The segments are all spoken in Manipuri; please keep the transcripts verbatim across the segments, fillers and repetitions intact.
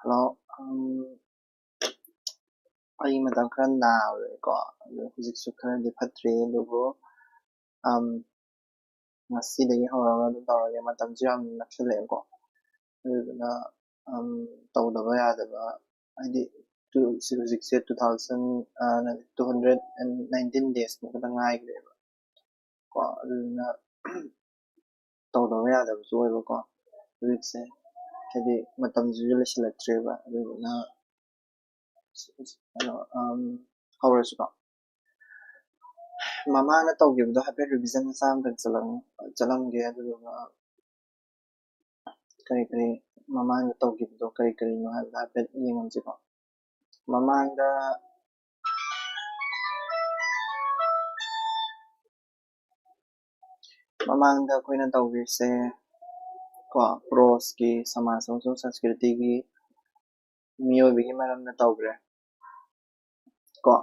ꯍꯜꯂꯣ꯫ ꯑꯩ ꯃꯇꯝ ꯈꯔ ꯅꯥꯔꯨꯔꯦꯀꯣ, ꯑꯗꯨ ꯍꯧꯖꯤꯛꯁꯨ ꯈꯔꯗꯤ ꯐꯠꯇ꯭ꯔꯤ, ꯑꯗꯨꯕꯨ ꯉꯁꯤꯗꯒꯤ ꯍꯧꯔꯒ ꯑꯗꯨꯝ ꯇꯧꯔꯒꯦ꯫ ꯃꯇꯝꯁꯨ ꯌꯥꯝ ꯅꯛꯁꯤꯜꯂꯛꯑꯦꯀꯣ, ꯑꯗꯨꯗꯨꯅ ꯇꯧꯗꯕ ꯌꯥꯗꯕ, ꯍꯥꯏꯗꯤ ꯍꯧꯖꯤꯛꯁꯦ two thousand, two hundred and nineteen days ꯃꯨꯛ ꯈꯛꯇ ꯉꯥꯏꯈ꯭ꯔꯦꯕ ꯀꯣ, ꯑꯗꯨꯗꯨꯅ ꯇꯧꯗꯕ ꯌꯥꯗꯕꯁꯨ ꯑꯣꯏꯕꯀꯣ ꯍꯧꯖꯤꯛꯁꯦ, ꯍꯥꯏꯗꯤ ꯃꯇꯝꯁꯤꯁꯨ ꯂꯩꯁꯤꯜꯂꯛꯇ꯭ꯔꯦꯕ, ꯑꯗꯨꯗꯨꯅ ꯀꯩꯅꯣ, ꯍꯧꯔꯁꯤꯀꯣ꯫ ꯃꯃꯥꯡꯗ ꯇꯧꯈꯤꯕꯗꯣ ꯍꯥꯏꯐꯦꯠ revision ꯃꯆꯥ ꯑꯃꯇꯪ ꯆꯠꯂꯝꯒꯦ, ꯑꯗꯨꯗꯨꯒ ꯀꯔꯤ ꯀꯔꯤ ꯃꯃꯥꯡꯗ ꯇꯧꯈꯤꯕꯗꯣ ꯀꯔꯤ ꯀꯔꯤꯅꯣ ꯍꯥꯏꯕꯗꯣ ꯍꯥꯏꯐꯦꯠ ꯌꯦꯡꯉꯝꯁꯤꯀꯣ꯫ ꯃꯃꯥꯡꯗ ꯃꯃꯥꯡꯗ ꯑꯩꯈꯣꯏꯅ ꯇꯧꯈ꯭ꯔꯤꯁꯦ ꯀꯣ, prose ꯀꯤ, ꯁꯃꯥꯖ ꯑꯃꯁꯨꯡ ꯁꯪꯁꯀ꯭ꯔꯤꯇꯤꯒꯤ, ꯃꯤꯑꯣꯏꯕꯒꯤ ꯃꯔꯝꯗ ꯇꯧꯈ꯭ꯔꯦ ꯀꯣ,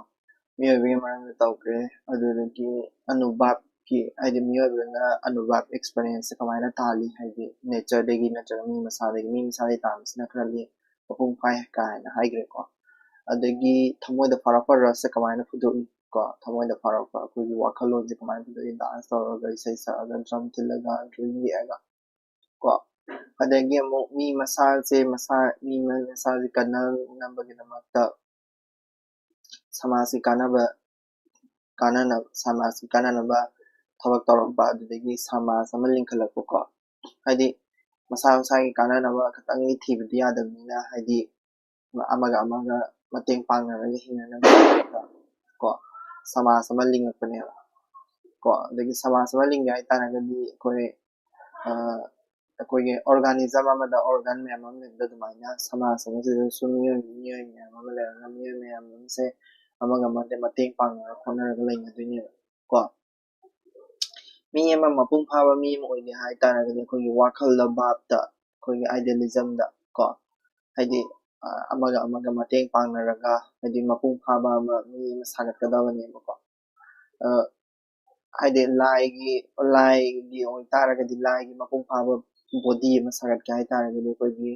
ꯃꯤꯑꯣꯏꯕꯒꯤ ꯃꯔꯝꯗ ꯇꯧꯈ꯭ꯔꯦ꯫ ꯑꯗꯨꯗꯒꯤ ꯑꯅꯨꯕꯥꯕꯀꯤ, ꯍꯥꯏꯗꯤ ꯃꯤꯑꯣꯏꯕꯅ ꯑꯅꯨꯕꯥꯕ experience ꯁꯦ ꯀꯃꯥꯏꯅ ꯇꯥꯜꯂꯤ, ꯍꯥꯏꯗꯤ nature ꯗꯒꯤ ꯅꯠꯇ꯭ꯔꯒ ꯃꯤ ꯃꯁꯥꯗꯒꯤ, ꯃꯤ ꯃꯁꯥꯗꯒꯤ ꯇꯥꯟꯕꯁꯤꯅ ꯈꯔꯗꯤ ꯃꯄꯨꯡ ꯐꯥꯏ ꯀꯥꯏꯅ ꯍꯥꯏꯈ꯭ꯔꯦꯀꯣ꯫ ꯑꯗꯒꯤ ꯊꯃꯣꯏꯗ ꯐꯥꯎꯔꯛꯄ ꯔꯁ ꯁꯦ ꯀꯃꯥꯏꯅ ꯐꯨꯗꯣꯛꯏ ꯀꯣ, ꯊꯃꯣꯏꯗ ꯐꯥꯎꯔꯛꯄ ꯑꯩꯈꯣꯏꯒꯤ ꯋꯥꯈꯜꯂꯣꯟꯁꯦ ꯀꯃꯥꯏꯅ ꯐꯨꯗꯣꯛꯏ, dance ꯇꯧꯔꯒ, ꯏꯁꯩ ꯁꯛꯑꯒ, drum ꯊꯤꯜꯂꯒ, drawing ꯌꯦꯛꯑꯒ ꯀꯣ꯫ ꯑꯗꯒꯤ ꯑꯃꯨꯛ ꯃꯤ ꯃꯁꯥꯁꯦ, ꯃꯁꯥ, ꯃꯤ ꯃꯁꯥꯁꯦ ꯀꯟꯅꯅꯕꯒꯤꯗꯃꯛꯇ ꯁꯃꯥꯖꯀꯤ ꯀꯥꯟꯅꯕ, ꯀꯥꯟꯅꯅꯕ, ꯁꯃꯥꯖꯀꯤ ꯀꯥꯟꯅꯅꯕ ꯊꯕꯛ ꯇꯧꯔꯛꯄ, ꯑꯗꯨꯗꯒꯤ ꯁꯃꯥꯖ ꯑꯃ ꯂꯤꯡꯈꯠꯂꯛꯄꯀꯣ꯫ ꯍꯥꯏꯗꯤ ꯃꯁꯥ ꯃꯁꯥꯒꯤ ꯀꯥꯟꯅꯅꯕ ꯈꯛꯇꯪꯒꯤ ꯊꯤꯕꯗꯤ ꯌꯥꯗꯕꯅꯤꯅ, ꯍꯥꯏꯗꯤ ꯑꯃꯒ ꯑꯃꯒ ꯃꯇꯦꯡ ꯄꯥꯡꯅꯔꯒ ꯍꯤꯡꯅꯅꯕ ꯀꯣ, ꯁꯃꯥꯖ ꯑꯃ ꯂꯤꯡꯉꯛꯄꯅꯦꯕ ꯀꯣ꯫ ꯑꯗꯒꯤ ꯁꯃꯥꯖ ꯑꯃ ꯂꯤꯡꯒꯦ ꯍꯥꯏꯇꯥꯔꯒꯗꯤ ꯑꯩꯈꯣꯏ, ꯑꯩꯈꯣꯏꯒꯤ organism ꯑꯃꯗ organ ꯃꯌꯥꯝ ꯑꯃ ꯂꯩꯕꯗ ꯑꯗꯨꯃꯥꯏꯅ ꯁꯃꯥꯖ ꯑꯃꯁꯤꯗꯁꯨ ꯃꯤꯑꯣꯏ, ꯃꯤꯑꯣꯏ ꯃꯌꯥꯝ ꯑꯃ ꯂꯩꯔꯒ ꯃꯤꯑꯣꯏ ꯃꯌꯥꯝ ꯑꯃꯁꯦ ꯑꯃꯒ ꯑꯃꯒ ꯃꯇꯦꯡ ꯄꯥꯡꯅꯔ ꯈꯣꯠꯅꯔꯒ ꯂꯩꯅꯗꯣꯏꯅꯦꯕ ꯀꯣ꯫ ꯃꯤ ꯑꯃ ꯃꯄꯨꯡ ꯐꯥꯕ ꯃꯤ ꯑꯃ ꯑꯣꯏꯒꯦ ꯍꯥꯏ ꯇꯥꯔꯒꯗꯤ ꯑꯩꯈꯣꯏꯒꯤ ꯋꯥꯈꯜꯗ, ꯚꯥꯕꯇ, ꯑꯩꯈꯣꯏꯒꯤ idealism ꯗ ꯀꯣ, ꯍꯥꯏꯗꯤ ꯑꯃꯒ ꯑꯃꯒ ꯃꯇꯦꯡ ꯄꯥꯡꯅꯔꯒ ꯍꯥꯏꯗꯤ ꯃꯄꯨꯡ ꯐꯥꯕ ꯑꯃ ꯃꯤ ꯑꯃ ꯁꯥꯒꯠꯀꯗꯕꯅꯦꯕꯀꯣ꯫ ꯍꯥꯏꯗꯤ ꯂꯥꯏꯒꯤ, ꯂꯥꯏꯒꯤ ꯑꯣꯏꯇꯥꯔꯒꯗꯤ ꯂꯥꯏꯒꯤ ꯃꯄꯨꯡ ꯐꯥꯕ body ꯑꯃ ꯁꯥꯒꯠꯀꯦ ꯍꯥꯏꯇꯥꯔꯒꯗꯤ ꯑꯩꯈꯣꯏꯒꯤ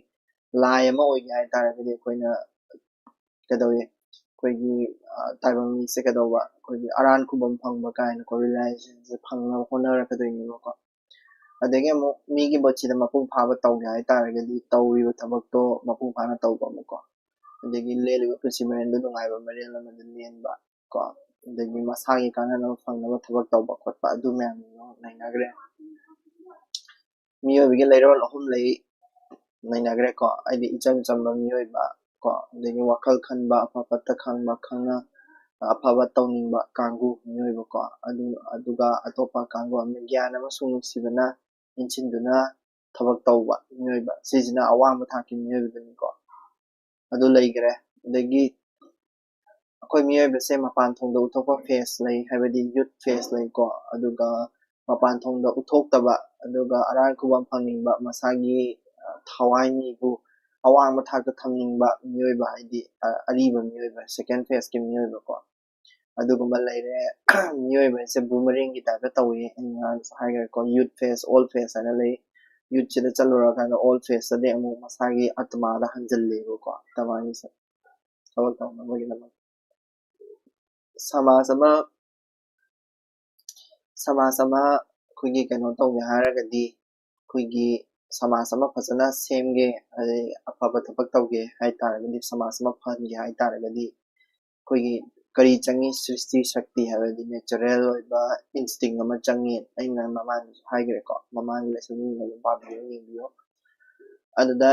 ꯂꯥꯏ ꯑꯃ ꯑꯣꯏꯒꯦ ꯍꯥꯏ ꯇꯥꯔꯒꯗꯤ ꯑꯩꯈꯣꯏꯅ ꯀꯩꯗꯧꯏ? ꯑꯩꯈꯣꯏꯒꯤ ꯇꯥꯏꯕꯪ ꯃꯤꯁꯦ ꯀꯩꯗꯧꯕ, ꯑꯩꯈꯣꯏꯒꯤ ꯑꯔꯥꯟ ꯈꯨꯕꯝ ꯐꯪꯕ ꯀꯥꯏꯅꯀꯣ, ꯔꯤꯌꯦꯂꯥꯏꯖꯦꯁꯟꯁꯦ ꯐꯪꯅꯕ ꯍꯣꯠꯅꯔꯛꯀꯗꯣꯏꯅꯦꯕꯀꯣ꯫ ꯑꯗꯒꯤ ꯑꯃꯨꯛ ꯃꯤꯒꯤ ꯃꯍꯨꯠꯁꯤꯗ ꯃꯄꯨꯡ ꯐꯥꯕ ꯇꯧꯒꯦ ꯍꯥꯏ ꯇꯥꯔꯒꯗꯤ ꯇꯧꯔꯤꯕ ꯊꯕꯛꯇꯣ ꯃꯄꯨꯡ ꯐꯥꯅ ꯇꯧꯕ ꯑꯃꯀꯣ, ꯑꯗꯒꯤ ꯂꯦꯜꯂꯤꯕ ꯄꯨꯟꯁꯤ ꯃꯔꯦꯜꯗꯣ ꯅꯨꯡꯉꯥꯏꯕ ꯃꯔꯦꯜ ꯑꯃꯗ ꯂꯦꯟꯕ ꯀꯣ, ꯑꯗꯒꯤ ꯃꯁꯥꯒꯤ ꯀꯥꯟꯅꯅꯕ ꯐꯪꯅꯕ ꯊꯕꯛ ꯇꯧꯕ ꯈꯣꯠꯄ, ꯑꯗꯨ ꯃꯌꯥꯝꯗꯣ ꯅꯩꯅꯈ꯭ꯔꯦ꯫ ꯃꯤꯑꯣꯏꯕꯒꯤ ꯂꯩꯔꯣꯜ ꯑꯍꯨꯝ ꯂꯩ, ꯅꯩꯅꯈ꯭ꯔꯦꯀꯣ꯫ ꯍꯥꯏꯗꯤ ꯏꯆꯝ ꯆꯝꯕ ꯃꯤꯑꯣꯏꯕ ꯀꯣ, ꯑꯗꯒꯤ ꯋꯥꯈꯜ ꯈꯟꯕ, ꯑꯐ ꯐꯠꯇ ꯈꯪꯕ, ꯈꯪꯅ ꯑꯐꯕ ꯇꯧꯅꯤꯡꯕ ꯀꯥꯡꯕꯨ ꯃꯤꯑꯣꯏꯕꯀꯣ, ꯑꯗꯨ ꯑꯗꯨꯒ ꯑꯇꯣꯞꯄ ꯀꯥꯡꯕꯨ ꯑꯃꯅ ꯒ꯭ꯌꯥꯟ ꯑꯃꯁꯨꯡ ꯅꯨꯡꯁꯤꯕꯅ ꯏꯟꯁꯤꯟꯗꯨꯅ ꯊꯕꯛ ꯇꯧꯕ ꯃꯤꯑꯣꯏꯕ, ꯁꯤꯁꯤꯅ ꯑꯋꯥꯡꯕ ꯊꯥꯛꯀꯤ ꯃꯤꯑꯣꯏꯕꯗꯨꯅꯤꯀꯣ꯫ ꯑꯗꯨ ꯂꯩꯈ꯭ꯔꯦ꯫ ꯑꯗꯒꯤ ꯑꯩꯈꯣꯏ ꯃꯤꯑꯣꯏꯕꯁꯦ ꯃꯄꯥꯟ ꯊꯣꯡꯗ ꯎꯠꯊꯣꯛꯄ ꯐꯦꯁ ꯂꯩ, ꯍꯥꯏꯕꯗꯤ ꯌꯨꯠ ꯐꯦꯁ ꯂꯩꯀꯣ꯫ ꯑꯗꯨꯒ ꯃꯄꯥꯟ ꯊꯣꯡꯗ ꯎꯠꯊꯣꯛꯇꯕ, ꯑꯗꯨꯒ ꯑꯔꯥꯟ ꯈꯨꯕꯝ ꯐꯪꯅꯤꯡꯕ, ꯃꯁꯥꯒꯤ ꯊꯋꯥꯏ ꯃꯤꯕꯨ ꯑꯋꯥꯡꯕ ꯊꯥꯛꯇ ꯊꯝꯅꯤꯡꯕ ꯃꯤꯑꯣꯏꯕ, ꯍꯥꯏꯗꯤ ꯑꯔꯤꯕ ꯃꯤꯑꯣꯏꯕ, ꯁꯦꯀꯦꯟ ꯐꯦꯁꯀꯤ ꯃꯤꯑꯣꯏꯕꯀꯣ꯫ ꯑꯗꯨꯒꯨꯝꯕ ꯂꯩꯔꯦ꯫ ꯃꯤꯑꯣꯏꯕ ꯍꯥꯏꯁꯦ ꯕꯨꯃꯔꯦꯡꯒꯤ ꯇꯥꯏꯞꯇ ꯇꯧꯏ, ꯑꯩꯅ ꯉꯔꯥꯡꯁꯨ ꯍꯥꯏꯈ꯭ꯔꯦꯀꯣ꯫ ꯌꯨꯠ ꯐꯦꯁ, ꯑꯣꯜ ꯐꯦꯁ ꯍꯥꯏꯅ ꯂꯩ꯫ ꯌꯨꯠꯁꯤꯗ ꯆꯠꯂꯨꯔꯀꯥꯟꯗ ꯑꯣꯜ ꯐꯦꯁꯇꯗꯤ ꯑꯃꯨꯛ ꯃꯁꯥꯒꯤ ꯑꯇꯃꯥꯗ ꯍꯟꯖꯤꯜꯂꯦꯕꯀꯣ, ꯑꯇꯃꯥꯒꯤꯁꯦ ꯊꯕꯛ ꯇꯧꯅꯕꯒꯤꯗꯃꯛ꯫ ꯁꯃꯥꯖ ꯑꯃ ꯁꯃꯥꯖ ꯑꯃ ꯑꯩꯈꯣꯏꯒꯤ ꯀꯩꯅꯣ ꯇꯧꯒꯦ ꯍꯥꯏꯔꯒꯗꯤ, ꯑꯩꯈꯣꯏꯒꯤ ꯁꯃꯥꯖ ꯑꯃ ꯐꯖꯅ ꯁꯦꯝꯒꯦ, ꯑꯗꯩ ꯑꯐꯕ ꯊꯕꯛ ꯇꯧꯒꯦ ꯍꯥꯏ ꯇꯥꯔꯒꯗꯤ, ꯁꯃꯥꯖ ꯑꯃ ꯐꯍꯟꯒꯦ ꯍꯥꯏ ꯇꯥꯔꯒꯗꯤ, ꯑꯩꯈꯣꯏꯒꯤ ꯀꯔꯤ ꯆꯪꯉꯤ? ꯁ꯭ꯔꯤꯁꯇꯤ ꯁꯛꯇꯤ ꯍꯥꯏꯕꯗꯤ ꯅꯦꯆꯔꯦꯜ ꯑꯣꯏꯕ ꯏꯟꯁꯇꯤꯡ ꯑꯃ ꯆꯪꯉꯤ꯫ ꯑꯩꯅ ꯃꯃꯥꯡꯗꯁꯨ ꯍꯥꯏꯈ꯭ꯔꯦꯀꯣ, ꯃꯃꯥꯡꯒꯤ ꯂꯦꯁꯟꯗꯨꯗ ꯑꯗꯨꯝ ꯄꯥꯕꯤꯌꯨ, ꯌꯦꯡꯕꯤꯌꯨ꯫ ꯑꯗꯨꯗ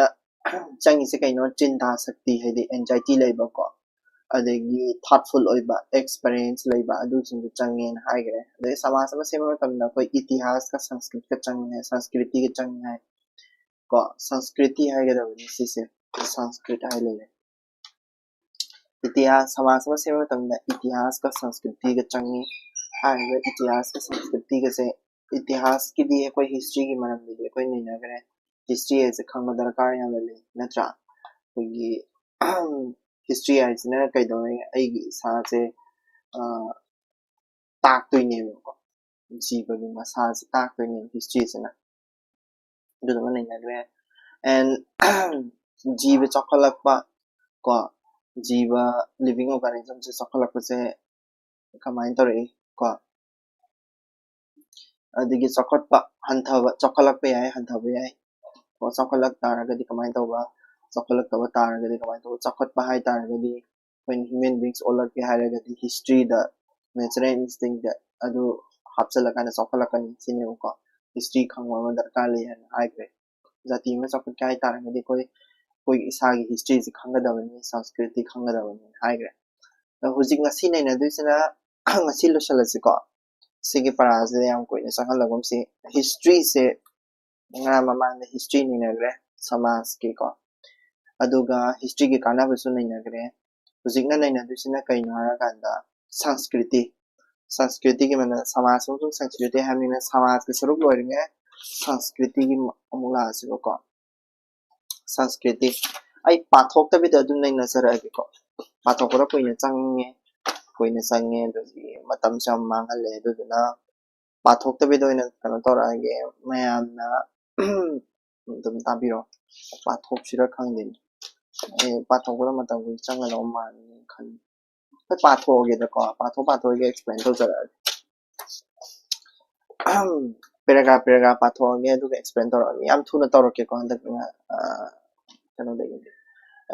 ꯆꯪꯉꯤꯁꯦ ꯀꯩꯅꯣ? ꯆꯤꯟꯇꯥ ꯁꯛꯇꯤ, ꯍꯥꯏꯗꯤ ꯑꯦꯟꯖꯥꯏꯇꯤ ꯂꯩꯕꯀꯣ, ꯑꯗꯒꯤ ꯊꯥꯠꯐꯨꯜ ꯑꯣꯏꯕ, ꯑꯦꯛꯁꯄꯔꯤꯌꯦꯟꯁ ꯂꯩꯕ, ꯑꯗꯨꯁꯤꯡꯗꯨ ꯆꯪꯉꯦꯅ ꯍꯥꯏꯈ꯭ꯔꯦ꯫ ꯑꯗꯩ ꯁꯃꯥꯖ ꯑꯃ ꯁꯦꯝꯕ ꯃꯇꯝꯗ ꯑꯩꯈꯣꯏ ꯏꯇꯤꯍꯥꯁꯀ ꯁꯪꯁꯀ꯭ꯔꯤꯠꯀ ꯆꯪꯉꯦ, ꯁꯪꯁꯀ꯭ꯔꯤꯇꯤꯒ ꯆꯪꯉꯦ ꯍꯥꯏ ꯀꯣ꯫ ꯁꯪꯁꯀ꯭ꯔꯤꯇꯤ ꯍꯥꯏꯒꯗꯕꯅꯤ ꯁꯤꯁꯦ, ꯁꯪꯁꯀ꯭ꯔꯤꯠ ꯍꯥꯏ ꯂꯩꯔꯦ꯫ ꯏꯇꯤꯍꯥꯁ, ꯁꯃꯥꯖ ꯑꯃ ꯁꯦꯝꯕ ꯃꯇꯝꯗ ꯏꯇꯤꯍꯥꯁꯀ ꯁꯪꯁꯀ꯭ꯔꯤꯇꯤꯒ ꯆꯪꯉꯤ꯫ ꯍꯥꯏꯔꯤꯕ ꯏꯇꯤꯍꯥꯁꯀ ꯁꯪꯁꯀ꯭ꯔꯤꯇꯤꯒꯁꯦ, ꯏꯇꯤꯍꯥꯁꯀꯤꯗꯤ ꯑꯩꯈꯣꯏ ꯍꯤꯁꯇ꯭ꯔꯤꯒꯤ ꯃꯔꯝꯗꯗꯤ ꯑꯩꯈꯣꯏ ꯅꯩꯅꯈ꯭ꯔꯦ꯫ ꯍꯤꯁꯇ꯭ꯔꯤ ꯍꯥꯏꯁꯦ ꯈꯪꯕ ꯗꯔꯀꯥꯔ ꯌꯥꯝꯅ ꯂꯩ, ꯅꯠꯇ꯭ꯔꯥ? ꯑꯩꯈꯣꯏꯒꯤ ꯍꯤꯁꯇ꯭ꯔꯤ ꯍꯥꯏꯁꯤꯅ ꯀꯩꯗꯧꯔꯦ? ꯑꯩꯒꯤ ꯏꯁꯥꯁꯦ, ꯑ, ꯇꯥꯛꯇꯣꯏꯅꯦꯕꯀꯣ, ꯖꯤꯕꯒꯤ ꯃꯁꯥꯁꯦ ꯇꯥꯛꯇꯣꯏꯅꯦꯕ ꯍꯤꯁꯇ꯭ꯔꯤꯁꯤꯅ꯫ ꯑꯗꯨꯗꯨꯃ ꯅꯩꯅꯈ꯭ꯔꯦ꯫ And ꯖꯤꯕ ꯆꯥꯎꯈꯠꯂꯛꯄ ꯀꯣ, ꯖꯤꯕ, living organismꯁꯦ ꯆꯥꯎꯈꯠꯂꯛꯄꯁꯦ ꯀꯃꯥꯏꯅ ꯇꯧꯔꯛꯏ ꯀꯣ? ꯑꯗꯒꯤ ꯆꯥꯎꯈꯠꯄ, ꯍꯟꯊꯕ, ꯆꯥꯎꯈꯠꯂꯛꯄ ꯌꯥꯏ, ꯍꯟꯊꯕ ꯌꯥꯏ ꯀꯣ꯫ ꯆꯥꯎꯈꯠꯂꯛ ꯇꯥꯔꯒꯗꯤ ꯀꯃꯥꯏꯅ ꯇꯧꯕ? ꯆꯥꯎꯈꯠꯂꯛꯇꯕ ꯇꯥꯔꯒꯗꯤ ꯀꯃꯥꯏꯅ ꯇꯧꯕ? ꯆꯥꯎꯈꯠꯄ ꯍꯥꯏ ꯇꯥꯔꯒꯗꯤ ꯑꯩꯈꯣꯏꯅ human beings ꯑꯣꯜꯂꯛꯀꯦ ꯍꯥꯏꯔꯒꯗꯤ historyꯗ natural instinct ꯑꯗꯨ ꯍꯥꯞꯆꯤꯜꯂꯀꯥꯟꯗ ꯆꯥꯎꯈꯠꯂꯛꯀꯅꯤ ꯁꯤꯅꯦꯕꯀꯣ꯫ History ꯈꯪꯕ ꯑꯃ ꯗꯔꯀꯥꯔ ꯂꯩ ꯍꯥꯏꯅ ꯍꯥꯏꯈ꯭ꯔꯦ꯫ ꯖꯥꯇꯤ ꯑꯃ ꯆꯥꯎꯈꯠꯀꯦ ꯍꯥꯏ ꯇꯥꯔꯒꯗꯤ ꯑꯩꯈꯣꯏ, ꯑꯩꯈꯣꯏ ꯏꯁꯥꯒꯤ historyꯁꯤ ꯈꯪꯒꯗꯕꯅꯤ, ꯁꯪꯁꯀ꯭ꯔꯤꯇꯤ ꯈꯪꯒꯗꯕꯅꯤ ꯍꯥꯏꯈ꯭ꯔꯦ꯫ ꯑꯗꯣ ꯍꯧꯖꯤꯛ ꯉꯁꯤ ꯅꯩꯅꯗꯣꯏꯁꯤꯅ, ꯉꯁꯤ ꯂꯣꯏꯁꯤꯜꯂꯁꯤꯀꯣ꯫ ꯁꯤꯒꯤ ꯄꯔꯥꯁꯤꯗ ꯌꯥꯝ ꯀꯨꯏꯅ ꯆꯪꯍꯜꯂꯒꯨꯝꯁꯤ꯫ Historyꯁꯦ ꯉꯔꯥꯡ ꯃꯃꯥꯡꯗ history ꯅꯩꯅꯈ꯭ꯔꯦ, ꯁꯃꯥꯖꯀꯤꯀꯣ, ꯑꯗꯨꯒ historyꯒꯤ ꯀꯥꯟꯅꯕꯁꯨ ꯅꯩꯅꯈ꯭ꯔꯦ꯫ ꯍꯧꯖꯤꯛꯅ ꯅꯩꯅꯗꯣꯏꯁꯤꯅ ꯀꯩꯅꯣ ꯍꯥꯏꯔꯀꯥꯟꯗ ꯁꯪꯁꯀ꯭ꯔꯤꯇꯤ꯫ ꯁꯪꯁꯀ꯭ꯔꯤꯇꯤꯒꯤ ꯃꯅꯨꯡꯗ ꯁꯃꯥꯖ ꯑꯃꯁꯨꯡ ꯁꯪꯁꯀ꯭ꯔꯤꯇꯤ ꯍꯥꯏꯕꯅꯤꯅ ꯁꯃꯥꯖꯀꯤ ꯁꯔꯨꯛ ꯂꯣꯏꯔꯤꯉꯩ ꯁꯪꯁꯀ꯭ꯔꯤꯇꯤꯒꯤ ꯑꯃꯨꯛ ꯂꯥꯛꯑꯁꯤꯕꯀꯣ꯫ ꯁꯪꯁꯀ꯭ꯔꯤꯇꯤ꯫ ꯑꯩ ꯄꯥꯊꯣꯛꯇꯕꯤꯗ ꯑꯗꯨꯝ ꯅꯩꯅꯖꯔꯛꯑꯒꯦꯀꯣ꯫ ꯄꯥꯊꯣꯛꯄꯗ ꯀꯨꯏꯅ ꯆꯪꯉꯦ, ꯀꯨꯏꯅ ꯆꯪꯉꯦ, ꯑꯗꯨꯗꯤ ꯃꯇꯝꯁꯨ ꯌꯥꯝ ꯃꯥꯡꯍꯜꯂꯦ꯫ ꯑꯗꯨꯗꯨꯅ ꯄꯥꯊꯣꯛꯇꯕꯤꯗ ꯑꯣꯏꯅ ꯀꯩꯅꯣ ꯇꯧꯔꯛꯑꯒꯦ, ꯃꯌꯥꯝꯅ ꯑꯗꯨꯝ ꯇꯥꯕꯤꯔꯣ꯫ ꯄꯥꯊꯣꯛꯁꯤꯔ ꯈꯪꯗꯦꯅꯦ꯫ ꯑꯩ ꯄꯥꯊꯣꯛꯄꯗ ꯃꯇꯝ ꯀꯨꯏꯅ ꯆꯪꯒꯗꯧꯕ ꯃꯥꯜꯂꯦꯅ ꯈꯜꯂꯤ꯫ ꯍꯣꯏ, ꯄꯥꯊꯣꯛꯑꯒꯦꯗꯀꯣ꯫ ꯄꯥꯊꯣꯛ ꯄꯥꯊꯣꯛꯑꯒ explain ꯇꯧꯖꯔꯛꯑꯒꯦ꯫ Paragraph paragraph ꯄꯥꯊꯣꯛꯑꯒꯦ, ꯑꯗꯨꯒ explain ꯇꯧꯔꯛꯑꯒꯦ꯫ ꯌꯥꯝ ꯊꯨꯅ ꯇꯧꯔꯛꯀꯦꯀꯣ ꯍꯟꯗꯛ, ꯑ, ꯀꯩꯅꯣꯗꯒꯤꯗꯤ꯫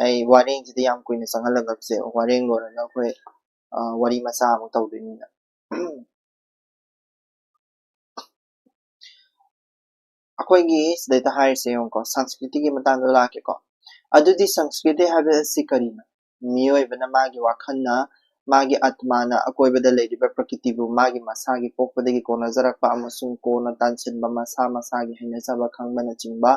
ꯑꯩ ꯋꯥꯔꯦꯡꯁꯤꯗꯤ ꯌꯥꯝ ꯀꯨꯏꯅ ꯆꯪꯍꯜꯂꯒꯨꯝꯁꯦ꯫ ꯋꯥꯔꯦꯡ ꯂꯣꯏꯔꯒ ꯑꯩꯈꯣꯏ, ꯑ, ꯋꯥꯔꯤ ꯃꯆꯥ ꯑꯃꯨꯛ ꯇꯧꯗꯣꯏꯅꯤꯅ꯫ ꯑꯩꯈꯣꯏꯒꯤ ꯁꯤꯗꯩꯗ ꯍꯥꯏꯔꯤꯁꯦ ꯌꯦꯡꯉꯨꯀꯣ, ꯁꯪꯁꯀ꯭ꯔꯤꯇꯤꯒꯤ ꯃꯇꯥꯡꯗ ꯂꯥꯛꯀꯦꯀꯣ꯫ ꯑꯗꯨꯗꯤ ꯁꯪꯁꯀ꯭ꯔꯤꯇꯤ ꯍꯥꯏꯕ ꯑꯁꯤ ꯀꯔꯤꯅꯣ? ꯃꯤꯑꯣꯏꯕꯅ ꯃꯥꯒꯤ ꯋꯥꯈꯜꯅ, ꯃꯥꯒꯤ ꯑꯥꯇꯃꯥꯅ ꯑꯀꯣꯏꯕꯗ ꯂꯩꯔꯤꯕ ꯄ꯭ꯔꯀꯤꯇꯤꯕꯨ ꯃꯥꯒꯤ ꯃꯁꯥꯒꯤ ꯄꯣꯛꯄꯗꯒꯤ ꯀꯣꯟꯅꯖꯔꯛꯄ ꯑꯃꯁꯨꯡ ꯀꯣꯟꯅ ꯇꯥꯟꯁꯤꯟꯕ ꯃꯁꯥ ꯃꯁꯥꯒꯤ ꯍꯩꯅꯖꯕ ꯈꯪꯕꯅꯆꯤꯡꯕ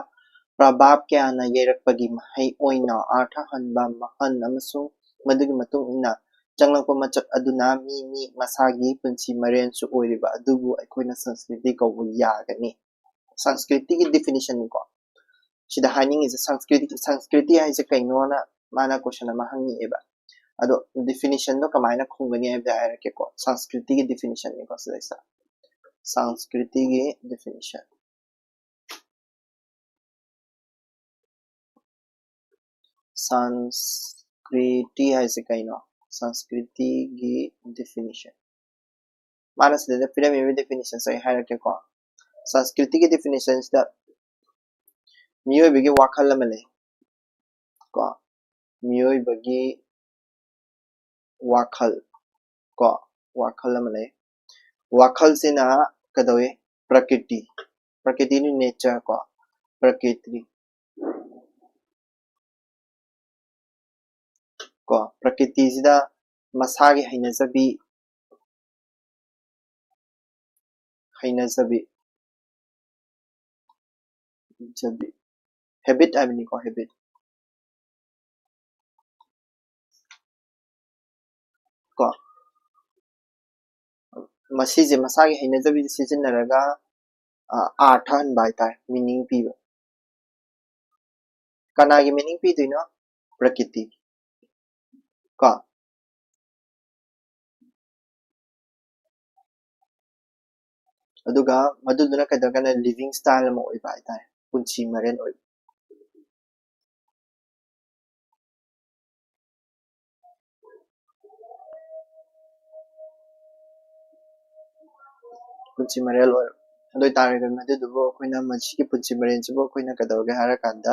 ꯄ꯭ꯔꯚꯥꯕ ꯀꯌꯥꯅ ꯌꯩꯔꯛꯄꯒꯤ ꯃꯍꯩ ꯑꯣꯏꯅ ꯑꯥꯔꯊ ꯍꯟꯕ, ꯃꯍꯟ ꯑꯃꯁꯨꯡ ꯃꯗꯨꯒꯤ ꯃꯇꯨꯡ ꯏꯟꯅ ꯆꯪꯂꯛꯄ ꯃꯆꯠ ꯑꯗꯨꯅ ꯃꯤ ꯃꯤ ꯃꯁꯥꯒꯤ ꯄꯨꯟꯁꯤ ꯃꯔꯦꯜꯁꯨ ꯑꯣꯏꯔꯤꯕ ꯑꯗꯨꯕꯨ ꯑꯩꯈꯣꯏꯅ ꯁꯪꯁꯀ꯭ꯔꯤꯇꯤ ꯀꯧꯕ ꯌꯥꯒꯅꯤ꯫ ꯁꯪꯁꯀ꯭ꯔꯤꯇꯤꯒꯤ definitionꯅꯤꯀꯣ ꯁꯤꯗ ꯍꯥꯏꯅꯤꯡꯉꯤꯁꯦ꯫ ꯁꯪꯁꯀ꯭ꯔꯤꯇꯤ, ꯁꯪꯁꯀ꯭ꯔꯤꯇꯤ ꯍꯥꯏꯁꯦ ꯀꯩꯅꯣꯅ ꯃꯥꯅ question ꯑꯃ ꯍꯪꯉꯛꯑꯦꯕ꯫ ꯑꯗꯣ definitionꯗꯣ ꯀꯃꯥꯏꯅ ꯈꯨꯝꯒꯅꯤ ꯍꯥꯏꯕꯗ ꯍꯥꯏꯔꯛꯀꯦꯀꯣ꯫ ꯁꯪꯁꯀ꯭ꯔꯤꯇꯤꯒꯤ definitionꯅꯤꯀꯣ ꯁꯤꯗꯩꯁꯤꯗ꯫ ꯁꯪꯁꯀ꯭ꯔꯤꯇꯤꯒꯤ definition꯫ ꯁꯪꯁꯀ꯭ꯔꯤꯇꯤ ꯍꯥꯏꯁꯦ ꯀꯩꯅꯣ? ꯁꯪꯁꯀ꯭ꯔꯤꯇꯤꯒꯤ ꯗꯤꯐꯤꯅꯤꯁꯟ꯫ ꯃꯥꯅ ꯁꯤꯗꯩꯗ ꯄꯤꯔꯝꯃꯤꯕ ꯗꯤꯐꯤꯅꯤꯁꯟꯁꯦ ꯑꯩ ꯍꯥꯏꯔꯛꯀꯦꯀꯣ꯫ ꯁꯪꯁꯀ꯭ꯔꯤꯇꯤꯒꯤ ꯗꯤꯐꯤꯅꯤꯁꯟꯁꯤꯗ ꯃꯤꯑꯣꯏꯕꯒꯤ ꯋꯥꯈꯜ ꯑꯃ ꯂꯩ ꯀꯣ꯫ ꯃꯤꯑꯣꯏꯕꯒꯤ ꯋꯥꯈꯜ ꯀꯣ, ꯋꯥꯈꯜ ꯑꯃ ꯂꯩ꯫ ꯋꯥꯈꯜꯁꯤꯅ ꯀꯩꯗꯧꯏ? ꯄ꯭ꯔꯀꯤꯇꯤ, ꯄ꯭ꯔꯀꯤꯇꯤꯅꯤ, ꯅꯦꯆꯔ ꯀꯣ, ꯄ꯭ꯔꯀꯤꯇꯤ ꯀꯣ, ꯄ꯭ꯔꯀꯤꯇꯤꯁꯤꯗ ꯃꯁꯥꯒꯤ ꯍꯩꯅꯖꯕꯤ, ꯍꯩꯅꯖꯕꯤ, ꯍꯩꯅꯖꯕꯤ, ꯍꯦꯕꯤꯠ ꯍꯥꯏꯕꯅꯤꯀꯣ, ꯍꯦꯕꯤꯠ ꯀꯣ꯫ ꯃꯁꯤꯁꯦ ꯃꯁꯥꯒꯤ ꯍꯩꯅꯖꯕꯤꯁꯦ ꯁꯤꯖꯤꯟꯅꯔꯒ, ꯑ, ꯑꯥꯔꯊ ꯍꯟꯕ ꯍꯥꯏꯇꯥꯔꯦ, ꯃꯤꯅꯤꯡ ꯄꯤꯕ꯫ ꯀꯅꯥꯒꯤ ꯃꯤꯅꯤꯡ ꯄꯤꯗꯣꯏꯅꯣ? ꯄ꯭ꯔꯀꯤꯇꯤ ꯀꯣ꯫ ꯑꯗꯨꯒ ꯃꯗꯨꯗꯨꯅ ꯀꯩꯗꯧꯔꯀꯥꯟꯗ ꯂꯤꯕꯤꯡ ꯁ꯭ꯇꯥꯏꯜ ꯑꯃ ꯑꯣꯏꯕ ꯍꯥꯏꯇꯥꯔꯦ, ꯄꯨꯟꯁꯤ ꯃꯔꯦꯜ ꯑꯣꯏꯕ꯫ ꯄꯨꯟꯁꯤ ꯃꯔꯦꯜ ꯑꯣꯏꯔꯣ꯫ ꯑꯗꯨ ꯑꯣꯏꯇꯥꯔꯒꯗꯤ ꯃꯗꯨꯗꯨꯕꯨ ꯑꯩꯈꯣꯏꯅ, ꯃꯁꯤꯒꯤ ꯄꯨꯟꯁꯤ ꯃꯔꯦꯜꯁꯤꯕꯨ ꯑꯩꯈꯣꯏꯅ ꯀꯩꯗꯧꯔꯒꯦ ꯍꯥꯏꯔꯀꯥꯟꯗ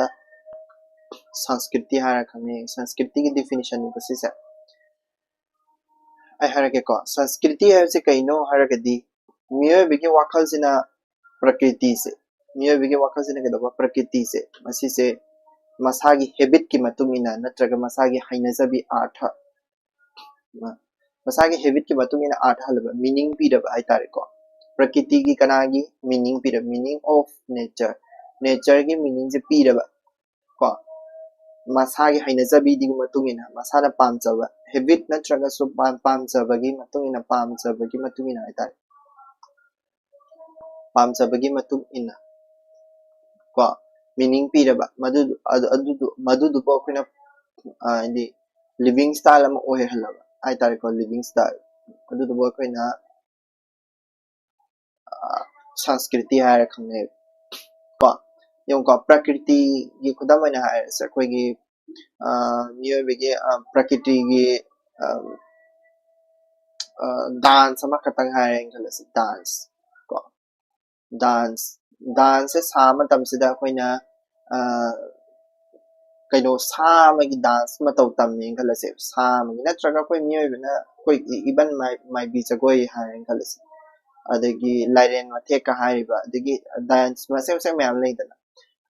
ꯁꯪꯁꯀ꯭ꯔꯤꯇꯤ ꯍꯥꯏꯔ ꯈꯪꯅꯩ꯫ ꯁꯪꯁꯀ꯭ꯔꯤꯇꯤꯒꯤ ꯗꯤꯐꯤꯅꯤꯁꯟꯅꯤꯀꯣ ꯁꯤꯁꯦ꯫ ꯑꯩ ꯍꯥꯏꯔꯛꯀꯦꯀꯣ, ꯁꯪꯁꯀ꯭ꯔꯤꯇꯤ ꯍꯥꯏꯕꯁꯤ ꯀꯩꯅꯣ ꯍꯥꯏꯔꯒꯗꯤ ꯃꯤꯑꯣꯏꯕꯒꯤ ꯋꯥꯈꯜꯁꯤꯅ ꯄ꯭ꯔꯀꯤꯇꯤꯁꯦ, ꯃꯤꯑꯣꯏꯕꯒꯤ ꯋꯥꯈꯜꯁꯤꯅ ꯀꯩꯗꯧꯕ? ꯄ꯭ꯔꯀꯤꯇꯤꯁꯦ, ꯃꯁꯤꯁꯦ ꯃꯁꯥꯒꯤ ꯍꯦꯕꯤꯠꯀꯤ ꯃꯇꯨꯡ ꯏꯟꯅ ꯅꯠꯇ꯭ꯔꯒ ꯃꯁꯥꯒꯤ ꯍꯩꯅꯖꯕꯤ, ꯑꯥꯔꯊ, ꯃꯁꯥꯒꯤ ꯍꯦꯕꯤꯠꯀꯤ ꯃꯇꯨꯡ ꯏꯟꯅ ꯑꯥꯔꯊ ꯍꯜꯂꯕ, ꯃꯤꯅꯤꯡ ꯄꯤꯔꯕ ꯍꯥꯏꯇꯥꯔꯦꯀꯣ꯫ ꯄ꯭ꯔꯀꯤꯇꯤꯒꯤ ꯀꯅꯥꯒꯤ ꯃꯤꯅꯤꯡ ꯄꯤꯔꯕ? Meaning of nature, ꯅꯦꯆꯔꯒꯤ ꯃꯤꯅꯤꯡꯁꯦ ꯄꯤꯔꯕ ꯀꯣ꯫ ꯃꯁꯥꯒꯤ ꯍꯩꯅꯖꯕꯤꯗꯨꯒꯤ ꯃꯇꯨꯡ ꯏꯟꯅ, ꯃꯁꯥꯅ ꯄꯥꯝꯖꯕ, ꯍꯦꯕꯤꯠ ꯅꯠꯇ꯭ꯔꯒꯁꯨ ꯄꯥꯝ-, ꯄꯥꯝꯖꯕꯒꯤ ꯃꯇꯨꯡ ꯏꯟꯅ, ꯄꯥꯝꯖꯕꯒꯤ ꯃꯇꯨꯡ ꯏꯟꯅ ꯍꯥꯏꯇꯥꯔꯦ, ꯄꯥꯝꯖꯕꯒꯤ ꯃꯇꯨꯡ ꯏꯟꯅ ꯀꯣ, ꯃꯤꯅꯤꯡ ꯄꯤꯔꯕ, ꯃꯗꯨ, ꯑꯗꯨ, ꯑꯗꯨꯗꯨ, ꯃꯗꯨꯗꯨꯕꯨ ꯑꯩꯈꯣꯏꯅ, ꯑ, ꯍꯥꯏꯗꯤ ꯂꯤꯕꯤꯡ ꯁ꯭ꯇꯥꯏꯜ ꯑꯃ ꯑꯣꯏꯍꯜꯂꯕ ꯍꯥꯏꯇꯥꯔꯦꯀꯣ, ꯂꯤꯕꯤꯡ ꯁ꯭ꯇꯥꯏꯜ꯫ ꯑꯗꯨꯗꯨꯕꯨ ꯑꯩꯈꯣꯏꯅ, ꯑ, ꯁꯪꯁꯀ꯭ꯔꯤꯇꯤ ꯍꯥꯏꯔ ꯈꯪꯅꯩ ꯀꯣ꯫ ꯌꯦꯡꯉꯨꯀꯣ, ꯄ꯭ꯔꯀ꯭ꯔꯤꯇꯤꯒꯤ ꯈꯨꯗꯝ ꯑꯣꯏꯅ ꯍꯥꯏꯔꯁꯦ, ꯑꯩꯈꯣꯏꯒꯤ ꯑ, ꯃꯤꯑꯣꯏꯕꯒꯤ, ꯑ, ꯄ꯭ꯔꯀꯤꯇꯤꯒꯤ, ꯑ, ꯑ, ꯗꯥꯟꯁ ꯑꯃꯈꯛꯇꯪ ꯍꯥꯏꯔꯦꯅ ꯈꯜꯂꯁꯤ, ꯗꯥꯟꯁ ꯀꯣ꯫ ꯗꯥꯟꯁ, ꯗꯥꯟꯁꯁꯦ ꯁꯥꯕ ꯃꯇꯝꯁꯤꯗ ꯑꯩꯈꯣꯏꯅ, ꯑ, ꯀꯩꯅꯣ, ꯁꯥ ꯑꯃꯒꯤ ꯗꯥꯟꯁ ꯃꯇꯧ ꯇꯝꯃꯦꯅ ꯈꯜꯂꯁꯦ, ꯁꯥ ꯑꯃꯒꯤ, ꯅꯠꯇ꯭ꯔꯒ ꯑꯩꯈꯣꯏ ꯃꯤꯑꯣꯏꯕꯅ, ꯑꯩꯈꯣꯏ ꯏ-, even ꯃꯥꯏ-, ꯃꯥꯏꯕꯤ ꯖꯒꯣꯏ ꯍꯥꯏꯔꯦꯅ ꯈꯜꯂꯁꯦ, ꯑꯗꯒꯤ ꯂꯥꯏꯔꯦꯟ ꯃꯊꯦꯛꯀ ꯍꯥꯏꯔꯤꯕ, ꯑꯗꯒꯤ ꯗꯥꯟꯁ ꯃꯆꯦꯠ ꯃꯆꯦꯠ ꯃꯌꯥꯝ ꯂꯩꯗꯅ,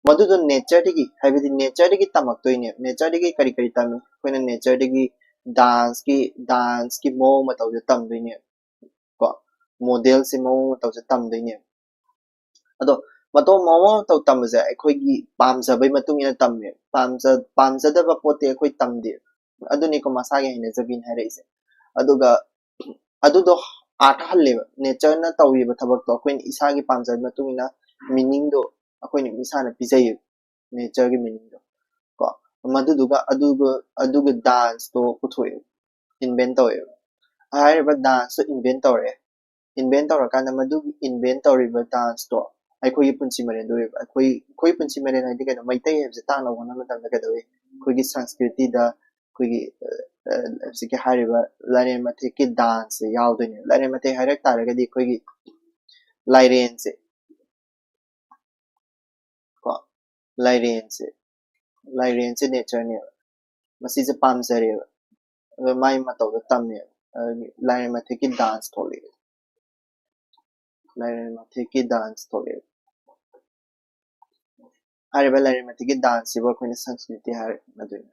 ꯃꯗꯨꯗꯣ ꯅꯦꯆꯔꯗꯒꯤ, ꯍꯥꯏꯕꯗꯤ ꯅꯦꯆꯔꯗꯒꯤ ꯇꯝꯃꯛꯇꯣꯏꯅꯦ꯫ ꯅꯦꯆꯔꯗꯒꯤ ꯀꯔꯤ ꯀꯔꯤ ꯇꯝꯃꯤ? ꯑꯩꯈꯣꯏꯅ ꯅꯦꯆꯔꯗꯒꯤ ꯗꯥꯟꯁꯀꯤ, ꯗꯥꯟꯁꯀꯤ ꯃꯑꯣꯡ ꯃꯇꯧꯁꯦ ꯇꯝꯗꯣꯏꯅꯦ ꯀꯣ, ꯃꯣꯗꯦꯜꯁꯦ, ꯃꯑꯣꯡ ꯃꯇꯧꯁꯦ ꯇꯝꯗꯣꯏꯅꯦ꯫ ꯑꯗꯣ ꯃꯇꯧ, ꯃꯑꯣꯡ ꯃꯇꯧ ꯇꯝꯕꯁꯦ ꯑꯩꯈꯣꯏꯒꯤ ꯄꯥꯝꯖꯕꯩ ꯃꯇꯨꯡ ꯏꯟꯅ ꯇꯝꯃꯦ꯫ ꯄꯥꯝꯖ-, ꯄꯥꯝꯖꯗꯕ ꯄꯣꯠꯇꯤ ꯑꯩꯈꯣꯏ ꯇꯝꯗꯦ꯫ ꯑꯗꯨꯅꯤꯀꯣ ꯃꯁꯥꯒꯤ ꯍꯩꯅꯖꯕꯤꯅ ꯍꯥꯏꯔꯛꯏꯁꯦ꯫ ꯑꯗꯨꯒ ꯑꯗꯨꯗꯣ ꯑꯥꯔꯠ ꯍꯜꯂꯦꯕ꯫ ꯅꯦꯆꯔꯅ ꯇꯧꯔꯤꯕ ꯊꯕꯛꯇꯣ ꯑꯩꯈꯣꯏꯅ ꯏꯁꯥꯒꯤ ꯄꯥꯝꯖꯕꯒꯤ ꯃꯇꯨꯡ ꯏꯟꯅ ꯃꯤꯅꯤꯡꯗꯣ ꯑꯩꯈꯣꯏꯅ ꯏꯁꯥꯅ ꯄꯤꯖꯩꯌꯦꯕ, ꯅꯦꯆꯔꯒꯤ ꯃꯤꯅꯤꯡꯗꯣ ꯀꯣ꯫ ꯃꯗꯨꯗꯨꯒ ꯑꯗꯨꯒ, ꯑꯗꯨꯒ ꯗꯥꯟꯁꯇꯣ ꯄꯨꯊꯣꯛꯑꯦꯕ, ꯏꯟꯚꯦꯟ ꯇꯧꯋꯦꯕ꯫ ꯍꯥꯏꯔꯤꯕ ꯗꯥꯟꯁꯇꯣ ꯏꯟꯚꯦꯟ ꯇꯧꯔꯛꯑꯦ꯫ ꯏꯟꯚꯦꯟ ꯇꯧꯔꯀꯥꯟꯗ ꯃꯗꯨꯒꯤ ꯏꯟꯚꯦꯟ ꯇꯧꯔꯤꯕ ꯗꯥꯟꯁꯇꯣ ꯑꯩꯈꯣꯏꯒꯤ ꯄꯨꯟꯁꯤ ꯃꯔꯦꯜꯗ ꯑꯣꯏꯕ꯫ ꯑꯩꯈꯣꯏ, ꯑꯩꯈꯣꯏ ꯄꯨꯟꯁꯤ ꯃꯔꯦꯜ ꯍꯥꯏꯗꯤ ꯀꯩꯅꯣ? ꯃꯩꯇꯩ ꯍꯥꯏꯕꯁꯦ ꯇꯥꯛꯅꯕ ꯍꯣꯠꯅꯕ ꯃꯇꯝꯗ ꯀꯩꯗꯧꯏ? ꯑꯩꯈꯣꯏꯒꯤ ꯁꯪꯁꯀ꯭ꯔꯤꯇꯤꯗ, ꯑꯩꯈꯣꯏꯒꯤ, ꯑ, ꯑ, ꯍꯧꯖꯤꯛꯀꯤ ꯍꯥꯏꯔꯤꯕ ꯂꯥꯏꯔꯦꯟ ꯃꯊꯦꯛꯀꯤ ꯗꯥꯟꯁꯁꯦ ꯌꯥꯎꯗꯣꯏꯅꯦꯕ꯫ ꯂꯥꯏꯔꯦꯟ ꯃꯊꯦꯛ ꯍꯥꯏꯔꯛ ꯇꯥꯔꯒꯗꯤ ꯑꯩꯈꯣꯏꯒꯤ ꯂꯥꯏꯔꯦꯟꯁꯦ ꯀꯣ, ꯂꯥꯏꯔꯦꯟꯁꯦ, ꯂꯥꯏꯔꯦꯟꯁꯦ ꯅꯦꯆꯔꯅꯦꯕ꯫ ꯃꯁꯤꯁꯦ ꯄꯥꯝꯖꯔꯦꯕ꯫ ꯑꯗꯣ ꯃꯥꯏ ꯃꯇꯧꯗꯣ ꯇꯝꯃꯦꯕ꯫ ꯑꯗꯨꯗꯤ ꯂꯥꯏꯔꯦꯟ ꯃꯊꯦꯛꯀꯤ ꯗꯥꯟꯁ ꯊꯣꯛꯂꯛꯑꯦ꯫ ꯂꯥꯏꯔꯦꯟ ꯃꯊꯦꯛꯀꯤ ꯗꯥꯟꯁ ꯊꯣꯛꯂꯛꯑꯦ꯫ ꯍꯥꯏꯔꯤꯕ ꯂꯥꯏꯔꯦꯟ ꯃꯊꯦꯛꯀꯤ ꯗꯥꯟꯁꯁꯤꯕꯨ ꯑꯩꯈꯣꯏꯅ ꯁꯪꯁꯀ꯭ꯔꯤꯇꯤ ꯍꯥꯏꯔꯦ꯫ ꯑꯗꯨꯅ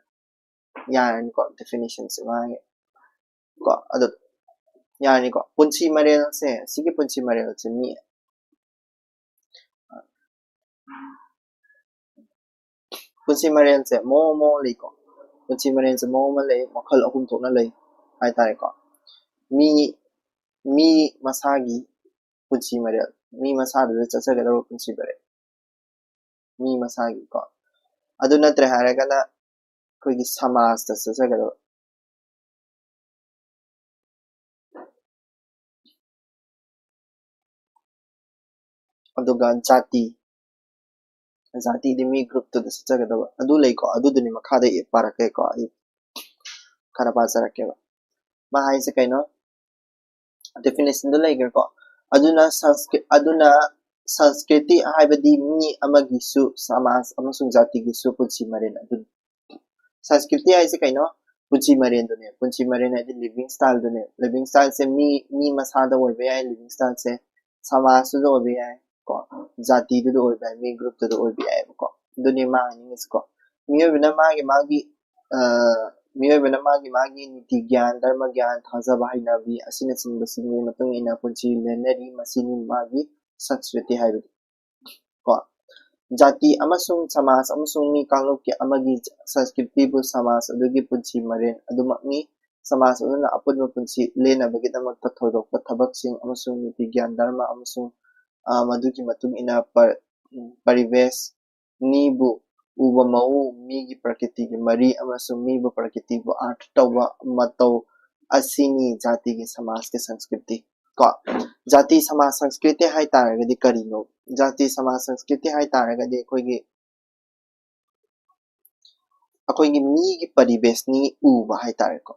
ꯌꯥꯔꯅꯤꯀꯣ, ꯗꯤꯐꯤꯅꯤꯁꯟꯁꯦ ꯃꯥꯒꯤ ꯀꯣ꯫ ꯑꯗꯣ ꯌꯥꯔꯅꯤꯀꯣ꯫ ꯄꯨꯟꯁꯤ ꯃꯔꯦꯜꯁꯦ, ꯁꯤꯒꯤ ꯄꯨꯟꯁꯤ ꯃꯔꯦꯜꯁꯦ ꯃꯤ, ꯄꯨꯟꯁꯤ ꯃꯔꯦꯜꯁꯦ ꯃꯑꯣꯡ ꯃꯑꯣꯡ ꯂꯩꯀꯣ꯫ ꯄꯨꯟꯁꯤ ꯃꯔꯦꯜꯁꯦ ꯃꯑꯣꯡ ꯑꯃ ꯂꯩ, ꯃꯈꯜ ꯑꯍꯨꯝ ꯊꯣꯛꯅ ꯂꯩ ꯍꯥꯏꯇꯥꯔꯦꯀꯣ꯫ ꯃꯤ, ꯃꯤ ꯃꯁꯥꯒꯤ ꯄꯨꯟꯁꯤ ꯃꯔꯦꯜ, ꯃꯤ ꯃꯁꯥꯗꯨꯗ ꯆꯠꯆꯒꯗꯕ ꯄꯨꯟꯁꯤ ꯃꯔꯦꯜ, ꯃꯤ ꯃꯁꯥꯒꯤꯀꯣ꯫ ꯑꯗꯨ ꯅꯠꯇ꯭ꯔꯦ ꯍꯥꯏꯔꯒꯅ ꯑꯩꯈꯣꯏꯒꯤ ꯁꯃꯥꯖꯇ ꯆꯠꯆꯒꯗꯕ꯫ ꯑꯗꯨꯒ ꯖꯥꯇꯤ, ꯖꯥꯇꯤꯗꯤ ꯃꯤ ꯒ꯭ꯔꯨꯞꯇꯨꯗ ꯆꯠꯆꯒꯗꯕ꯫ ꯑꯗꯨ ꯂꯩꯀꯣ, ꯑꯗꯨꯗꯨꯅꯤ ꯃꯈꯥꯗ ꯄꯥꯔꯛꯀꯦꯀꯣ, ꯑꯩ ꯈꯔ ꯄꯥꯖꯔꯛꯀꯦꯕ꯫ ꯃꯥ ꯍꯥꯏꯁꯦ ꯀꯩꯅꯣ, ꯗꯦꯐꯤꯅꯦꯁꯟꯗꯣ ꯂꯩꯈ꯭ꯔꯦꯀꯣ꯫ ꯑꯗꯨꯅ ꯁꯪꯁꯀ꯭ꯔꯤꯠ ꯑꯗꯨꯅ ꯁꯪꯁꯀ꯭ꯔꯤꯇꯤ ꯍꯥꯏꯕꯗꯤ ꯃꯤ ꯑꯃꯒꯤꯁꯨ, ꯁꯃꯥꯖ ꯑꯃꯁꯨꯡ ꯖꯥꯇꯤꯒꯤꯁꯨ ꯄꯨꯟꯁꯤ ꯃꯔꯦꯟ ꯑꯗꯨꯅꯤ꯫ ꯁꯪꯁꯀ꯭ꯔꯤꯇꯤ ꯍꯥꯏꯁꯦ ꯀꯩꯅꯣ? ꯄꯨꯟꯁꯤ ꯃꯔꯦꯟꯗꯨꯅꯦ꯫ ꯄꯨꯟꯁꯤ ꯃꯔꯦꯟ ꯍꯥꯏꯗꯤ ꯂꯤꯕꯤꯡ ꯁ꯭ꯇꯥꯏꯜꯗꯨꯅꯦ꯫ ꯂꯤꯕꯤꯡ ꯁ꯭ꯇꯥꯏꯜꯁꯦ ꯃꯤ ꯃꯤ ꯃꯁꯥꯗ ꯑꯣꯏꯕ ꯌꯥꯏ, ꯂꯤꯕꯤꯡ ꯁ꯭ꯇꯥꯏꯜꯁꯦ ꯁꯃꯥꯖꯇꯨꯗ ꯑꯣꯏꯕ ꯌꯥꯏ ꯀꯣ, ꯖꯥꯇꯤꯗꯨꯗ ꯑꯣꯏꯕ ꯌꯥꯏ, ꯃꯤ ꯒ꯭ꯔꯨꯞꯇꯨꯗ ꯑꯣꯏꯕ ꯌꯥꯏꯑꯕꯀꯣ꯫ ꯑꯗꯨꯅꯤ ꯃꯥ ꯍꯥꯏꯅꯤꯡꯉꯤꯁꯤꯀꯣ꯫ ꯃꯤꯑꯣꯏꯕꯅ ꯃꯥꯒꯤ ꯃꯥꯒꯤ ꯑ, ꯃꯤꯑꯣꯏꯕꯅ ꯃꯥꯒꯤ ꯃꯥꯒꯤ ꯅꯤꯇꯤ ꯒ꯭ꯌꯥꯟ, ꯙꯔꯃ ꯒ꯭ꯌꯥꯟ, ꯊꯥꯖꯕ, ꯍꯩꯅꯕꯤ ꯑꯁꯤꯅꯆꯤꯡꯕꯁꯤꯡꯒꯤ ꯃꯇꯨꯡ ꯏꯟꯅ ꯄꯨꯟꯁꯤ ꯂꯦꯟꯅꯔꯤ꯫ ꯃꯁꯤꯅꯤ ꯃꯥꯒꯤ ꯁꯪꯁꯀ꯭ꯔꯤꯇꯤ ꯍꯥꯏꯕꯗꯤ ꯀꯣ꯫ ꯖꯥꯇꯤ ꯑꯃꯁꯨꯡ ꯁꯃꯥꯖ ꯑꯃꯁꯨꯡ ꯃꯤ ꯀꯥꯡꯂꯨꯞꯀꯤ ꯑꯃꯒꯤ ꯁꯪꯁꯀ꯭ꯔꯤꯇꯤꯕꯨ ꯁꯃꯥꯖ ꯑꯗꯨꯒꯤ ꯄꯨꯟꯁꯤ ꯃꯔꯦꯟ ꯑꯗꯨꯃꯛꯅꯤ꯫ ꯁꯃꯥꯖ ꯑꯗꯨꯅ ꯑꯄꯨꯟꯕ ꯄꯨꯟꯁꯤ ꯂꯦꯟꯅꯕꯒꯤꯗꯃꯛꯇ ꯊꯣꯏꯗꯣꯛꯄ ꯊꯕꯛꯁꯤꯡ ꯑꯃꯁꯨꯡ ꯅꯤꯇꯤ ꯒ꯭ꯌꯥꯟ, ꯙꯔꯃ ꯑꯃꯁꯨꯡ, ꯑ, ꯃꯗꯨꯒꯤ ꯃꯇꯨꯡ ꯏꯟꯅ ꯄ-, ꯄꯔꯤꯕꯦꯁ, ꯃꯤꯕꯨ ꯎꯕ ꯃꯑꯣꯡ, ꯃꯤꯒꯤ ꯄ꯭ꯔꯀꯤꯇꯤꯒꯤ ꯃꯔꯤ ꯑꯃꯁꯨꯡ ꯃꯤꯕꯨ ꯄ꯭ꯔꯀꯤꯇꯤꯕꯨ ꯑꯥꯔꯊ ꯇꯧꯕ ꯃꯇꯧ ꯑꯁꯤꯅꯤ ꯖꯥꯇꯤꯒꯤ ꯁꯃꯥꯖꯀꯤ ꯁꯪꯁꯀ꯭ꯔꯤꯇꯤ꯫ ꯀꯣ, ꯖꯥꯇꯤ ꯁꯃꯥꯖ ꯁꯪꯁꯀ꯭ꯔꯤꯇꯤ ꯍꯥꯏ ꯇꯥꯔꯒꯗꯤ ꯀꯔꯤꯅꯣ? ꯖꯥꯇꯤ ꯁꯃꯥꯖ ꯁꯪꯁꯀ꯭ꯔꯤꯇꯤ ꯍꯥꯏ ꯇꯥꯔꯒꯗꯤ ꯑꯩꯈꯣꯏꯒꯤ, ꯑꯩꯈꯣꯏꯒꯤ ꯃꯤꯒꯤ ꯄꯔꯤꯕꯦꯁꯅꯤ ꯎꯕ ꯍꯥꯏ ꯇꯥꯔꯦꯀꯣ꯫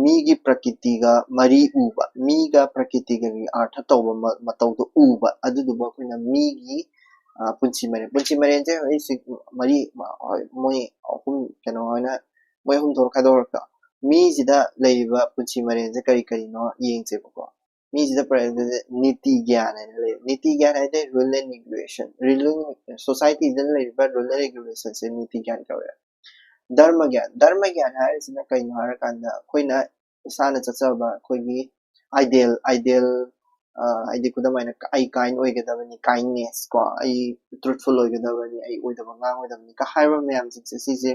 ꯃꯤꯒꯤ ꯄ꯭ꯔꯀꯤꯇꯤꯒ ꯃꯔꯤ ꯎꯕ, ꯃꯤꯒ ꯄ꯭ꯔꯀꯤꯇꯤꯒꯒꯤ ꯑꯥꯔꯊ ꯇꯧꯕ ꯃ-, ꯃꯇꯧꯗꯣ ꯎꯕ, ꯑꯗꯨꯗꯨꯕꯨ ꯑꯩꯈꯣꯏꯅ ꯃꯤꯒꯤ, ꯑ, ꯄꯨꯟꯁꯤ ꯃꯔꯦꯟ, ꯄꯨꯟꯁꯤ ꯃꯔꯦꯟꯁꯦ ꯑꯩꯁꯦ ꯃꯔꯤ, ꯍꯣꯏ, ꯃꯣꯏ ꯑꯍꯨꯝ, ꯀꯩꯅꯣ ꯍꯥꯏꯅ ꯃꯣꯏ ꯑꯍꯨꯝ ꯊꯣꯛꯅ ꯈꯥꯏꯗꯣꯛꯑꯒ ꯃꯤꯁꯤꯗ ꯂꯩꯔꯤꯕ ꯄꯨꯟꯁꯤ ꯃꯔꯦꯟꯁꯦ ꯀꯔꯤ ꯀꯔꯤꯅꯣ ꯌꯦꯡꯁꯦꯕꯀꯣ꯫ ꯃꯤꯁꯤꯗ ꯄꯔꯦꯡꯗꯨꯗ ꯅꯤꯇꯤ ꯒ꯭ꯌꯥꯟ ꯍꯥꯏꯅ ꯂꯩ꯫ ꯅꯤꯇꯤ ꯒ꯭ꯌꯥꯟ ꯍꯥꯏꯗꯤ rule and regulation, ruling, societyꯗ ꯂꯩꯔꯤꯕ rule and regulationꯁꯦ ꯅꯤꯇꯤ ꯒ꯭ꯌꯥꯟ ꯀꯧꯋꯦ꯫ ꯙꯔꯃ ꯒ꯭ꯌꯥꯟ, ꯙꯔꯃ ꯒ꯭ꯌꯥꯟ ꯍꯥꯏꯔꯤꯁꯤꯅ ꯀꯩꯅꯣ ꯍꯥꯏꯔꯀꯥꯟꯗ ꯑꯩꯈꯣꯏꯅ ꯏꯁꯥꯅ ꯆꯠꯆꯕ ꯑꯩꯈꯣꯏꯒꯤ ideal, ideal, ꯑ, ꯍꯥꯏꯗꯤ ꯈꯨꯗꯝ ꯑꯣꯏꯅ ꯑꯩ kind ꯑꯣꯏꯒꯗꯕꯅꯤ, kindness ꯀꯣ, ꯑꯩ truthful ꯑꯣꯏꯒꯗꯕꯅꯤ, ꯑꯩ ꯑꯣꯏꯗꯕ ꯉꯥꯡꯉꯣꯏꯗꯕꯅꯤ ꯀ ꯍꯥꯏꯕ ꯃꯌꯥꯝꯁꯤꯡꯁꯦ ꯁꯤꯁꯦ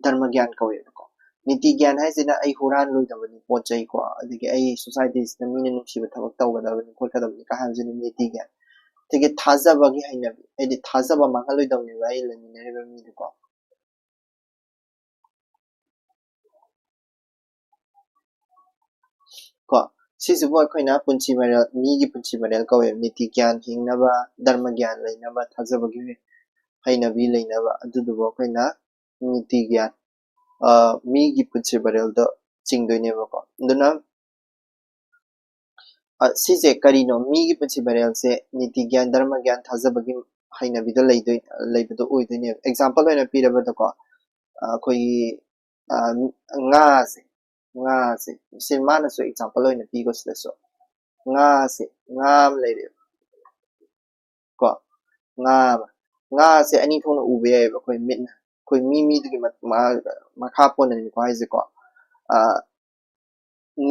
ꯙꯔꯃ ꯒ꯭ꯌꯥꯟ ꯀꯧꯋꯦꯕꯀꯣ꯫ ꯅꯤꯇꯤ ꯒ꯭ꯌꯥꯟ ꯍꯥꯏꯁꯤꯅ ꯑꯩ ꯍꯨꯔꯥꯟꯂꯣꯏꯗꯕꯅꯤ ꯄꯣꯠ ꯆꯩ ꯀꯣ, ꯑꯗꯒꯤ ꯑꯩ societyꯁꯤꯗ ꯃꯤꯅ ꯅꯨꯡꯁꯤꯕ ꯊꯕꯛ ꯇꯧꯒꯗꯕꯅꯤ ꯈꯣꯠꯀꯗꯕꯅꯤ ꯀ ꯍꯥꯏꯕꯁꯤꯅ ꯅꯤꯇꯤ ꯒ꯭ꯌꯥꯟ꯫ ꯑꯗꯒꯤ ꯊꯥꯖꯕꯒꯤ ꯍꯩꯅꯕꯤ, ꯍꯥꯏꯗꯤ ꯊꯥꯖꯕ ꯃꯥꯡꯍꯜꯂꯣꯏꯗꯕꯅꯦꯕ ꯑꯩ ꯂꯩꯃꯤꯟꯅꯔꯤꯕ ꯃꯤꯗꯨꯀꯣ꯫ ꯀꯣ, ꯁꯤꯁꯤꯕꯨ ꯑꯩꯈꯣꯏꯅ ꯄꯨꯟꯁꯤ ꯃꯔꯦꯜ, ꯃꯤꯒꯤ ꯄꯨꯟꯁꯤ ꯃꯔꯦꯜ ꯀꯧꯋꯦ꯫ ꯅꯤꯇꯤ ꯒ꯭ꯌꯥꯟ ꯍꯤꯡꯅꯕ, ꯙꯔꯃ ꯒ꯭ꯌꯥꯟ ꯂꯩꯅꯕ, ꯊꯥꯖꯕꯒꯤ ꯍꯩꯅꯕꯤ ꯂꯩꯅꯕ, ꯑꯗꯨꯗꯨꯕꯨ ꯑꯩꯈꯣꯏꯅ ꯅꯤꯇꯤ ꯒ꯭ꯌꯥꯟ, ꯑ, ꯃꯤꯒꯤ ꯄꯨꯟꯁꯤ ꯃꯔꯦꯜꯗ ꯆꯤꯡꯗꯣꯏꯅꯦꯕꯀꯣ꯫ ꯑꯗꯨꯅ, ꯑ, ꯁꯤꯁꯦ ꯀꯔꯤꯅꯣ? ꯃꯤꯒꯤ ꯄꯨꯟꯁꯤ ꯃꯔꯦꯜꯁꯦ ꯅꯤꯇꯤ ꯒ꯭ꯌꯥꯟ, ꯙꯔꯃ ꯒ꯭ꯌꯥꯟ, ꯊꯥꯖꯕꯒꯤ ꯍꯩꯅꯕꯤꯗ ꯂꯩꯗꯣꯏ-, ꯂꯩꯕꯗꯣ ꯑꯣꯏꯗꯣꯏꯅꯦꯕ꯫ Example ꯑꯣꯏꯅ ꯄꯤꯔꯕꯗꯀꯣ, ꯑ, ꯑꯩꯈꯣꯏꯒꯤ, ꯑ, ꯉꯥꯁꯦ, ꯉꯥꯁꯦ, ꯁꯤ ꯃꯥꯅꯁꯨ example ꯑꯣꯏꯅ ꯄꯤꯀꯣ ꯁꯤꯗꯁꯨ꯫ ꯉꯥꯁꯦ, ꯉꯥ ꯑꯃ ꯂꯩꯔꯦꯕ꯫ ꯀꯣ, ꯉꯥ ꯑꯃ꯫ ꯉꯥꯁꯦ ꯑꯅꯤ ꯊꯣꯛꯅ ꯎꯕ ꯌꯥꯏꯑꯕ ꯑꯩꯈꯣꯏ ꯃꯤꯠꯅ꯫ ꯑꯩꯈꯣꯏ ꯃꯤ ꯃꯤꯗꯨꯒꯤ ꯃ-, ꯃ-, ꯃꯈꯥ ꯄꯣꯟꯅꯅꯤꯀꯣ ꯍꯥꯏꯁꯦꯀꯣ꯫ ꯑ,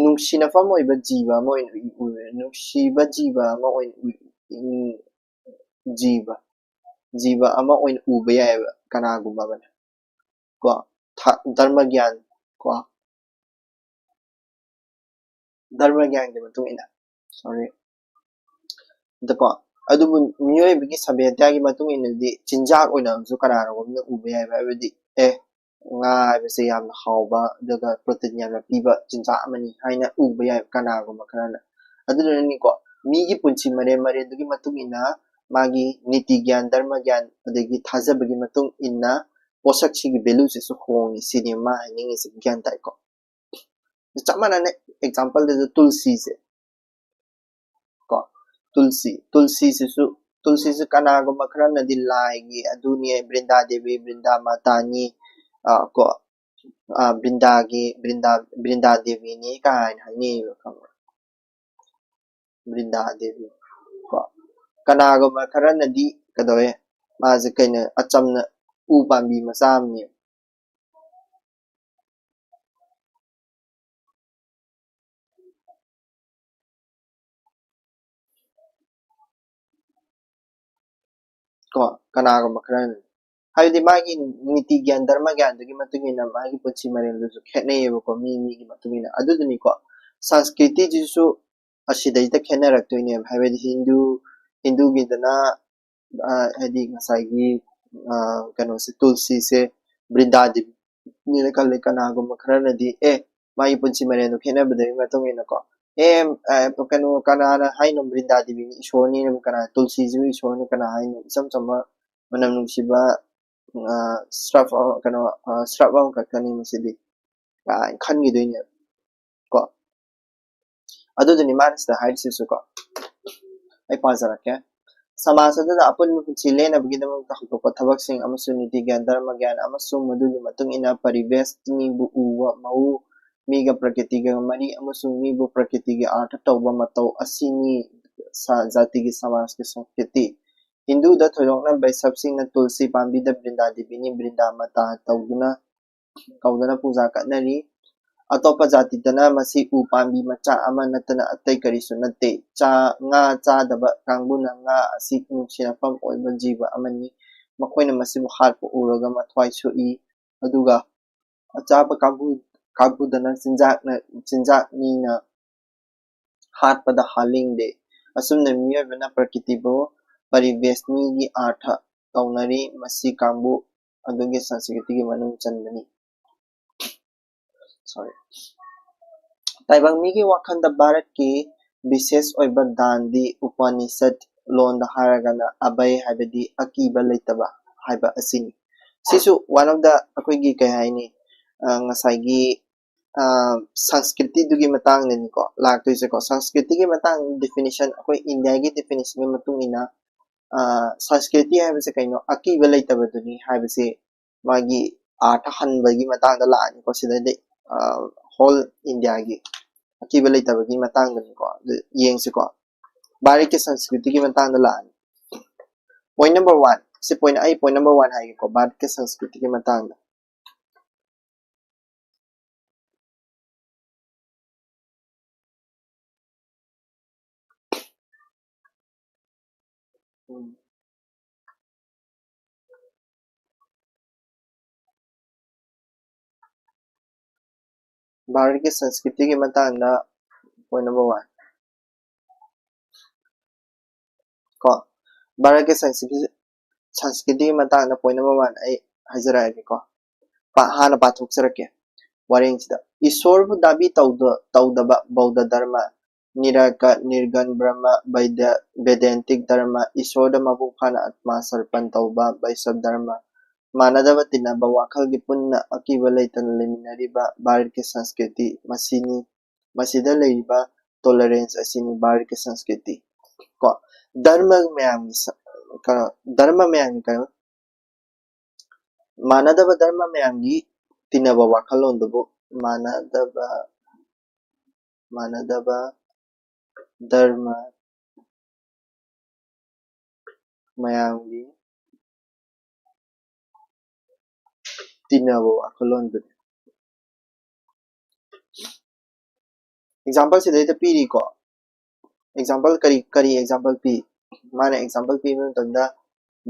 ꯅꯨꯡꯁꯤꯅꯐꯝ ꯑꯣꯏꯕ ꯖꯤꯕ ꯑꯃ ꯑꯣꯏꯅ ꯎ-, ꯎ-, ꯅꯨꯡꯁꯤꯕ ꯖꯤꯕ ꯑꯃ ꯑꯣꯏꯅ ꯎ-, ꯎ-, ꯖꯤꯕ, ꯖꯤꯕ ꯑꯃ ꯑꯣꯏꯅ ꯎꯕ ꯌꯥꯏꯑꯕ ꯀꯅꯥꯒꯨꯝꯕ ꯑꯃꯅ꯫ ꯀꯣ, ꯊ-, ꯙꯔꯃ ꯒ꯭ꯌꯥꯟ, ꯀꯣ, ꯙꯔꯃ ꯒ꯭ꯌꯥꯟꯒꯤ ꯃꯇꯨꯡ ꯏꯟꯅ, sorry, ꯑꯗꯀꯣ, ꯑꯗꯨꯕꯨ ꯃꯤꯑꯣꯏꯕꯒꯤ ꯁꯚ꯭ꯌꯇꯥꯒꯤ ꯃꯇꯨꯡ ꯏꯟꯅꯗꯤ ꯆꯤꯟꯖꯥꯛ ꯑꯣꯏꯅ ꯑꯃꯁꯨ ꯀꯅꯥꯒꯨꯝꯕꯅ ꯎꯕ ꯌꯥꯏꯕ, ꯍꯥꯏꯕꯗꯤ, ꯑꯦ, ꯉꯥ ꯍꯥꯏꯕꯁꯦ ꯌꯥꯝꯅ ꯍꯥꯎꯕ, ꯑꯗꯨꯒ protein ꯌꯥꯝꯅ ꯄꯤꯕ ꯆꯤꯟꯖꯥꯛ ꯑꯃꯅꯤ ꯍꯥꯏꯅ ꯎꯕ ꯌꯥꯏ ꯀꯅꯥꯒꯨꯝꯕ ꯈꯔꯅ꯫ ꯑꯗꯨꯗꯨꯅꯅꯤꯀꯣ, ꯃꯤꯒꯤ ꯄꯨꯟꯁꯤ ꯃꯔꯦꯜ ꯃꯔꯦꯜꯗꯨꯒꯤ ꯃꯇꯨꯡ ꯏꯟꯅ, ꯃꯥꯒꯤ ꯅꯤꯇꯤ ꯒ꯭ꯌꯥꯟ, ꯙꯔꯃ ꯒ꯭ꯌꯥꯟ, ꯑꯗꯒꯤ ꯊꯥꯖꯕꯒꯤ ꯃꯇꯨꯡ ꯏꯟꯅ ꯄꯣꯠꯁꯛꯁꯤꯒꯤ value ꯁꯤꯁꯨ ꯍꯣꯡꯉꯤ ꯁꯤꯅꯤ ꯃꯥ ꯍꯥꯏꯅꯤꯡꯉꯤꯁꯦ, ꯒ꯭ꯌꯥꯟ ꯇꯥꯏꯀꯣ? ꯆꯞ ꯃꯥꯟꯅꯅ example ꯗꯁꯨ ꯇꯨꯜꯁꯤꯁꯦ, ꯀꯣ, ꯇꯨꯜꯁꯤ, ꯇꯨꯜꯁꯤꯁꯤꯁꯨ, ꯇꯨꯜꯁꯤꯁꯤ ꯀꯅꯥꯒꯨꯝꯕ ꯈꯔꯅꯗꯤ ꯂꯥꯏꯒꯤ ꯑꯗꯨꯅꯤ, ꯕ꯭ꯔꯤꯟꯗꯥ ꯗꯦꯕꯤ, ꯕ꯭ꯔꯤꯟꯗꯥ ꯃꯥꯇꯥꯅꯤ, ꯑ, ꯀꯣ, ꯑ, ꯕ꯭ꯔꯤꯟꯗꯥꯒꯤ, ꯕ꯭ꯔꯤꯟꯗꯥ, ꯕ꯭ꯔꯤꯟꯗꯥ ꯗꯦꯕꯤꯅꯤ ꯀꯥꯏꯅ ꯍꯥꯏꯅꯩꯌꯦꯕ, ꯈꯪꯕ꯭ꯔꯥ? ꯕ꯭ꯔꯤꯟꯗꯥ ꯗꯦꯕꯤ꯫ ꯀꯣ, ꯀꯅꯥꯒꯨꯝꯕ ꯈꯔꯅꯗꯤ ꯀꯩꯗꯧꯋꯦ? ꯃꯥꯁꯦ ꯀꯩꯅꯣ, ꯑꯆꯝꯅ ꯎ ꯄꯥꯝꯕꯤ ꯃꯆꯥ ꯑꯃꯅꯦ꯫ ꯀꯣ, ꯀꯅꯥꯒꯨꯝꯕ ꯈꯔꯅ꯫ ꯍꯥꯏꯕꯗꯤ ꯃꯥꯒꯤ ꯅꯤꯇꯤ ꯒ꯭ꯌꯥꯟ, ꯙꯔꯃ ꯒ꯭ꯌꯥꯟꯗꯨꯒꯤ ꯃꯇꯨꯡ ꯏꯟꯅ ꯃꯥꯒꯤ ꯄꯨꯟꯁꯤ ꯃꯔꯦꯜꯗꯨꯁꯨ ꯈꯦꯠꯅꯩꯌꯦꯕꯀꯣ, ꯃꯤ ꯃꯤꯒꯤ ꯃꯇꯨꯡ ꯏꯟꯅ꯫ ꯑꯗꯨꯗꯨꯅꯤꯀꯣ, ꯁꯪꯁꯀ꯭ꯔꯤꯇꯤꯁꯤꯁꯨ ꯑꯁꯤꯗꯩꯗ ꯈꯦꯠꯅꯔꯛꯇꯣꯏꯅꯦꯕ꯫ ꯍꯥꯏꯕꯗꯤ ꯍꯤꯟꯗꯨ, ꯍꯤꯟꯗꯨꯒꯤꯗꯅ, ꯑ, ꯍꯥꯏꯗꯤ ꯉꯁꯥꯏꯒꯤ, ꯑ, ꯀꯩꯅꯣꯁꯦ, ꯇꯨꯜꯁꯤꯁꯦ ꯕ꯭ꯔꯤꯟꯗꯥ ꯗꯦꯕꯤꯅꯦꯅ ꯈꯜꯂꯦ꯫ ꯀꯅꯥꯒꯨꯝꯕ ꯈꯔꯅꯗꯤ, ꯑꯦ, ꯃꯥꯒꯤ ꯄꯨꯟꯁꯤ ꯃꯔꯦꯜꯗꯣ ꯈꯦꯠꯅꯕꯗꯨꯒꯤ ꯃꯇꯨꯡ ꯏꯟꯅꯀꯣ, ꯑꯦ, ꯑ, ꯀꯩꯅꯣ, ꯀꯅꯥꯅ ꯍꯥꯏꯅꯣ ꯕ꯭ꯔꯤꯟꯗꯥ ꯗꯦꯕꯤꯅ ꯏꯁꯣꯔꯅꯦꯅ? ꯀꯅꯥ, ꯇꯨꯜꯁꯤꯁꯤꯕꯨ ꯏꯁꯣꯔꯅꯤ ꯀꯅꯥ ꯍꯥꯏꯅꯣ? ꯏꯆꯝ ꯆꯝꯕ ꯃꯅꯝ ꯅꯨꯡꯁꯤꯕ, ꯑ, ꯁ꯭ꯔꯐ ꯑꯃ, ꯀꯩꯅꯣ, ꯑ, ꯁ꯭ꯔꯐ ꯑꯃꯈꯛꯇꯅꯤ ꯃꯁꯤꯗꯤ ꯀꯥꯏꯅ ꯈꯟꯈꯤꯗꯣꯏꯅꯦꯕ ꯀꯣ꯫ ꯑꯗꯨꯗꯨꯅꯤ ꯃꯥꯅ ꯁꯤꯗ ꯍꯥꯏꯔꯤꯁꯤꯁꯨ ꯀꯣ꯫ ꯑꯩ ꯄꯥꯖꯔꯛꯀꯦ꯫ ꯁꯃꯥꯖ ꯑꯗꯨꯗ ꯑꯄꯨꯟꯕ ꯄꯨꯟꯁꯤ ꯂꯦꯟꯅꯕꯒꯤꯗꯃꯛꯇ ꯍꯧꯗꯣꯛꯄ ꯊꯕꯛꯁꯤꯡ ꯑꯃꯁꯨꯡ ꯅꯤꯇꯤ ꯒ꯭ꯌꯥꯟ, ꯙꯔꯃ ꯒ꯭ꯌꯥꯟ ꯑꯃꯁꯨꯡ ꯃꯗꯨꯒꯤ ꯃꯇꯨꯡ ꯏꯟꯅ ꯄꯔꯤꯕꯦꯁ, ꯃꯤꯕꯨ ꯎꯕ ꯃꯑꯣꯡ, ꯃꯤꯒ ꯄ꯭ꯔꯀꯤꯇꯤꯒ ꯃꯔꯤ ꯑꯃꯁꯨꯡ ꯃꯤꯕꯨ ꯄ꯭ꯔꯀꯤꯇꯤꯒꯤ ꯑꯥꯔꯊ ꯇꯧꯕ ꯃꯇꯧ ꯑꯁꯤꯅꯤ ꯁꯥ-, ꯖꯥꯇꯤꯒꯤ ꯁꯃꯥꯖꯀꯤ ꯁꯪꯁꯀ꯭ꯔꯤꯇꯤ꯫ ꯍꯤꯟꯗꯨꯗ ꯊꯣꯏꯗꯣꯛꯅ ꯕꯩꯁꯞꯁꯤꯡꯅ ꯇꯨꯜꯁꯤ ꯄꯥꯝꯕꯤꯗ ꯕ꯭ꯔꯤꯟꯗꯥ ꯗꯦꯕꯤꯅꯤ, ꯕ꯭ꯔꯤꯟꯗꯥ ꯃꯥꯇꯥ ꯇꯧꯗꯨꯅ, ꯀꯧꯗꯨꯅ ꯄꯨꯖꯥ ꯀꯠꯅꯔꯤ꯫ ꯑꯇꯣꯞꯄ ꯖꯥꯇꯤꯗꯅ ꯃꯁꯤ ꯎ ꯄꯥꯝꯕꯤ ꯃꯆꯥ ꯑꯃ ꯅꯠꯇꯅ ꯑꯇꯩ ꯀꯔꯤꯁꯨ ꯅꯠꯇꯦ꯫ ꯆꯥ-, ꯉꯥ ꯆꯥꯗꯕ ꯀꯥꯡꯕꯨꯅ ꯉꯥ ꯑꯁꯤ ꯅꯨꯡꯁꯤꯅꯐꯝ ꯑꯣꯏꯕ ꯖꯤꯕ ꯑꯃꯅꯤ꯫ ꯃꯈꯣꯏꯅ ꯃꯁꯤꯕꯨ ꯍꯥꯠꯄ ꯎꯔꯒ ꯃꯊ꯭ꯋꯥꯏ ꯁꯣꯛꯏ, ꯑꯗꯨꯒ ꯑꯆꯥꯕ ꯀꯥꯡꯕꯨ, ꯀꯥꯡꯕꯨꯗꯅ ꯆꯤꯟꯖꯥꯛꯅ, ꯆꯤꯟꯖꯥꯛꯅꯤꯅ ꯍꯥꯠꯄꯗ ꯍꯥꯠꯅꯤꯡꯗꯦ꯫ ꯑꯁꯨꯝꯅ ꯃꯤꯑꯣꯏꯕꯅ ꯄ꯭ꯔꯀꯤꯇꯤꯕꯨ ꯄꯔꯤꯕꯦꯁꯅꯤꯒꯤ ꯑꯥꯔꯊ ꯇꯧꯅꯔꯤ, ꯃꯁꯤ ꯀꯥꯡꯕꯨ ꯑꯗꯨꯒꯤ ꯁꯪꯁꯀ꯭ꯔꯤꯇꯤꯒꯤ ꯃꯅꯨꯡ ꯆꯟꯕꯅꯤ꯫ Sorry꯫ ꯇꯥꯏꯕꯪ ꯃꯤꯒꯤ ꯋꯥꯈꯜꯗ ꯚꯥꯔꯠꯀꯤ ꯕꯤꯁꯦꯁ ꯑꯣꯏꯕ ꯗꯥꯟꯗꯤ ꯎꯄꯅꯤꯁꯠ, ꯂꯣꯟꯗ ꯍꯥꯏꯔꯒꯅ ꯑꯚꯌ ꯍꯥꯏꯕꯗꯤ ꯑꯀꯤꯕ ꯂꯩꯇꯕ ꯍꯥꯏꯕ ꯑꯁꯤꯅꯤ꯫ ꯁꯤꯁꯨ one of the ꯑꯩꯈꯣꯏꯒꯤ ꯀꯩ ꯍꯥꯏꯅꯤ, ꯑ, ꯉꯁꯥꯏꯒꯤ, ꯑ, ꯁꯪꯁꯀ꯭ꯔꯤꯇꯤꯗꯨꯒꯤ ꯃꯇꯥꯡꯗꯅꯤꯀꯣ ꯂꯥꯛꯇꯣꯏꯁꯦꯀꯣ꯫ ꯁꯪꯁꯀ꯭ꯔꯤꯇꯤꯒꯤ ꯃꯇꯥꯡ ꯗꯤꯐꯤꯅꯤꯁꯟ, ꯑꯩꯈꯣꯏ ꯏꯟꯗꯤꯌꯥꯒꯤ ꯗꯤꯐꯤꯅꯤꯁꯟꯒꯤ ꯃꯇꯨꯡ ꯏꯟꯅ, ꯑ, ꯁꯪꯁꯀ꯭ꯔꯤꯇꯤ ꯍꯥꯏꯕꯁꯦ ꯀꯩꯅꯣ? ꯑꯀꯤꯕ ꯂꯩꯇꯕꯗꯨꯅꯤ ꯍꯥꯏꯕꯁꯦ ꯃꯥꯒꯤ ꯑꯥꯔꯊ ꯍꯟꯕꯒꯤ ꯃꯇꯥꯡꯗ ꯂꯥꯛꯑꯅꯤꯀꯣ꯫ ꯁꯤꯗꯗꯤ, ꯑ, ꯍꯣꯜ ꯏꯟꯗꯤꯌꯥꯒꯤ ꯑꯀꯤꯕ ꯂꯩꯇꯕꯒꯤ ꯃꯇꯥꯡꯗꯅꯤꯀꯣ꯫ ꯑꯗꯨ ꯌꯦꯡꯁꯤꯀꯣ꯫ ꯚꯥꯔꯠꯀꯤ ꯁꯪꯁꯀ꯭ꯔꯤꯇꯤꯒꯤ ꯃꯇꯥꯡꯗ ꯂꯥꯛꯑꯅꯤ꯫ Point number one꯫ ꯁꯤ point, ꯑꯩ point number one ꯍꯥꯏꯒꯦꯀꯣ, ꯚꯥꯔꯠꯀꯤ ꯁꯪꯁꯀ꯭ꯔꯤꯇꯤꯒꯤ ꯃꯇꯥꯡꯗ꯫ ꯎꯝ꯫ ꯚꯥꯔꯠꯀꯤ ꯁꯪꯁꯀ꯭ꯔꯤꯇꯤꯒꯤ ꯃꯇꯥꯡꯗ point number one꯫ ꯀꯣ, ꯚꯥꯔꯠꯀꯤ ꯁꯪꯁꯀ꯭ꯔꯤꯇꯤ, ꯁꯪꯁꯀ꯭ꯔꯤꯇꯤꯒꯤ ꯃꯇꯥꯡꯗ point number one ꯑꯩ ꯍꯥꯏꯖꯔꯛꯑꯒꯦꯀꯣ꯫ ꯄꯥ-, ꯍꯥꯟꯅ ꯄꯥꯊꯣꯛꯆꯔꯛꯀꯦ ꯋꯥꯔꯦꯡꯁꯤꯗ꯫ ꯏꯁꯣꯔꯕꯨ ꯗꯥꯕꯤ ꯇꯧꯗ-, ꯇꯧꯗꯕ ꯕꯧꯗ ꯙꯔꯃ, ꯅꯤꯔꯥꯀ ꯅꯤꯔꯒꯟ ꯕ꯭ꯔꯍ꯭ꯃ, ꯕꯩꯗ ꯕꯦꯗꯦꯟꯇꯤꯛ ꯙꯔꯃ, ꯏꯁꯣꯔꯗ ꯃꯄꯨꯡ ꯐꯥꯅ ꯑꯥꯠꯃꯥ ꯁꯔꯄꯟ ꯇꯧꯕ, ꯕꯩꯁꯕ ꯙꯔꯃ, ꯃꯥꯟꯅꯗꯕ ꯇꯤꯟꯅꯕ, ꯋꯥꯈꯜꯒꯤ ꯄꯨꯟꯅ ꯑꯀꯤꯕ ꯂꯩꯇꯅ ꯂꯩꯃꯤꯟꯅꯔꯤꯕ ꯚꯥꯔꯠꯀꯤ ꯁꯪꯁꯀ꯭ꯔꯤꯇꯤ ꯃꯁꯤꯅꯤ꯫ ꯃꯁꯤꯗ ꯂꯩꯔꯤꯕ ꯇꯣꯂꯔꯦꯟꯁ ꯑꯁꯤꯅꯤ ꯚꯥꯔꯠꯀꯤ ꯁꯪꯁꯀ꯭ꯔꯤꯇꯤ꯫ ꯀꯣ, ꯙꯔꯃ ꯃꯌꯥꯝꯒꯤ ꯁ- ꯀ- ꯙꯔꯃ ꯃꯌꯥꯝꯒꯤ ꯀꯩꯅꯣ, ꯃꯥꯟꯅꯗꯕ ꯙꯔꯃ ꯃꯌꯥꯝꯒꯤ ꯇꯤꯟꯅꯕ ꯋꯥꯈꯜꯂꯣꯟꯗꯨꯕꯨ ꯃꯥꯟꯅꯗꯕ ꯃꯥꯟꯅꯗꯕ ꯙꯔꯃ ꯃꯌꯥꯝꯒꯤ ꯇꯤꯟꯅꯕ ꯋꯥꯈꯜꯂꯣꯟꯗꯨꯅꯤ꯫ ꯑꯦꯛꯖꯥꯝꯄꯜ ꯁꯤꯗꯩꯗ ꯄꯤꯔꯤꯀꯣ꯫ ꯑꯦꯛꯖꯥꯝꯄꯜ ꯀꯔꯤ ꯀꯔꯤ ꯑꯦꯛꯖꯥꯝꯄꯜ ꯄꯤ? ꯃꯥꯅ ꯑꯦꯛꯖꯥꯝꯄꯜ ꯄꯤꯕ ꯃꯇꯝꯗ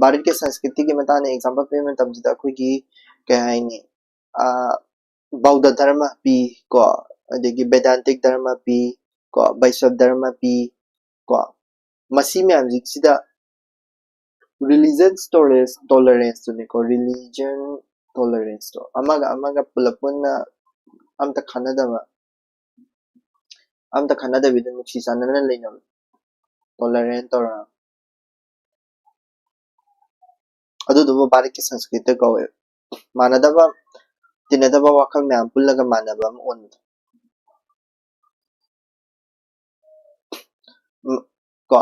ꯚꯥꯔꯠꯀꯤ ꯁꯪꯁꯀ꯭ꯔꯤꯇꯤꯒꯤ ꯃꯇꯥꯡꯗ ꯑꯦꯛꯖꯥꯝꯄꯜ ꯄꯤꯕ ꯃꯇꯝꯁꯤꯗ ꯑꯩꯈꯣꯏꯒꯤ ꯀꯩ ꯍꯥꯏꯅꯤ, ꯑ, ꯕꯧꯗ ꯙꯔꯃ ꯄꯤ ꯀꯣ, ꯑꯗꯒꯤ ꯕꯦꯗꯥꯟꯇꯤꯛ ꯙꯔꯃ ꯄꯤ ꯀꯣ, ꯕꯩꯁꯕ ꯙꯔꯃ ꯄꯤ ꯀꯣ꯫ ꯃꯁꯤ ꯃꯌꯥꯝꯁꯤꯗ religious tolerance tolerance ꯇꯨꯅꯤꯀꯣ, religion tolerance ꯇꯣ ꯑꯃꯒ ꯑꯃꯒ ꯄꯨꯂꯞ ꯄꯨꯟꯅ ꯑꯝꯇ ꯈꯟꯅꯗꯕ, ꯑꯝꯇ ꯈꯟꯅꯗꯕꯤꯗ ꯅꯨꯡꯁꯤ ꯆꯥꯟꯅꯅ ꯂꯩꯅꯕ, ꯇꯣꯂꯔꯦꯟ ꯇꯧꯔꯒ꯫ ꯑꯗꯨꯗꯨꯕꯨ ꯚꯥꯔꯠꯀꯤ ꯁꯪꯁꯀ꯭ꯔꯤꯠꯇ ꯀꯧꯋꯦ꯫ ꯃꯥꯟꯅꯗꯕ, ꯇꯤꯟꯅꯗꯕ ꯋꯥꯈꯜ ꯃꯌꯥꯝ ꯄꯨꯜꯂꯒ ꯃꯥꯟꯅꯕ ꯑꯃ ꯑꯣꯟꯕꯗꯣ꯫ ꯎꯝ, ꯀꯣ,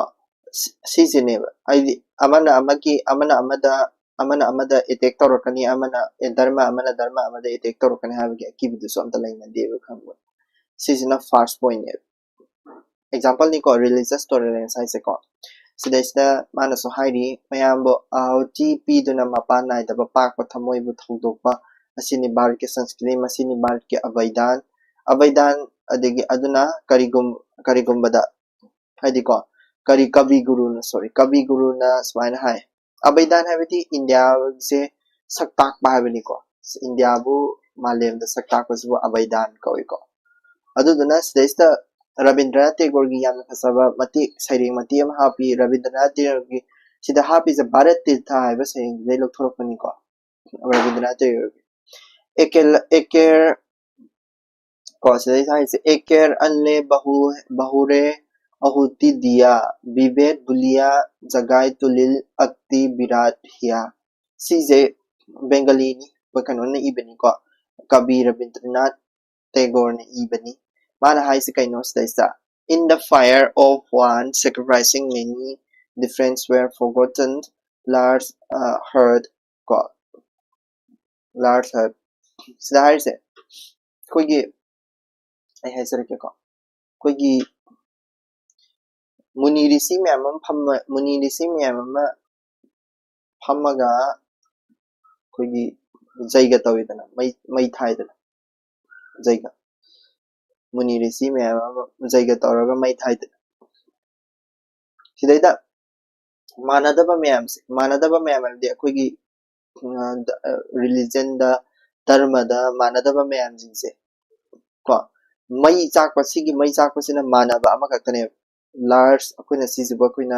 ꯁꯤ- ꯁꯤꯁꯤꯅꯦꯕ꯫ ꯍꯥꯏꯗꯤ ꯑꯃꯅ ꯑꯃꯒꯤ, ꯑꯃꯅ ꯑꯃꯗ, ꯑꯃꯅ ꯑꯃꯗ ꯑꯦꯇꯦꯛ ꯇꯧꯔꯛꯀꯅꯤ, ꯑꯃꯅ, ꯑꯦ, ꯙꯔꯃ ꯑꯃꯅ ꯙꯔꯃ ꯑꯃꯗ ꯑꯦꯇꯦꯛ ꯇꯧꯔꯛꯀꯅꯤ ꯍꯥꯏꯕꯒꯤ ꯑꯀꯤꯕꯗꯨꯁꯨ ꯑꯝꯇ ꯂꯩꯅꯗꯦꯕ, ꯈꯪꯕ꯭ꯔꯥ? ꯁꯤꯁꯤꯅ ꯐꯥꯔꯁ ꯄꯣꯏꯟꯅꯦꯕ꯫ ꯑꯦꯛꯖꯥꯝꯄꯜꯅꯤꯀꯣ, ꯔꯤꯂꯤꯖꯁ ꯇꯣꯂꯔꯦꯟꯁ ꯍꯥꯏꯁꯦꯀꯣ꯫ ꯁꯤꯗꯩꯁꯤꯗ ꯃꯥꯅꯁꯨ ꯍꯥꯏꯔꯤ, ꯃꯌꯥꯝꯕꯨ ꯑꯍꯨꯇꯤ ꯄꯤꯗꯨꯅ ꯃꯄꯥꯟ ꯅꯥꯏꯗꯕ ꯄꯥꯛꯄ ꯊꯃꯣꯏꯕꯨ ꯊꯧꯗꯣꯛꯄ ꯑꯁꯤꯅꯤ ꯚꯥꯔꯠꯀꯤ ꯁꯪꯁꯀ꯭ꯔꯤꯇꯤ, ꯃꯁꯤꯅꯤ ꯚꯥꯔꯠꯀꯤ ꯑꯕꯩꯗꯥꯟ꯫ ꯑꯕꯩꯗꯥꯟ ꯑꯗꯒꯤ ꯑꯗꯨꯅ ꯀꯔꯤꯒꯨꯝ ꯀꯔꯤꯒꯨꯝꯕꯗ, ꯍꯥꯏꯗꯤꯀꯣ, ꯀꯔꯤ ꯀꯕꯤ ꯒꯨꯔꯨꯅ, ꯁꯣꯔꯤ, ꯀꯕꯤ ꯒꯨꯔꯨꯅ ꯁꯨꯃꯥꯏꯅ ꯍꯥꯏ, ꯑꯕꯩꯗꯥꯟ ꯍꯥꯏꯕꯗꯤ ꯏꯟꯗꯤꯌꯥꯁꯦ ꯁꯛ ꯇꯥꯛꯄ ꯍꯥꯏꯕꯅꯤꯀꯣ, ꯏꯟꯗꯤꯌꯥꯕꯨ ꯃꯥꯂꯦꯝꯗ ꯁꯛ ꯇꯥꯛꯄꯁꯤꯕꯨ ꯑꯕꯩꯗꯥꯟ ꯀꯧꯏꯀꯣ꯫ ꯑꯗꯨꯗꯨꯅ ꯁꯤꯗꯩꯁꯤꯗ ꯔꯕꯤꯟꯗ꯭ꯔꯅꯥꯊ ꯇꯦꯒꯣꯔꯒꯤ ꯌꯥꯝꯅ ꯐꯖꯕ ꯃꯇꯦꯛ, ꯁꯩꯔꯦꯡ ꯃꯇꯦꯛ ꯑꯃ ꯍꯥꯞꯄꯤ꯫ ꯔꯕꯤꯟꯗ꯭ꯔꯅꯥꯊ ꯇꯦꯒꯣꯔꯒꯤ ꯁꯤꯗ ꯍꯥꯞꯄꯤꯁꯦ ꯚꯥꯔꯠ ꯇꯤꯔꯊ ꯍꯥꯏꯕ ꯁꯩꯔꯦꯡꯗꯨꯗꯩ ꯂꯧꯊꯣꯔꯛꯄꯅꯤꯀꯣ, ꯔꯕꯤꯟꯗ꯭ꯔꯅꯥꯊ ꯇꯦꯒꯣꯔꯒꯤ꯫ ꯑꯦꯀꯦ ꯑꯦꯀꯦ ꯀꯣ ꯁꯤꯗꯩꯁꯤꯗ ꯍꯥꯏꯁꯦ, "ꯑꯦ ꯀꯦꯔ ꯑꯟꯂꯦ ꯕꯍꯨ ꯕꯍꯨꯔꯦ ꯑꯍꯨꯇꯤ ꯗꯤꯌꯥ ꯕꯤꯕꯦꯠ ꯕꯨꯂꯤꯌꯥ ꯖꯒꯥꯏ ꯇꯨꯂꯤꯜ ꯑꯛꯇꯤ ꯕꯤꯔꯥꯠ ꯍꯤꯌꯥ"꯫ ꯁꯤꯁꯦ ꯕꯦꯡꯒꯂꯤꯅꯤ, ꯑꯩꯈꯣꯏ ꯀꯩꯅꯣꯅ ꯏꯕꯅꯤꯀꯣ, ꯀꯕꯤ ꯔꯕꯤꯟꯗ꯭ꯔꯅꯥꯊ ꯇꯦꯒꯣꯔꯅ ꯏꯕꯅꯤ꯫ ꯃꯥꯅ ꯍꯥꯏꯁꯦ ꯀꯩꯅꯣ ꯁꯤꯗꯩꯁꯤꯗ, "In the fire of one sacrificing many, difference were forgotten, large uh, heart" ꯀꯣ, "large heart" ꯁꯤꯗ ꯍꯥꯏꯔꯤꯁꯦ ꯑꯩꯈꯣꯏꯒꯤ, ꯑꯩ ꯍꯥꯏꯖꯔꯛꯀꯦꯀꯣ, ꯑꯩꯈꯣꯏꯒꯤ ꯃꯨꯅꯤ ꯔꯤꯁꯤ ꯃꯌꯥꯝ ꯑꯃ ꯐꯝꯃ ꯃꯨꯅꯤ ꯔꯤꯁꯤ ꯃꯌꯥꯝ ꯑꯃ ꯐꯝꯃꯒ ꯑꯩꯈꯣꯏꯒꯤ ꯖꯩꯒ ꯇꯧꯋꯤꯗꯅ, ꯃꯩ ꯃꯩ ꯊꯥꯏꯗꯅ, ꯖꯩꯒ, ꯃꯨꯅꯤ ꯔꯤꯁꯤ ꯃꯌꯥꯝ ꯑꯃ ꯖꯩꯒ ꯇꯧꯔꯒ ꯃꯩ ꯊꯥꯏꯗꯅ꯫ ꯁꯤꯗꯩꯗ ꯃꯥꯟꯅꯗꯕ ꯃꯌꯥꯝꯁꯦ, ꯃꯥꯟꯅꯗꯕ ꯃꯌꯥꯝ ꯍꯥꯏꯕꯗꯤ ꯑꯩꯈꯣꯏꯒꯤ ꯔꯤꯂꯤꯖꯟꯗ, ꯙꯔꯃꯗ ꯃꯥꯟꯅꯗꯕ ꯃꯌꯥꯝꯁꯤꯡꯁꯦ ꯀꯣ, ꯃꯩ ꯆꯥꯛꯄ, ꯁꯤꯒꯤ ꯃꯩ ꯆꯥꯛꯄꯁꯤꯅ ꯃꯥꯟꯅꯕ ꯑꯃꯈꯛꯇꯅꯦꯕ꯫ ꯂꯥꯔꯖ, ꯑꯩꯈꯣꯏꯅ ꯁꯤꯁꯤꯕꯨ ꯑꯩꯈꯣꯏꯅ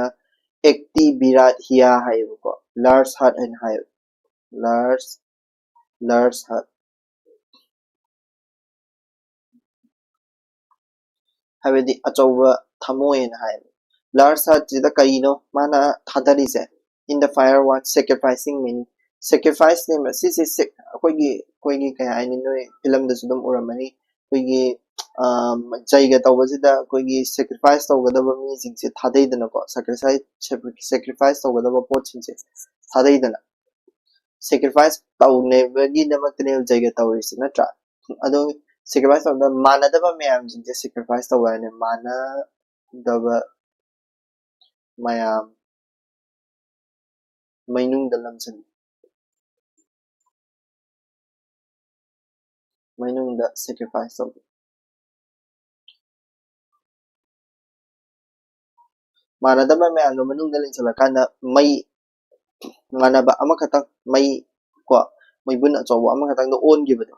ꯑꯦꯛꯇꯤ ꯕꯤꯔꯥꯠ ꯍꯤꯌꯥ ꯍꯥꯏꯌꯦꯕꯀꯣ, ꯂꯥꯔꯖ ꯍꯥꯔꯠ ꯍꯥꯏꯅ ꯍꯥꯏꯌꯦꯕ꯫ ꯂꯥꯔꯖ ꯂꯥꯔꯖ ꯍꯥꯔꯠ ꯍꯥꯏꯕꯗꯤ ꯑꯆꯧꯕ ꯊꯃꯣꯏ ꯍꯥꯏꯅ ꯍꯥꯏꯌꯦꯕ꯫ ꯂꯥꯔꯖ ꯍꯥꯔꯠꯁꯤꯗ ꯀꯔꯤꯅꯣ ꯃꯥꯅ ꯊꯥꯗꯔꯤꯁꯦ? "In the fire one sacrificing many." ꯁꯦꯀ꯭ꯔꯤꯐꯥꯏꯁꯅꯦꯕ ꯁꯤꯁꯦ꯫ ꯑꯩꯈꯣꯏꯒꯤ ꯑꯩꯈꯣꯏꯒꯤ ꯀꯩ ꯍꯥꯏꯅꯤ, ꯅꯣꯏ ꯐꯤꯂꯝꯗꯁꯨ ꯑꯗꯨꯝ ꯎꯔꯝꯃꯅꯤ, ꯑꯩꯈꯣꯏꯒꯤ ꯖꯩꯒ ꯇꯧꯕꯁꯤꯗ ꯑꯩꯈꯣꯏꯒꯤ ꯁꯦꯀ꯭ꯔꯤꯐꯥꯏꯁ ꯇꯧꯒꯗꯕ ꯃꯤꯁꯤꯡꯁꯦ ꯊꯥꯗꯩꯗꯅꯀꯣ, ꯁꯦꯀ꯭ꯔꯤꯐꯥꯏꯁ ꯇꯧꯒꯗꯕ ꯄꯣꯠꯁꯤꯡꯁꯦ ꯊꯥꯗꯩꯗꯅ꯫ ꯁꯦꯀ꯭ꯔꯤꯐꯥꯏꯁ ꯇꯧꯅꯕꯒꯤꯗꯃꯛꯇꯅꯦꯕ ꯖꯩꯒ ꯇꯧꯔꯤꯁꯦ, ꯅꯠꯇ꯭ꯔꯥ? ꯑꯗꯣ ꯁꯦꯀ꯭ꯔꯤꯐꯥꯏꯁ ꯇꯧꯕꯗ ꯃꯥꯟꯅꯗꯕ ꯃꯌꯥꯝꯁꯤꯡꯁꯦ ꯁꯦꯀ꯭ꯔꯤꯐꯥꯏꯁ ꯇꯧꯕ ꯍꯥꯏꯅ, ꯃꯥꯟꯅꯗꯕ ꯃꯌꯥꯝ ꯃꯩꯅꯨꯡꯗ ꯂꯪꯁꯤꯟ ꯃꯩꯅꯨꯡꯗ ꯁꯦꯀ꯭ꯔꯤꯐꯥꯏꯁ ꯇꯧꯕ꯫ ꯃꯥꯟꯅꯗꯕ ꯃꯌꯥꯝꯗꯣ ꯃꯅꯨꯡꯗ ꯂꯤꯡꯁꯤꯜꯂꯀꯥꯟꯗ ꯃꯩ ꯃꯥꯟꯅꯕ ꯑꯃꯈꯛꯇꯪ, ꯃꯩ ꯀꯣ, ꯃꯩꯕꯨꯟ ꯑꯆꯧꯕ ꯑꯃꯈꯛꯇꯪꯗ ꯑꯣꯟꯈꯤꯕꯗꯣ,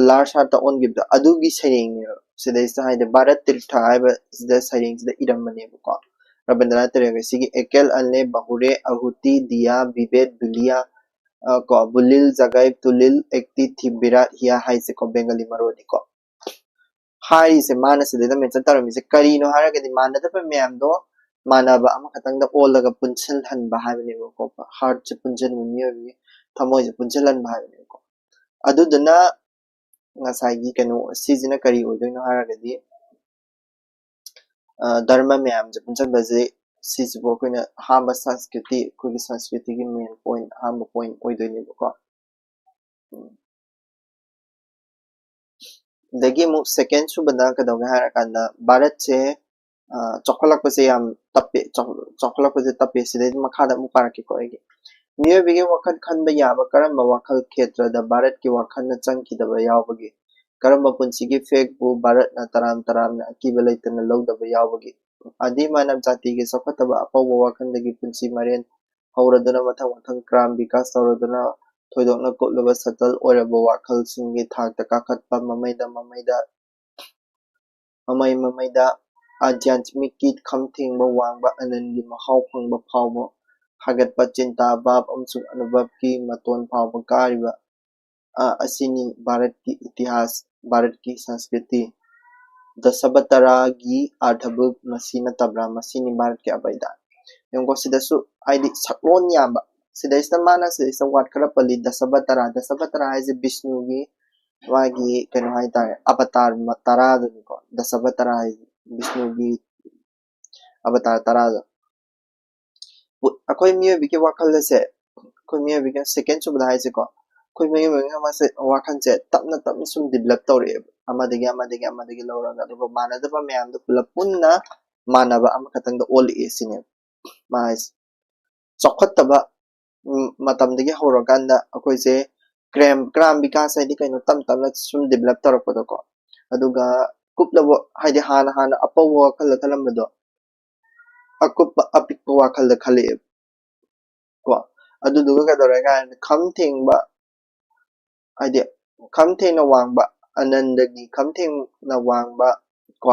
ꯂꯥꯔꯖ ꯍꯥꯔꯠꯇ ꯑꯣꯟꯈꯤꯕꯗꯣ, ꯑꯗꯨꯒꯤ ꯁꯩꯔꯦꯡꯅꯦꯕ ꯁꯤꯗꯩꯁꯤꯗ ꯍꯥꯏꯗꯤ ꯚꯥꯔꯠ ꯇꯤꯔꯊ ꯍꯥꯏꯕ ꯁꯤꯗ ꯁꯩꯔꯦꯡꯁꯤꯗ ꯏꯔꯝꯕꯅꯦꯕꯀꯣ꯫ ꯔꯕꯤꯟꯗ꯭ꯔꯅꯥꯊ ꯇꯦꯒꯣꯔꯒꯤ ꯁꯤꯒꯤ "ꯑꯦꯀꯦꯜ ꯑꯟꯂꯦ ꯕꯍꯨꯔꯦ ꯑꯍꯨꯇꯤ ꯗꯤꯌꯥ ꯕꯤꯕꯦꯠ ꯕꯨꯂꯤꯌꯥ" ꯀꯣ, "ꯕꯨꯂꯤꯜ ꯖꯒꯥꯏ ꯇꯨꯂꯤꯜ ꯑꯦꯛꯇꯤ ꯊꯤ ꯕꯤꯔꯥꯠ ꯍꯤꯌꯥ" ꯍꯥꯏꯁꯦꯀꯣ, ꯕꯦꯡꯒꯂꯤ ꯃꯔꯣꯟꯅꯤꯀꯣ꯫ ꯍꯥꯏꯔꯤꯁꯦ, ꯃꯥꯅ ꯁꯤꯗꯩꯗ ꯃꯦꯟꯁꯟ ꯇꯧꯔꯝꯃꯤꯁꯦ ꯀꯔꯤꯅꯣ ꯍꯥꯏꯔꯒꯗꯤ, ꯃꯥꯟꯅꯗꯕ ꯃꯌꯥꯝꯗꯣ ꯃꯥꯟꯅꯕ ꯑꯃꯈꯛꯇꯪꯗ ꯑꯣꯜꯂꯒ ꯄꯨꯟꯁꯤꯜꯍꯟꯕ ꯍꯥꯏꯕꯅꯦꯕꯀꯣ꯫ ꯍꯥꯔꯠꯁꯦ ꯄꯨꯟꯁꯤꯟꯕ, ꯃꯤꯑꯣꯏꯕꯒꯤ ꯊꯃꯣꯏꯁꯦ ꯄꯨꯟꯁꯤꯜꯍꯟꯕ ꯍꯥꯏꯕꯅꯦꯕꯀꯣ꯫ ꯑꯗꯨꯗꯨꯅ ꯉꯁꯥꯏꯒꯤ ꯀꯩꯅꯣ, ꯁꯤꯁꯤꯅ ꯀꯔꯤ ꯑꯣꯏꯗꯣꯏꯅꯣ ꯍꯥꯏꯔꯒꯗꯤ, ꯙꯔꯃ ꯃꯌꯥꯝꯁꯦ ꯄꯨꯟꯁꯤꯟꯕꯁꯦ, ꯁꯤꯁꯤꯕꯨ ꯑꯩꯈꯣꯏꯅ ꯑꯍꯥꯟꯕ ꯁꯪꯁꯀ꯭ꯔꯤꯇꯤ, ꯑꯩꯈꯣꯏꯒꯤ ꯁꯪꯁꯀ꯭ꯔꯤꯇꯤꯒꯤ ꯃꯦꯟ ꯄꯣꯏꯟ, ꯑꯍꯥꯟꯕ ꯄꯣꯏꯟ ꯑꯣꯏꯗꯣꯏꯅꯦꯕꯀꯣ꯫ ꯑꯗꯒꯤ ꯑꯃꯨꯛ ꯁꯦꯀꯦꯟ ꯁꯨꯕꯗ ꯀꯩꯗꯧꯒꯦ ꯍꯥꯏꯔꯀꯥꯟꯗ, ꯚꯥꯔꯠꯁꯦ ꯆꯥꯎꯈꯠꯂꯛꯄꯁꯦ ꯌꯥꯝ ꯇꯞꯄꯦ꯫ ꯆꯥꯎꯈꯠꯂꯛꯄꯁꯦ ꯇꯞꯄꯦ꯫ ꯁꯤꯗꯩꯗꯤ ꯃꯈꯥꯗ ꯑꯃꯨꯛ ꯄꯥꯔꯛꯀꯦꯀꯣ ꯑꯩꯒꯤ꯫ ꯃꯤꯑꯣꯏꯕꯒꯤ ꯋꯥꯈꯜ ꯈꯟꯕ ꯌꯥꯕ ꯀꯔꯝꯕ ꯋꯥꯈꯜ ꯈꯦꯇ꯭ꯔꯗ ꯚꯥꯔꯠꯀꯤ ꯋꯥꯈꯜꯅ ꯆꯪꯈꯤꯗꯕ ꯌꯥꯎꯕꯒꯦ? ꯀꯔꯝꯕ ꯄꯨꯟꯁꯤꯒꯤ ꯐꯦꯛꯄꯨ ꯚꯥꯔꯠꯅ ꯇꯔꯥꯝ ꯇꯔꯥꯝꯅ ꯑꯀꯤꯕ ꯂꯩꯇꯅ ꯂꯧꯗꯕ ꯌꯥꯎꯕꯒꯦ? ꯑꯗꯤ ꯃꯥꯅꯕ ꯖꯥꯇꯤꯒꯤ ꯆꯥꯎꯈꯠꯇꯕ ꯑꯄꯧꯕ ꯋꯥꯈꯜꯗꯒꯤ ꯄꯨꯟꯁꯤ ꯃꯔꯦꯟ ꯍꯧꯔꯗꯨꯅ ꯃꯊꯪ ꯃꯊꯪ ꯀ꯭ꯔꯥꯝ ꯕꯤꯀꯥꯁ ꯇꯧꯔꯗꯨꯅ ꯊꯣꯏꯗꯣꯛꯅ ꯀꯨꯞꯂꯕ ꯁꯇꯜ ꯑꯣꯏꯔꯕ ꯋꯥꯈꯜꯁꯤꯡꯒꯤ ꯊꯥꯛꯇ ꯀꯥꯈꯠꯄ ꯃꯃꯩꯗ ꯃꯃꯩꯗ ꯃꯃꯩ ꯃꯃꯩꯗ ꯑꯙ꯭ꯌꯥꯟꯇꯃꯤꯛꯀꯤ ꯈꯝ ꯊꯦꯡꯕ ꯋꯥꯡꯕ ꯑꯅꯟꯒꯤ ꯃꯍꯥꯎ ꯐꯪꯕ ꯐꯥꯎꯕ ꯍꯥꯒꯠꯄ ꯆꯤꯟꯇꯥ ꯚꯥꯕ ꯑꯃꯁꯨꯡ ꯑꯅꯨꯚꯕꯀꯤ ꯃꯇꯣꯟ ꯐꯥꯎꯕ ꯀꯥꯔꯤꯕ ꯑꯁꯤꯅꯤ ꯚꯥꯔꯠꯀꯤ ꯏꯇꯤꯍꯥꯁ, ꯚꯥꯔꯠꯀꯤ ꯁꯪꯁꯀ꯭ꯔꯤꯇꯤ꯫ ꯗꯁꯕꯇꯔꯥꯒꯤ ꯑꯥꯔꯊꯕꯨ ꯃꯁꯤ ꯅꯠꯇꯕ꯭ꯔꯥ? ꯃꯁꯤꯅꯤ ꯚꯥꯔꯠꯀꯤ ꯑꯕꯩꯗꯥꯟ꯫ ꯌꯦꯡꯉꯨꯀꯣ, ꯁꯤꯗꯁꯨ ꯍꯥꯏꯗꯤ ꯁꯛꯂꯣꯟ ꯌꯥꯝꯕ꯫ ꯁꯤꯗꯩꯁꯤꯗ ꯃꯥꯅ ꯁꯤꯗꯩꯁꯤꯗ ꯋꯥꯔꯗ ꯈꯔ ꯄꯜꯂꯤ, ꯗꯁꯕꯇꯔꯥ꯫ ꯗꯁꯕꯇꯔꯥ ꯍꯥꯏꯁꯦ ꯕꯤꯁꯅꯨꯒꯤ ꯃꯥꯒꯤ ꯀꯩꯅꯣ ꯍꯥꯏꯇꯥꯔꯦ, ꯑꯕꯇꯥꯔ ꯇꯔꯥꯗꯨꯅꯤꯀꯣ꯫ ꯗꯁꯕꯇꯔꯥ ꯍꯥꯏꯁꯦ ꯕꯤꯁꯅꯨꯒꯤ ꯑꯕꯇꯥꯔ ꯇꯔꯥꯗꯣ꯫ ꯑꯩꯈꯣꯏ ꯃꯤꯑꯣꯏꯕꯒꯤ ꯋꯥꯈꯜ ꯑꯁꯦ, ꯑꯩꯈꯣꯏ ꯃꯤꯑꯣꯏꯕꯒꯤ ꯁꯦꯀꯦꯟ ꯁꯨꯕꯗ ꯍꯥꯏꯁꯦꯀꯣ, ꯑꯩꯈꯣꯏ ꯃꯤꯑꯣꯏꯕꯒꯤ ꯋꯥꯈꯜꯁꯦ ꯇꯞꯅ ꯇꯞꯅ ꯁꯨꯝ ꯗꯤꯕꯂꯞ ꯇꯧꯔꯛꯑꯦꯕ, ꯑꯃꯗꯒꯤ ꯑꯃꯗꯒꯤ ꯑꯃꯗꯒꯤ ꯂꯧꯔꯒ, ꯑꯗꯨꯒ ꯃꯥꯟꯅꯗꯕ ꯃꯌꯥꯝꯗꯣ ꯄꯨꯂꯞ ꯄꯨꯟꯅ ꯃꯥꯟꯅꯕ ꯑꯃꯈꯛꯇꯪꯗ ꯑꯣꯜꯂꯛꯑꯦ ꯁꯤꯅꯦꯕ ꯃꯥ ꯍꯥꯏꯁꯦ꯫ ꯆꯥꯎꯈꯠꯇꯕ ꯃꯇꯝꯗꯒꯤ ꯍꯧꯔꯀꯥꯟꯗ ꯑꯩꯈꯣꯏꯁꯦ ꯀ꯭ꯔꯦꯝ ꯀ꯭ꯔꯥꯝ ꯕꯤꯀꯥꯁ ꯍꯥꯏꯗꯤ ꯀꯩꯅꯣ, ꯇꯞ ꯇꯞꯅ ꯁꯨꯝ ꯗꯤꯕꯂꯞ ꯇꯧꯔꯛꯄꯗꯣꯀꯣ꯫ ꯑꯗꯨꯒ ꯀꯨꯞꯂꯕ ꯍꯥꯏꯗꯤ ꯍꯥꯟꯅ ꯍꯥꯟꯅ ꯑꯄꯧꯕ ꯋꯥꯈꯜꯗ ꯈꯜꯂꯝꯕꯗꯣ ꯑꯀꯨꯞꯄ ꯑꯄꯤꯛꯄ ꯋꯥꯈꯜꯗ ꯈꯜꯂꯛꯑꯦꯕ ꯀꯣ꯫ ꯑꯗꯨꯗꯨꯒ ꯀꯩꯗꯧꯔꯦ ꯀꯥꯏꯅ ꯈꯝ ꯊꯦꯡꯕ ꯍꯥꯏꯗꯤ ꯈꯝ ꯊꯦꯡꯅ ꯋꯥꯡꯕ, ꯑꯅꯟꯗꯒꯤ ꯈꯝ ꯊꯦꯡꯅ ꯋꯥꯡꯕ ꯀꯣ꯫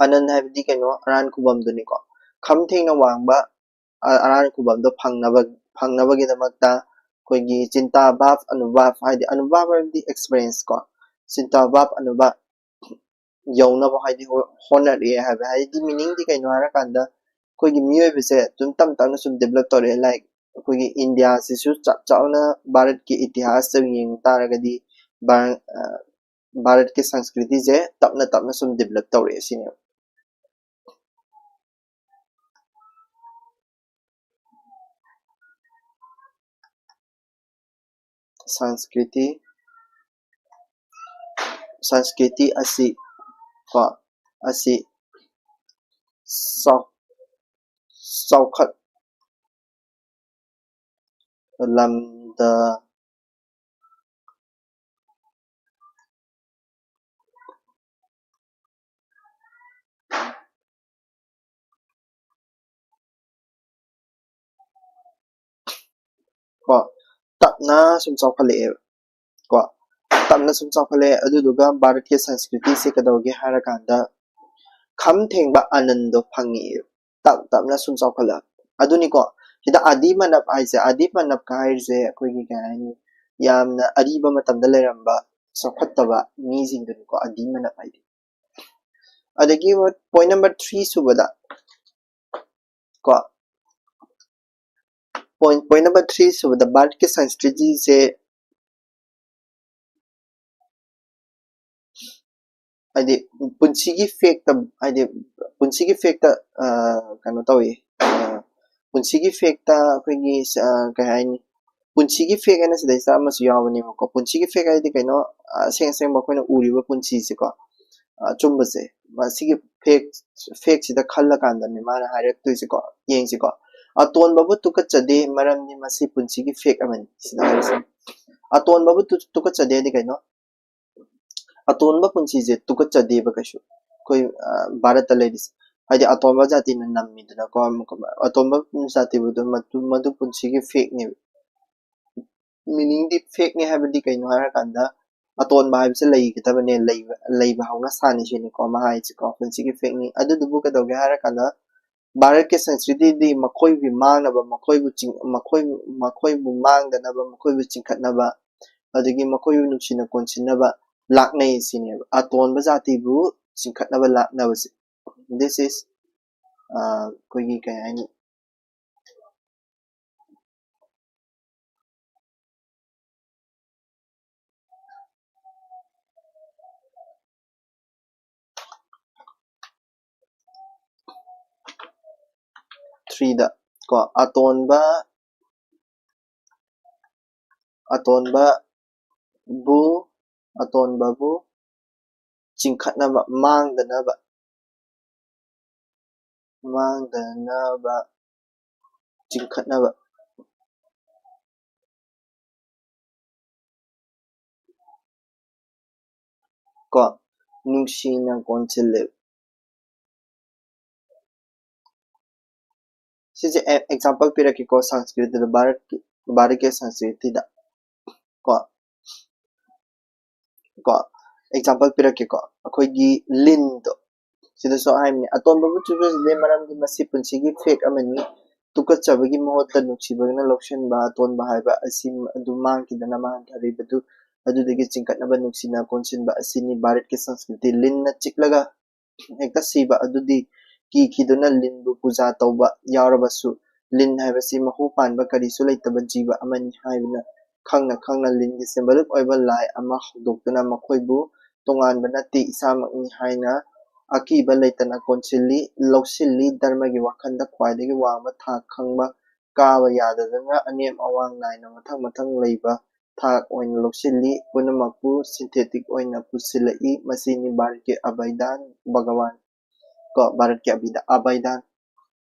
ꯑꯅꯟ ꯍꯥꯏꯕꯗꯤ ꯀꯩꯅꯣ, ꯑꯔꯥꯟ ꯈꯨꯕꯝꯗꯨꯅꯤꯀꯣ꯫ ꯈꯝ ꯊꯦꯡꯅ ꯋꯥꯡꯕ ꯑꯔꯥꯟ ꯈꯨꯕꯝꯗꯣ ꯐꯪꯅꯕ ꯐꯪꯅꯕꯒꯤꯗꯃꯛꯇ ꯑꯩꯈꯣꯏꯒꯤ ꯆꯤꯟꯇꯥ ꯚꯥꯕ ꯑꯅꯨꯚꯥꯕ, ꯍꯥꯏꯗꯤ ꯑꯅꯨꯚꯥꯕ ꯍꯥꯏꯕꯗꯤ experience ꯀꯣ, ꯆꯤꯟꯇꯥ ꯚꯥꯕ ꯑꯅꯨꯚꯥꯕ ꯌꯧꯅꯕ ꯍꯥꯏꯗꯤ ꯍꯣ- ꯍꯣꯠꯅꯔꯛꯑꯦ ꯍꯥꯏꯕ꯫ ꯍꯥꯏꯗꯤ meaning ꯗꯤ ꯀꯩꯅꯣ ꯍꯥꯏꯔꯀꯥꯟꯗ, ꯑꯩꯈꯣꯏꯒꯤ ꯃꯤꯑꯣꯏꯕꯁꯦ ꯑꯗꯨꯝ ꯇꯞ ꯇꯞꯅ ꯁꯨꯝ develop ꯇꯧꯔꯛꯑꯦ꯫ Like ꯑꯩꯈꯣꯏꯒꯤ ꯏꯟꯗꯤꯌꯥꯁꯤꯁꯨ ꯆꯞ ꯆꯥꯅ ꯚꯥꯔꯠꯀꯤ ꯏꯇꯤꯍꯥꯁꯇ ꯌꯦꯡꯕ ꯇꯥꯔꯒꯗꯤ ꯚꯥꯔ- ꯑ, ꯚꯥꯔꯠꯀꯤ ꯁꯪꯁꯀ꯭ꯔꯤꯇꯤꯁꯦ ꯇꯞꯅ ꯇꯞꯅ ꯁꯨꯝ develop ꯇꯧꯔꯛꯑꯦ ꯁꯤꯅꯦꯕ꯫ ꯁꯪꯁꯀ꯭ꯔꯤꯇꯤ, ꯁꯪꯁꯀ꯭ꯔꯤꯇꯤ ꯑꯁꯤ ꯀꯣ, ꯑꯁꯤ ꯆꯥꯎ- ꯆꯥꯎꯈꯠ ꯂꯝꯗ ꯀꯣ, ꯇꯞꯅ ꯁꯨꯝ ꯆꯥꯎꯈꯠꯂꯛꯑꯦꯕ ꯀꯣ, ꯇꯞꯅ ꯁꯨꯝ ꯆꯥꯎꯈꯠꯂꯛꯑꯦ꯫ ꯑꯗꯨꯗꯨꯒ ꯚꯥꯔꯠꯀꯤ ꯁꯪꯁꯀ꯭ꯔꯤꯇꯤꯁꯦ ꯀꯩꯗꯧꯒꯦ ꯍꯥꯏꯔꯀꯥꯟꯗ ꯈꯝ ꯊꯦꯡꯕ ꯑꯥꯅꯟꯗꯣ ꯐꯪꯉꯛꯑꯦꯕ, ꯇꯞ ꯇꯞꯅ ꯁꯨꯝ ꯆꯥꯎꯈꯠꯂꯛꯑꯦ꯫ ꯑꯗꯨꯅꯤꯀꯣ, ꯁꯤꯗ ꯑꯥꯗꯤ ꯃꯥꯅꯕ ꯍꯥꯏꯁꯦ, ꯑꯥꯗꯤ ꯃꯥꯅꯕꯀ ꯍꯥꯏꯔꯤꯁꯦ ꯑꯩꯈꯣꯏꯒꯤ ꯀꯩ ꯍꯥꯏꯅꯤ, ꯌꯥꯝꯅ ꯑꯔꯤꯕ ꯃꯇꯝꯗ ꯂꯩꯔꯝꯕ ꯆꯥꯎꯈꯠꯇꯕ ꯃꯤꯁꯤꯡꯗꯨꯅꯤꯀꯣ ꯑꯥꯗꯤ ꯃꯥꯅꯕ ꯍꯥꯏꯗꯤ꯫ ꯑꯗꯒꯤ point number three ꯁꯨꯕꯗ ꯀꯣ, point point number three ꯁꯨꯕꯗ ꯚꯥꯔꯠꯀꯤ ꯁꯪꯁꯀ꯭ꯔꯤꯇꯤꯁꯦ ꯍꯥꯏꯗꯤ ꯄꯨꯟꯁꯤꯒꯤ ꯐꯦꯛꯇ, ꯍꯥꯏꯗꯤ ꯄꯨꯟꯁꯤꯒꯤ ꯐꯦꯛꯇ ꯀꯩꯅꯣ ꯇꯧꯏ, ꯄꯨꯟꯁꯤꯒꯤ ꯐꯦꯛꯇ ꯑꯩꯈꯣꯏꯒꯤ ꯀꯩ ꯍꯥꯏꯅꯤ, ꯄꯨꯟꯁꯤꯒꯤ ꯐꯦꯛ ꯍꯥꯏꯅ ꯁꯤꯗꯩꯁꯤꯗ ꯑꯃꯁꯨ ꯌꯥꯎꯕꯅꯦꯕꯀꯣ꯫ ꯄꯨꯟꯁꯤꯒꯤ ꯐꯦꯛ ꯍꯥꯏꯗꯤ ꯀꯩꯅꯣ? ꯑꯁꯦꯡ ꯑꯁꯦꯡꯕ ꯑꯩꯈꯣꯏꯅ ꯎꯔꯤꯕ ꯄꯨꯟꯁꯤꯁꯦꯀꯣ, ꯑꯆꯨꯝꯕꯁꯦ, ꯃꯁꯤꯒꯤ ꯐꯦꯛ ꯐꯦꯛꯁꯤꯗ ꯈꯜꯂꯀꯥꯟꯗꯅꯦ ꯃꯥꯅ ꯍꯥꯏꯔꯛꯇꯣꯏꯁꯦꯀꯣ꯫ ꯌꯦꯡꯁꯤꯀꯣ, "ꯑꯇꯣꯟꯕꯕꯨ ꯇꯨꯀꯠꯆꯗꯦ, ꯃꯔꯝꯗꯤ ꯃꯁꯤ ꯄꯨꯟꯁꯤꯒꯤ ꯐꯦꯛ ꯑꯃꯅꯤ" ꯁꯤꯗ ꯍꯥꯏꯔꯤꯁꯦ꯫ ꯑꯇꯣꯟꯕꯕꯨ ꯇꯨ- ꯇꯨꯀꯠꯆꯗꯦ ꯍꯥꯏꯗꯤ ꯀꯩꯅꯣ? ꯑꯇꯣꯟꯕ ꯄꯨꯟꯁꯤꯁꯦ ꯇꯨꯀꯠꯆꯗꯦꯕ ꯀꯩꯁꯨ꯫ ꯑꯩꯈꯣꯏ ꯚꯥꯔꯠꯇ ꯂꯩꯔꯤꯁꯦ, ꯍꯥꯏꯗꯤ ꯑꯇꯣꯟꯕ ꯖꯥꯇꯤꯅ ꯅꯝꯃꯤꯗꯅꯀꯣ꯫ ꯑꯇꯣꯟꯕ ꯖꯥꯇꯤꯕꯨ ꯑꯗꯨꯝ ꯃꯗꯨ ꯃꯗꯨ ꯄꯨꯟꯁꯤꯒꯤ ꯐꯦꯛꯅꯦꯕ꯫ ꯃꯤꯅꯤꯡꯗꯤ ꯐꯦꯛꯅꯦ ꯍꯥꯏꯕꯗꯤ ꯀꯩꯅꯣ ꯍꯥꯏꯔꯀꯥꯟꯗ, ꯑꯇꯣꯟꯕ ꯍꯥꯏꯕꯁꯦ ꯂꯩꯒꯗꯕꯅꯦ, ꯂꯩꯕ ꯂꯩꯕ ꯍꯧꯅ ꯁꯥꯅꯤ ꯁꯤꯅꯤꯀꯣ ꯑꯃ ꯍꯥꯏꯁꯤꯀꯣ, ꯄꯨꯟꯁꯤꯒꯤ ꯐꯦꯛꯅꯤ꯫ ꯑꯗꯨꯗꯨꯕꯨ ꯀꯩꯗꯧꯒꯦ ꯍꯥꯏꯔꯀꯥꯟꯗ, ꯚꯥꯔꯠꯀꯤ ꯁꯪꯁꯀ꯭ꯔꯤꯇꯤꯗꯤ ꯃꯈꯣꯏꯒꯤ ꯃꯥꯡꯅꯕ, ꯃꯈꯣꯏꯕꯨ ꯆꯤꯡ-, ꯃꯈꯣꯏ, ꯃꯈꯣꯏꯕꯨ ꯃꯥꯡꯗꯅꯕ, ꯃꯈꯣꯏꯕꯨ ꯆꯤꯡꯈꯠꯅꯕ, ꯑꯗꯒꯤ ꯃꯈꯣꯏꯕꯨ ꯅꯨꯡꯁꯤꯅ ꯀꯣꯟꯁꯤꯟꯅꯕ ꯂꯥꯛꯅꯩ ꯁꯤꯅꯦꯕ꯫ ꯑꯇꯣꯟꯕ ꯖꯥꯇꯤꯕꯨ ꯆꯤꯡꯈꯠꯅꯕ ꯂꯥꯛꯅꯕꯁꯦ꯫ This is, ꯑ, ꯑꯩꯈꯣꯏꯒꯤ ꯀꯩ ꯍꯥꯏꯅꯤ? Threeꯗ ꯀꯣ, ꯑꯇꯣꯟꯕ, ꯑꯇꯣꯟꯕꯕꯨ, ꯑꯇꯣꯟꯕꯕꯨ ꯆꯤꯡꯈꯠꯅꯕ, ꯃꯥꯡꯗꯅꯕ, ꯃꯥꯡꯗꯅꯕ, ꯆꯤꯡꯈꯠꯅꯕ꯫ ꯀꯣ, ꯅꯨꯡꯁꯤꯅ ꯀꯣꯟꯁꯤꯜꯂꯦ꯫ ꯁꯤꯁꯦ ꯑꯦ-, example ꯄꯤꯔꯛꯀꯦꯀꯣ, ꯁꯪꯁꯀ꯭ꯔꯤꯇꯗ, ꯚꯥꯔꯠꯀꯤ, ꯚꯥꯔꯠꯀꯤ ꯁꯪꯁꯀ꯭ꯔꯤꯇꯤꯗ꯫ ꯀꯣ, ꯀꯣ, example ꯄꯤꯔꯛꯀꯦꯀꯣ, ꯑꯩꯈꯣꯏꯒꯤ ꯂꯤꯟꯗꯣ, ꯁꯤꯗꯁꯨ ꯍꯥꯏꯕꯅꯤ, "ꯑꯇꯣꯟꯕꯕꯨ ꯆꯨꯞꯆꯗꯦ, ꯃꯔꯝꯗꯤ ꯃꯁꯤ ꯄꯨꯟꯁꯤꯒꯤ fate ꯑꯃꯅꯤ꯫ ꯇꯨꯀꯠꯆꯕꯒꯤ ꯃꯍꯨꯠꯇ ꯅꯨꯡꯁꯤꯕꯅ ꯂꯧꯁꯤꯟꯕ ꯑꯇꯣꯟꯕ ꯍꯥꯏꯕ ꯑꯁꯤ ꯑꯗꯨ ꯃꯥꯡꯈꯤꯗꯅ ꯃꯥꯡꯊꯔꯤꯕꯗꯨ ꯑꯗꯨꯗꯒꯤ ꯆꯤꯡꯈꯠꯅꯕ ꯅꯨꯡꯁꯤꯅ ꯀꯣꯟꯁꯤꯟꯕ ꯑꯁꯤꯅꯤ ꯚꯥꯔꯠꯀꯤ ꯁꯪꯁꯀ꯭ꯔꯤꯇꯤ꯫ ꯂꯤꯟꯅ ꯆꯤꯛꯂꯒ ꯍꯦꯛꯇ ꯁꯤꯕ ꯑꯗꯨꯗꯤ ꯀꯤꯈꯤꯗꯨꯅ ꯂꯤꯟꯕꯨ ꯄꯨꯖꯥ ꯇꯧꯕ ꯌꯥꯎꯔꯕꯁꯨ, ꯂꯤꯟ ꯍꯥꯏꯕꯁꯤ ꯃꯍꯨ ꯄꯥꯟꯕ ꯀꯔꯤꯁꯨ ꯂꯩꯇꯕ ꯖꯤꯕ ꯑꯃꯅꯤ ꯍꯥꯏꯕꯅ ꯈꯪꯅ ꯈꯪꯅ ꯂꯤꯟꯒꯤ symbolic ꯑꯣꯏꯕ ꯂꯥꯏ ꯑꯃ ꯍꯧꯗꯣꯛꯇꯨꯅ ꯃꯈꯣꯏꯕꯨ ꯇꯣꯉꯥꯟꯕ ꯅꯠꯇꯦ, ꯏꯁꯥꯃꯛꯅꯤ ꯍꯥꯏꯅ ꯑꯀꯤꯕ ꯂꯩꯇꯅ ꯀꯣꯟꯁꯤꯜꯂꯤ, ꯂꯧꯁꯤꯜꯂꯤ꯫ ꯙꯔꯃꯒꯤ ꯋꯥꯈꯜꯗ ꯈ꯭ꯋꯥꯏꯗꯒꯤ ꯋꯥꯡꯕ ꯊꯥꯛ ꯈꯪꯕ, ꯀꯥꯕ ꯌꯥꯗꯗꯅ ꯑꯅꯦꯝ ꯑꯋꯥꯡ ꯅꯥꯏꯅ ꯃꯊꯪ ꯃꯊꯪ ꯂꯩꯕ ꯊꯥꯛ ꯑꯣꯏꯅ ꯂꯧꯁꯤꯜꯂꯤ꯫ ꯄꯨꯝꯅꯃꯛꯄꯨ synthetic ꯑꯣꯏꯅ ꯄꯨꯁꯤꯜꯂꯛꯏ꯫ ꯃꯁꯤꯅꯤ ꯚꯥꯔꯠꯀꯤ ꯑꯚꯤꯙꯥꯟ, ꯚꯒꯋꯥꯟ ꯀꯣ, ꯚꯥꯔꯠꯀꯤ ꯑꯚꯤꯙ-, ꯑꯚꯤꯙꯥꯟ꯫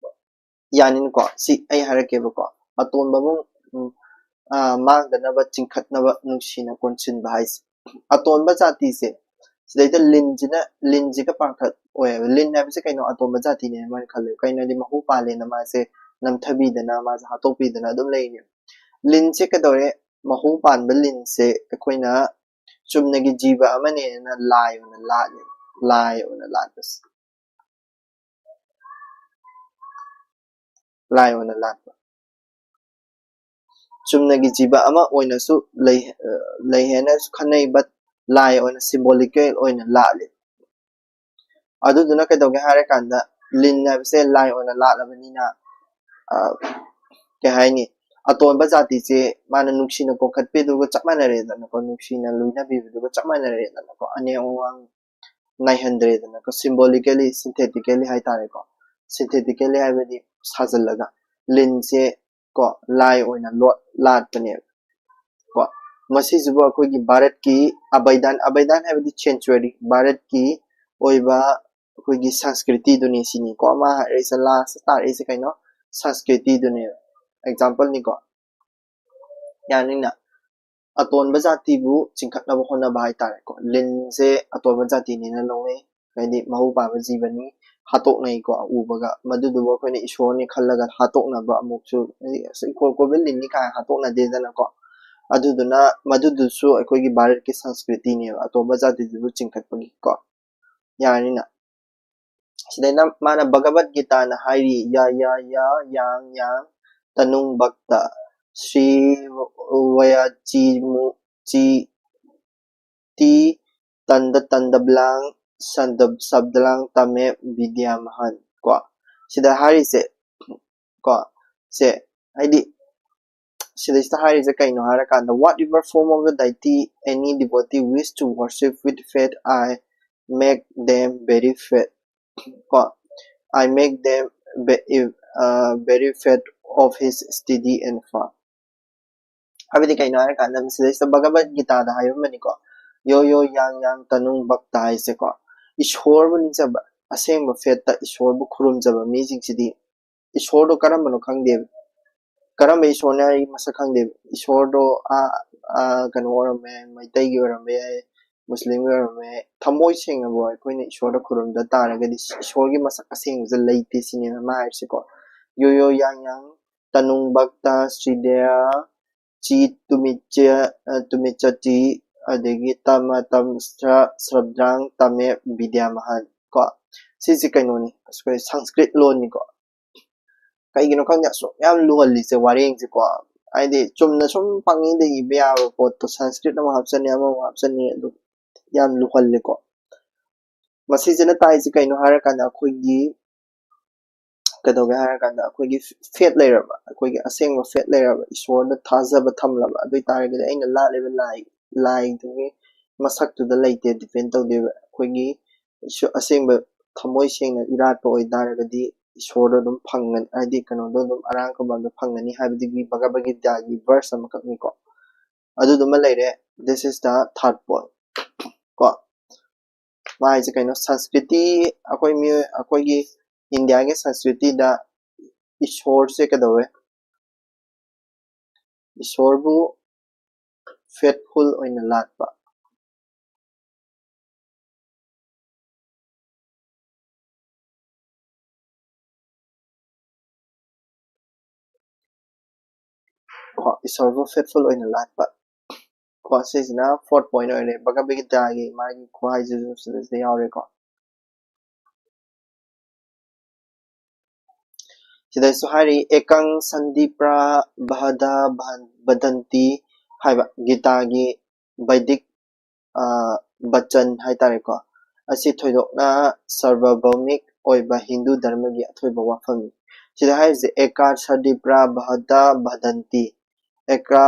ꯌꯥꯅꯤꯅꯀꯣ? ꯁꯤ ꯑꯩ ꯍꯥꯏꯔꯛꯀꯦꯕꯀꯣ꯫ ꯑꯇꯣꯟꯕꯕꯨ, ꯎꯝ, ꯑ, ꯃꯥꯡꯗꯅꯕ, ꯆꯤꯡꯈꯠꯅꯕ, ꯅꯨꯡꯁꯤꯅ ꯀꯣꯟꯁꯤꯟꯕ ꯍꯥꯏꯁꯦ꯫ ꯑꯇꯣꯟꯕ ꯖꯥꯇꯤꯁꯦ ꯁꯤꯗꯩꯗ ꯂꯤꯟꯁꯤꯅ, ꯂꯤꯟꯁꯤꯒ ꯄꯥꯡꯈꯠ ꯑꯣꯏꯌꯦꯕ꯫ ꯂꯤꯟ ꯍꯥꯏꯕꯁꯦ ꯀꯩꯅꯣ? ꯑꯇꯣꯟꯕ ꯖꯥꯇꯤꯅꯦꯅ ꯃꯣꯏꯅ ꯈꯜꯂꯦꯕ꯫ ꯀꯩꯅꯣ ꯍꯥꯏꯗꯤ ꯃꯍꯨ ꯄꯥꯜꯂꯦꯅ ꯃꯥꯁꯦ ꯅꯝꯊꯕꯤꯗꯅ, ꯃꯥꯁꯦ ꯍꯥꯠꯇꯣꯛꯄꯤꯗꯅ ꯑꯗꯨꯝ ꯂꯩꯅꯦꯕ꯫ ꯂꯤꯟꯁꯦ ꯀꯩꯗꯧꯔꯦ? ꯃꯍꯨ ꯄꯥꯟꯕ ꯂꯤꯟꯁꯦ ꯑꯩꯈꯣꯏꯅ ꯆꯨꯝꯅꯒꯤ ꯖꯤꯕ ꯑꯃꯅꯦꯅ ꯂꯥꯏ ꯑꯣꯏꯅ ꯂꯥꯠꯂꯦ꯫ ꯂꯥꯏ ꯑꯣꯏꯅ ꯂꯥꯠꯄꯁꯦ꯫ ꯂꯥꯏ ꯑꯣꯏꯅ ꯂꯥꯠꯄ꯫ ꯆꯨꯝꯅꯒꯤ ꯖꯤꯕ ꯑꯃ ꯑꯣꯏꯅꯁꯨ ꯂꯩ ꯂꯩ ꯍꯥꯏꯅꯁꯨ ꯈꯟꯅꯩ, but ꯂꯥꯏ ꯑꯣꯏꯅ symbolical ꯑꯣꯏꯅ ꯂꯥꯠꯂꯤ꯫ ꯑꯗꯨꯗꯨꯅ ꯀꯩꯗꯧꯒꯦ ꯍꯥꯏꯔꯀꯥꯟꯗ, ꯂꯤꯟ ꯍꯥꯏꯕꯁꯦ ꯂꯥꯏ ꯑꯣꯏꯅ ꯂꯥꯠꯂꯕꯅꯤꯅ, ꯑ, ꯀꯩ ꯍꯥꯏꯅꯤ, ꯑꯇꯣꯟꯕ ꯖꯥꯇꯤꯁꯦ ꯃꯥꯅ ꯅꯨꯡꯁꯤꯅ ꯀꯣꯡꯈꯠꯄꯤꯗꯨꯒ ꯆꯞ ꯃꯥꯟꯅꯔꯦꯗꯅꯀꯣ, ꯅꯨꯡꯁꯤꯅ ꯂꯣꯏꯅꯕꯤꯕꯗꯨꯒ ꯆꯞ ꯃꯥꯟꯅꯔꯦꯗꯅꯀꯣ, ꯑꯅꯦꯝ ꯑꯋꯥꯡ ꯅꯥꯏꯍꯟꯗ꯭ꯔꯦꯗꯅꯀꯣ, symbolically, synthetically ꯍꯥꯏꯇꯥꯔꯦꯀꯣ, synthetically ꯍꯥꯏꯕꯗꯤ ꯁꯥꯖꯜꯂꯒ, ꯂꯤꯟꯁꯦ ꯀꯣ ꯂꯥꯏ ꯑꯣꯏꯅ ꯂꯣꯠ ꯂꯥꯠꯄꯅꯦꯕ ꯀꯣ꯫ ꯃꯁꯤꯁꯤꯕꯨ ꯑꯩꯈꯣꯏꯒꯤ ꯚꯥꯔꯠꯀꯤ ꯑꯕꯩꯗꯥꯟ, ꯑꯕꯩꯗꯥꯟ ꯍꯥꯏꯕꯗꯤ sanctuary, ꯚꯥꯔꯠꯀꯤ ꯑꯣꯏꯕ ꯑꯩꯈꯣꯏꯒꯤ ꯁꯪꯁꯀ꯭ꯔꯤꯇꯤꯗꯨꯅꯤ ꯁꯤꯅꯤꯀꯣ꯫ ꯑꯃ ꯍꯥꯏꯔꯛꯏꯁꯦ, ꯂꯥꯁ ꯇꯥꯔꯛꯏꯁꯦ ꯀꯩꯅꯣ? ꯁꯪꯁꯀ꯭ꯔꯤꯇꯤꯗꯨꯅꯦꯕ꯫ ꯑꯦꯛꯖꯥꯝꯄꯜꯅꯤꯀꯣ꯫ ꯌꯥꯅꯤꯅ, ꯑꯇꯣꯟꯕ ꯖꯥꯇꯤꯕꯨ ꯆꯤꯡꯈꯠꯅꯕ ꯍꯣꯠꯅꯕ ꯍꯥꯏꯇꯥꯔꯦꯀꯣ꯫ ꯂꯤꯟꯁꯦ ꯑꯇꯣꯟꯕ ꯖꯥꯇꯤꯅꯦꯅ ꯂꯧꯅꯩ, ꯍꯥꯏꯗꯤ ꯃꯍꯨ ꯄꯥꯟꯕ ꯖꯤꯕꯅꯤ, ꯍꯥꯠꯇꯣꯛꯅꯩꯀꯣ꯫ ꯎꯕꯒ ꯃꯗꯨꯗꯨꯕꯨ ꯑꯩꯈꯣꯏꯅ ꯏꯁꯣꯔꯅꯤ ꯈꯜꯂꯒ ꯍꯥꯠꯇꯣꯛꯅꯕ ꯑꯃꯨꯛꯁꯨ, ꯍꯥꯏꯗꯤ ꯑꯁ ꯏꯀꯣ ꯀꯣꯕꯤꯜ ꯂꯤꯟꯅꯤ ꯀꯥꯏꯅ ꯍꯥꯠꯇꯣꯛꯅꯗꯦꯗꯅꯀꯣ꯫ ꯑꯗꯨꯗꯨꯅ ꯃꯗꯨꯗꯨꯁꯨ ꯑꯩꯈꯣꯏꯒꯤ ꯚꯥꯔꯠꯀꯤ ꯁꯪꯁꯀ꯭ꯔꯤꯇꯤꯅꯦꯕ, ꯑꯇꯣꯟꯕ ꯖꯥꯇꯤꯗꯨꯕꯨ ꯆꯤꯡꯈꯠꯄꯒꯤ ꯀꯣ꯫ ꯌꯥꯔꯅꯤꯅ꯫ ꯁꯤꯗꯩꯅ ꯃꯥꯅ ꯚꯒꯕꯠ ꯒꯤꯇꯥꯅ ꯍꯥꯏꯔꯤ, ꯌꯥ ꯌꯥ ꯌꯥ ꯌꯥꯡ ꯌꯥꯡ ꯇꯅꯨꯡ ꯚꯛꯇ ꯁ꯭ꯔꯤ ꯋꯌꯥꯆꯤ ꯃꯨ ꯆꯤ ꯇꯤ ꯇꯟꯗ ꯇꯟꯗꯕ꯭ꯂꯥꯡ ꯁꯟꯗ ꯁꯕꯗꯂꯥꯡ ꯇꯃꯦ ꯕꯤꯗ꯭ꯌꯥꯃꯍꯟ ꯀꯣ꯫ ꯁꯤꯗ ꯍꯥꯏꯔꯤꯁꯦ ꯀꯣ, ꯁꯦ ꯍꯥꯏꯗꯤ ꯁꯤꯗꯩꯁꯤꯗ ꯍꯥꯏꯔꯤꯁꯦ ꯀꯩꯅꯣ ꯍꯥꯏꯔꯀꯥꯟꯗ, "Whatever form of the deity any devotee wish to worship with faith, I make them very faith ꯀꯣ, I make them be, uh, very faith of his steady and firm." ꯍꯥꯏꯕꯗꯤ ꯀꯩꯅꯣ ꯍꯥꯏꯔꯀꯥꯟꯗ, ꯁꯤꯗꯩꯁꯤꯗ ꯚꯒꯕꯠ ꯒꯤꯇꯥꯗ ꯍꯥꯏꯕ ꯑꯃꯅꯤꯀꯣ, "ꯌꯣ ꯌꯣ ꯌꯥꯡ ꯌꯥꯡ ꯇꯅꯨꯡ ꯚꯛꯇ" ꯍꯥꯏꯁꯦꯀꯣ, ꯏꯁꯣꯔꯕꯨ ꯅꯤꯡꯖꯕ, ꯑꯁꯦꯡꯕ ꯐꯦꯠꯇ ꯏꯁꯣꯔꯕꯨ ꯈꯨꯔꯨꯝꯖꯕ ꯃꯤꯁꯤꯡꯁꯤꯗꯤ ꯏꯁꯣꯔꯗꯣ ꯀꯔꯝꯕꯅꯣ ꯈꯪꯗꯦꯕ꯫ ꯀꯔꯝꯕ ꯏꯁꯣꯔꯅꯣ ꯑꯩ ꯃꯁꯛ ꯈꯪꯗꯦꯕ꯫ ꯏꯁꯣꯔꯗꯣ ꯑꯥ, ꯑꯥ, ꯀꯩꯅꯣ ꯑꯣꯏꯔꯝꯕ ꯌꯥꯏ, ꯃꯩꯇꯩꯒꯤ ꯑꯣꯏꯔꯝꯕ ꯌꯥꯏ, ꯃꯨꯁꯂꯤꯝꯒꯤ ꯑꯣꯏꯔꯝꯕ ꯌꯥꯏ꯫ ꯊꯃꯣꯏ ꯁꯦꯡꯅꯕꯨ ꯑꯩꯈꯣꯏꯅ ꯏꯁꯣꯔꯗ ꯈꯨꯔꯨꯝꯗ ꯇꯥꯔꯒꯗꯤ ꯏꯁꯣꯔꯒꯤ ꯃꯁꯛ ꯑꯁꯦꯡꯕꯁꯦ ꯂꯩꯇꯦ ꯁꯤꯅꯦꯕ ꯃꯥ ꯍꯥꯏꯔꯤꯁꯦꯀꯣ꯫ "ꯌꯣ ꯌꯣ ꯌꯥꯡ ꯌꯥꯡ ꯇꯅꯨꯡ ꯚꯛꯇ ꯁ꯭ꯔꯤꯗꯌꯥ ꯆꯤ ꯇꯨꯃꯤꯆ-, ꯑ, ꯇꯨꯃꯤꯆꯇꯤ", ꯑꯗꯒꯤ "ꯇꯃ ꯇꯝ ꯁ꯭ꯔ-, ꯁ꯭ꯔꯕꯗ꯭ꯔꯥꯡ ꯇꯃꯦ ꯕꯤꯗ꯭ꯌꯥꯃꯍꯟ" ꯀꯣ꯫ ꯁꯤꯁꯦ ꯀꯩꯅꯣꯅꯤ, ꯑꯩꯈꯣꯏ ꯁꯪꯁꯀ꯭ꯔꯤꯠ ꯂꯣꯟꯅꯤꯀꯣ꯫ ꯀꯩꯒꯤꯅꯣ ꯈꯪꯗꯦ ꯑꯁꯨꯛ ꯌꯥꯝ ꯂꯨꯍꯜꯂꯤꯁꯦ ꯋꯥꯔꯦꯡꯁꯦꯀꯣ꯫ ꯍꯥꯏꯗꯤ ꯆꯨꯝꯅ ꯁꯨꯝ ꯄꯪꯏꯗ ꯏꯕ ꯌꯥꯕ ꯄꯣꯠꯇꯣ ꯁꯪꯁꯀ꯭ꯔꯤꯠ ꯑꯃ ꯍꯥꯞꯆꯟꯅꯤ, ꯑꯃꯃꯨꯛ ꯍꯥꯞꯆꯟꯅꯤ, ꯑꯗꯨ ꯌꯥꯝ ꯂꯨꯍꯜꯂꯦꯀꯣ꯫ ꯃꯁꯤꯁꯤꯅ ꯇꯥꯛꯏꯁꯦ ꯀꯩꯅꯣ ꯍꯥꯏꯔꯀꯥꯟꯗ ꯑꯩꯈꯣꯏꯒꯤ ꯀꯩꯗꯧꯒꯦ ꯍꯥꯏꯔꯀꯥꯟꯗ ꯑꯩꯈꯣꯏꯒꯤ ꯐꯦꯠ ꯂꯩꯔꯕ, ꯑꯩꯈꯣꯏꯒꯤ ꯑꯁꯦꯡꯕ ꯐꯦꯠ ꯂꯩꯔꯕ, ꯏꯁꯣꯔꯗ ꯊꯥꯖꯕ ꯊꯝꯂꯕ, ꯑꯗꯨ ꯑꯣꯏꯇꯥꯔꯒꯗꯤ ꯑꯩꯅ ꯂꯥꯠꯂꯤꯕ ꯂꯥꯏ, ꯂꯥꯏꯗꯨꯒꯤ ꯃꯁꯛꯇꯨꯗ ꯂꯩꯇꯦ, ꯗꯤꯄꯦꯟ ꯇꯧꯗꯦꯕ꯫ ꯑꯩꯈꯣꯏꯒꯤ ꯏꯁꯣ-, ꯑꯁꯦꯡꯕ ꯊꯃꯣꯏ ꯁꯦꯡꯅ ꯏꯔꯥꯠꯄ ꯑꯣꯏꯇꯥꯔꯒꯗꯤ ꯏꯁꯣꯔꯗꯣ ꯑꯗꯨꯝ ꯐꯪꯒꯅꯤ, ꯍꯥꯏꯗꯤ ꯀꯩꯅꯣꯗꯣ ꯑꯗꯨꯝ ꯑꯔꯥꯡ ꯀꯕꯝꯗꯣ ꯐꯪꯒꯅꯤ ꯍꯥꯏꯕꯗꯨꯒꯤ ꯚꯒꯕꯒꯤꯇꯥꯒꯤ ꯚꯔꯁ ꯑꯃꯈꯛꯅꯤꯀꯣ꯫ ꯑꯗꯨꯗꯨꯃ ꯂꯩꯔꯦ꯫ This is the third point ꯀꯣ꯫ ꯃꯥ ꯍꯥꯏꯁꯦ ꯀꯩꯅꯣ? ꯁꯪꯁꯀ꯭ꯔꯤꯇꯤ, ꯑꯩꯈꯣꯏ ꯃꯤꯑꯣꯏ, ꯑꯩꯈꯣꯏꯒꯤ ꯏꯟꯗꯤꯌꯥꯒꯤ ꯁꯪꯁꯀ꯭ꯔꯤꯇꯤꯗ ꯏꯁꯣꯔꯁꯦ ꯀꯩꯗꯧꯋꯦ? ꯏꯁꯣꯔꯕꯨ ꯐꯦꯠꯐꯨꯜ ꯑꯣꯏꯅ ꯂꯥꯠꯄ꯫ ꯀꯣ, ꯏꯁꯣꯔꯕꯨ ꯐꯦꯠꯐꯨꯜ ꯑꯣꯏꯅ ꯂꯥꯠꯄ꯫ ꯀꯣ, ꯁꯤꯁꯤꯅ ꯐꯣꯔꯠ ꯄꯣꯏꯟ ꯑꯣꯏꯔꯦ ꯚꯒꯕꯒꯤꯇꯥꯒꯤ ꯃꯥꯒꯤ ꯈꯨꯍꯥꯏꯁꯤꯁꯨ ꯁꯤꯗꯩꯁꯤꯗ ꯌꯥꯎꯔꯦꯀꯣ꯫ ꯁꯤꯗꯩꯁꯨ ꯍꯥꯏꯔꯤ, "ꯑꯦꯀꯪ ꯁꯟꯗꯤꯄ꯭ꯔꯥ ꯕꯍꯗ ꯕꯍꯟ-, ꯕꯗꯟꯇꯤ" ꯍꯥꯏꯕ ꯒꯤꯇꯥꯒꯤ ꯕꯩꯗꯤꯛ, ꯑ, ꯕꯆꯟ ꯍꯥꯏꯇꯥꯔꯦꯀꯣ꯫ ꯑꯁꯤ ꯊꯣꯏꯗꯣꯛꯅ ꯁꯔꯕꯚꯧꯃꯤꯛ ꯑꯣꯏꯕ ꯍꯤꯟꯗꯨ ꯙꯔꯃꯒꯤ ꯑꯊꯣꯏꯕ ꯋꯥꯐꯝꯅꯤ꯫ ꯁꯤꯗ ꯍꯥꯏꯔꯤꯁꯦ, "ꯑꯦꯀꯥ ꯁꯗꯤꯄ꯭ꯔꯥ ꯕꯍꯗ ꯕꯗꯟꯇꯤ"꯫ "ꯑꯦꯀꯥ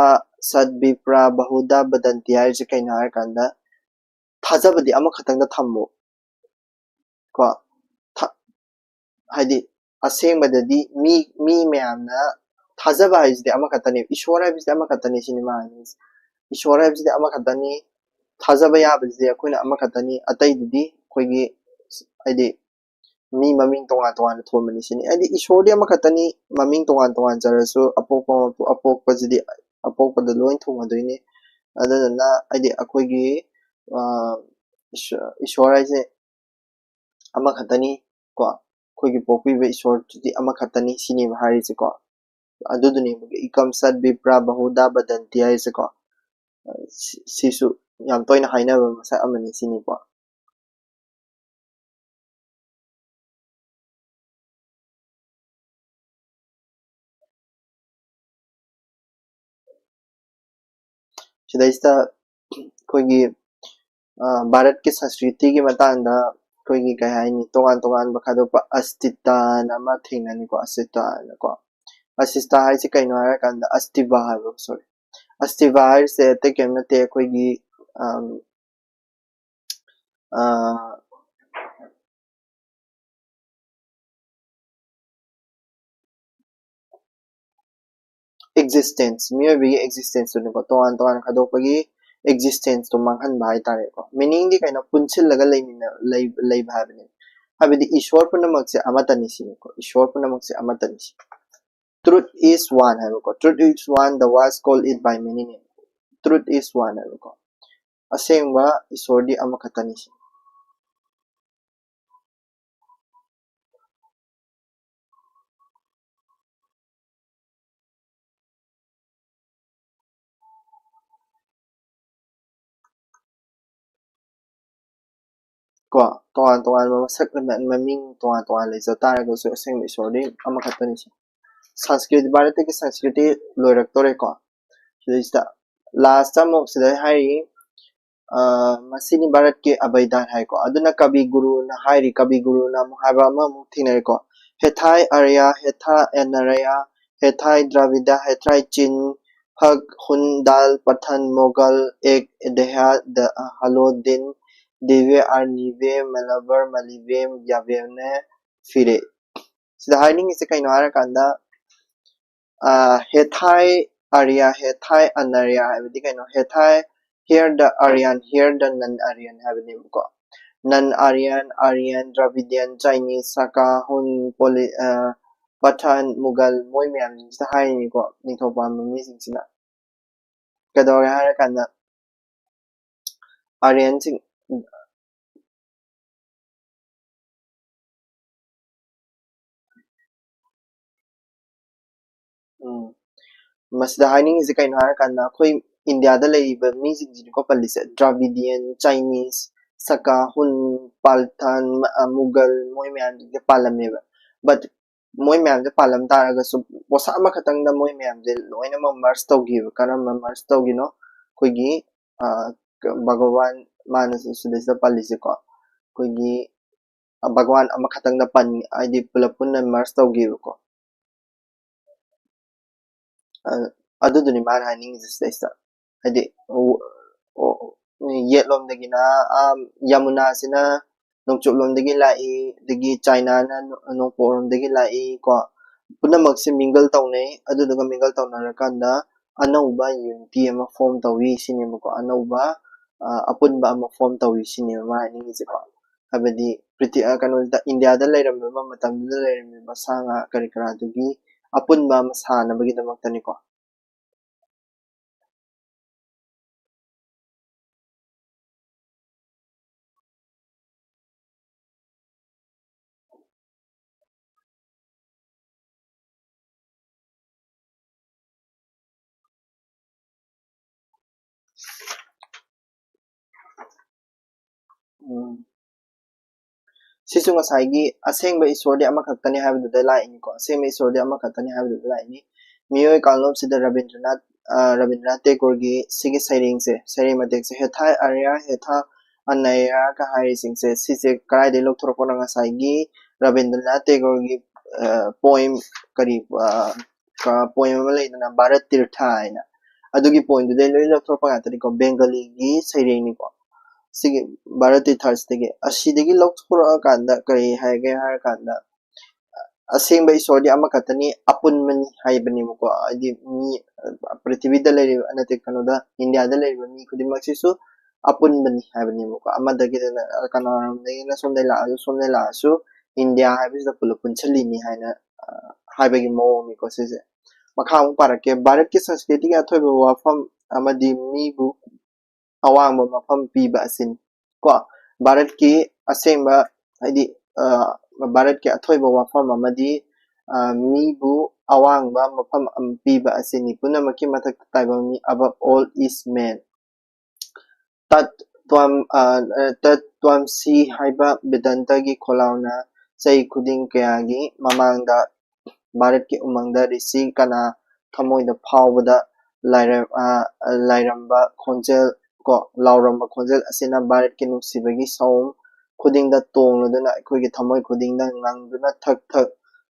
ꯁꯗꯤꯄ꯭ꯔꯥ ꯕꯍꯨꯗ ꯕꯗꯟꯇꯤ" ꯍꯥꯏꯔꯤꯁꯦ ꯀꯩꯅꯣ ꯍꯥꯏꯔꯀꯥꯟꯗ, ꯊꯥꯖꯕꯗꯤ ꯑꯃꯈꯛꯇꯪꯗ ꯊꯝꯃꯨ꯫ ꯀꯣ, ꯊ-, ꯍꯥꯏꯗꯤ ꯑꯁꯦꯡꯕꯗꯗꯤ ꯃꯤ, ꯃꯤ ꯃꯌꯥꯝꯅ ꯊꯥꯖꯕ ꯍꯥꯏꯁꯤꯗꯤ ꯑꯃꯈꯛꯇꯅꯦ, ꯏꯁꯣꯔ ꯍꯥꯏꯕꯁꯤꯗꯤ ꯑꯃꯈꯛꯇꯅꯦ ꯁꯤꯅꯤ ꯃꯥ ꯍꯥꯏꯅꯤꯡꯉꯤꯁꯦ꯫ ꯏꯁꯣꯔ ꯍꯥꯏꯕꯁꯤꯗꯤ ꯑꯃꯈꯛꯇꯅꯤ, ꯊꯥꯖꯕ ꯌꯥꯕꯁꯤꯗꯤ ꯑꯩꯈꯣꯏꯅ ꯑꯃꯈꯛꯇꯅꯤ, ꯑꯇꯩꯗꯨꯗꯤ ꯑꯩꯈꯣꯏꯒꯤ, ꯍꯥꯏꯗꯤ, ꯃꯤ ꯃꯃꯤꯡ ꯇꯣꯉꯥꯟ ꯇꯣꯉꯥꯟꯅ ꯊꯣꯟꯕꯅꯤ ꯁꯤꯅꯤ꯫ ꯍꯥꯏꯗꯤ ꯏꯁꯣꯔꯗꯤ ꯑꯃꯈꯛꯇꯅꯤ, ꯃꯃꯤꯡ ꯇꯣꯉꯥꯟ ꯇꯣꯉꯥꯟꯖꯔꯁꯨ ꯑꯄꯣꯛꯄ, ꯑꯄꯣꯛꯄꯁꯤꯗꯤ ꯑꯄꯣꯛꯄꯗ ꯂꯣꯏ ꯊꯨꯡꯉꯗꯣꯏꯅꯤ꯫ ꯑꯗꯨꯗꯨꯅ ꯍꯥꯏꯗꯤ ꯑꯩꯈꯣꯏꯒꯤ, ꯑ, ꯏꯁ-, ꯏꯁꯣꯔ ꯍꯥꯏꯁꯦ ꯑꯃꯈꯛꯇꯅꯤ ꯀꯣ, ꯑꯩꯈꯣꯏꯒꯤ ꯄꯣꯛꯄꯤꯕ ꯏꯁꯣꯔꯗꯨꯗꯤ ꯑꯃꯈꯛꯇꯅꯤ ꯁꯤꯅꯦꯕ ꯍꯥꯏꯔꯤꯁꯦꯀꯣ꯫ ꯑꯗꯨꯗꯨꯅꯦꯕ "ꯏꯀꯝ ꯁꯠ ꯕꯤꯄ꯭ꯔꯥ ꯕꯍꯨꯗꯥ ꯕꯗꯟꯇꯤ" ꯍꯥꯏꯔꯤꯁꯦꯀꯣ꯫ ꯁꯤ-, ꯁꯤꯁꯨ ꯌꯥꯝ ꯇꯣꯏꯅ ꯍꯥꯏꯅꯕ ꯃꯁꯛ ꯑꯃꯅꯤ ꯁꯤꯅꯤꯀꯣ꯫ ꯁꯤꯗꯩꯁꯤꯗ ꯑꯩꯈꯣꯏꯒꯤ ꯚꯥꯔꯠꯀꯤ ꯁꯪꯁꯀ꯭ꯔꯤꯇꯤꯒꯤ ꯃꯇꯥꯡꯗ ꯑꯩꯈꯣꯏꯒꯤ ꯀꯩ ꯍꯥꯏꯅꯤ, ꯇꯣꯉꯥꯟ ꯇꯣꯉꯥꯟꯕ ꯈꯥꯏꯗꯣꯛꯄ, ꯑꯁꯇꯤꯇꯥꯅ ꯑꯃ ꯊꯦꯡꯅꯅꯤꯀꯣ, ꯑꯁꯇꯤꯇꯥꯅꯀꯣ꯫ ꯑꯁꯤꯁꯇꯥ ꯍꯥꯏꯁꯦ ꯀꯩꯅꯣ ꯍꯥꯏꯔꯀꯥꯟꯗ, ꯑꯁꯇꯤꯚꯥ ꯍꯥꯏꯕ, ꯁꯣꯔꯤ, ꯑꯁꯇꯤꯚꯥ ꯍꯥꯏꯔꯤꯁꯦ ꯑꯇꯩ ꯀꯔꯤꯝ ꯅꯠꯇꯦ, ꯑꯩꯈꯣꯏꯒꯤ ꯑꯦꯛꯖꯤꯁꯇꯦꯟꯁ, ꯃꯤꯑꯣꯏꯕꯒꯤ ꯑꯦꯛꯖꯤꯁꯇꯦꯟꯁꯇꯨꯅꯤꯀꯣ, ꯇꯣꯉꯥꯟ ꯇꯣꯉꯥꯟ ꯈꯥꯏꯗꯣꯛꯄꯒꯤ ꯑꯦꯛꯖꯤꯁꯇꯦꯟꯁꯇꯣ ꯃꯥꯡꯍꯟꯕ ꯍꯥꯏꯇꯥꯔꯦꯀꯣ꯫ ꯃꯤꯅꯤꯡꯗꯤ ꯀꯩꯅꯣ, ꯄꯨꯟꯁꯤꯜꯂꯒ ꯂꯩꯃꯤꯟꯅ ꯂꯩ- ꯂꯩꯕ ꯍꯥꯏꯕꯅꯤ꯫ ꯍꯥꯏꯕꯗꯤ ꯏꯁꯣꯔ ꯄꯨꯝꯅꯃꯛꯁꯦ ꯑꯃꯠꯇꯅꯤ ꯁꯤꯅꯤꯀꯣ, ꯏꯁꯣꯔ ꯄꯨꯝꯅꯃꯛꯁꯦ ꯑꯃꯠꯇꯅꯤ ꯁꯤ꯫ Truth is one ꯍꯥꯏꯕꯀꯣ, truth is one, the world call it by many name. Truth is one ꯍꯥꯏꯕꯀꯣ, ꯑꯁꯦꯡꯕ ꯏꯁꯣꯔꯗꯤ ꯑꯃꯈꯛꯇꯅꯤ ꯁꯤ꯫ ꯀꯣ, ꯇꯣꯉꯥꯟ ꯇꯣꯉꯥꯟꯕ ꯃꯁꯛ ꯃꯃꯤꯡ ꯇꯣꯉꯥꯟ ꯇꯣꯉꯥꯟ ꯂꯩꯖ ꯇꯥꯔꯒꯁꯨ ꯑꯁꯦꯡꯕ ꯏꯁꯣꯔꯗꯤ ꯑꯃꯈꯛꯇꯅꯤ ꯁꯤ꯫ ꯁꯪꯁꯀ꯭ꯔꯤꯠ, ꯚꯥꯔꯠꯇꯒꯤ ꯁꯪꯁꯀ꯭ꯔꯤꯠꯇꯤ ꯂꯣꯏꯔꯛꯇꯣꯔꯦꯀꯣ꯫ ꯁꯤꯗꯩꯁꯤꯗ ꯂꯥꯁꯇ ꯑꯃꯨꯛ ꯁꯤꯗ ꯍꯥꯏꯔꯤ, ꯃꯁꯤꯅꯤ ꯚꯥꯔꯠꯀꯤ ꯑꯕꯩꯗꯥꯟ ꯍꯥꯏꯀꯣ꯫ ꯑꯗꯨꯅ ꯀꯕꯤ ꯒꯨꯔꯨꯅ ꯍꯥꯏꯔꯤ, ꯀꯕꯤ ꯒꯨꯔꯨꯅ ꯑꯃꯨꯛ ꯍꯥꯏꯕ ꯑꯃꯃꯨꯛ ꯊꯦꯡꯅꯔꯦꯀꯣ꯫ ꯍꯦꯊꯥꯏ ꯑꯔꯌꯥ, ꯍꯦꯊꯥ ꯑꯅꯔꯌꯥ, ꯍꯦꯊꯥꯏ ꯗ꯭ꯔꯥꯕꯤꯗ, ꯍꯦꯊꯥꯏ ꯆꯤꯟ, ꯐꯛ, ꯍꯨꯟ, ꯗꯥꯜ, ꯄꯊꯟ, ꯃꯣꯒꯜ, ꯑꯦꯛ, ꯗꯦꯍꯥ, ꯍꯂꯣꯗꯤꯟ, ꯗꯤꯚꯦ, ꯑꯔꯅꯤꯚꯦ, ꯃꯦꯂꯕꯔ, ꯃꯂꯤꯚꯦ, ꯌꯥꯚꯦꯅꯦ, ꯐꯤꯔꯦ꯫ ꯁꯤꯗ ꯍꯥꯏꯅꯤꯡꯉꯤꯁꯦ ꯀꯩꯅꯣ ꯍꯥꯏꯔꯀꯥꯟꯗ, ꯍꯦꯊꯥꯏ ꯑꯔꯤꯌꯥ, ꯍꯦꯊꯥꯏ ꯑꯅꯔꯤꯌꯥ ꯍꯥꯏꯕꯗꯤ ꯀꯩꯅꯣ? ꯍꯦꯊꯥꯏ, here the Aryan, here the non-Aryan ꯍꯥꯏꯕꯅꯦꯕꯀꯣ꯫ Non-Aryan, Aryan, Dravidian, Chinese, Saka, Hun, Poli-, Pathan, Mughal, ꯃꯣꯏ ꯃꯌꯥꯝꯁꯤꯡꯁꯤꯗ ꯍꯥꯏꯔꯤꯅꯤꯀꯣ, ꯅꯤꯡꯊꯧ ꯄꯥꯟꯕ ꯃꯤꯁꯤꯡꯁꯤꯅ꯫ ꯀꯩꯗꯧꯔꯦ ꯍꯥꯏꯔꯀꯥꯟꯗ, ꯑꯥꯔꯤꯌꯟꯁꯤꯡ, ꯎꯝ, ꯃꯁꯤꯗ ꯍꯥꯏꯅꯤꯡꯉꯤꯁꯦ ꯀꯩꯅꯣ ꯍꯥꯏꯔꯀꯥꯟꯗ, ꯑꯩꯈꯣꯏ ꯏꯟꯗꯤꯌꯥꯗ ꯂꯩꯔꯤꯕ ꯃꯤꯁꯤꯡꯁꯤꯅꯤꯀꯣ ꯄꯜꯂꯤꯁꯦ, ꯗ꯭ꯔꯥꯕꯤꯗꯤꯌꯟ, ꯆꯥꯏꯅꯤꯁ, ꯁꯀꯥ, ꯍꯨꯟ, ꯄꯥꯜꯊꯥꯟ, ꯃ-, ꯑ, ꯃꯨꯒꯜ, ꯃꯣꯏ ꯃꯌꯥꯝꯁꯤꯡꯁꯦ ꯄꯥꯜꯂꯝꯃꯦꯕ꯫ But ꯃꯣꯏ ꯃꯌꯥꯝꯁꯦ ꯄꯥꯜꯂꯝ ꯇꯥꯔꯒꯁꯨ, ꯄꯣꯠꯁꯛ ꯑꯃꯈꯛꯇꯪꯗ ꯃꯣꯏ ꯃꯌꯥꯝꯁꯦ ꯂꯣꯏꯅꯃꯛ merge ꯇꯧꯈꯤꯕ꯫ ꯀꯔꯝꯕ merge ꯇꯧꯈꯤꯅꯣ? ꯑꯩꯈꯣꯏꯒꯤ ꯚꯒꯋꯥꯟ, ꯃꯥꯅ ꯁꯤꯗꯩꯁꯤꯗ ꯄꯜꯂꯤꯁꯦꯀꯣ, ꯑꯩꯈꯣꯏꯒꯤ ꯚꯒꯋꯥꯟ ꯑꯃꯈꯛꯇꯪꯗ ꯄꯟ, ꯍꯥꯏꯗꯤ ꯄꯨꯂꯞ ꯄꯨꯟꯅ ꯃꯔꯁ ꯇꯧꯈꯤꯕꯀꯣ꯫ ꯑꯗꯨꯗꯨꯅꯤ ꯃꯥꯅ ꯍꯥꯏꯅꯤꯡꯉꯤꯁꯦ ꯁꯤꯗꯩꯁꯤꯗ꯫ ꯍꯥꯏꯗꯤ ꯌꯦꯠꯂꯣꯝꯗꯒꯤꯅ ꯌꯃꯨꯅꯥꯁꯤꯅ ꯅꯣꯡꯆꯨꯞꯂꯣꯝꯗꯒꯤ ꯂꯥꯛꯏ, ꯑꯗꯒꯤ ꯆꯥꯏꯅꯥꯅ ꯅꯣꯡꯄꯣꯛꯂꯣꯝꯗꯒꯤ ꯂꯥꯛꯏ ꯀꯣ꯫ ꯄꯨꯝꯅꯃꯛꯁꯦ ꯃꯤꯡꯒꯜ ꯇꯧꯅꯩ꯫ ꯑꯗꯨꯗꯨꯒ ꯃꯤꯡꯒꯜ ꯇꯧꯅꯔꯀꯥꯟꯗ ꯑꯅꯧꯕ ꯌꯨꯅꯤꯇꯤ ꯑꯃ ꯐꯣꯝ ꯇꯧꯏ ꯁꯤꯅꯦꯕꯀꯣ꯫ ꯑꯅꯧꯕ ꯑꯄꯨꯟꯕ ꯑꯃ ꯐꯣꯝ ꯇꯧꯏ ꯁꯤꯅꯦꯕ ꯃꯥ ꯍꯥꯏꯅꯤꯡꯉꯤꯁꯦꯀꯣ꯫ ꯍꯥꯏꯕꯗꯤ ꯄ꯭ꯔꯤꯊꯤ-, ꯑ, ꯀꯩꯅꯣꯗ, ꯏꯟꯗꯤꯌꯥꯗ ꯂꯩꯔꯝꯃꯤꯕ ꯃꯇꯝꯗꯨꯗ ꯂꯩꯔꯝꯃꯤꯕ ꯁꯥ ꯉꯥ ꯀꯔꯤ ꯀꯔꯥꯗꯨꯒꯤ ꯑꯄꯨꯟꯕ ꯑꯃ ꯁꯥꯅꯕꯒꯤꯗꯃꯛꯇꯅꯤꯀꯣ꯫ ꯎꯝ꯫ ꯁꯤꯁꯨ ꯉꯁꯥꯏꯒꯤ ꯑꯁꯦꯡꯕ ꯏꯁꯣꯔꯗꯤ ꯑꯃꯈꯛꯇꯅꯤ ꯍꯥꯏꯕꯗꯨꯗ ꯂꯥꯛꯏꯅꯤꯀꯣ꯫ ꯑꯁꯦꯡꯕ ꯏꯁꯣꯔꯗꯤ ꯑꯃꯈꯛꯇꯅꯤ ꯍꯥꯏꯕꯗꯨꯗ ꯂꯥꯛꯏꯅꯤ꯫ ꯃꯤꯑꯣꯏ ꯀꯥꯡꯂꯨꯞꯁꯤꯗ ꯔꯕꯤꯟꯗ꯭ꯔꯅꯥꯊ, ꯑ, ꯔꯕꯤꯟꯗ꯭ꯔꯅꯥꯊ ꯇꯦꯒꯣꯔꯒꯤ ꯁꯤꯒꯤ ꯁꯩꯔꯦꯡꯁꯦ, ꯁꯩꯔꯦꯡ ꯃꯇꯦꯛꯁꯦ, ꯍꯦꯊꯥ ꯑꯔꯌꯥ, ꯍꯦꯊꯥ ꯑꯅꯌꯥꯒ ꯍꯥꯏꯔꯤꯁꯤꯡꯁꯦ, ꯁꯤꯁꯦ ꯀꯗꯥꯏꯗꯒꯤ ꯂꯧꯊꯣꯔꯛꯄꯅꯣ? ꯉꯁꯥꯏꯒꯤ ꯔꯕꯤꯟꯗ꯭ꯔꯅꯥꯊ ꯇꯦꯒꯣꯔꯒꯤ, ꯑ, ꯄꯣꯏꯝ, ꯀꯔꯤ, ꯑ, ꯀ-, ꯄꯣꯏꯝ ꯑꯃ ꯂꯩꯗꯅ, ꯚꯥꯔꯠ ꯇꯤꯔꯊ ꯍꯥꯏꯅ, ꯑꯗꯨꯒꯤ ꯄꯣꯏꯝꯗꯨꯗꯩ ꯂꯣꯏ ꯂꯧꯊꯣꯔꯛꯄ ꯉꯥꯛꯇꯅꯤꯀꯣ, ꯕꯦꯡꯒꯂꯤꯒꯤ ꯁꯩꯔꯦꯡꯅꯤꯀꯣ꯫ ꯁꯤꯒꯤ ꯚꯥꯔꯠ ꯇꯤꯔꯊꯁꯤꯗꯒꯤ, ꯑꯁꯤꯗꯒꯤ ꯂꯧꯊꯣꯔꯛꯑꯀꯥꯟꯗ ꯀꯔꯤ ꯍꯥꯏꯒꯦ ꯍꯥꯏꯔꯀꯥꯟꯗ, ꯑꯁꯦꯡꯕ ꯏꯁꯣꯔꯗꯤ ꯑꯃꯈꯛꯇꯅꯤ, ꯑꯄꯨꯟꯕꯅꯤ ꯍꯥꯏꯕꯅꯦꯕꯀꯣ꯫ ꯍꯥꯏꯗꯤ ꯃꯤ, ꯑ, ꯄ꯭ꯔꯤꯊꯤꯕꯤꯗ ꯂꯩꯔꯤꯕ, ꯅꯠꯇꯦ, ꯀꯩꯅꯣꯗ, ꯏꯟꯗꯤꯌꯥꯗ ꯂꯩꯔꯤꯕ ꯃꯤ ꯈꯨꯗꯤꯡꯃꯛꯁꯤꯁꯨ ꯑꯄꯨꯟꯕꯅꯤ ꯍꯥꯏꯕꯅꯦꯕꯀꯣ꯫ ꯑꯃꯗꯒꯤꯗꯅ, ꯀꯅꯥꯔꯣꯝꯗꯒꯤꯅ ꯁꯣꯝꯗꯒꯤ ꯂꯥꯛꯑꯁꯨ, ꯁꯣꯝꯗꯒꯤ ꯂꯥꯛꯑꯁꯨ, ꯏꯟꯗꯤꯌꯥ ꯍꯥꯏꯕꯁꯤꯗ ꯄꯨꯂꯞ ꯄꯨꯟꯁꯤꯜꯂꯤꯅꯤ ꯍꯥꯏꯅ, ꯑ, ꯍꯥꯏꯕꯒꯤ ꯃꯑꯣꯡꯅꯤꯀꯣ ꯁꯤꯁꯦ꯫ ꯃꯈꯥ ꯑꯃꯨꯛ ꯄꯥꯔꯛꯀꯦ꯫ ꯚꯥꯔꯠꯀꯤ ꯁꯪꯁꯀ꯭ꯔꯤꯇꯤꯒꯤ ꯑꯊꯣꯏꯕ ꯋꯥꯐꯝ ꯑꯃꯗꯤ ꯃꯤꯕꯨ ꯑꯋꯥꯡꯕ ꯃꯐꯝ ꯄꯤꯕ ꯑꯁꯤꯅꯤ꯫ ꯀꯣ, ꯚꯥꯔꯠꯀꯤ ꯑꯁꯦꯡꯕ, ꯍꯥꯏꯗꯤ, ꯑ, ꯚꯥꯔꯠꯀꯤ ꯑꯊꯣꯏꯕ ꯋꯥꯐꯝ ꯑꯃꯗꯤ, ꯑ, ꯃꯤꯕꯨ ꯑꯋꯥꯡꯕ ꯃꯐꯝ ꯑꯃ ꯄꯤꯕ ꯑꯁꯤꯅꯤ꯫ ꯄꯨꯝꯅꯃꯛꯀꯤ ꯃꯊꯛꯇ ꯇꯥꯏꯕꯪ ꯃꯤ, above all is man꯫ ꯇꯠ ꯇ꯭ꯋꯥꯝ-, ꯑ, ꯑ, ꯇꯠ ꯇ꯭ꯋꯥꯝꯁꯤ ꯍꯥꯏꯕ ꯕꯦꯗꯥꯟꯇꯒꯤ ꯈꯣꯜꯂꯥꯎꯅ ꯆꯍꯤ ꯈꯨꯗꯤꯡ ꯀꯌꯥꯒꯤ ꯃꯃꯥꯡꯗ ꯚꯥꯔꯠꯀꯤ ꯎꯃꯪꯗ ꯔꯤꯁꯤ ꯀꯅꯥ ꯊꯃꯣꯏꯗ ꯐꯥꯎꯕꯗ ꯂꯥꯏꯔ-, ꯑ, ꯂꯥꯏꯔꯝꯕ ꯈꯣꯟꯖꯦꯜ ꯀꯣ, ꯂꯥꯎꯔꯝꯕ ꯈꯣꯟꯖꯦꯜ ꯑꯁꯤꯅ ꯚꯥꯔꯠꯀꯤ ꯅꯨꯡꯁꯤꯕꯒꯤ ꯁꯑꯣꯝ ꯈꯨꯗꯤꯡꯗ ꯇꯣꯡꯂꯗꯨꯅ ꯑꯩꯈꯣꯏꯒꯤ ꯊꯃꯣꯏ ꯈꯨꯗꯤꯡꯗ ꯉꯪꯗꯨꯅ ꯊꯛ ꯊꯛ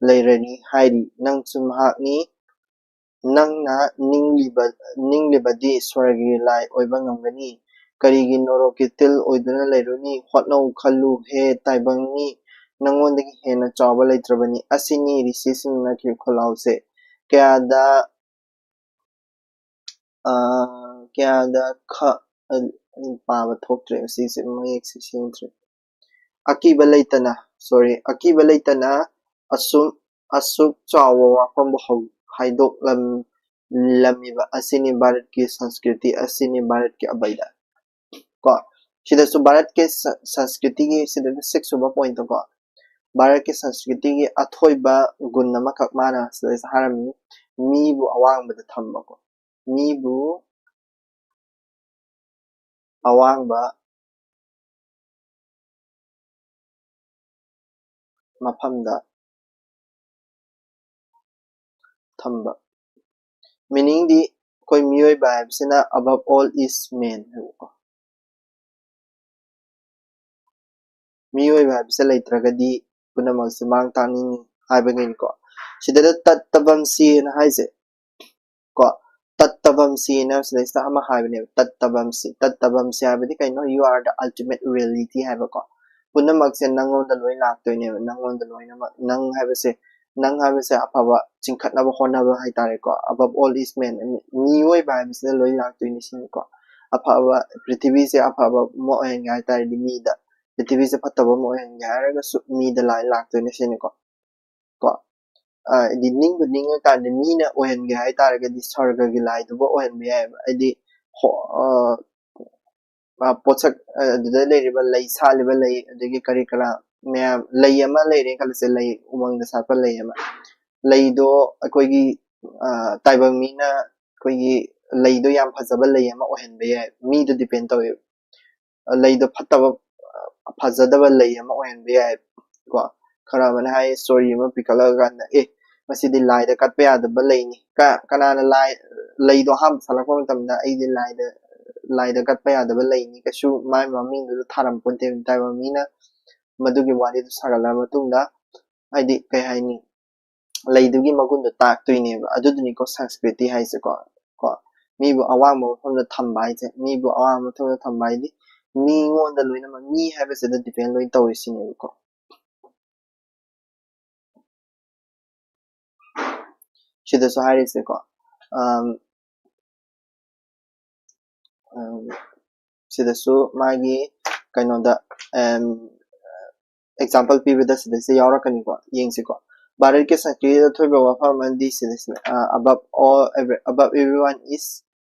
ꯂꯩꯔꯅꯤ ꯍꯥꯏꯔꯤ꯫ ꯅꯪꯁꯨ ꯃꯍꯥꯛꯅꯤ꯫ ꯅꯪꯅ ꯅꯤꯡꯂꯤꯕ-, ꯅꯤꯡꯂꯤꯕꯗꯤ ꯁ꯭ꯋꯔꯒꯤ ꯂꯥꯏ ꯑꯣꯏꯕ ꯉꯝꯒꯅꯤ꯫ ꯀꯔꯤꯒꯤ ꯅꯣꯔꯣꯛꯀꯤ ꯇꯤꯜ ꯑꯣꯏꯗꯨꯅ ꯂꯩꯔꯨꯅꯤ? ꯍꯣꯠꯅꯧ, ꯈꯜꯂꯨ, ꯍꯦ ꯇꯥꯏꯕꯪꯃꯤ, ꯅꯪꯉꯣꯟꯗꯒꯤ ꯍꯦꯟꯅ ꯆꯥꯎꯕ ꯂꯩꯇ꯭ꯔꯕꯅꯤ꯫ ꯑꯁꯤꯅꯤ ꯔꯤꯁꯤꯁꯤꯡꯅ ꯈꯤꯈꯣꯜꯂꯥꯎꯁꯦ꯫ ꯀꯌꯥꯗ, ꯑ, ꯀꯌꯥꯗ ꯈ-, ꯑ, ꯄꯥꯕ ꯊꯣꯛꯇ꯭ꯔꯦ, ꯑꯁꯤꯁꯦ ꯃꯌꯦꯛꯁꯦ ꯁꯦꯡꯗ꯭ꯔꯦ꯫ ꯑꯀꯤꯕ ꯂꯩꯇꯅ, sorry, ꯑꯀꯤꯕ ꯂꯩꯇꯅ ꯑꯁꯨꯛ, ꯑꯁꯨꯛ ꯆꯥꯎꯕ ꯋꯥꯐꯝꯕꯨ ꯍꯧ-, ꯍꯥꯏꯗꯣꯛꯂꯝ-, ꯂꯝꯃꯤꯕ ꯑꯁꯤꯅꯤ ꯚꯥꯔꯠꯀꯤ ꯁꯪꯁꯀ꯭ꯔꯤꯇꯤ, ꯑꯁꯤꯅꯤ ꯚꯥꯔꯠꯀꯤ ꯑꯕꯩꯗ꯫ ꯀꯣ, ꯁꯤꯗꯁꯨ ꯚꯥꯔꯠꯀꯤ ꯁ-, ꯁꯪꯁꯀ꯭ꯔꯤꯇꯤꯒꯤ ꯁꯤꯗ six ꯁꯨꯕ point ꯀꯣ, ꯚꯥꯔꯠꯀꯤ ꯁꯪꯁꯀ꯭ꯔꯤꯇꯤꯒꯤ ꯑꯊꯣꯏꯕ ꯒꯨꯟ ꯑꯃꯈꯛ ꯃꯥꯅ ꯁꯤꯗꯩꯁꯤꯗ ꯍꯥꯏꯔꯝꯃꯤ, ꯃꯤꯕꯨ ꯑꯋꯥꯡꯕꯗ ꯊꯝꯕꯀꯣ, ꯃꯤꯕꯨ ꯑꯋꯥꯡꯕ ꯃꯐꯝꯗ ꯊꯝꯕ꯫ Meaning ꯗꯤ ꯑꯩꯈꯣꯏ ꯃꯤꯑꯣꯏꯕ ꯍꯥꯏꯕꯁꯤꯅ above all is man ꯍꯥꯏꯕꯀꯣ꯫ ꯃꯤꯑꯣꯏꯕ ꯍꯥꯏꯕꯁꯦ ꯂꯩꯇ꯭ꯔꯒꯗꯤ ꯄꯨꯝꯅꯃꯛꯁꯦ ꯃꯥꯡ ꯇꯥꯛꯅꯤꯡꯉꯤ ꯍꯥꯏꯕꯒꯤꯅꯤꯀꯣ꯫ ꯁꯤꯗ ꯇꯠꯇꯕꯝꯁꯤꯅ ꯍꯥꯏꯁꯦ ꯀꯣ, ꯇꯠꯇꯕꯝꯁꯤꯅ ꯁꯤꯗꯩꯁꯤꯗ ꯑꯃ ꯍꯥꯏꯕꯅꯦꯕ, ꯇꯠꯇꯕꯝꯁꯤ꯫ ꯇꯠꯇꯕꯝꯁꯤ ꯍꯥꯏꯕꯗꯤ ꯀꯩꯅꯣ? You are the ultimate reality ꯍꯥꯏꯕꯀꯣ꯫ ꯄꯨꯝꯅꯃꯛꯁꯦ ꯅꯪꯉꯣꯟꯗ ꯂꯣꯏ ꯂꯥꯛꯇꯣꯏꯅꯦꯕ, ꯅꯪꯉꯣꯟꯗ ꯂꯣꯏꯅꯃꯛ꯫ ꯅꯪ ꯍꯥꯏꯕꯁꯦ, ꯅꯪ ꯍꯥꯏꯕꯁꯦ ꯑꯐꯕ ꯆꯤꯡꯈꯠꯅꯕ ꯍꯣꯠꯅꯕ ꯍꯥꯏꯇꯥꯔꯦꯀꯣ꯫ Above all is man, ꯃꯤꯑꯣꯏꯕ ꯍꯥꯏꯕꯁꯤꯗ ꯂꯣꯏ ꯂꯥꯛꯇꯣꯏꯅꯤ ꯁꯤꯅꯤꯀꯣ꯫ ꯑꯐꯕ, ꯄ꯭ꯔꯤꯊꯤꯕꯤꯁꯦ ꯑꯐꯕ ꯑꯃ ꯑꯣꯏꯍꯟꯒꯦ ꯍꯥꯏ ꯇꯥꯔꯗꯤ ꯃꯤꯗ, ꯄ꯭ꯔꯤꯊꯤꯕꯤꯁꯦ ꯐꯠꯇꯕ ꯑꯃ ꯑꯣꯏꯍꯟꯒꯦ ꯍꯥꯏꯔꯒꯁꯨ ꯃꯤꯗ ꯂꯥꯏ ꯂꯥꯛꯇꯣꯏꯅꯦ ꯁꯤꯅꯤꯀꯣ꯫ ꯀꯣ, ꯑ, ꯍꯥꯏꯗꯤ ꯅꯤꯡꯕꯨ ꯅꯤꯡꯉꯀꯥꯟꯗ ꯃꯤꯅ ꯑꯣꯏꯍꯟꯒꯦ ꯍꯥꯏ ꯇꯥꯔꯒꯗꯤ ꯁ꯭ꯋꯔꯒꯒꯤ ꯂꯥꯏꯗꯨꯕꯨ ꯑꯣꯏꯍꯟꯕ ꯌꯥꯏꯑꯕ꯫ ꯍꯥꯏꯗꯤ ꯍꯣ-, ꯑ, ꯑ, ꯄꯣꯠꯁꯛ, ꯑ, ꯑꯗꯨꯗ ꯂꯩꯔꯤꯕ ꯂꯩ ꯁꯥꯠꯂꯤꯕ ꯂꯩ, ꯑꯗꯒꯤ ꯀꯔꯤ ꯀꯔꯥ ꯃꯌꯥꯝ, ꯂꯩ ꯑꯃ ꯂꯩꯔꯦ ꯈꯜꯂꯁꯦ, ꯂꯩ ꯎꯃꯪꯗ ꯁꯥꯠꯄ ꯂꯩ ꯑꯃ, ꯂꯩꯗꯣ ꯑꯩꯈꯣꯏꯒꯤ, ꯑ, ꯇꯥꯏꯕꯪ ꯃꯤꯅ ꯑꯩꯈꯣꯏꯒꯤ ꯂꯩꯗꯣ ꯌꯥꯝ ꯐꯖꯕ ꯂꯩ ꯑꯃ ꯑꯣꯏꯍꯟꯕ ꯌꯥꯏ, ꯃꯤꯗꯣ depend ꯇꯧꯋꯦꯕ꯫ ꯂꯩꯗꯣ ꯐꯠꯇꯕ, ꯐꯖꯗꯕ ꯂꯩ ꯑꯃ ꯑꯣꯏꯍꯟꯕ ꯌꯥꯏ ꯀꯣ꯫ ꯈꯔ ꯑꯃꯅ ꯍꯥꯏ, story ꯑꯃ ꯄꯤꯈꯠꯂꯛꯑꯀꯥꯟꯗ, "ꯑꯦ, ꯃꯁꯤꯗꯤ ꯂꯥꯏꯗ ꯀꯠꯄ ꯌꯥꯗꯕ ꯂꯩꯅꯤ꯫ ꯀ-, ꯀꯅꯥꯅ ꯂꯥꯏ, ꯂꯩꯗꯣ ꯑꯍꯥꯟꯕ ꯁꯥꯠꯂꯛꯄ ꯃꯇꯝꯗ ꯑꯩꯗꯤ ꯂꯥꯏꯗ, ꯂꯥꯏꯗ ꯀꯠꯄ ꯌꯥꯗꯕ ꯂꯩꯅꯤ, ꯀꯩꯁꯨ ꯃꯥꯏ ꯃꯃꯤꯡꯗꯨꯗ ꯊꯥꯔꯝ ꯄꯣꯟꯇꯦ꯫ ꯇꯥꯏꯕꯪ ꯃꯤꯅ ꯃꯗꯨꯒꯤ ꯋꯥꯔꯤꯗꯨ ꯁꯥꯒꯠꯂꯕ ꯃꯇꯨꯡꯗ, ꯍꯥꯏꯗꯤ ꯀꯩ ꯍꯥꯏꯅꯤ, ꯂꯩꯗꯨꯒꯤ ꯃꯒꯨꯟꯗꯣ ꯇꯥꯛꯇꯣꯏꯅꯦꯕ꯫ ꯑꯗꯨꯗꯨꯅꯤꯀꯣ ꯁꯪꯁꯀ꯭ꯔꯤꯇꯤ ꯍꯥꯏꯁꯦꯀꯣ꯫ ꯀꯣ, ꯃꯤꯕꯨ ꯑꯋꯥꯡꯕ ꯃꯐꯝꯗ ꯊꯝꯕ ꯍꯥꯏꯁꯦ, ꯃꯤꯕꯨ ꯑꯋꯥꯡꯕ ꯃꯐꯝꯗ ꯊꯝꯕ ꯍꯥꯏꯗꯤ ꯃꯤꯉꯣꯟꯗ ꯂꯣꯏꯅꯃꯛ, ꯃꯤ ꯍꯥꯏꯕꯁꯤꯗ ꯗꯤꯄꯦꯟ ꯂꯣꯏ ꯇꯧꯋꯦ ꯁꯤꯅꯦꯕꯀꯣ꯫ ꯁꯤꯗꯁꯨ ꯍꯥꯏꯔꯤꯁꯦꯀꯣ, ꯑꯝ, ꯑꯝ, ꯁꯤꯗꯁꯨ ꯃꯥꯒꯤ ꯀꯩꯅꯣꯗ, ꯑꯝ, ꯑꯦꯛꯖꯥꯝꯄꯜ ꯄꯤꯕꯗ ꯁꯤꯗꯩꯁꯤꯗ ꯌꯥꯎꯔꯛꯀꯅꯤꯀꯣ, ꯌꯦꯡꯁꯤꯀꯣ꯫ ꯚꯥꯔꯠꯀꯤ ꯁꯪꯁꯀ꯭ꯔꯤꯇꯤꯗ ꯊꯣꯏꯕ ꯋꯥꯐꯝ ꯑꯃꯗꯤ ꯁꯤꯗꯩꯁꯤꯗ, ꯑ, above all, every-, above everyone is,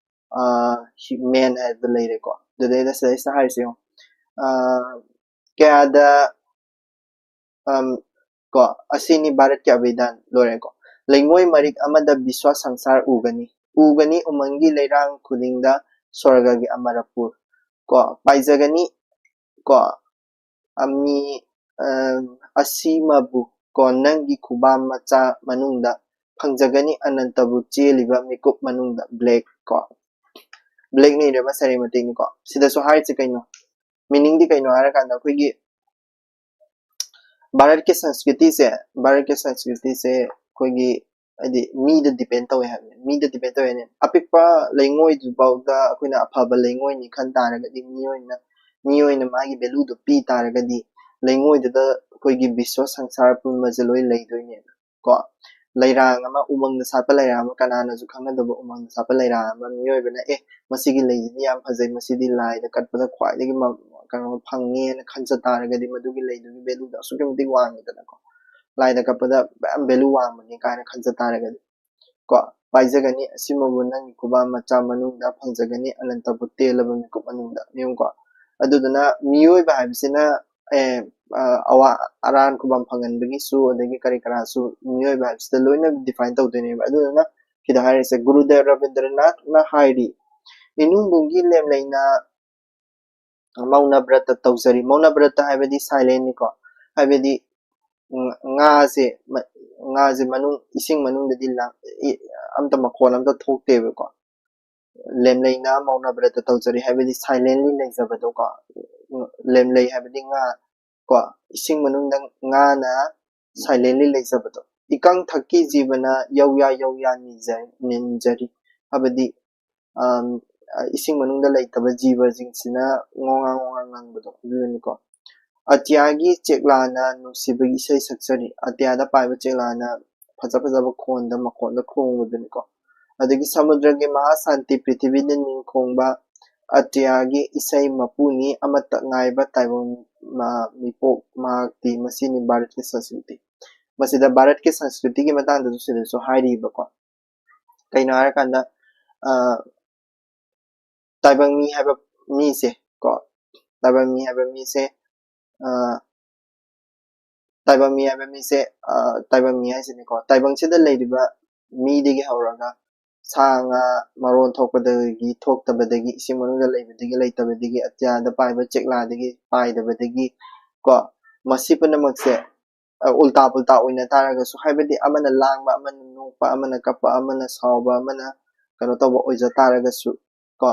ꯑ, ꯍꯤ-, man ꯍꯥꯏꯕ ꯂꯩꯔꯦꯀꯣ꯫ ꯑꯗꯨꯗꯩꯗ ꯁꯤꯗꯩꯁꯤꯗ ꯍꯥꯏꯔꯤꯁꯦ ꯌꯦꯡꯉꯣ꯫ ꯑ, ꯀꯌꯥꯗ, ꯑꯝ, ꯀꯣ, ꯑꯁꯤꯅꯤ ꯚꯥꯔꯠꯀꯤ ꯑꯕꯤꯙꯥꯟ, ꯂꯣꯏꯔꯦꯀꯣ꯫ ꯂꯩꯉꯣꯏ ꯃꯔꯤꯛ ꯑꯃꯗ ꯕꯤꯁ꯭ꯋ ꯁꯪꯁꯥꯔ ꯎꯒꯅꯤ, ꯎꯒꯅꯤ ꯎꯃꯪꯒꯤ ꯂꯩꯔꯥꯡ ꯈꯨꯗꯤꯡꯗ ꯁ꯭ꯋꯔꯒꯒꯤ ꯑꯃꯔꯄꯨꯔ, ꯀꯣ, ꯄꯥꯏꯖꯒꯅꯤ, ꯀꯣ, ꯑꯃꯤ-, ꯑ, ꯑꯁꯤꯃꯕꯨ ꯀꯣ, ꯅꯪꯒꯤ ꯈꯨꯕꯥꯝ ꯃꯆꯥ ꯃꯅꯨꯡꯗ ꯐꯪꯖꯒꯅꯤ, ꯑꯅꯟꯇꯕꯨ ꯆꯦꯜꯂꯤꯕ ꯃꯤꯀꯨꯞ ꯃꯅꯨꯡꯗ꯫ ꯕ꯭ꯂꯦꯛ ꯀꯣ, ꯕ꯭ꯂꯦꯛꯅ ꯏꯔꯕ ꯁꯩꯔꯦꯡ ꯃꯇꯦꯛꯅꯤꯀꯣ꯫ ꯁꯤꯗꯁꯨ ꯍꯥꯏꯔꯤꯁꯦ ꯀꯩꯅꯣ? ꯃꯤꯅꯤꯡꯗꯤ ꯀꯩꯅꯣ ꯍꯥꯏꯔꯀꯥꯟꯗ, ꯑꯩꯈꯣꯏꯒꯤ ꯚꯥꯔꯠꯀꯤ ꯁꯪꯁꯀ꯭ꯔꯤꯇꯤꯁꯦ, ꯚꯥꯔꯠꯀꯤ ꯁꯪꯁꯀ꯭ꯔꯤꯇꯤꯁꯦ ꯑꯩꯈꯣꯏꯒꯤ, ꯍꯥꯏꯗꯤ, ꯃꯤꯗ ꯗꯤꯄꯦꯟ ꯇꯧꯋꯦ ꯍꯥꯏꯕꯅꯦ꯫ ꯃꯤꯗ ꯗꯤꯄꯦꯟ ꯇꯧꯋꯦ ꯍꯥꯏꯅꯦ꯫ ꯑꯄꯤꯛꯄ ꯂꯩꯉꯣꯏꯗꯨꯐꯥꯎꯗ ꯑꯩꯈꯣꯏꯅ ꯑꯐꯕ ꯂꯩꯉꯣꯏꯅꯤ ꯈꯟ ꯇꯥꯔꯒꯗꯤ, ꯃꯤꯑꯣꯏꯅ, ꯃꯤꯑꯣꯏꯅ ꯃꯥꯒꯤ ꯚꯦꯂꯨꯗꯣ ꯄꯤ ꯇꯥꯔꯒꯗꯤ, ꯂꯩꯉꯣꯏꯗꯨꯗ ꯑꯩꯈꯣꯏꯒꯤ ꯕꯤꯁ꯭ꯋ ꯁꯪꯁꯥꯔ ꯄꯨꯝꯕꯁꯦ ꯂꯣꯏ ꯂꯩꯗꯣꯏꯅꯦꯕ ꯀꯣ꯫ ꯂꯩꯔꯥꯡ ꯑꯃ, ꯎꯃꯪꯗ ꯁꯥꯠꯄ ꯂꯩꯔꯥꯡ ꯑꯃ, ꯀꯅꯥꯅꯁꯨ ꯈꯪꯅꯗꯕ ꯎꯃꯪꯗ ꯁꯥꯠꯄ ꯂꯩꯔꯥꯡ ꯑꯃ, ꯃꯤꯑꯣꯏꯕꯅ, "ꯑꯦ, ꯃꯁꯤꯒꯤ ꯂꯩꯁꯤꯗꯤ ꯌꯥꯝ ꯐꯖꯩ, ꯃꯁꯤꯗꯤ ꯂꯥꯏꯗ ꯀꯠꯄꯗ ꯈ꯭ꯋꯥꯏꯗꯒꯤ ꯃ-, ꯀꯩꯅꯣ ꯐꯪꯉꯦꯅ" ꯈꯟꯖ ꯇꯥꯔꯒꯗꯤ, ꯃꯗꯨꯒꯤ ꯂꯩꯗꯨꯒꯤ ꯚꯦꯂꯨꯗꯣ ꯑꯁꯨꯛꯀꯤ ꯃꯇꯤꯛ ꯋꯥꯡꯉꯤꯗꯅꯀꯣ꯫ ꯂꯥꯏꯗ ꯀꯠꯄꯗ ꯃꯌꯥꯝ ꯚꯦꯂꯨ ꯋꯥꯡꯕꯅꯤ ꯀꯥꯏꯅ ꯈꯟꯖ ꯇꯥꯔꯒꯗꯤ ꯀꯣ, ꯄꯥꯏꯖꯒꯅꯤ, ꯑꯁꯤꯃꯕꯨ ꯅꯪꯒꯤ ꯈꯨꯕꯥꯝ ꯃꯆꯥ ꯃꯅꯨꯡꯗ ꯐꯪꯖꯒꯅꯤ, ꯑꯅꯟꯇꯕꯨ ꯇꯦꯜꯂꯕ ꯃꯤꯀꯨꯞ ꯃꯅꯨꯡꯗ꯫ ꯌꯦꯡꯉꯨꯀꯣ, ꯑꯗꯨꯗꯨꯅ ꯃꯤꯑꯣꯏꯕ ꯍꯥꯏꯕꯁꯤꯅ, ꯑꯦ, ꯑ, ꯑꯋꯥ ꯑꯔꯥꯟ ꯈꯨꯕꯥꯝ ꯐꯪꯍꯟꯕꯒꯤꯁꯨ, ꯑꯗꯒꯤ ꯀꯔꯤ ꯀꯔꯥꯁꯨ ꯃꯤꯑꯣꯏꯕ ꯍꯥꯏꯕꯁꯤꯗ ꯂꯣꯏꯅ ꯗꯤꯐꯥꯏꯟ ꯇꯧꯗꯣꯏꯅꯦꯕ꯫ ꯑꯗꯨꯗꯨꯅ ꯁꯤꯗ ꯍꯥꯏꯔꯤꯁꯦ, ꯒꯨꯔꯨꯗꯦꯕ ꯔꯕꯤꯟꯗ꯭ꯔꯅꯥꯊꯅ ꯍꯥꯏꯔꯤ, "ꯏꯅꯨꯡꯕꯨꯡꯒꯤ ꯂꯦꯝꯂꯩꯅ ꯃꯧꯅ ꯕ꯭ꯔꯇ ꯇꯧꯖꯔꯤ"꯫ ꯃꯧꯅ ꯕ꯭ꯔꯇ ꯍꯥꯏꯕꯗꯤ ꯁꯥꯏꯂꯦꯟꯅꯤꯀꯣ, ꯍꯥꯏꯕꯗꯤ, ꯎꯝ, ꯉꯥꯁꯦ ꯃ-, ꯉꯥꯁꯦ ꯃꯅꯨꯡ, ꯏꯁꯤꯡ ꯃꯅꯨꯡꯗꯗꯤ ꯂꯥ-, ꯏ-, ꯑꯝꯇ ꯃꯈꯣꯟ ꯑꯝꯇ ꯊꯣꯛꯇꯦꯕꯀꯣ꯫ ꯂꯦꯝꯂꯩꯅ ꯃꯧꯅ ꯕ꯭ꯔꯇ ꯇꯧꯖꯔꯤ ꯍꯥꯏꯕꯗꯤ silently ꯂꯩꯖꯕꯗꯣ ꯀꯣ꯫ ꯂꯦꯝꯂꯩ ꯍꯥꯏꯕꯗꯤ ꯉꯥ ꯀꯣ꯫ ꯏꯁꯤꯡ ꯃꯅꯨꯡꯗ ꯉꯥꯅ silently ꯂꯩꯖꯕꯗꯣ꯫ ꯏꯀꯪ ꯊꯛꯀꯤ ꯖꯤꯕꯅ ꯌꯧꯌꯥ ꯌꯧꯌꯥ ꯅꯤꯖ-, ꯅꯤꯟꯖꯔꯤ꯫ ꯍꯥꯏꯕꯗꯤ, ꯑꯝ, ꯏꯁꯤꯡ ꯃꯅꯨꯡꯗ ꯂꯩꯇꯕ ꯖꯤꯕꯁꯤꯡꯁꯤꯅ ꯉꯣꯉꯥ ꯉꯣꯉꯥ ꯉꯪꯕꯗꯣ ꯑꯗꯨꯗꯨꯅꯤꯀꯣ꯫ ꯑꯇꯤꯌꯥꯒꯤ ꯆꯦꯛꯂꯥꯅ ꯅꯨꯡꯁꯤꯕꯒꯤ ꯏꯁꯩ ꯁꯛꯆꯔꯤ꯫ ꯑꯇꯤꯌꯥꯗ ꯄꯥꯏꯕ ꯆꯦꯛꯂꯥꯅ ꯐꯖ ꯐꯖꯕ ꯈꯣꯟꯗ, ꯃꯈꯣꯟꯗ ꯈꯣꯡꯕꯗꯨꯅꯤꯀꯣ꯫ ꯑꯗꯒꯤ ꯁꯃꯨꯗ꯭ꯔꯒꯤ ꯃꯍꯥꯁꯥꯟꯇꯤ, ꯄ꯭ꯔꯤꯊꯤꯕꯤꯗ ꯅꯤꯡꯈꯣꯡꯕ, ꯑꯇꯤꯌꯥꯒꯤ ꯏꯁꯩ ꯃꯄꯨꯅꯤ, ꯑꯃꯠꯇ ꯉꯥꯏꯕ ꯇꯥꯏꯕꯪ ꯃ-, ꯃꯤꯄꯣꯛ ꯃꯍꯥꯛꯇꯤ꯫ ꯃꯁꯤꯅꯤ ꯚꯥꯔꯠꯀꯤ ꯁꯪꯁꯀ꯭ꯔꯤꯇꯤ꯫ ꯃꯁꯤꯗ ꯚꯥꯔꯠꯀꯤ ꯁꯪꯁꯀ꯭ꯔꯤꯇꯤꯒꯤ ꯃꯇꯥꯡꯗꯁꯨ ꯁꯤꯗꯁꯨ ꯍꯥꯏꯔꯤꯕꯀꯣ꯫ ꯀꯩꯅꯣ ꯍꯥꯏꯔꯀꯥꯟꯗ, ꯑ, ꯇꯥꯏꯕꯪ ꯃꯤ ꯍꯥꯏꯕ ꯃꯤꯁꯦ ꯀꯣ, ꯇꯥꯏꯕꯪ ꯃꯤ ꯍꯥꯏꯕ ꯃꯤꯁꯦ, ꯑ, ꯇꯥꯏꯕꯪ ꯃꯤ ꯍꯥꯏꯕ ꯃꯤꯁꯦ, ꯑ, ꯇꯥꯏꯕꯪ ꯃꯤ ꯍꯥꯏꯁꯤꯅꯤꯀꯣ, ꯇꯥꯏꯕꯪꯁꯤꯗ ꯂꯩꯔꯤꯕ ꯃꯤꯗꯒꯤ ꯍꯧꯔꯒ ꯁꯥ ꯉꯥ ꯃꯔꯣꯟ ꯊꯣꯛꯄꯗꯒꯤ ꯊꯣꯛꯇꯕꯗꯒꯤ, ꯏꯁꯤꯡ ꯃꯅꯨꯡꯗ ꯂꯩꯕꯗꯒꯤ ꯂꯩꯇꯕꯗꯒꯤ, ꯑꯇꯤꯌꯥꯗ ꯄꯥꯏꯕ ꯆꯦꯛꯂꯥꯗꯒꯤ ꯄꯥꯏꯗꯕꯗꯒꯤ ꯀꯣ, ꯃꯁꯤ ꯄꯨꯝꯅꯃꯛꯁꯦ, ꯑ, ꯎꯜꯇꯥ ꯄꯨꯜꯇꯥ ꯑꯣꯏꯅ ꯇꯥꯔꯒꯁꯨ, ꯍꯥꯏꯕꯗꯤ ꯑꯃꯅ ꯂꯥꯡꯕ, ꯑꯃꯅ ꯅꯣꯛꯄ, ꯑꯃꯅ ꯀꯞꯄ, ꯑꯃꯅ ꯁꯥꯎꯕ, ꯑꯃꯅ ꯀꯩꯅꯣ ꯇꯧꯕ ꯑꯣꯏꯖ ꯇꯥꯔꯒꯁꯨ ꯀꯣ,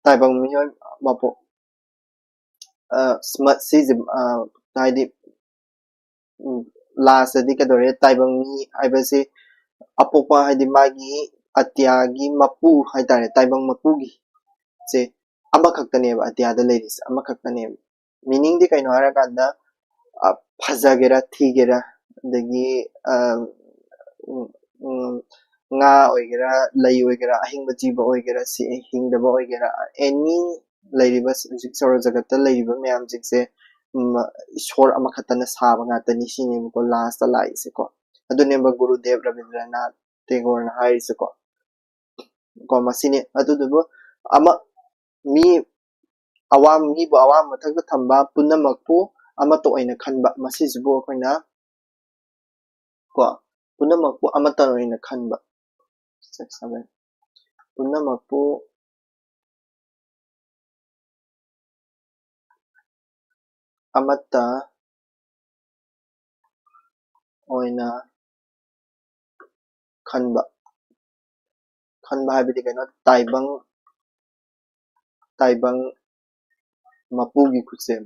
ꯇꯥꯏꯕꯪ ꯃꯤꯑꯣꯏ ꯃꯄꯣꯛ, ꯑ, ꯁ꯭ꯃ-, ꯁꯤꯁꯦ, ꯑ, ꯍꯥꯏꯗꯤ, ꯎꯝ, ꯂꯥꯁꯇꯗꯤ ꯀꯩꯗꯧꯔꯦ? ꯇꯥꯏꯕꯪ ꯃꯤ ꯍꯥꯏꯕꯁꯦ ꯑꯄꯣꯛꯄ, ꯍꯥꯏꯗꯤ ꯃꯥꯒꯤ ꯑꯇꯤꯌꯥꯒꯤ ꯃꯄꯨ ꯍꯥꯏꯇꯥꯔꯦ, ꯇꯥꯏꯕꯪ ꯃꯄꯨꯒꯤ ꯁꯦ ꯑꯃꯈꯛꯇꯅꯦꯕ, ꯑꯇꯤꯌꯥꯗ ꯂꯩꯔꯤꯁꯦ ꯑꯃꯈꯛꯇꯅꯦꯕ꯫ Meaning ꯗꯤ ꯀꯩꯅꯣ ꯍꯥꯏꯔꯀꯥꯟꯗ, ꯑ, ꯐꯖꯒꯦꯔꯥ ꯊꯤꯒꯦꯔꯥ, ꯑꯗꯒꯤ, ꯑ, ꯎꯝ, ꯎꯝ, ꯉꯥ ꯑꯣꯏꯒꯦꯔꯥ, ꯂꯩ ꯑꯣꯏꯒꯦꯔꯥ, ꯑꯍꯤꯡꯕ ꯖꯤꯕ ꯑꯣꯏꯒꯦꯔꯥ, ꯁꯤ ꯍꯤꯡꯗꯕ ꯑꯣꯏꯒꯦꯔꯥ, any ꯂꯩꯔꯤꯕ ꯍꯧꯖꯤꯛ ꯁꯧꯔ ꯖꯒꯠꯇ ꯂꯩꯔꯤꯕ ꯃꯌꯥꯝꯁꯤꯡꯁꯦ, ꯎꯝ, ꯏꯁꯣꯔ ꯑꯃꯈꯛꯇꯅ ꯁꯥꯕ ꯉꯥꯛꯇꯅꯤ ꯁꯤꯅꯦꯕꯀꯣ ꯂꯥꯁꯇ ꯂꯥꯛꯏꯁꯦꯀꯣ꯫ ꯑꯗꯨꯅꯦꯕ ꯒꯨꯔꯨꯗꯦꯕ ꯔꯕꯤꯟꯗ꯭ꯔꯅꯥꯊ ꯇꯦꯒꯣꯔꯅ ꯍꯥꯏꯔꯤꯁꯦꯀꯣ꯫ ꯀꯣ, ꯃꯁꯤꯅꯤ꯫ ꯑꯗꯨꯗꯨꯕꯨ ꯑꯃ, ꯃꯤ ꯑꯋꯥꯡ-, ꯃꯤꯕꯨ ꯑꯋꯥꯡꯕ ꯃꯊꯛꯇ ꯊꯝꯕ, ꯄꯨꯝꯅꯃꯛꯄꯨ ꯑꯃꯠꯇ ꯑꯣꯏꯅ ꯈꯟꯕ, ꯃꯁꯤꯁꯤꯕꯨ ꯑꯩꯈꯣꯏꯅ ꯀꯣ, ꯄꯨꯝꯅꯃꯛꯄꯨ ꯑꯃꯠꯇ ꯑꯣꯏꯅ ꯈꯟꯕ꯫ Six, seven. ꯄꯨꯝꯅꯃꯛꯄꯨ ꯑꯃꯠꯇ ꯑꯣꯏꯅ ꯈꯟꯕ꯫ ꯈꯟꯕ ꯍꯥꯏꯕꯗꯤ ꯀꯩꯅꯣ? ꯇꯥꯏꯕꯪ, ꯇꯥꯏꯕꯪ ꯃꯄꯨꯒꯤ ꯈꯨꯠꯁꯦꯝ꯫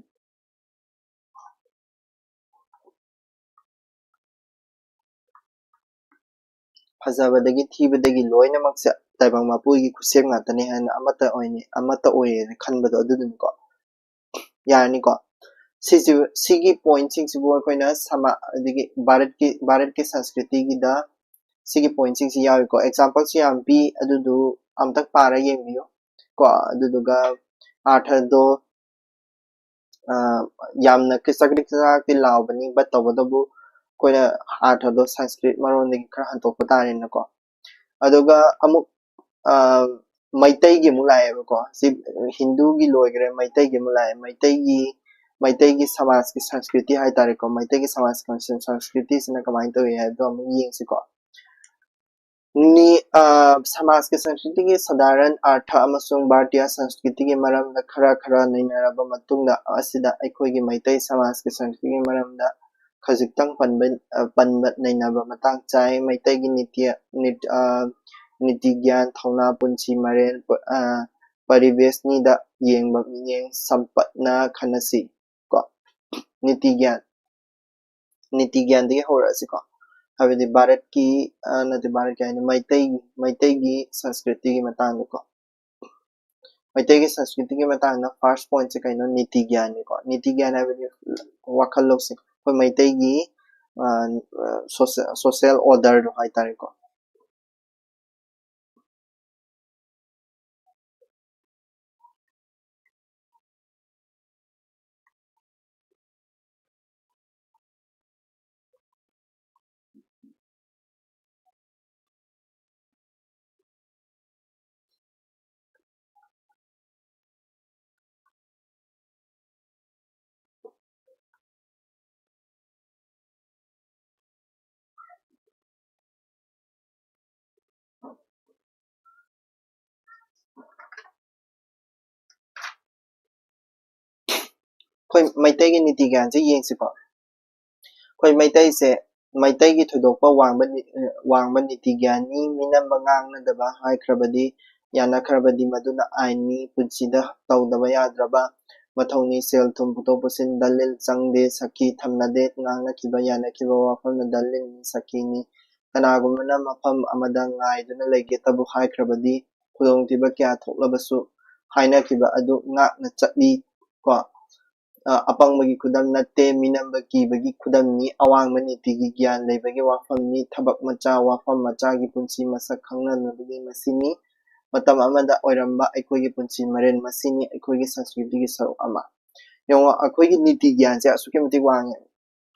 ꯐꯖꯕꯗꯒꯤ ꯊꯤꯕꯗꯒꯤ ꯂꯣꯏꯅꯃꯛꯁꯦ ꯇꯥꯏꯕꯪ ꯃꯄꯨꯒꯤ ꯈꯨꯠꯁꯦꯝ ꯉꯥꯛꯇꯅꯤ ꯍꯥꯏꯅ, ꯑꯃꯠꯇ ꯑꯣꯏꯅꯤ, ꯑꯃꯠꯇ ꯑꯣꯏꯌꯦꯅ ꯈꯟꯕꯗꯣ ꯑꯗꯨꯗꯨꯅꯤꯀꯣ꯫ ꯌꯥꯔꯅꯤꯀꯣ? ꯁꯤꯁꯤ, ꯁꯤꯒꯤ point ꯁꯤꯡꯁꯤꯕꯨ ꯑꯩꯈꯣꯏꯅ ꯁꯃꯥ-, ꯑꯗꯒꯤ ꯚꯥꯔꯠꯀꯤ, ꯚꯥꯔꯠꯀꯤ ꯁꯪꯁꯀ꯭ꯔꯤꯇꯤꯒꯤꯗ ꯁꯤꯒꯤ point ꯁꯤꯡꯁꯤ ꯌꯥꯎꯏꯀꯣ꯫ Example ꯁꯨ ꯌꯥꯝ ꯄꯤ, ꯑꯗꯨꯗꯨ ꯑꯝꯇꯪ ꯄꯥꯔ ꯌꯦꯡꯕꯤꯌꯨ ꯀꯣ꯫ ꯑꯗꯨꯗꯨꯒ ꯑꯥꯔꯊꯗꯣ, ꯑ, ꯌꯥꯝꯅ ꯀ꯭ꯔꯤꯆꯛ ꯀ꯭ꯔꯤꯆꯛꯇꯤ ꯂꯥꯎꯕꯅꯤ, but ꯇꯧꯕꯇꯕꯨ ꯑꯩꯈꯣꯏꯅ ꯑꯥꯔꯊꯗꯣ ꯁꯪꯁꯀ꯭ꯔꯤꯠ ꯃꯔꯣꯟꯗꯒꯤ ꯈꯔ ꯍꯟꯗꯣꯛꯄ ꯇꯥꯔꯦꯅꯀꯣ꯫ ꯑꯗꯨꯒ ꯑꯃꯨꯛ, ꯑ, ꯃꯩꯇꯩꯒꯤ ꯑꯃꯨꯛ ꯂꯥꯛꯑꯦꯕꯀꯣ꯫ ꯁꯤ ꯍꯤꯟꯗꯨꯒꯤ ꯂꯣꯏꯈ꯭ꯔꯦ, ꯃꯩꯇꯩꯒꯤ ꯑꯃꯨꯛ ꯂꯥꯛꯑꯦ꯫ ꯃꯩꯇꯩꯒꯤ, ꯃꯩꯇꯩꯒꯤ ꯁꯃꯥꯖꯀꯤ ꯁꯪꯁꯀ꯭ꯔꯤꯇꯤ ꯍꯥꯏꯇꯥꯔꯦꯀꯣ, ꯃꯩꯇꯩꯒꯤ ꯁꯃꯥꯖꯀꯤ ꯁꯪ-, ꯁꯪꯁꯀ꯭ꯔꯤꯇꯤꯁꯤꯅ ꯀꯃꯥꯏꯅ ꯇꯧꯏ ꯍꯥꯏꯕꯗꯣ ꯑꯃꯨꯛ ꯌꯦꯡꯁꯤꯀꯣ꯫ ꯅꯤ-, ꯑ, ꯁꯃꯥꯖꯀꯤ ꯁꯪꯁꯀ꯭ꯔꯤꯇꯤꯒꯤ ꯁꯥꯙꯥꯔꯟ ꯑꯥꯔꯊ ꯑꯃꯁꯨꯡ ꯚꯥꯔꯇꯤꯌꯥ ꯁꯪꯁꯀ꯭ꯔꯤꯇꯤꯒꯤ ꯃꯔꯝꯗ ꯈꯔ ꯈꯔ ꯅꯩꯅꯔꯕ ꯃꯇꯨꯡꯗ, ꯑꯁꯤꯗ ꯑꯩꯈꯣꯏꯒꯤ ꯃꯩꯇꯩ ꯁꯃꯥꯖꯀꯤ ꯁꯪꯁꯀ꯭ꯔꯤꯇꯤꯒꯤ ꯃꯔꯝꯗ ꯈꯖꯤꯛꯇꯪ ꯄꯟꯕ, ꯑ, ꯄꯟꯕ ꯅꯩꯅꯕ ꯃꯇꯥꯡ ꯆꯥꯏ꯫ ꯃꯩꯇꯩꯒꯤ ꯅꯤꯇꯤ, ꯅꯤꯠ-, ꯑ, ꯅꯤꯇꯤ ꯒ꯭ꯌꯥꯟ, ꯊꯧꯅꯥ, ꯄꯨꯟꯁꯤ ꯃꯔꯦꯜ, ꯄ-, ꯑ, ꯄꯔꯤꯕꯦꯁꯅꯤꯗ ꯌꯦꯡꯕ ꯃꯤꯠꯌꯦꯡ ꯁꯝꯄꯠꯅ ꯈꯟꯅꯁꯤ꯫ ꯀꯣ, ꯅꯤꯇꯤ ꯒ꯭ꯌꯥꯟ, ꯅꯤꯇꯤ ꯒ꯭ꯌꯥꯟꯗꯒꯤ ꯍꯧꯔꯛꯑꯁꯤꯀꯣ꯫ ꯍꯥꯏꯕꯗꯤ ꯚꯥꯔꯠꯀꯤ, ꯑ, ꯅꯠꯇꯦ, ꯚꯥꯔꯠꯀꯤ ꯍꯥꯏꯅ ꯃꯩꯇꯩꯒꯤ, ꯃꯩꯇꯩꯒꯤ ꯁꯪꯁꯀ꯭ꯔꯤꯇꯤꯒꯤ ꯃꯇꯥꯡꯗꯀꯣ꯫ ꯃꯩꯇꯩꯒꯤ ꯁꯪꯁꯀ꯭ꯔꯤꯇꯤꯒꯤ ꯃꯇꯥꯡꯗ first point ꯁꯦ ꯀꯩꯅꯣ? ꯅꯤꯇꯤ ꯒ꯭ꯌꯥꯟꯅꯤꯀꯣ꯫ ꯅꯤꯇꯤ ꯒ꯭ꯌꯥꯟ ꯍꯥꯏꯕꯗꯤ ꯋꯥꯈꯜ ꯂꯧꯁꯤꯡ, ꯑꯩꯈꯣꯏ ꯃꯩꯇꯩꯒꯤ, ꯑ, ꯑ, social, social order ꯗꯣ ꯍꯥꯏꯇꯥꯔꯦꯀꯣ꯫ ꯑꯩꯈꯣꯏ ꯃꯩꯇꯩꯒꯤ ꯅꯤꯇꯤ ꯒ꯭ꯌꯥꯟꯁꯦ ꯌꯦꯡꯁꯤꯀꯣ꯫ ꯑꯩꯈꯣꯏ ꯃꯩꯇꯩꯁꯦ ꯃꯩꯇꯩꯒꯤ ꯊꯣꯏꯗꯣꯛꯄ ꯋꯥꯡꯕ ꯅꯤ-, ꯋꯥꯡꯕ ꯅꯤꯇꯤ ꯒ꯭ꯌꯥꯟꯅꯤ꯫ ꯃꯤꯅꯝꯕ ꯉꯥꯡꯅꯗꯕ ꯍꯥꯏꯈ꯭ꯔꯕꯗꯤ, ꯌꯥꯅꯈ꯭ꯔꯕꯗꯤ ꯃꯗꯨꯅ ꯑꯥꯏꯟꯅꯤ꯫ ꯄꯨꯟꯁꯤꯗ ꯇꯧꯗꯕ ꯌꯥꯗ꯭ꯔꯕ ꯃꯊꯧꯅꯤ꯫ ꯁꯦꯜ ꯊꯨꯝ ꯄꯨꯊꯣꯛ ꯄꯨꯁꯤꯟ ꯗꯂꯤꯜ ꯆꯪꯗꯦ, ꯁꯈꯤ ꯊꯝꯅꯗꯦ꯫ ꯉꯥꯡꯅꯈꯤꯕ ꯌꯥꯅꯈꯤꯕ ꯋꯥꯐꯝꯅ ꯗꯂꯤꯜꯅꯤ, ꯁꯈꯤꯅꯤ꯫ ꯀꯅꯥꯒꯨꯝꯕꯅ ꯃꯐꯝ ꯑꯃꯗ ꯉꯥꯏꯗꯨꯅ ꯂꯩꯒꯦꯇꯕꯨ ꯍꯥꯏꯈ꯭ꯔꯕꯗꯤ, ꯈꯨꯗꯣꯡꯊꯤꯕ ꯀꯌꯥ ꯊꯣꯛꯂꯕꯁꯨ ꯍꯥꯏꯅꯈꯤꯕ ꯑꯗꯨ ꯉꯥꯛꯅ ꯆꯠꯂꯤ꯫ ꯀꯣ, ꯑ, ꯑꯄꯪꯕꯒꯤ ꯈꯨꯗꯝ ꯅꯠꯇꯦ, ꯃꯤꯅꯝꯕ ꯀꯤꯕꯒꯤ ꯈꯨꯗꯝꯅꯤ꯫ ꯑꯋꯥꯡꯕ ꯅꯤꯇꯤꯒꯤ ꯒ꯭ꯌꯥꯟ ꯂꯩꯕꯒꯤ ꯋꯥꯐꯝꯅꯤ꯫ ꯊꯕꯛ ꯃꯆꯥ, ꯋꯥꯐꯝ ꯃꯆꯥꯒꯤ ꯄꯨꯟꯁꯤ ꯃꯁꯛ ꯈꯪꯅꯅꯕꯒꯤ ꯃꯁꯤꯅꯤ꯫ ꯃꯇꯝ ꯑꯃꯗ ꯑꯣꯏꯔꯝꯕ ꯑꯩꯈꯣꯏꯒꯤ ꯄꯨꯟꯁꯤ ꯃꯔꯦꯟ ꯃꯁꯤꯅꯤ, ꯑꯩꯈꯣꯏꯒꯤ ꯁꯪꯁꯀ꯭ꯔꯤꯇꯤꯒꯤ ꯁꯔꯨꯛ ꯑꯃ꯫ ꯌꯦꯡꯉꯣ, ꯑꯩꯈꯣꯏꯒꯤ ꯅꯤꯇꯤ ꯒ꯭ꯌꯥꯟꯁꯦ ꯑꯁꯨꯛꯀꯤ ꯃꯇꯤꯛ ꯋꯥꯡꯉꯦ꯫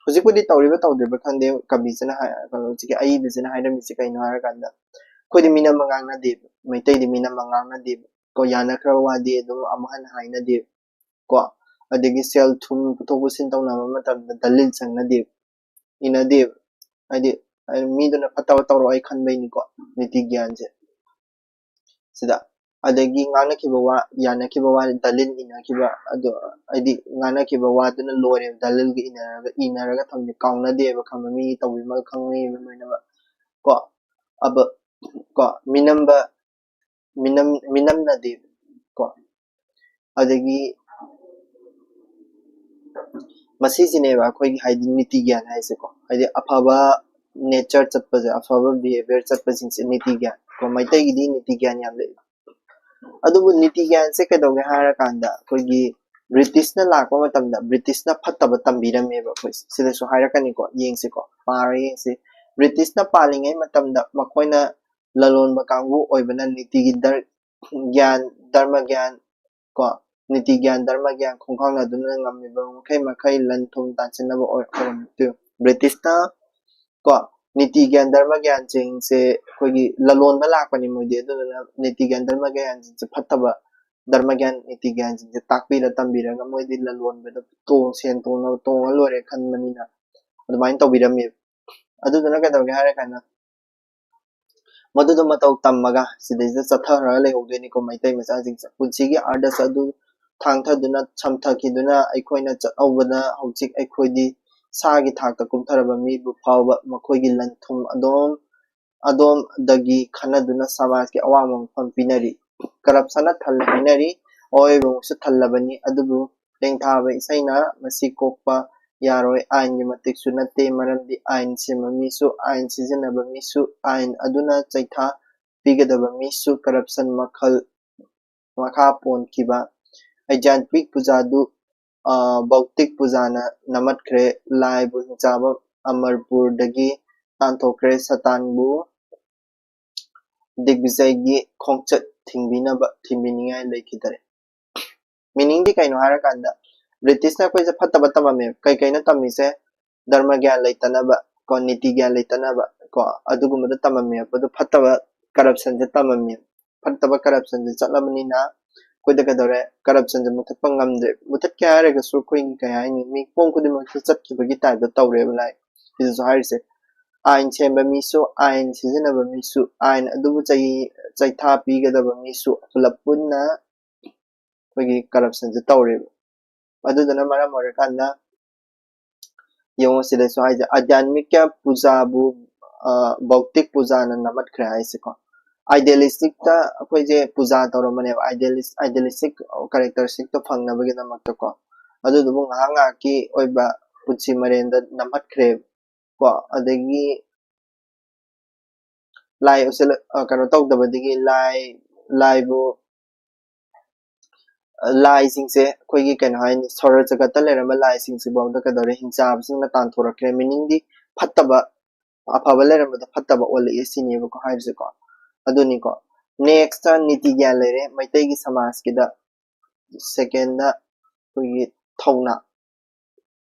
ꯍꯧꯖꯤꯛꯄꯨꯗꯤ ꯇꯧꯔꯤꯕ ꯇꯧꯗ꯭ꯔꯤꯕ ꯈꯪꯗꯦ, ꯀꯕꯤꯁꯤꯅ ꯍꯥꯏ-, ꯀꯩꯅꯣ, ꯍꯧꯖꯤꯛꯀꯤ ꯑꯏꯕꯁꯤꯅ ꯍꯥꯏꯔꯝꯃꯤꯁꯦ ꯀꯩꯅꯣ ꯍꯥꯏꯔꯀꯥꯟꯗ, ꯑꯩꯈꯣꯏꯗꯤ ꯃꯤꯅꯝꯕ ꯉꯥꯡꯅꯗꯦꯕ, ꯃꯩꯇꯩꯗꯤ ꯃꯤꯅꯝꯕ ꯉꯥꯡꯅꯗꯦꯕ꯫ ꯀꯣ, ꯌꯥꯅꯈ꯭ꯔꯕ ꯋꯥꯗꯤ ꯑꯗꯨꯝ ꯑꯃꯨꯛ ꯍꯟꯅ ꯍꯥꯏꯅꯗꯦꯕ꯫ ꯀꯣ, ꯑꯗꯒꯤ ꯁꯦꯜ ꯊꯨꯝ ꯄꯨꯊꯣꯛ ꯄꯨꯁꯤꯟ ꯇꯧꯅꯕ ꯃꯇꯝꯗ ꯗꯂꯤꯜ ꯆꯪꯅꯗꯦꯕ, ꯏꯅꯗꯦꯕ꯫ ꯍꯥꯏꯗꯤ, ꯍꯥꯏꯗꯤ ꯃꯤꯗꯨꯅ ꯐꯠꯇꯕ ꯇꯧꯔꯛꯑꯣꯏ ꯈꯟꯕꯩꯅꯤꯀꯣ, ꯅꯤꯇꯤ ꯒ꯭ꯌꯥꯟꯁꯦ꯫ ꯁꯤꯗ ꯑꯗꯒꯤ ꯉꯥꯡꯅꯈꯤꯕ ꯋꯥ, ꯌꯥꯅꯈꯤꯕ ꯋꯥ, ꯗꯂꯤꯜ ꯏꯅꯈꯤꯕ, ꯑꯗꯣ ꯍꯥꯏꯗꯤ ꯉꯥꯡꯅꯈꯤꯕ ꯋꯥꯗꯨꯅ ꯂꯣꯏꯔꯦꯕ, ꯗꯂꯤꯜꯒ ꯏꯅꯔꯒ, ꯏꯅꯔꯒ ꯊꯝꯕꯁꯦ ꯀꯥꯎꯅꯗꯦꯕ, ꯈꯪꯕ ꯃꯤ ꯇꯧꯕꯤꯃꯜ ꯈꯪꯅꯩꯌꯦꯕ ꯂꯣꯏꯅꯃꯛ꯫ ꯀꯣ, ꯑꯕ-, ꯀꯣ, ꯃꯤꯅꯝꯕ, ꯃꯤꯅꯝ-, ꯃꯤꯅꯝꯅꯗꯦ꯫ ꯀꯣ, ꯑꯗꯒꯤ ꯃꯁꯤꯁꯤꯅꯦꯕ ꯑꯩꯈꯣꯏꯒꯤ ꯍꯥꯏꯗꯤ ꯅꯤꯇꯤ ꯒ꯭ꯌꯥꯟ ꯍꯥꯏꯁꯦꯀꯣ, ꯍꯥꯏꯗꯤ ꯑꯐꯕ ꯅꯦꯆꯔ ꯆꯠꯄꯁꯦ, ꯑꯐꯕ ꯕꯤꯍꯦꯕꯤꯌꯔ ꯆꯠꯄꯁꯤꯡꯁꯦ ꯅꯤꯇꯤ ꯒ꯭ꯌꯥꯟ꯫ ꯀꯣ, ꯃꯩꯇꯩꯒꯤꯗꯤ ꯅꯤꯇꯤ ꯒ꯭ꯌꯥꯟ ꯌꯥꯝ ꯂꯩ꯫ ꯑꯗꯨꯕꯨ ꯅꯤꯇꯤ ꯒ꯭ꯌꯥꯟꯁꯦ ꯀꯩꯗꯧꯒꯦ ꯍꯥꯏꯔꯀꯥꯟꯗ, ꯑꯩꯈꯣꯏꯒꯤ ꯕ꯭ꯔꯤꯇꯤꯁꯅ ꯂꯥꯛꯄ ꯃꯇꯝꯗ ꯕ꯭ꯔꯤꯇꯤꯁꯅ ꯐꯠꯇꯕ ꯇꯝꯕꯤꯔꯝꯃꯦꯕ꯫ ꯑꯩꯈꯣꯏ ꯁꯤꯗꯁꯨ ꯍꯥꯏꯔꯛꯀꯅꯤꯀꯣ, ꯌꯦꯡꯁꯤꯀꯣ, ꯄꯥꯔ ꯌꯦꯡꯁꯤ꯫ ꯕ꯭ꯔꯤꯇꯤꯁꯅ ꯄꯥꯜꯂꯤꯉꯩ ꯃꯇꯝꯗ ꯃꯈꯣꯏꯅ ꯂꯂꯣꯟꯕ ꯀꯥꯡꯕꯨ ꯑꯣꯏꯕꯅ ꯅꯤꯇꯤꯒꯤ ꯗꯔ-, ꯒ꯭ꯌꯥꯟ, ꯙꯔꯃ ꯒ꯭ꯌꯥꯟ, ꯀꯣ, ꯅꯤꯇꯤ ꯒ꯭ꯌꯥꯟ, ꯙꯔꯃ ꯒ꯭ꯌꯥꯟ ꯈꯣꯡꯒꯥꯎꯅꯗꯨꯅ ꯉꯝꯃꯤꯕ ꯃꯈꯩ ꯃꯈꯩ ꯂꯟ ꯊꯨꯝ ꯇꯥꯟꯁꯤꯟꯅꯕ ꯑꯣꯏ-, ꯑꯣꯏꯔꯝꯃꯤ꯫ ꯕ꯭ꯔꯤꯇꯤꯁꯅ, ꯀꯣ, ꯅꯤꯇꯤ ꯒ꯭ꯌꯥꯟ, ꯙꯔꯃ ꯒ꯭ꯌꯥꯟꯁꯤꯡꯁꯦ ꯑꯩꯈꯣꯏꯒꯤ ꯂꯂꯣꯟꯕ ꯂꯥꯛꯄꯅꯤ ꯃꯣꯏꯗꯤ, ꯑꯗꯨꯗꯨꯅ ꯅꯤꯇꯤ ꯒ꯭ꯌꯥꯟ, ꯙꯔꯃ ꯒ꯭ꯌꯥꯟꯁꯤꯡꯁꯦ ꯐꯠꯇꯕ, ꯙꯔꯃ ꯒ꯭ꯌꯥꯟ, ꯅꯤꯇꯤ ꯒ꯭ꯌꯥꯟꯁꯤꯡꯁꯦ ꯇꯥꯛꯄꯤꯔ ꯇꯝꯕꯤꯔꯒ ꯃꯣꯏꯗꯤ ꯂꯂꯣꯟꯕꯗ ꯇꯣꯡ-, ꯁꯦꯟ ꯇꯣꯡꯅꯕ, ꯇꯣꯡꯉ ꯂꯣꯏꯔꯦ ꯈꯟꯕꯅꯤꯅ ꯑꯗꯨꯃꯥꯏꯅ ꯇꯧꯕꯤꯔꯝꯃꯦꯕ꯫ ꯑꯗꯨꯗꯨꯅ ꯀꯩꯗꯧꯒꯦ ꯍꯥꯏꯔ ꯀꯥꯟꯗ, ꯃꯗꯨꯗ ꯃꯇꯧ ꯇꯝꯃꯒ ꯁꯤꯗꯩꯁꯤꯗ ꯆꯠꯊꯈ꯭ꯔꯒ ꯂꯩꯍꯧꯗꯣꯏꯅꯤꯀꯣ ꯃꯩꯇꯩ ꯃꯆꯥꯁꯤꯡꯁꯦ꯫ ꯄꯨꯟꯁꯤꯒꯤ ꯑꯥꯔꯗꯁ ꯑꯗꯨ ꯊꯥꯡꯊꯗꯨꯅ, ꯁꯝꯊꯈꯤꯗꯨꯅ ꯑꯩꯈꯣꯏꯅ ꯆꯠꯍꯧꯕꯗ ꯍꯧꯖꯤꯛ ꯑꯩꯈꯣꯏꯗꯤ ꯁꯥꯒꯤ ꯊꯥꯛꯇ ꯀꯨꯝꯊꯔꯕ ꯃꯤꯕꯨ ꯐꯥꯎꯕ ꯃꯈꯣꯏꯒꯤ ꯂꯟ ꯊꯨꯝ ꯑꯗꯣꯝ ꯑꯗꯣꯝꯗꯒꯤ ꯈꯟꯅꯗꯨꯅ ꯁꯃꯥꯖꯀꯤ ꯑꯋꯥꯡꯕ ꯃꯐꯝ ꯄꯤꯅꯔꯤ꯫ ꯀꯔꯞꯁꯟꯅ ꯊꯜꯂꯦ ꯍꯥꯏꯅꯔꯤ꯫ ꯑꯋꯣꯏꯕꯃꯛꯁꯨ ꯊꯜꯂꯕꯅꯤ꯫ ꯑꯗꯨꯕꯨ ꯂꯦꯡꯊꯥꯕ ꯏꯁꯩꯅ ꯃꯁꯤ ꯀꯣꯛꯄ ꯌꯥꯔꯣꯏ꯫ ꯑꯥꯏꯟꯒꯤ ꯃꯇꯤꯛꯁꯨ ꯅꯠꯇꯦ, ꯃꯔꯝꯗꯤ ꯑꯥꯏꯟ ꯁꯦꯝꯕ ꯃꯤꯁꯨ, ꯑꯥꯏꯟ ꯁꯤꯖꯤꯟꯅꯕ ꯃꯤꯁꯨ, ꯑꯥꯏꯟ ꯑꯗꯨꯅ ꯆꯩꯊꯥ ꯄꯤꯒꯗꯕ ꯃꯤꯁꯨ꯫ ꯀꯔꯞꯁꯟ ꯃꯈꯜ ꯃꯈꯥ ꯄꯣꯟꯈꯤꯕ ꯑꯩꯗ꯭ꯌꯥꯟꯇꯤꯛ ꯄꯨꯖꯥꯗꯨ, ꯑ, ꯚꯧꯇꯤꯛ ꯄꯨꯖꯥꯅ ꯅꯝꯃꯠꯈ꯭ꯔꯦ꯫ ꯂꯥꯏꯕꯨ ꯍꯤꯡꯆꯥꯕ ꯑꯃꯔꯄꯨꯔꯗꯒꯤ ꯇꯥꯟꯊꯣꯛꯈ꯭ꯔꯦ꯫ ꯁꯇꯥꯟꯕꯨ ꯗꯤꯒꯕꯤꯖꯩꯒꯤ ꯈꯣꯡꯆꯠ ꯊꯤꯡꯕꯤꯅꯕ, ꯊꯤꯡꯕꯤꯅꯤꯡꯉꯥꯏ ꯂꯩꯈꯤꯗꯔꯦ꯫ ꯃꯤꯅꯤꯡꯗꯤ ꯀꯩꯅꯣ ꯍꯥꯏꯔꯀꯥꯟꯗ, ꯕ꯭ꯔꯤꯇꯤꯁꯅ ꯑꯩꯈꯣꯏꯁꯦ ꯐꯠꯇꯕ ꯇꯝꯃꯝꯃꯦ꯫ ꯀꯩ ꯀꯩꯅꯣ ꯇꯝꯃꯤꯁꯦ? ꯙꯔꯃ ꯒ꯭ꯌꯥꯟ ꯂꯩꯇꯅꯕ ꯀꯣ, ꯅꯤꯇꯤ ꯒ꯭ꯌꯥꯟ ꯂꯩꯇꯅꯕ ꯀꯣ, ꯑꯗꯨꯒꯨꯝꯕꯗꯣ ꯇꯝꯃꯝꯃꯦ꯫ ꯑꯗꯨ ꯐꯠꯇꯕ ꯀꯔꯞꯁꯟꯁꯦ ꯇꯝꯃꯝꯃꯦ꯫ ꯐꯠꯇꯕ ꯀꯔꯞꯁꯟꯁꯦ ꯆꯠꯂꯕꯅꯤꯅ ꯑꯩꯈꯣꯏꯗ ꯀꯩꯗꯧꯔꯦ? ꯀꯔꯞꯁꯟꯁꯦ ꯃꯨꯊꯠꯄ ꯉꯝꯗ꯭ꯔꯦ꯫ ꯃꯨꯊꯠꯀꯦ ꯍꯥꯏꯔꯒꯁꯨ ꯑꯩꯈꯣꯏꯒꯤ ꯀꯩ ꯍꯥꯏꯅꯤ, ꯃꯤꯄꯨꯝ ꯈꯨꯗꯤꯡꯃꯛꯁꯦ ꯆꯠꯈꯤꯕꯒꯤ ꯇꯥꯏꯞꯇ ꯇꯧꯔꯦꯕ꯫ ꯂꯥꯏꯛ ꯁꯤꯗꯁꯨ ꯍꯥꯏꯔꯤꯁꯦ, ꯑꯥꯏꯟ ꯁꯦꯝꯕ ꯃꯤꯁꯨ, ꯑꯥꯏꯟ ꯁꯤꯖꯤꯟꯅꯕ ꯃꯤꯁꯨ, ꯑꯥꯏꯟ ꯑꯗꯨꯕꯨ ꯆꯩ-, ꯆꯩꯊꯥ ꯄꯤꯒꯗꯕ ꯃꯤꯁꯨ ꯄꯨꯂꯞ ꯄꯨꯟꯅ ꯑꯩꯈꯣꯏꯒꯤ ꯀꯔꯞꯁꯟꯁꯦ ꯇꯧꯔꯦꯕ꯫ ꯑꯗꯨꯗꯨꯅ ꯃꯔꯝ ꯑꯣꯏꯔꯀꯥꯟꯗ ꯌꯦꯡꯉꯣ, ꯁꯤꯗꯁꯨ ꯍꯥꯏꯁꯦ, ꯑꯙ꯭ꯌꯥꯟꯃꯤꯛꯀ ꯄꯨꯖꯥꯕꯨ, ꯑ, ꯚꯧꯇꯤꯛ ꯄꯨꯖꯥꯅ ꯅꯝꯃꯠꯈ꯭ꯔꯦ ꯍꯥꯏꯁꯦꯀꯣ꯫ ꯑꯥꯏꯗꯤꯌꯦꯂꯤꯁꯇꯤꯛꯇ ꯑꯩꯈꯣꯏꯁꯦ ꯄꯨꯖꯥ ꯇꯧꯔꯝꯕꯅꯦꯕ, ꯑꯥꯏꯗꯤꯌꯦꯂꯤꯁ-, ꯑꯥꯏꯗꯤꯌꯦꯂꯤꯁꯇꯤꯛ ꯀꯦꯔꯦꯛꯇꯔꯁꯇꯤꯛꯇꯣ ꯐꯪꯅꯕꯒꯤꯗꯃꯛꯇꯀꯣ꯫ ꯑꯗꯨꯗꯨꯕꯨ ꯉꯥꯏꯍꯥꯛ ꯉꯥꯏꯍꯥꯛꯀꯤ ꯑꯣꯏꯕ ꯄꯨꯟꯁꯤ ꯃꯔꯦꯟꯗ ꯅꯝꯍꯠꯈ꯭ꯔꯦꯕ ꯀꯣ꯫ ꯑꯗꯒꯤ ꯂꯥꯏ ꯎꯆꯦꯜ-, ꯑ, ꯀꯩꯅꯣ ꯇꯧꯗꯕꯗꯒꯤ ꯂꯥꯏ, ꯂꯥꯏꯕꯨ, ꯑ, ꯂꯥꯏꯁꯤꯡꯁꯦ ꯑꯩꯈꯣꯏꯒꯤ ꯀꯩꯅꯣ ꯍꯥꯏꯅꯤ, ꯁꯧꯔ ꯖꯒꯠꯇ ꯂꯩꯔꯝꯕ ꯂꯥꯏꯁꯤꯡꯁꯤꯐꯥꯎꯗ ꯀꯩꯗꯧꯔꯦ? ꯍꯤꯡꯆꯥꯕꯁꯤꯡꯅ ꯇꯥꯟꯊꯣꯔꯛꯈ꯭ꯔꯦ꯫ ꯃꯤꯅꯤꯡꯗꯤ ꯐꯠꯇꯕ, ꯑꯐꯕ ꯂꯩꯔꯝꯕꯗ ꯐꯠꯇꯕ ꯑꯣꯜꯂꯛꯑꯦ ꯁꯤꯅꯦꯕꯀꯣ ꯍꯥꯏꯔꯤꯁꯦꯀꯣ꯫ ꯑꯗꯨꯅꯤꯀꯣ꯫ ꯅꯦꯛꯁꯇ ꯅꯤꯇꯤ ꯒ꯭ꯌꯥꯟ ꯂꯩꯔꯦ ꯃꯩꯇꯩꯒꯤ ꯁꯃꯥꯖꯀꯤꯗ꯫ ꯁꯦꯀꯦꯟꯗ ꯑꯩꯈꯣꯏꯒꯤ ꯊꯧꯅꯥ,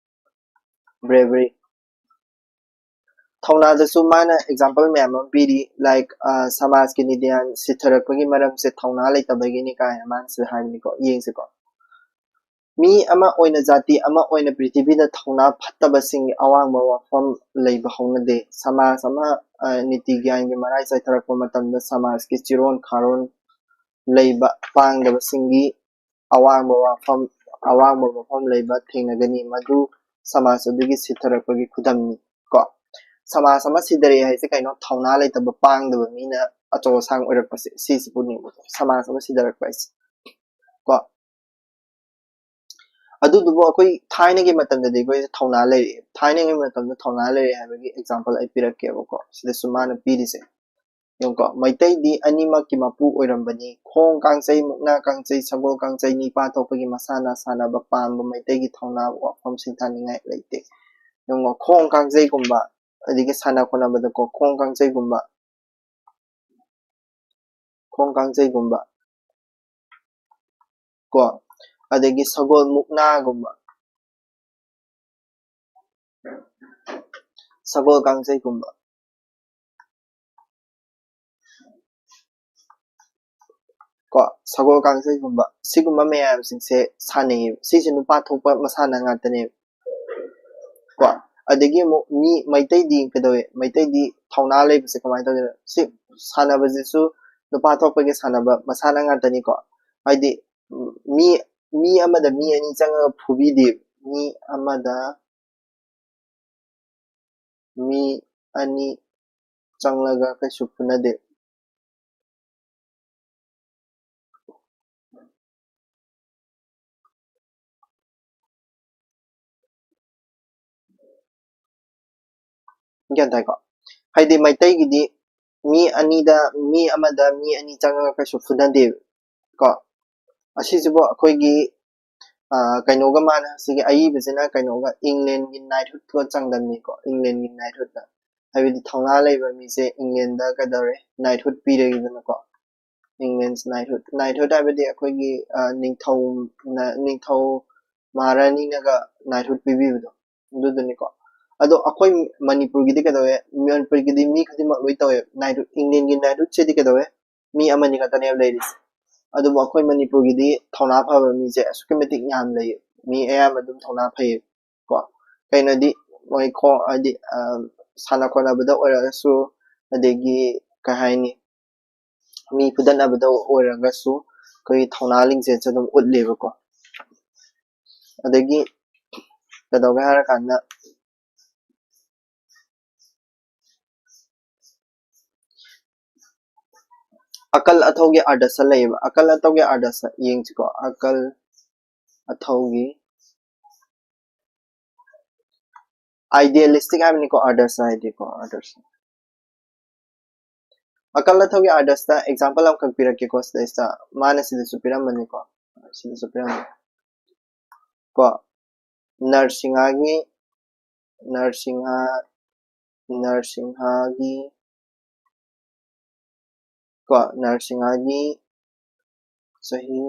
bravery꯫ ꯊꯧꯅꯥꯗꯁꯨ ꯃꯥꯅ ꯑꯦꯛꯖꯥꯝꯄꯜ ꯃꯌꯥꯝ ꯑꯃ ꯄꯤꯔꯤ, ꯂꯥꯏꯛ, ꯑ, ꯁꯃꯥꯖꯀꯤ ꯅꯤꯗ꯭ꯌꯥꯟ ꯁꯤꯊꯔꯛꯄꯒꯤ ꯃꯔꯝꯁꯦ ꯊꯧꯅꯥ ꯂꯩꯇꯕꯒꯤꯅꯤ ꯀꯥꯏꯅ ꯃꯥꯅ ꯁꯤꯗ ꯍꯥꯏꯕꯅꯤꯀꯣ꯫ ꯌꯦꯡꯁꯤꯀꯣ꯫ ꯃꯤ ꯑꯃ ꯑꯣꯏꯅ, ꯖꯥꯇꯤ ꯑꯃ ꯑꯣꯏꯅ ꯄ꯭ꯔꯤꯊꯤꯕꯤꯗ ꯊꯧꯅꯥ ꯐꯠꯇꯕꯁꯤꯡꯒꯤ ꯑꯋꯥꯡꯕ ꯋꯥꯐꯝ ꯂꯩꯕ ꯍꯧꯅꯗꯦ꯫ ꯁꯃꯥꯖ ꯑꯃ, ꯑ, ꯅꯤꯇꯤ ꯒ꯭ꯌꯥꯟꯒꯤ ꯃꯔꯥꯏ ꯆꯥꯏꯊꯔꯛꯄ ꯃꯇꯝꯗ ꯁꯃꯥꯖꯀꯤ ꯆꯤꯔꯣꯟ ꯈꯥꯔꯣꯟ ꯂꯩꯕ ꯄꯥꯡꯗꯕꯁꯤꯡꯒꯤ ꯑꯋꯥꯡꯕ ꯋꯥꯐꯝ, ꯑꯋꯥꯡꯕ ꯃꯐꯝ ꯂꯩꯕ ꯊꯦꯡꯅꯒꯅꯤ꯫ ꯃꯗꯨ ꯁꯃꯥꯖ ꯑꯗꯨꯒꯤ ꯁꯤꯊꯔꯛꯄꯒꯤ ꯈꯨꯗꯝꯅꯤ꯫ ꯀꯣ, ꯁꯃꯥꯖ ꯑꯃ ꯁꯤꯊꯔꯛꯑꯦ ꯍꯥꯏꯁꯦ ꯀꯩꯅꯣ? ꯊꯧꯅꯥ ꯂꯩꯇꯕ, ꯄꯥꯡꯗꯕ ꯃꯤꯅ ꯑꯆꯧ ꯑꯁꯥꯡ ꯑꯣꯏꯔꯛꯄꯁꯦ, ꯁꯤꯁꯤꯕꯨꯅꯦꯕ ꯁꯃꯥꯖ ꯑꯃ ꯁꯤꯊꯔꯛꯄ ꯍꯥꯏꯁꯦ꯫ ꯀꯣ, ꯑꯗꯨꯗꯨꯕꯨ ꯑꯩꯈꯣꯏ ꯊꯥꯏꯅꯒꯤ ꯃꯇꯝꯗꯗꯤ ꯑꯩꯈꯣꯏꯁꯦ ꯊꯧꯅꯥ ꯂꯩꯔꯛꯑꯦ꯫ ꯊꯥꯏꯅꯒꯤ ꯃꯇꯝꯗ ꯊꯧꯅꯥ ꯂꯩꯔꯛꯑꯦ ꯍꯥꯏꯕꯒꯤ example ꯑꯩ ꯄꯤꯔꯛꯀꯦꯕꯀꯣ꯫ ꯁꯤꯗꯁꯨ ꯃꯥꯅ ꯄꯤꯔꯤꯁꯦ ꯌꯦꯡꯉꯨꯀꯣ, ꯃꯩꯇꯩꯗꯤ ꯑꯅꯤꯃꯛꯀꯤ ꯃꯄꯨ ꯑꯣꯏꯔꯝꯕꯅꯤ꯫ ꯈꯣꯡ ꯀꯥꯡꯖꯩ, ꯃꯨꯛꯅꯥ ꯀꯥꯡꯖꯩ, ꯁꯒꯣꯜ ꯀꯥꯡꯖꯩ, ꯅꯤꯄꯥ ꯊꯣꯛꯄꯒꯤ ꯃꯁꯥꯟꯅ ꯁꯥꯟꯅꯕ ꯄꯥꯝꯕ ꯃꯩꯇꯩꯒꯤ ꯊꯧꯅꯥ ꯋꯥꯐꯝ ꯁꯤꯡꯊꯥꯅꯤꯡꯉꯥꯏ ꯂꯩꯇꯦ꯫ ꯌꯦꯡꯉꯣ, ꯈꯣꯡ ꯀꯥꯡꯖꯩꯒꯨꯝꯕ, ꯑꯗꯒꯤ ꯁꯥꯟꯅ ꯈꯣꯠꯅꯕꯗꯀꯣ, ꯈꯣꯡ ꯀꯥꯡꯖꯩꯒꯨꯝꯕ, ꯈꯣꯡ ꯀꯥꯡꯖꯩꯒꯨꯝꯕ, ꯀꯣ, ꯑꯗꯒꯤ ꯁꯒꯣꯜ ꯃꯨꯛꯅꯥꯒꯨꯝꯕ, ꯁꯒꯣꯜ ꯀꯥꯡꯖꯩꯒꯨꯝꯕ, ꯀꯣ, ꯁꯒꯣꯜ ꯀꯥꯡꯖꯩꯒꯨꯝꯕ, ꯁꯤꯒꯨꯝꯕ ꯃꯌꯥꯝꯁꯤꯡꯁꯦ ꯁꯥꯟꯅꯩꯌꯦꯕ꯫ ꯁꯤꯁꯦ ꯅꯨꯄꯥ ꯊꯣꯛꯄ ꯃꯁꯥꯟꯅ ꯉꯥꯛꯇꯅꯦꯕ꯫ ꯀꯣ, ꯑꯗꯒꯤ ꯑꯃꯨꯛ ꯃꯤ ꯃꯩꯇꯩꯗꯤ ꯀꯩꯗꯧꯋꯦ? ꯃꯩꯇꯩꯗꯤ ꯊꯧꯅꯥ ꯂꯩꯕꯁꯦ ꯀꯃꯥꯏꯅ ꯇꯧꯒꯦ? ꯁꯤ ꯁꯥꯟꯅꯕꯁꯤꯁꯨ ꯅꯨꯄꯥ ꯊꯣꯛꯄꯒꯤ ꯁꯥꯟꯅꯕ ꯃꯁꯥꯟꯅ ꯉꯥꯛꯇꯅꯤꯀꯣ꯫ ꯍꯥꯏꯗꯤ, ꯎꯝ, ꯃꯤ, ꯃꯤ ꯑꯃꯗ ꯃꯤ ꯑꯅꯤ ꯆꯪꯉꯒ ꯐꯨꯕꯤꯗꯦ꯫ ꯃꯤ ꯑꯃꯗ ꯃꯤ ꯑꯅꯤ ꯆꯪꯂꯒ ꯀꯩꯁꯨ ꯐꯨꯅꯗꯦ꯫ ꯒ꯭ꯌꯥꯟ ꯇꯥꯏꯀꯣ? ꯍꯥꯏꯗꯤ ꯃꯩꯇꯩꯒꯤꯗꯤ ꯃꯤ ꯑꯅꯤꯗ, ꯃꯤ ꯑꯃꯗ ꯃꯤ ꯑꯅꯤ ꯆꯪꯉꯒ ꯀꯩꯁꯨ ꯐꯨꯅꯗꯦꯕ꯫ ꯀꯣ, ꯑꯁꯤꯁꯤꯕꯨ ꯑꯩꯈꯣꯏꯒꯤ, ꯑ, ꯀꯩꯅꯣꯒ ꯃꯥꯅ, ꯁꯤꯒꯤ ꯑꯏꯕꯁꯤꯅ ꯀꯩꯅꯣꯒ, ꯏꯪꯂꯦꯟꯒꯤ knighthoodꯀ ꯆꯥꯡꯗꯝꯅꯩꯀꯣ, ꯏꯪꯂꯦꯟꯒꯤ knighthoodꯅ꯫ ꯍꯥꯏꯕꯗꯤ ꯊꯧꯅꯥ ꯂꯩꯕ ꯃꯤꯁꯦ ꯏꯪꯂꯦꯟꯗ ꯀꯩꯗꯧꯔꯦ? Knighthood ꯄꯤꯔꯦꯗꯅꯀꯣ꯫ England's knighthood, knighthood ꯍꯥꯏꯕꯗꯤ ꯑꯩꯈꯣꯏꯒꯤ, ꯑ, ꯅꯤꯡꯊꯧ, ꯅ-, ꯅꯤꯡꯊꯧ ꯃꯍꯥꯔꯥꯅꯤꯅꯒ knighthood ꯄꯤꯕꯤꯕꯗꯣ, ꯑꯗꯨꯗꯨꯅꯤꯀꯣ꯫ ꯑꯗꯣ ꯑꯩꯈꯣꯏ ꯃꯅꯤꯄꯨꯔꯒꯤꯗꯤ ꯀꯩꯗꯧꯋꯦ? ꯃꯅꯤꯄꯨꯔꯒꯤꯗꯤ ꯃꯤ ꯈꯨꯗꯤꯡꯃꯛ ꯂꯣꯏ ꯇꯧꯋꯦ꯫ Knighthood, Englandꯒꯤ knighthoodꯁꯤꯗꯤ ꯀꯩꯗꯧꯋꯦ? ꯃꯤ ꯑꯃꯅꯤ ꯈꯛꯇꯅꯦꯕ ꯂꯩꯔꯤꯁꯦ꯫ ꯑꯗꯨꯕꯨ ꯑꯩꯈꯣꯏ ꯃꯅꯤꯄꯨꯔꯒꯤꯗꯤ ꯊꯧꯅꯥ ꯐꯕ ꯃꯤꯁꯦ ꯑꯁꯨꯛꯀꯤ ꯃꯇꯤꯛ ꯌꯥꯝ ꯂꯩꯌꯦ꯫ ꯃꯤ ꯑꯌꯥꯝꯕ ꯑꯗꯨꯝ ꯊꯧꯅꯥ ꯐꯩꯌꯦ꯫ ꯀꯣ, ꯀꯩꯅꯣꯗꯤ ꯃꯣꯏ ꯈꯣ-, ꯍꯥꯏꯗꯤ, ꯑ, ꯁꯥꯟꯅ ꯈꯣꯠꯅꯕꯗ ꯑꯣꯏꯔꯒꯁꯨ, ꯑꯗꯒꯤ ꯀꯩ ꯍꯥꯏꯅꯤ, ꯃꯤ ꯐꯨꯗꯠꯅꯕꯗ ꯑꯣꯏꯔꯒꯁꯨ ꯑꯩꯈꯣꯏꯒꯤ ꯊꯧꯅꯥ ꯂꯤꯡꯖꯦꯜꯁꯦ ꯑꯗꯨꯝ ꯎꯠꯂꯦꯕꯀꯣ꯫ ꯑꯗꯒꯤ ꯀꯩꯗꯧꯒꯦ ꯍꯥꯏꯔꯀꯥꯟꯗ ꯑꯀꯜ ꯑꯊꯧꯒꯤ ꯑꯥꯗꯔꯁ ꯂꯩꯌꯦꯕ꯫ ꯑꯀꯜ ꯑꯊꯧꯒꯤ ꯑꯥꯗꯔꯁ ꯌꯦꯡꯁꯤꯀꯣ꯫ ꯑꯀꯜ ꯑꯊꯧꯒꯤ, idealistic ꯍꯥꯏꯕꯅꯤꯀꯣ ꯑꯥꯗꯔꯁ ꯍꯥꯏꯗꯤꯀꯣ, ꯑꯥꯗꯔꯁ꯫ ꯑꯀꯜ ꯑꯊꯧꯒꯤ ꯑꯥꯗꯔꯁꯇ ꯑꯦꯛꯖꯥꯝꯄꯜ ꯑꯃꯈꯛ ꯄꯤꯔꯛꯀꯦꯀꯣ ꯁꯤꯗꯩꯁꯤꯗ꯫ ꯃꯥꯅ ꯁꯤꯗꯁꯨ ꯄꯤꯔꯝꯕꯅꯤꯀꯣ, ꯁꯤꯗꯁꯨ ꯄꯤꯔꯝꯕꯅꯤ ꯀꯣ꯫ ꯅꯔꯁꯤꯡꯍꯥꯒꯤ, ꯅꯔꯁꯤꯡꯍ, ꯅꯔꯁꯤꯡꯍꯥꯒꯤ ꯀꯣ, ꯅꯔꯁꯤꯡꯍꯥꯒꯤ ꯆꯍꯤ,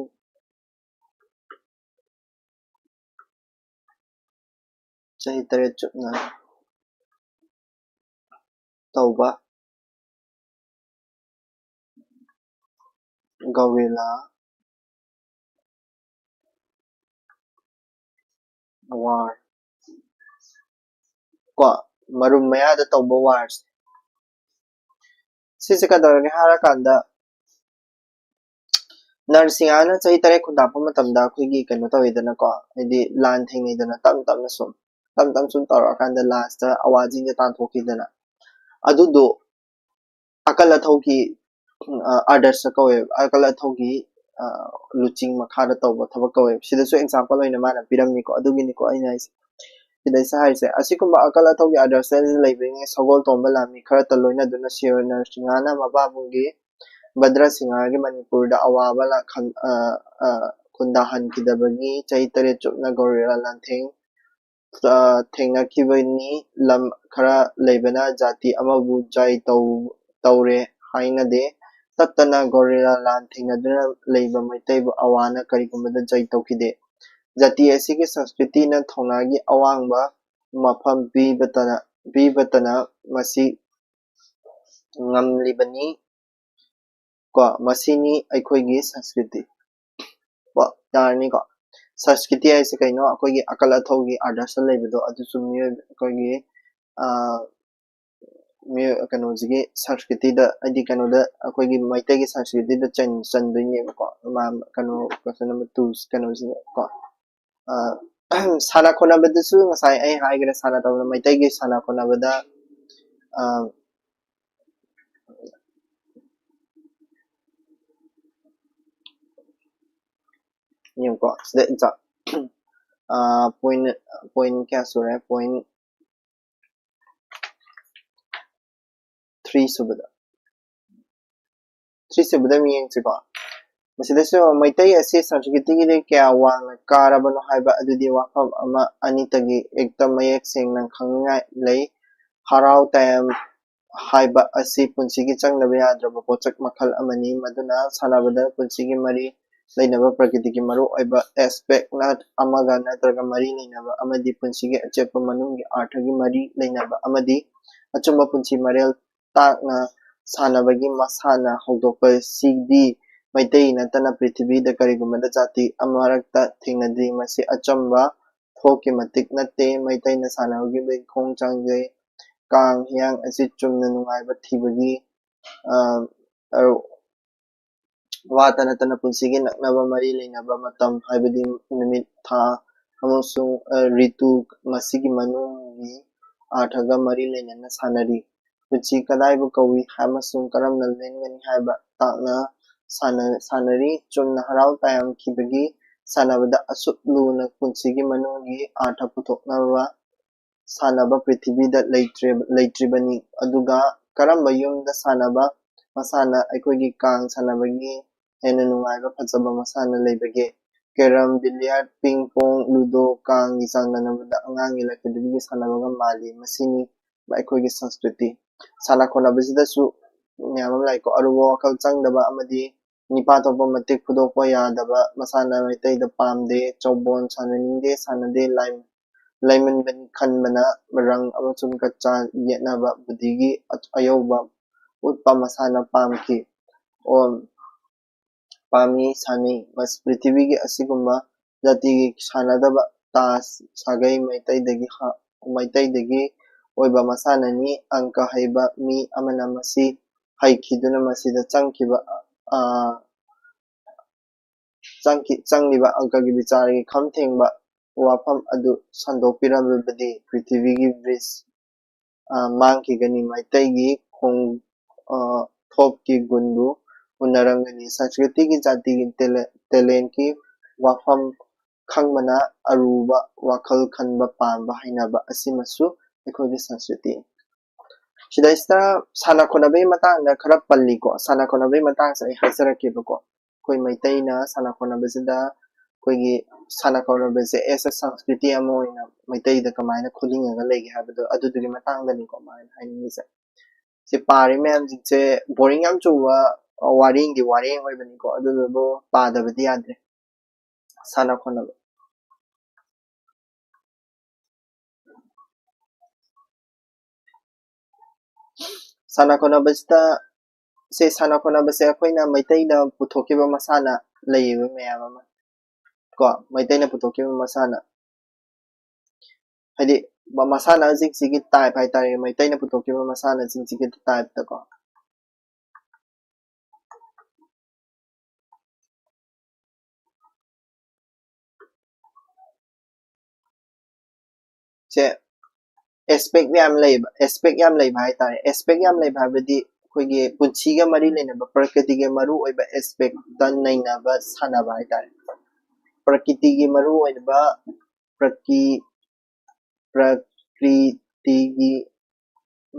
ꯆꯍꯤ ꯇꯔꯦꯠ ꯆꯨꯞꯅ ꯇꯧꯕ ꯒꯧꯔꯤꯂꯥ ꯋꯥꯔ ꯀꯣ, ꯃꯔꯨꯝ ꯃꯌꯥꯗ ꯇꯧꯕ ꯋꯥꯔꯁꯦ꯫ ꯁꯤꯁꯦ ꯀꯩꯗꯧꯔꯒꯦ ꯍꯥꯏꯔꯀꯥꯟꯗ, ꯅꯔꯁꯤꯡꯍꯥꯅ ꯆꯍꯤ ꯇꯔꯦꯠ ꯈꯨꯟꯇꯥꯛꯄ ꯃꯇꯝꯗ ꯑꯩꯈꯣꯏꯒꯤ ꯀꯩꯅꯣ ꯇꯧꯋꯤꯗꯅꯀꯣ, ꯍꯥꯏꯗꯤ ꯂꯥꯟ ꯊꯦꯡꯅꯩꯗꯅ, ꯇꯞ ꯇꯞꯅ ꯁꯨꯝ, ꯇꯞ ꯇꯞ ꯁꯨꯝ ꯇꯧꯔꯛꯑꯀꯥꯟꯗ ꯂꯥꯁꯇ ꯑꯋꯥꯁꯤꯡꯁꯦ ꯇꯥꯟꯊꯣꯛꯈꯤꯗꯅ, ꯑꯗꯨꯗꯣ ꯑꯀꯜ ꯑꯊꯧꯒꯤ, ꯑ, ꯑꯥꯗꯔꯁ ꯀꯧꯋꯦꯕ, ꯑꯀꯜ ꯑꯊꯧꯒꯤ, ꯑ, ꯂꯨꯆꯤꯡ ꯃꯈꯥꯗ ꯇꯧꯕ ꯊꯕꯛ ꯀꯧꯋꯦꯕ꯫ ꯁꯤꯗꯁꯨ ꯑꯦꯛꯖꯥꯝꯄꯜ ꯑꯣꯏꯅ ꯃꯥꯅ ꯄꯤꯔꯝꯃꯤꯀꯣ, ꯑꯗꯨꯒꯤꯅꯤꯀꯣ ꯑꯩꯅ ꯍꯥꯏꯁꯦ꯫ ꯁꯤꯗꯩꯁꯤꯗ ꯍꯥꯏꯔꯤꯁꯦ, ꯑꯁꯤꯒꯨꯝꯕ ꯑꯀꯜ ꯑꯊꯧꯒꯤ ꯑꯥꯗꯔꯁ ꯂꯩꯕꯅꯤ꯫ ꯁꯒꯣꯜ ꯇꯣꯡꯕ ꯂꯥꯟꯃꯤ ꯈꯔꯇ ꯂꯣꯏꯅꯗꯨꯅ ꯁꯤꯔꯣꯏ ꯅꯔꯁꯤꯡꯍꯥꯅ ꯃꯄꯥꯕꯨꯡꯒꯤ ꯚꯗ꯭ꯔ ꯁꯤꯡꯍꯒꯤ ꯃꯅꯤꯄꯨꯔꯗ ꯑꯋꯥꯕ ꯂꯥꯛꯍꯟ-, ꯑ, ꯑ, ꯈꯨꯟꯗꯥꯍꯟꯈꯤꯗꯕꯒꯤ ꯆꯍꯤ ꯇꯔꯦꯠ ꯆꯨꯞꯅ ꯒꯣꯔꯤꯂꯥ ꯂꯥꯟꯊꯦꯡ, ꯑ, ꯊꯦꯡꯅꯈꯤꯕꯅꯤ꯫ ꯂꯝ ꯈꯔ ꯂꯩꯕꯅ ꯖꯥꯇꯤ ꯑꯃꯕꯨ ꯖꯥꯏ ꯇꯧ-, ꯇꯧꯔꯦ ꯍꯥꯏꯅꯗꯦ꯫ ꯇꯠꯇꯅ ꯒꯣꯔꯤꯂꯥ ꯂꯥꯟ ꯊꯦꯡꯅꯗꯨꯅ ꯂꯩꯕ ꯃꯩꯇꯩꯕꯨ ꯑꯋꯥꯅ ꯀꯔꯤꯒꯨꯝꯕꯗ ꯖꯥꯏ ꯇꯧꯈꯤꯗꯦ꯫ ꯖꯥꯇꯤ ꯑꯁꯤꯒꯤ ꯁꯪꯁꯀ꯭ꯔꯤꯇꯤꯅ ꯊꯧꯅꯥꯒꯤ ꯑꯋꯥꯡꯕ ꯃꯐꯝ ꯄꯤꯕꯇꯅ, ꯄꯤꯕꯇꯅ ꯃꯁꯤ ꯉꯝꯂꯤꯕꯅꯤ꯫ ꯀꯣ, ꯃꯁꯤꯅꯤ ꯑꯩꯈꯣꯏꯒꯤ ꯁꯪꯁꯀ꯭ꯔꯤꯇꯤ꯫ ꯀꯣ, ꯌꯥꯔꯅꯤꯀꯣ꯫ ꯁꯪꯁꯀ꯭ꯔꯤꯇꯤ ꯍꯥꯏꯁꯦ ꯀꯩꯅꯣ? ꯑꯩꯈꯣꯏꯒꯤ ꯑꯀꯜ ꯑꯊꯧꯒꯤ ꯑꯥꯗꯔꯁ ꯂꯩꯕꯗꯣ, ꯑꯗꯨꯁꯨ ꯃꯤꯑꯣꯏ-, ꯑꯩꯈꯣꯏꯒꯤ, ꯑ, ꯃꯤꯑꯣꯏ-, ꯀꯩꯅꯣꯁꯤꯒꯤ ꯁꯪꯁꯀ꯭ꯔꯤꯇꯤꯗ, ꯍꯥꯏꯗꯤ ꯀꯩꯅꯣꯗ, ꯑꯩꯈꯣꯏꯒꯤ ꯃꯩꯇꯩꯒꯤ ꯁꯪꯁꯀ꯭ꯔꯤꯇꯤꯗ ꯆꯟ-, ꯆꯟꯗꯣꯏꯅꯦꯕꯀꯣ꯫ ꯃꯥ-, ꯀꯩꯅꯣ, question number two ꯀꯩꯅꯣꯁꯤꯗ ꯀꯣ꯫ ꯑ, ꯁꯥꯟꯅ ꯈꯣꯠꯅꯕꯗꯁꯨ ꯉꯁꯥꯏ ꯑꯩ ꯍꯥꯏꯈ꯭ꯔꯦ, ꯁꯥꯟꯅ ꯇꯧꯅ ꯃꯩꯇꯩꯒꯤ ꯁꯥꯟꯅ ꯈꯣꯠꯅꯕꯗ, ꯑ, ꯌꯦꯡꯉꯨꯀꯣ, ꯁꯤꯗ ꯑꯦꯛꯖꯥꯝ, ꯑ, ꯄꯣꯏꯟ, ꯄꯣꯏꯟ ꯀꯌꯥ ꯁꯨꯔꯦ? ꯄꯣꯏꯟ ꯊ꯭ꯔꯤ ꯁꯨꯕꯗ, ꯊ꯭ꯔꯤ ꯁꯨꯕꯗ ꯑꯃꯨꯛ ꯌꯦꯡꯁꯤꯀꯣ꯫ ꯃꯁꯤꯗꯁꯨ ꯃꯩꯇꯩ ꯑꯁꯤ ꯁꯪꯁꯀ꯭ꯔꯤꯇꯤꯒꯤꯗꯤ ꯀꯌꯥ ꯋꯥꯡꯅ ꯀꯥꯔꯕꯅꯣ ꯍꯥꯏꯕ ꯑꯗꯨꯗꯤ ꯋꯥꯐꯝ ꯑꯃ ꯑꯅꯤꯇꯒꯤ ꯍꯦꯛꯇ ꯃꯌꯦꯛ ꯁꯦꯡꯅ ꯈꯪꯅꯤꯡꯉꯥꯏ ꯂꯩ꯫ ꯍꯔꯥꯎ ꯇꯌꯥꯝ ꯍꯥꯏꯕ ꯑꯁꯤ ꯄꯨꯟꯁꯤꯒꯤ ꯆꯪꯗꯕ ꯌꯥꯗ꯭ꯔꯕ ꯄꯣꯠꯁꯛ ꯃꯈꯜ ꯑꯃꯅꯤ꯫ ꯃꯗꯨꯅ ꯁꯥꯟꯅꯕꯗ ꯄꯨꯟꯁꯤꯒꯤ ꯃꯔꯤ ꯂꯩꯅꯕ ꯄ꯭ꯔꯀ꯭ꯔꯤꯇꯤꯒꯤ ꯃꯔꯨꯑꯣꯏꯕ ꯑꯦꯁꯄꯦꯛ ꯑꯃꯒ ꯅꯠꯇ꯭ꯔꯒ ꯃꯔꯤ ꯂꯩꯅꯕ ꯑꯃꯗꯤ ꯄꯨꯟꯁꯤꯒꯤ ꯑꯆꯦꯠꯄ ꯃꯅꯨꯡꯒꯤ ꯑꯥꯔꯊꯒꯤ ꯃꯔꯤ ꯂꯩꯅꯕ ꯑꯃꯗꯤ ꯑꯆꯨꯝꯕ ꯄꯨꯟꯁꯤ ꯃꯔꯦꯜ ꯇꯥꯛꯅ ꯁꯥꯟꯅꯕꯒꯤ ꯃꯁꯥꯟꯅ ꯍꯧꯗꯣꯛꯄꯁꯤꯗꯤ ꯃꯩꯇꯩ ꯅꯠꯇꯅ ꯄ꯭ꯔꯤꯊꯤꯕꯤꯗ ꯀꯔꯤꯒꯨꯝꯕꯗ ꯖꯥꯇꯤ ꯑꯃꯔꯛꯇ ꯊꯦꯡꯅꯗ꯭ꯔꯤ꯫ ꯃꯁꯤ ꯑꯆꯝꯕ ꯊꯣꯛꯀꯤ ꯃꯇꯤꯛ ꯅꯠꯇꯦ꯫ ꯃꯩꯇꯩꯅ ꯁꯥꯟꯅꯕꯒꯤ ꯈꯣꯡ ꯆꯪꯖꯩ꯫ ꯀꯥꯡ ꯍꯤꯌꯥꯡ ꯑꯁꯤ ꯆꯨꯝꯅ ꯅꯨꯡꯉꯥꯏꯕ ꯊꯤꯕꯒꯤ, ꯑ, ꯑ, ꯋꯥꯇ ꯅꯠꯇꯅ ꯄꯨꯟꯁꯤꯒꯤ ꯅꯛꯅꯕ ꯃꯔꯤ ꯂꯩꯅꯕ ꯃꯇꯝ, ꯍꯥꯏꯕꯗꯤ ꯅꯨꯃꯤꯠ, ꯊꯥ ꯑꯃꯁꯨꯡ, ꯑ, ꯔꯤꯇꯨ, ꯃꯁꯤꯒꯤ ꯃꯅꯨꯡꯒꯤ ꯑꯥꯔꯊꯒ ꯃꯔꯤ ꯂꯩꯅꯅ ꯁꯥꯟꯅꯔꯤ꯫ ꯄꯨꯟꯁꯤ ꯀꯗꯥꯏꯕꯨ ꯀꯧꯏ ꯑꯃꯁꯨꯡ ꯀꯔꯝꯅ ꯂꯦꯟꯒꯅꯤ ꯍꯥꯏꯕ ꯇꯥꯛꯅ ꯁꯥꯟꯅ-, ꯁꯥꯟꯅꯔꯤ꯫ ꯆꯨꯝꯅ ꯍꯔꯥꯎ ꯇꯌꯥꯝꯈꯤꯕꯒꯤ ꯁꯥꯟꯅꯕꯗ ꯑꯁꯨꯛ ꯂꯨꯅ ꯄꯨꯟꯁꯤꯒꯤ ꯃꯅꯨꯡꯒꯤ ꯑꯥꯔꯊ ꯄꯨꯊꯣꯛꯅꯕ ꯁꯥꯟꯅꯕ ꯄ꯭ꯔꯤꯊꯤꯕꯤꯗ ꯂꯩꯇ꯭ꯔꯦ-, ꯂꯩꯇ꯭ꯔꯤꯕꯅꯤ꯫ ꯑꯗꯨꯒ ꯀꯔꯝꯕ ꯌꯨꯝꯗ ꯁꯥꯟꯅꯕ ꯃꯁꯥꯟꯅ ꯑꯩꯈꯣꯏꯒꯤ ꯀꯥꯡ ꯁꯥꯟꯅꯕꯒꯤ ꯍꯦꯟꯅ ꯅꯨꯡꯉꯥꯏꯕ ꯐꯖꯕ ꯃꯁꯥꯟꯅ ꯂꯩꯕꯒꯦ? ꯀꯦꯔꯝ, ꯕꯤꯂꯤꯌꯥꯔꯗ, ꯄꯤꯡ ꯄꯣꯡ, ꯂꯨꯗꯣ, ꯀꯥꯡꯒꯤ ꯆꯥꯡꯗꯝꯅꯕꯗ ꯑꯉꯥꯡꯒꯤ ꯂꯥꯏꯐ ꯑꯗꯨꯒꯤ ꯁꯥꯟꯅꯕꯒ ꯃꯥꯜꯂꯤ꯫ ꯃꯁꯤꯅꯤ ꯑꯩꯈꯣꯏꯒꯤ ꯁꯪꯁꯀ꯭ꯔꯤꯇꯤ꯫ ꯁꯥꯟꯅ ꯈꯣꯠꯅꯕꯁꯤꯗꯁꯨ ꯃꯌꯥꯝ ꯑꯃ ꯂꯥꯛꯏꯀꯣ꯫ ꯑꯔꯨꯕ ꯋꯥꯈꯜ ꯆꯪꯗꯕ ꯑꯃꯗꯤ ꯅꯤꯄꯥ ꯊꯣꯛꯄ ꯃꯇꯤꯛ ꯐꯨꯗꯣꯛꯄ ꯌꯥꯗꯕ ꯃꯁꯥꯟꯅ ꯃꯩꯇꯩꯗ ꯄꯥꯝꯗꯦ꯫ ꯆꯧꯕꯣꯟ ꯁꯥꯟꯅꯅꯤꯡꯗꯦ, ꯁꯥꯟꯅꯗꯦ꯫ ꯂꯥꯏ-, ꯂꯥꯏꯃꯟꯕꯅꯤ ꯈꯟꯕꯅ ꯔꯪ ꯑꯃꯁꯨꯡ ꯀꯆꯥ ꯌꯦꯠꯅꯕ ꯕꯨꯙꯤꯒꯤ ꯑ-, ꯑꯌꯧꯕ ꯎꯠꯄ ꯃꯁꯥꯟꯅ ꯄꯥꯝꯈꯤ꯫ ꯑꯣ, ꯄꯥꯝꯃꯤ, ꯁꯥꯟꯅꯩ꯫ ꯃꯁꯤ ꯄ꯭ꯔꯤꯊꯤꯕꯤꯒꯤ ꯑꯁꯤꯒꯨꯝꯕ ꯖꯥꯇꯤꯒꯤ ꯁꯥꯟꯅꯗꯕ ꯇꯥꯁ ꯁꯥꯒꯩ ꯃꯩꯇꯩꯗꯒꯤ ꯍ-, ꯃꯩꯇꯩꯗꯒꯤ ꯑꯣꯏꯕ ꯃꯁꯥꯟꯅꯅꯤ꯫ ꯑꯪꯀ ꯍꯩꯕ ꯃꯤ ꯑꯃꯅ ꯃꯁꯤ ꯍꯩꯈꯤꯗꯨꯅ ꯃꯁꯤꯗ ꯆꯪꯈꯤꯕ, ꯑ, ꯆꯪꯈꯤ-, ꯆꯪꯂꯤꯕ ꯑꯪꯀꯒꯤ ꯕꯤꯆꯥꯔꯒꯤ ꯈꯝ ꯊꯦꯡꯕ ꯋꯥꯐꯝ ꯑꯗꯨ ꯁꯟꯗꯣꯛꯄꯤꯔꯕꯗꯤ ꯄ꯭ꯔꯤꯊꯤꯕꯤꯒꯤ ꯕ꯭ꯔꯤꯖ, ꯑ, ꯃꯥꯡꯈꯤꯒꯅꯤ꯫ ꯃꯩꯇꯩꯒꯤ ꯈꯣꯡ-, ꯑ, ꯊꯣꯞꯀꯤ ꯒꯨꯟꯕꯨ ꯎꯅꯔꯝꯒꯅꯤ꯫ ꯁꯪꯁꯀ꯭ꯔꯤꯇꯤꯒꯤ ꯖꯥꯇꯤꯒꯤ ꯇꯦꯂꯦ-, ꯇꯦꯂꯦꯟꯀꯤ ꯋꯥꯐꯝ ꯈꯪꯕꯅ ꯑꯔꯨꯕ ꯋꯥꯈꯜ ꯈꯟꯕ ꯄꯥꯝꯕ ꯍꯩꯅꯕ ꯑꯁꯤꯃꯁꯨ ꯑꯩꯈꯣꯏꯒꯤ ꯁꯪꯁꯀ꯭ꯔꯤꯇꯤ꯫ ꯁꯤꯗꯩꯁꯤꯗ ꯁꯥꯟꯅ ꯈꯣꯠꯅꯕꯒꯤ ꯃꯇꯥꯡꯗ ꯈꯔ ꯄꯜꯂꯤꯀꯣ꯫ ꯁꯥꯟꯅ ꯈꯣꯠꯅꯕꯒꯤ ꯃꯇꯥꯡꯁꯦ ꯑꯩ ꯍꯥꯏꯖꯔꯛꯀꯦꯕꯀꯣ꯫ ꯑꯩꯈꯣꯏ ꯃꯩꯇꯩꯅ ꯁꯥꯟꯅ ꯈꯣꯠꯅꯕꯁꯤꯗ ꯑꯩꯈꯣꯏꯒꯤ ꯁꯥꯟꯅ ꯈꯣꯠꯅꯕꯁꯦ as a ꯁꯪꯁꯀ꯭ꯔꯤꯇꯤ ꯑꯃ ꯑꯣꯏꯅ ꯃꯩꯇꯩꯗ ꯀꯃꯥꯏꯅ ꯈꯨꯂꯤꯡꯉꯒ ꯂꯩꯒꯦ ꯍꯥꯏꯕꯗꯣ ꯑꯗꯨꯗꯨꯒꯤ ꯃꯇꯥꯡꯗꯅꯤꯀꯣ ꯃꯥꯅ ꯍꯥꯏꯅꯤꯡꯉꯤꯁꯦ꯫ ꯁꯤ ꯄꯥꯔꯤ ꯃꯌꯥꯝꯁꯤꯡꯁꯦ ꯕꯣꯔꯤꯡ ꯌꯥꯝ ꯆꯨꯕ ꯋꯥꯔꯦꯡꯒꯤ ꯋꯥꯔꯦꯡ ꯑꯣꯏꯕꯅꯤꯀꯣ, ꯑꯗꯨꯗꯨꯕꯨ ꯄꯥꯗꯕꯗꯤ ꯌꯥꯗ꯭ꯔꯦ꯫ ꯁꯥꯟꯅ ꯈꯣꯠꯅꯕ꯫ ꯁꯥꯟꯅ ꯈꯣꯠꯅꯕꯁꯤꯗ, ꯁꯦ, ꯁꯥꯟꯅ ꯈꯣꯠꯅꯕꯁꯦ ꯑꯩꯈꯣꯏꯅ ꯃꯩꯇꯩꯅ ꯄꯨꯊꯣꯛꯈꯤꯕ ꯃꯁꯥꯟꯅ ꯂꯩꯌꯦꯕ ꯃꯌꯥꯝ ꯑꯃ꯫ ꯀꯣ, ꯃꯩꯇꯩꯅ ꯄꯨꯊꯣꯛꯈꯤꯕ ꯃꯁꯥꯟꯅ꯫ ꯍꯥꯏꯗꯤ, ꯃ-, ꯃꯁꯥꯟꯅꯁꯤꯡꯁꯤꯒꯤ type ꯍꯥꯏꯇꯥꯔꯦ, ꯃꯩꯇꯩꯅ ꯄꯨꯊꯣꯛꯈꯤꯕ ꯃꯁꯥꯟꯅꯁꯤꯡꯁꯤꯒꯤ type ꯇꯀꯣ꯫ ꯁꯦ, aspect ꯌꯥꯝ ꯂꯩꯕ, aspect ꯌꯥꯝ ꯂꯩꯕ ꯍꯥꯏꯇꯥꯔꯦ꯫ Aspect ꯌꯥꯝ ꯂꯩꯕ ꯍꯥꯏꯕꯗꯤ ꯑꯩꯈꯣꯏꯒꯤ ꯄꯨꯟꯁꯤꯒ ꯃꯔꯤ ꯂꯩꯅꯕ ꯄ꯭ꯔꯀ꯭ꯔꯤꯇꯤꯒꯤ ꯃꯔꯨꯑꯣꯏꯕ aspectꯇ ꯅꯩꯅꯕ ꯁꯥꯟꯅꯕ ꯍꯥꯏꯇꯥꯔꯦ꯫ ꯄ꯭ꯔꯀ꯭ꯔꯤꯇꯤꯒꯤ ꯃꯔꯨꯑꯣꯏꯕ, ꯄ꯭ꯔꯀꯤ-, ꯄ꯭ꯔꯀ꯭ꯔꯤꯇꯤꯒꯤ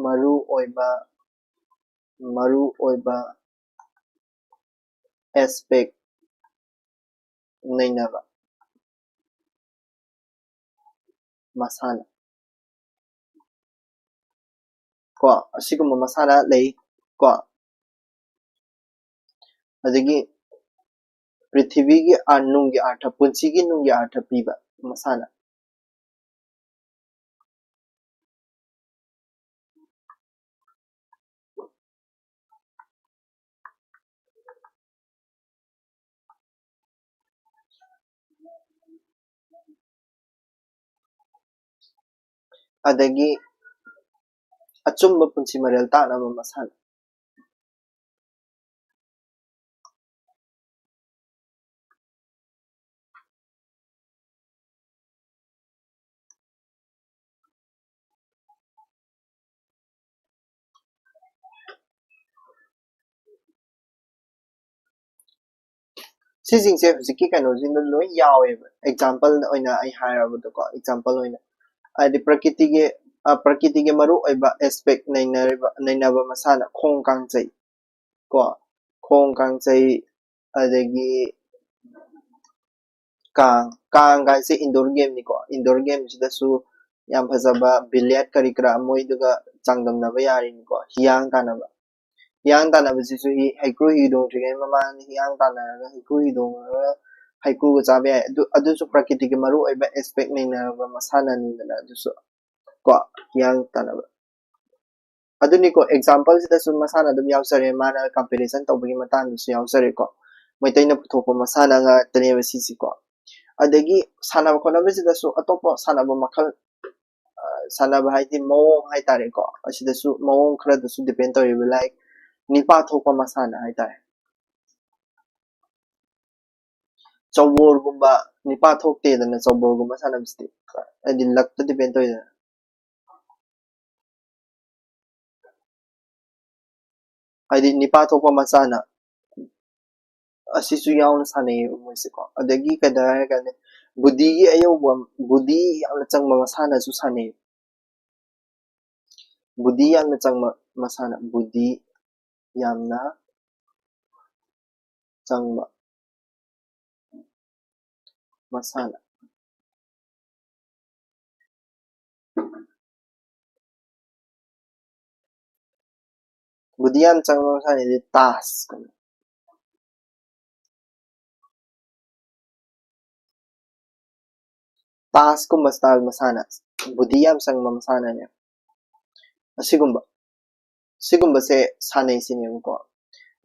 ꯃꯔꯨꯑꯣꯏꯕ, ꯃꯔꯨꯑꯣꯏꯕ aspect ꯅꯩꯅꯕ ꯃꯁꯥꯟꯅ꯫ ꯀꯣ, ꯑꯁꯤꯒꯨꯝꯕ ꯃꯁꯥꯟꯅ ꯂꯩ꯫ ꯀꯣ, ꯑꯗꯒꯤ ꯄ꯭ꯔꯤꯊꯤꯕꯤꯒꯤ ꯑꯥ-, ꯅꯨꯡꯒꯤ ꯑꯥꯔꯊ, ꯄꯨꯟꯁꯤꯒꯤ ꯅꯨꯡꯒꯤ ꯑꯥꯔꯊ ꯄꯤꯕ ꯃꯁꯥꯟꯅ꯫ ꯑꯗꯒꯤ ꯑꯆꯨꯝꯕ ꯄꯨꯟꯁꯤ ꯃꯔꯦꯜ ꯇꯥꯛꯅꯕ ꯃꯁꯥꯟꯅ꯫ ꯁꯤꯁꯤꯡꯁꯦ ꯍꯧꯖꯤꯛꯀꯤ ꯀꯩꯅꯣꯁꯤꯡꯗ ꯂꯣꯏ ꯌꯥꯎꯋꯦꯕ꯫ ꯑꯦꯛꯖꯥꯝꯄꯜ ꯑꯣꯏꯅ ꯑꯩ ꯍꯥꯏꯔꯕꯗꯀꯣ, ꯑꯦꯛꯖꯥꯝꯄꯜ ꯑꯣꯏꯅ ꯍꯥꯏꯗꯤ ꯄ꯭ꯔꯀꯤꯇꯤꯒꯤ ꯑ, ꯄ꯭ꯔꯀꯤꯇꯤꯒꯤ ꯃꯔꯨ ꯑꯣꯏꯕ ꯑꯦꯁꯄꯦꯛ ꯅꯩꯅꯔꯤꯕ ꯅꯩꯅꯕ ꯃꯁꯥꯟꯅ ꯈꯣꯡ ꯀꯥꯡꯖꯩ ꯀꯣ, ꯈꯣꯡ ꯀꯥꯡꯖꯩ, ꯑꯗꯒꯤ ꯀꯥꯡ ꯀꯥꯡ ꯀꯥꯏꯁꯦ ꯏꯟꯗꯣꯔ ꯒꯦꯝꯅꯤꯀꯣ꯫ ꯏꯟꯗꯣꯔ ꯒꯦꯝꯁꯤꯗꯁꯨ ꯌꯥꯝ ꯐꯖꯕ ꯕꯤꯂꯤꯌꯥꯔꯠ ꯀꯔꯤ ꯀꯔꯥ ꯃꯣꯏꯗꯨꯒ ꯆꯥꯡꯗꯝꯅꯕ ꯌꯥꯔꯤꯅꯤꯀꯣ꯫ ꯍꯤꯌꯥꯡ ꯇꯥꯟꯅꯕ, ꯍꯤꯌꯥꯡ ꯇꯥꯟꯅꯕꯁꯤꯁꯨ ꯍꯤ ꯍꯩꯀ꯭ꯔꯨ ꯍꯤꯗꯣꯡꯗ꯭ꯔꯤꯉꯩ ꯃꯃꯥꯡꯗ ꯍꯤꯌꯥꯡ ꯇꯥꯟꯅꯔꯒ ꯍꯩꯀ꯭ꯔꯨ ꯍꯤꯗꯣꯡꯉꯒ ꯍꯩꯀ꯭ꯔꯨꯒ ꯆꯥꯕ ꯌꯥꯏ꯫ ꯑꯗꯨ ꯑꯗꯨꯁꯨ ꯄ꯭ꯔꯀꯤꯇꯤꯒꯤ ꯃꯔꯨ ꯑꯣꯏꯕ ꯑꯦꯁꯄꯦꯛ ꯅꯩꯅꯔꯕ ꯃꯁꯥꯟꯅꯅꯤꯗꯅ ꯑꯗꯨꯁꯨ ꯀꯣ꯫ ꯍꯤꯌꯥꯡ ꯇꯥꯟꯅꯕ ꯑꯗꯨꯅꯤꯀꯣ꯫ ꯑꯦꯛꯖꯥꯝꯄꯜꯁꯤꯗꯁꯨ ꯃꯁꯥꯟꯅ ꯑꯗꯨꯝ ꯌꯥꯎꯖꯔꯦ, ꯃꯥꯅ ꯀꯝꯄꯦꯔꯤꯖꯟ ꯇꯧꯕꯒꯤ ꯃꯇꯥꯡꯗꯁꯨ ꯌꯥꯎꯖꯔꯦꯀꯣ꯫ ꯃꯩꯇꯩꯅ ꯄꯨꯊꯣꯛꯄ ꯃꯁꯥꯟꯅ ꯉꯥꯛꯇꯅꯦꯕ ꯁꯤꯁꯤꯀꯣ꯫ ꯑꯗꯒꯤ ꯁꯥꯟꯅꯕ ꯈꯣꯠꯅꯕꯁꯤꯗꯁꯨ ꯑꯇꯣꯞꯄ ꯁꯥꯟꯅꯕ ꯃꯈꯜ, ꯑ, ꯁꯥꯟꯅꯕ ꯍꯥꯏꯗꯤ ꯃꯑꯣꯡ ꯍꯥꯏꯇꯥꯔꯦꯀꯣ, ꯑꯁꯤꯗꯁꯨ ꯃꯑꯣꯡ ꯈꯔꯗꯁꯨ ꯗꯤꯄꯦꯟ ꯇꯧꯔꯤꯕ, ꯂꯥꯏꯛ ꯅꯤꯄꯥ ꯊꯣꯛꯄ ꯃꯁꯥꯟꯅ ꯍꯥꯏꯇꯥꯔꯦ꯫ ꯆꯧꯕꯣꯜꯒꯨꯝꯕ ꯅꯤꯄꯥ ꯊꯣꯛꯇꯦꯗꯅ, ꯆꯧꯕꯣꯜꯒꯨꯝꯕ ꯁꯥꯟꯅꯕꯁꯤꯗꯤ ꯍꯥꯏꯗꯤ ꯂꯛꯇ ꯗꯤꯄꯦꯟ ꯇꯧꯋꯤꯗꯅ꯫ ꯍꯥꯏꯗꯤ ꯅꯤꯄꯥ ꯊꯣꯛꯄ ꯃꯁꯥꯟꯅ ꯑꯁꯤꯁꯨ ꯌꯥꯎꯅ ꯁꯥꯟꯅꯩꯌꯦꯕ ꯃꯣꯏꯁꯦꯀꯣ꯫ ꯑꯗꯒꯤ ꯀꯩꯗꯧꯔꯦ ꯍꯥꯏꯔ ꯀꯥꯟꯗ ꯕꯨꯙꯤꯒꯤ ꯑꯌꯧꯕ, ꯕꯨꯙꯤ ꯌꯥꯝꯅ ꯆꯪꯕ ꯃꯁꯥꯟꯅꯁꯨ ꯁꯥꯟꯅꯩ꯫ ꯕꯨꯙꯤ ꯌꯥꯝꯅ ꯆꯪꯕ ꯃꯁꯥꯟꯅ, ꯕꯨꯙꯤ ꯌꯥꯝꯅ ꯆꯪꯕ ꯃꯁꯥꯟꯅ꯫ ꯕꯨꯙꯤ ꯌꯥꯝ ꯆꯪꯕ ꯃꯁꯥꯟꯅꯗꯤ ꯇꯥꯁ꯫ ꯇꯥꯁꯀꯨꯝꯕ ꯁ꯭ꯇꯥꯏꯜ ꯃꯁꯥꯟꯅ, ꯕꯨꯙꯤ ꯌꯥꯝ ꯆꯪꯕ ꯃꯁꯥꯟꯅꯅꯦ꯫ ꯑꯁꯤꯒꯨꯝꯕ, ꯁꯤꯒꯨꯝꯕꯁꯦ ꯁꯥꯟꯅꯩ ꯁꯤꯅꯦꯕꯀꯣ꯫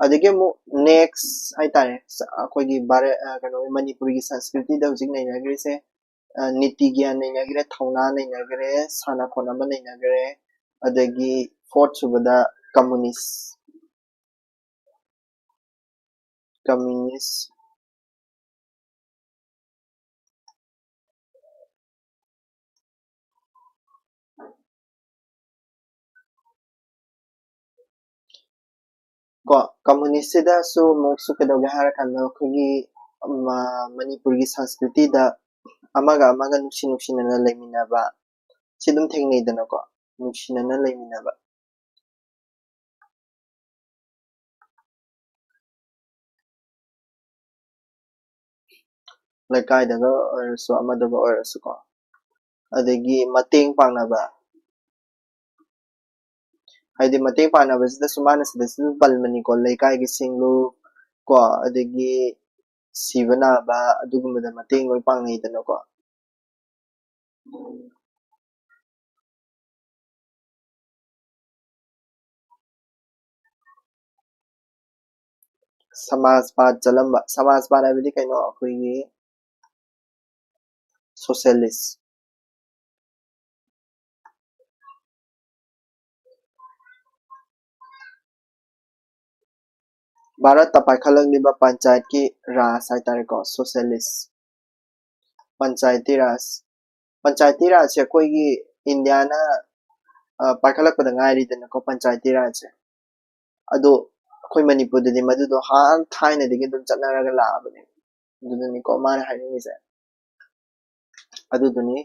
ꯑꯗꯒꯤ ꯑꯃꯨꯛ ꯅꯦꯛꯁ ꯍꯥꯏꯇꯥꯔꯦ, ꯁ-, ꯑꯩꯈꯣꯏꯒꯤ ꯚꯥꯔꯠ, ꯑ, ꯀꯩꯅꯣ, ꯃꯅꯤꯄꯨꯔꯒꯤ ꯁꯪꯁꯀ꯭ꯔꯤꯇꯤꯗ ꯍꯧꯖꯤꯛ ꯅꯩꯅꯈ꯭ꯔꯤꯁꯦ, ꯑ, ꯅꯤꯇꯤ ꯒ꯭ꯌꯥꯟ ꯅꯩꯅꯈ꯭ꯔꯦ, ꯊꯧꯅꯥ ꯅꯩꯅꯈ꯭ꯔꯦ, ꯁꯥꯟꯅ ꯈꯣꯠꯅꯕ ꯅꯩꯅꯈ꯭ꯔꯦ, ꯑꯗꯒꯤ ꯐꯣꯔꯠ ꯁꯨꯕꯗ ꯀꯝꯃꯨꯅꯤꯁ, ꯀꯝꯃ꯭ꯌꯨꯅꯤꯁ꯫ ꯀꯣ, ꯀꯝꯃꯨꯅꯤꯁꯁꯤꯗꯁꯨ ꯑꯃꯨꯛꯁꯨ ꯀꯩꯗꯧꯒꯦ ꯍꯥꯏꯔꯀꯥꯟꯗ ꯑꯩꯈꯣꯏꯒꯤ ꯃ-, ꯃꯅꯤꯄꯨꯔꯒꯤ ꯁꯪꯁꯀ꯭ꯔꯤꯇꯤꯗ ꯑꯃꯒ ꯑꯃꯒ ꯅꯨꯡꯁꯤ ꯅꯨꯡꯁꯤꯅꯅ ꯂꯩꯃꯤꯟꯅꯕ ꯁꯤ ꯑꯗꯨꯝ ꯊꯦꯡꯅꯩꯗꯅꯀꯣ, ꯅꯨꯡꯁꯤꯅꯅ ꯂꯩꯃꯤꯟꯅꯕ꯫ ꯂꯩꯀꯥꯏꯗꯒ ꯑꯣꯏꯔꯁꯨ ꯑꯃꯗꯒ ꯑꯣꯏꯔꯁꯨꯀꯣ꯫ ꯑꯗꯒꯤ ꯃꯇꯦꯡ ꯄꯥꯡꯅꯕ, ꯍꯥꯏꯗꯤ ꯃꯇꯦꯡ ꯄꯥꯡꯅꯕꯁꯤꯗꯁꯨ ꯃꯥꯅ ꯁꯤꯗꯁꯨ ꯄꯜꯕꯅꯤꯀꯣ, ꯂꯩꯀꯥꯏꯒꯤ ꯁꯤꯡꯂꯨ ꯀꯣ, ꯑꯗꯒꯤ ꯁꯤꯕ ꯅꯥꯕ ꯑꯗꯨꯒꯨꯝꯕꯗ ꯃꯇꯦꯡ ꯂꯣꯏ ꯄꯥꯡꯅꯩꯗꯅꯀꯣ꯫ ꯁꯃꯥꯖꯄꯥꯠ ꯆꯠꯂꯝꯕ, ꯁꯃꯥꯖꯄꯥꯠ ꯍꯥꯏꯕꯗꯤ ꯀꯩꯅꯣ? ꯑꯩꯈꯣꯏꯒꯤ socialist꯫ ꯚꯥꯔꯠꯇ ꯄꯥꯏꯈꯠꯂꯛꯂꯤꯕ ꯄꯟꯆꯥꯌꯠꯀꯤ ꯔꯥꯖ ꯍꯥꯏꯇꯥꯔꯦꯀꯣ, socialist꯫ ꯄꯟꯆꯥꯌꯇꯤ ꯔꯥꯖ, ꯄꯟꯆꯥꯌꯇꯤ ꯔꯥꯖꯁꯦ ꯑꯩꯈꯣꯏꯒꯤ ꯏꯟꯗꯤꯌꯥꯅ, ꯑ, ꯄꯥꯏꯈꯠꯂꯛꯄꯗ ꯉꯥꯏꯔꯤꯗꯅꯀꯣ, ꯄꯟꯆꯥꯌꯇꯤ ꯔꯥꯖꯁꯦ꯫ ꯑꯗꯣ ꯑꯩꯈꯣꯏ ꯃꯅꯤꯄꯨꯔꯗꯗꯤ ꯃꯗꯨꯗꯣ ꯍꯥꯟꯅ ꯊꯥꯏꯅꯗꯒꯤ ꯑꯗꯨꯝ ꯆꯠꯅꯔꯒ ꯂꯥꯛꯑꯕꯅꯦ꯫ ꯑꯗꯨꯗꯨꯅꯤꯀꯣ ꯃꯥꯅ ꯍꯥꯏꯅꯤꯡꯉꯤꯁꯦ꯫ ꯑꯗꯨꯗꯨꯅꯤ꯫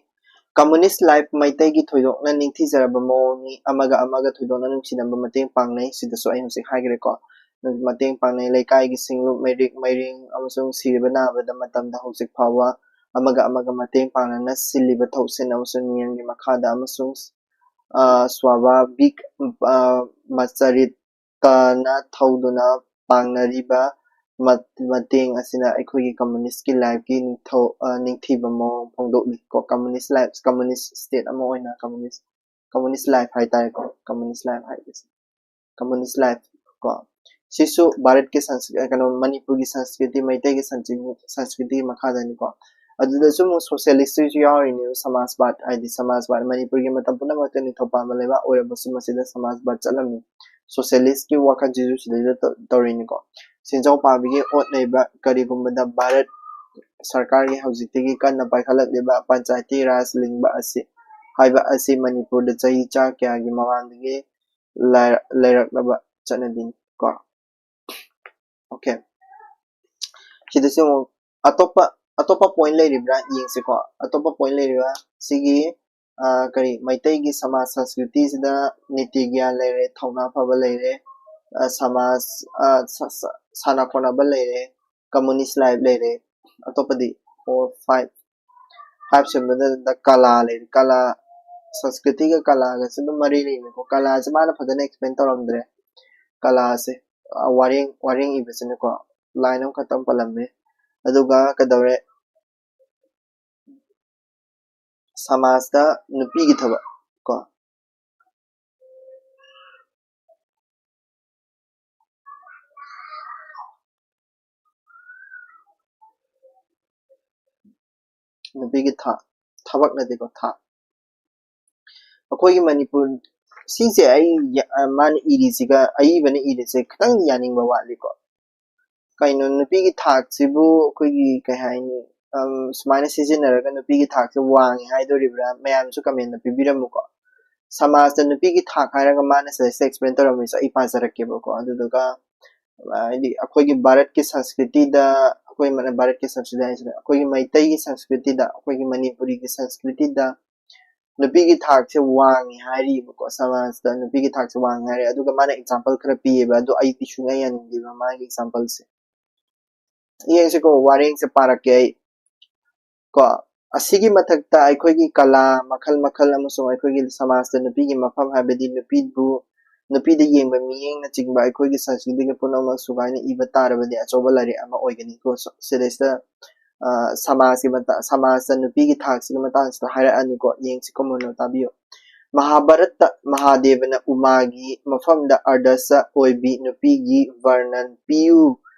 Communist life ꯃꯩꯇꯩꯒꯤ ꯊꯣꯏꯗꯣꯛꯅ ꯅꯤꯡꯊꯤꯖꯔꯕ ꯃꯑꯣꯡꯅꯤ, ꯑꯃꯒ ꯑꯃꯒ ꯊꯣꯏꯗꯣꯛꯅ ꯅꯨꯡꯁꯤꯅꯕ, ꯃꯇꯦꯡ ꯄꯥꯡꯅꯩ, ꯁꯤꯗꯁꯨ ꯑꯩ ꯍꯧꯖꯤꯛ ꯍꯥꯏꯈ꯭ꯔꯦꯀꯣ꯫ ꯃꯇꯦꯡ ꯄꯥꯡꯅꯩ, ꯂꯩꯀꯥꯏꯒꯤ ꯁꯤꯡꯂꯨꯞ, ꯃꯩꯔꯤꯛ ꯃꯩꯔꯤꯡ ꯑꯃꯁꯨꯡ ꯁꯤꯔꯕ ꯅꯥꯕꯗ ꯃꯇꯝꯗ ꯍꯧꯖꯤꯛ ꯐꯥꯎꯕ ꯑꯃꯒ ꯑꯃꯒ ꯃꯇꯦꯡ ꯄꯥꯡꯅꯅ ꯁꯤꯜꯂꯤꯕ ꯊꯧꯁꯤꯜ ꯑꯃꯁꯨꯡ ꯅꯤꯌꯝꯒꯤ ꯃꯈꯥꯗ ꯑꯃꯁꯨꯡ, ꯑ, ꯁ꯭ꯋꯥꯚꯥꯕꯤꯛ, ꯑ, ꯃꯆꯔꯤꯠ ꯀꯅ ꯊꯧꯗꯨꯅ ꯄꯥꯡꯅꯔꯤꯕ ꯃ-, ꯃꯇꯦꯡ ꯑꯁꯤꯅ ꯑꯩꯈꯣꯏꯒꯤ communist ꯀꯤ life ꯀꯤ ꯅꯤꯡꯊꯧ-, ꯑ, ꯅꯤꯡꯊꯤꯕ ꯃꯑꯣꯡ ꯐꯣꯡꯗꯣꯛꯂꯤ ꯀꯣ꯫ Communist life, communist state ꯑꯃ ꯑꯣꯏꯅ communist, communist life ꯍꯥꯏꯇꯥꯔꯦꯀꯣ, communist life ꯍꯥꯏꯕꯁꯦ꯫ Communist life ꯀꯣ꯫ ꯁꯤꯁꯨ ꯚꯥꯔꯠꯀꯤ ꯁꯪꯁ-, ꯀꯩꯅꯣ, ꯃꯅꯤꯄꯨꯔꯒꯤ ꯁꯪꯁꯀ꯭ꯔꯤꯇꯤ, ꯃꯩꯇꯩꯒꯤ ꯁꯪꯁꯀ꯭ꯔꯤꯇꯤ, ꯁꯪꯁꯀ꯭ꯔꯤꯇꯤꯒꯤ ꯃꯈꯥꯗꯅꯤꯀꯣ꯫ ꯑꯗꯨꯗꯁꯨ ꯑꯃꯨꯛ socialist ꯁꯨ ꯌꯥꯎꯔꯤꯅꯦꯕ, ꯁꯃꯥꯖꯕꯥꯗ ꯍꯥꯏꯗꯤ ꯁꯃꯥꯖꯕꯥꯗ ꯃꯅꯤꯄꯨꯔꯒꯤ ꯃꯇꯝ ꯄꯨꯝꯅꯃꯛꯇ ꯅꯤꯡꯊꯧ ꯄꯥꯟꯕ ꯂꯩꯕꯥꯛ ꯑꯣꯏꯔꯕꯁꯨ ꯃꯁꯤꯗ ꯁꯃꯥꯖꯕꯥꯗ ꯆꯠꯂꯝꯃꯤ꯫ Socialist ꯀꯤ ꯋꯥꯈꯜꯁꯤꯁꯨ ꯁꯤꯗꯩꯗ ꯇꯧ-, ꯇꯧꯔꯤꯅꯤꯀꯣ꯫ ꯁꯦꯟꯖꯥꯎ ꯄꯥꯕꯤꯒꯤ ꯍꯣꯠꯅꯔꯤꯕ ꯀꯔꯤꯒꯨꯝꯕꯗ ꯚꯥꯔꯠ ꯁꯔꯀꯥꯔꯒꯤ ꯍꯧꯖꯤꯛꯇꯒꯤ ꯀꯟꯅ ꯄꯥꯏꯈꯠꯂꯛꯂꯤꯕ ꯄꯟꯆꯥꯌꯇꯤ ꯔꯥꯖ ꯂꯤꯡꯕ ꯑꯁꯤ, ꯍꯥꯏꯕ ꯑꯁꯤ ꯃꯅꯤꯄꯨꯔꯗ ꯆꯍꯤ ꯆꯥ ꯀꯌꯥꯒꯤ ꯃꯃꯥꯡꯗꯒꯤ ꯂꯩ-, ꯂꯩꯔꯛꯂꯕ ꯆꯠꯅꯕꯤꯅꯤ ꯀꯣ꯫ Okay, ꯁꯤꯗꯁꯨ ꯑꯃꯨꯛ ꯑꯇꯣꯞꯄ ꯑꯇꯣꯞꯄ point ꯂꯩꯔꯤꯕ꯭ꯔꯥ ꯌꯦꯡꯁꯤꯀꯣ꯫ ꯑꯇꯣꯞꯄ point ꯂꯩꯔꯤꯕ ꯁꯤꯒꯤ ꯑ, ꯀꯔꯤ, ꯃꯩꯇꯩꯒꯤ ꯁꯃꯥꯖ ꯁꯪꯁꯀ꯭ꯔꯤꯇꯤꯁꯤꯗ ꯅꯤꯇꯤ ꯒ꯭ꯌꯥꯟ ꯂꯩꯔꯦ, ꯊꯧꯅꯥ ꯐꯕ ꯂꯩꯔꯦ, ꯑ, ꯁꯃꯥꯖ, ꯑ, ꯁ-, ꯁ-, ꯁꯥꯟꯅ ꯈꯣꯠꯅꯕ ꯂꯩꯔꯦ, communist life ꯂꯩꯔꯦ, ꯑꯇꯣꯞꯄꯗꯤ four, five, five ꯁꯨꯕꯗ ꯀꯂꯥ ꯂꯩꯔꯦ꯫ ꯀꯂꯥ, ꯁꯪꯁꯀ꯭ꯔꯤꯇꯤꯒ ꯀꯂꯥꯒꯁꯨ ꯑꯗꯨꯝ ꯃꯔꯤ ꯂꯩꯅꯩꯀꯣ꯫ ꯀꯂꯥꯁꯦ ꯃꯥꯅ ꯐꯖꯅ explain ꯇꯧꯔꯝꯗ꯭ꯔꯦ꯫ ꯀꯂꯥꯁꯦ, ꯑ, ꯋꯥꯔꯦꯡ, ꯋꯥꯔꯦꯡ ꯏꯕꯁꯤꯅꯀꯣ, line ꯑꯃꯈꯛꯇꯪ ꯄꯜꯂꯝꯃꯦ꯫ ꯑꯗꯨꯒ ꯀꯩꯗꯧꯔꯦ? ꯁꯃꯥꯖꯇ ꯅꯨꯄꯤꯒꯤ ꯊꯕꯛ ꯀꯣ꯫ ꯅꯨꯄꯤꯒꯤ ꯊꯥꯛ, ꯊꯕꯛ ꯅꯠꯇꯦꯀꯣ, ꯊꯥꯛ꯫ ꯑꯩꯈꯣꯏꯒꯤ ꯃꯅꯤꯄꯨꯔ, ꯁꯤꯁꯦ ꯑꯩ ꯌ-, ꯑ, ꯃꯥꯅ ꯏꯔꯤꯁꯤꯒ, ꯑꯏꯕꯅ ꯏꯔꯤꯁꯦ ꯈꯤꯇꯪ ꯌꯥꯅꯤꯡꯕ ꯋꯥꯠꯂꯤꯀꯣ꯫ ꯀꯩꯅꯣ, ꯅꯨꯄꯤꯒꯤ ꯊꯥꯛꯁꯤꯕꯨ ꯑꯩꯈꯣꯏꯒꯤ ꯀꯩ ꯍꯥꯏꯅꯤ, ꯑꯝ, ꯁꯨꯃꯥꯏꯅ ꯁꯤꯖꯤꯟꯅꯔꯒ ꯅꯨꯄꯤꯒꯤ ꯊꯥꯛꯁꯦ ꯋꯥꯡꯉꯦ ꯍꯥꯏꯗꯣꯔꯤꯕ꯭ꯔꯥ? ꯃꯌꯥꯝꯁꯨ comment ꯇ ꯄꯤꯕꯤꯔꯝꯃꯨꯀꯣ꯫ ꯁꯃꯥꯖꯇ ꯅꯨꯄꯤꯒꯤ ꯊꯥꯛ ꯍꯥꯏꯔꯒ ꯃꯥꯅ ꯁꯤꯗꯩꯁꯤꯗ explain ꯇꯧꯔꯝꯃꯤꯁꯦ ꯑꯩ ꯄꯥꯖꯔꯛꯀꯦꯕꯀꯣ꯫ ꯑꯗꯨꯗꯨꯒ, ꯍꯥꯏꯗꯤ, ꯑꯩꯈꯣꯏꯒꯤ ꯚꯥꯔꯠꯀꯤ ꯁꯪꯁꯀ꯭ꯔꯤꯇꯤꯗ, ꯑꯩꯈꯣꯏ ꯃ-, ꯚꯥꯔꯠꯀꯤ ꯁꯪꯁꯀ꯭ꯔꯤꯇꯤ ꯍꯥꯏꯁꯤꯅ ꯑꯩꯈꯣꯏꯒꯤ ꯃꯩꯇꯩꯒꯤ ꯁꯪꯁꯀ꯭ꯔꯤꯇꯤꯗ, ꯑꯩꯈꯣꯏꯒꯤ ꯃꯅꯤꯄꯨꯔꯤꯒꯤ ꯁꯪꯁꯀ꯭ꯔꯤꯇꯤꯗ ꯅꯨꯄꯤꯒꯤ ꯊꯥꯛꯁꯦ ꯋꯥꯡꯉꯦ ꯍꯥꯏꯔꯤꯕꯀꯣ, ꯁꯃꯥꯖꯇ ꯅꯨꯄꯤꯒꯤ ꯊꯥꯛꯁꯦ ꯋꯥꯡꯉꯦ ꯍꯥꯏꯔꯦ꯫ ꯑꯗꯨꯒ ꯃꯥꯅ example ꯈꯔ ꯄꯤꯌꯦꯕ, ꯑꯗꯣ ꯑꯩꯗꯤ ꯁꯨꯡꯌꯥ ꯌꯥꯅꯤꯡꯗꯦꯕ ꯃꯥꯒꯤ example ꯁꯦ꯫ ꯌꯦꯡꯁꯤꯀꯣ, ꯋꯥꯔꯦꯡꯁꯦ ꯄꯥꯔꯛꯀꯦ ꯑꯩ꯫ ꯀꯣ, ꯑꯁꯤꯒꯤ ꯃꯊꯛꯇ ꯑꯩꯈꯣꯏꯒꯤ ꯀꯂꯥ ꯃꯈꯜ ꯃꯈꯜ ꯑꯃꯁꯨꯡ ꯑꯩꯈꯣꯏꯒꯤ ꯁꯃꯥꯖꯇ ꯅꯨꯄꯤꯒꯤ ꯃꯐꯝ, ꯍꯥꯏꯕꯗꯤ ꯅꯨꯄꯤꯕꯨ, ꯅꯨꯄꯤꯗ ꯌꯦꯡꯕ ꯃꯤꯠꯌꯦꯡꯅꯆꯤꯡꯕ ꯑꯩꯈꯣꯏꯒꯤ ꯁꯪꯁꯀ꯭ꯔꯤꯇꯤꯒꯤ ꯄꯨꯝꯅꯃꯛ ꯁꯨꯒꯥꯏꯅ ꯏꯕ ꯇꯥꯔꯕꯗꯤ ꯑꯆꯧꯕ ꯂꯥꯏꯔꯤꯛ ꯑꯃ ꯑꯣꯏꯒꯅꯤꯀꯣ꯫ ꯁꯣ-, ꯁꯤꯗꯩꯁꯤꯗ, ꯑ, ꯁꯃꯥꯖꯀꯤ ꯃꯇꯥ-, ꯁꯃꯥꯖꯇ ꯅꯨꯄꯤꯒꯤ ꯊꯥꯛꯁꯤꯒꯤ ꯃꯇꯥꯡꯁꯤꯗ ꯍꯥꯏꯔꯛꯑꯅꯤꯀꯣ꯫ ꯌꯦꯡꯁꯤꯀꯣ ꯃꯨꯟꯅ ꯇꯥꯕꯤꯌꯨ꯫ ꯃꯍꯥꯚꯥꯔꯠꯇ ꯃꯍꯥꯗꯦꯕꯅ ꯎꯃꯥꯒꯤ ꯃꯐꯝꯗ ꯑꯔꯗꯁ ꯑꯣꯏꯕꯤ ꯅꯨꯄꯤꯒꯤ ꯚꯔꯅꯟ ꯄꯤꯌꯨ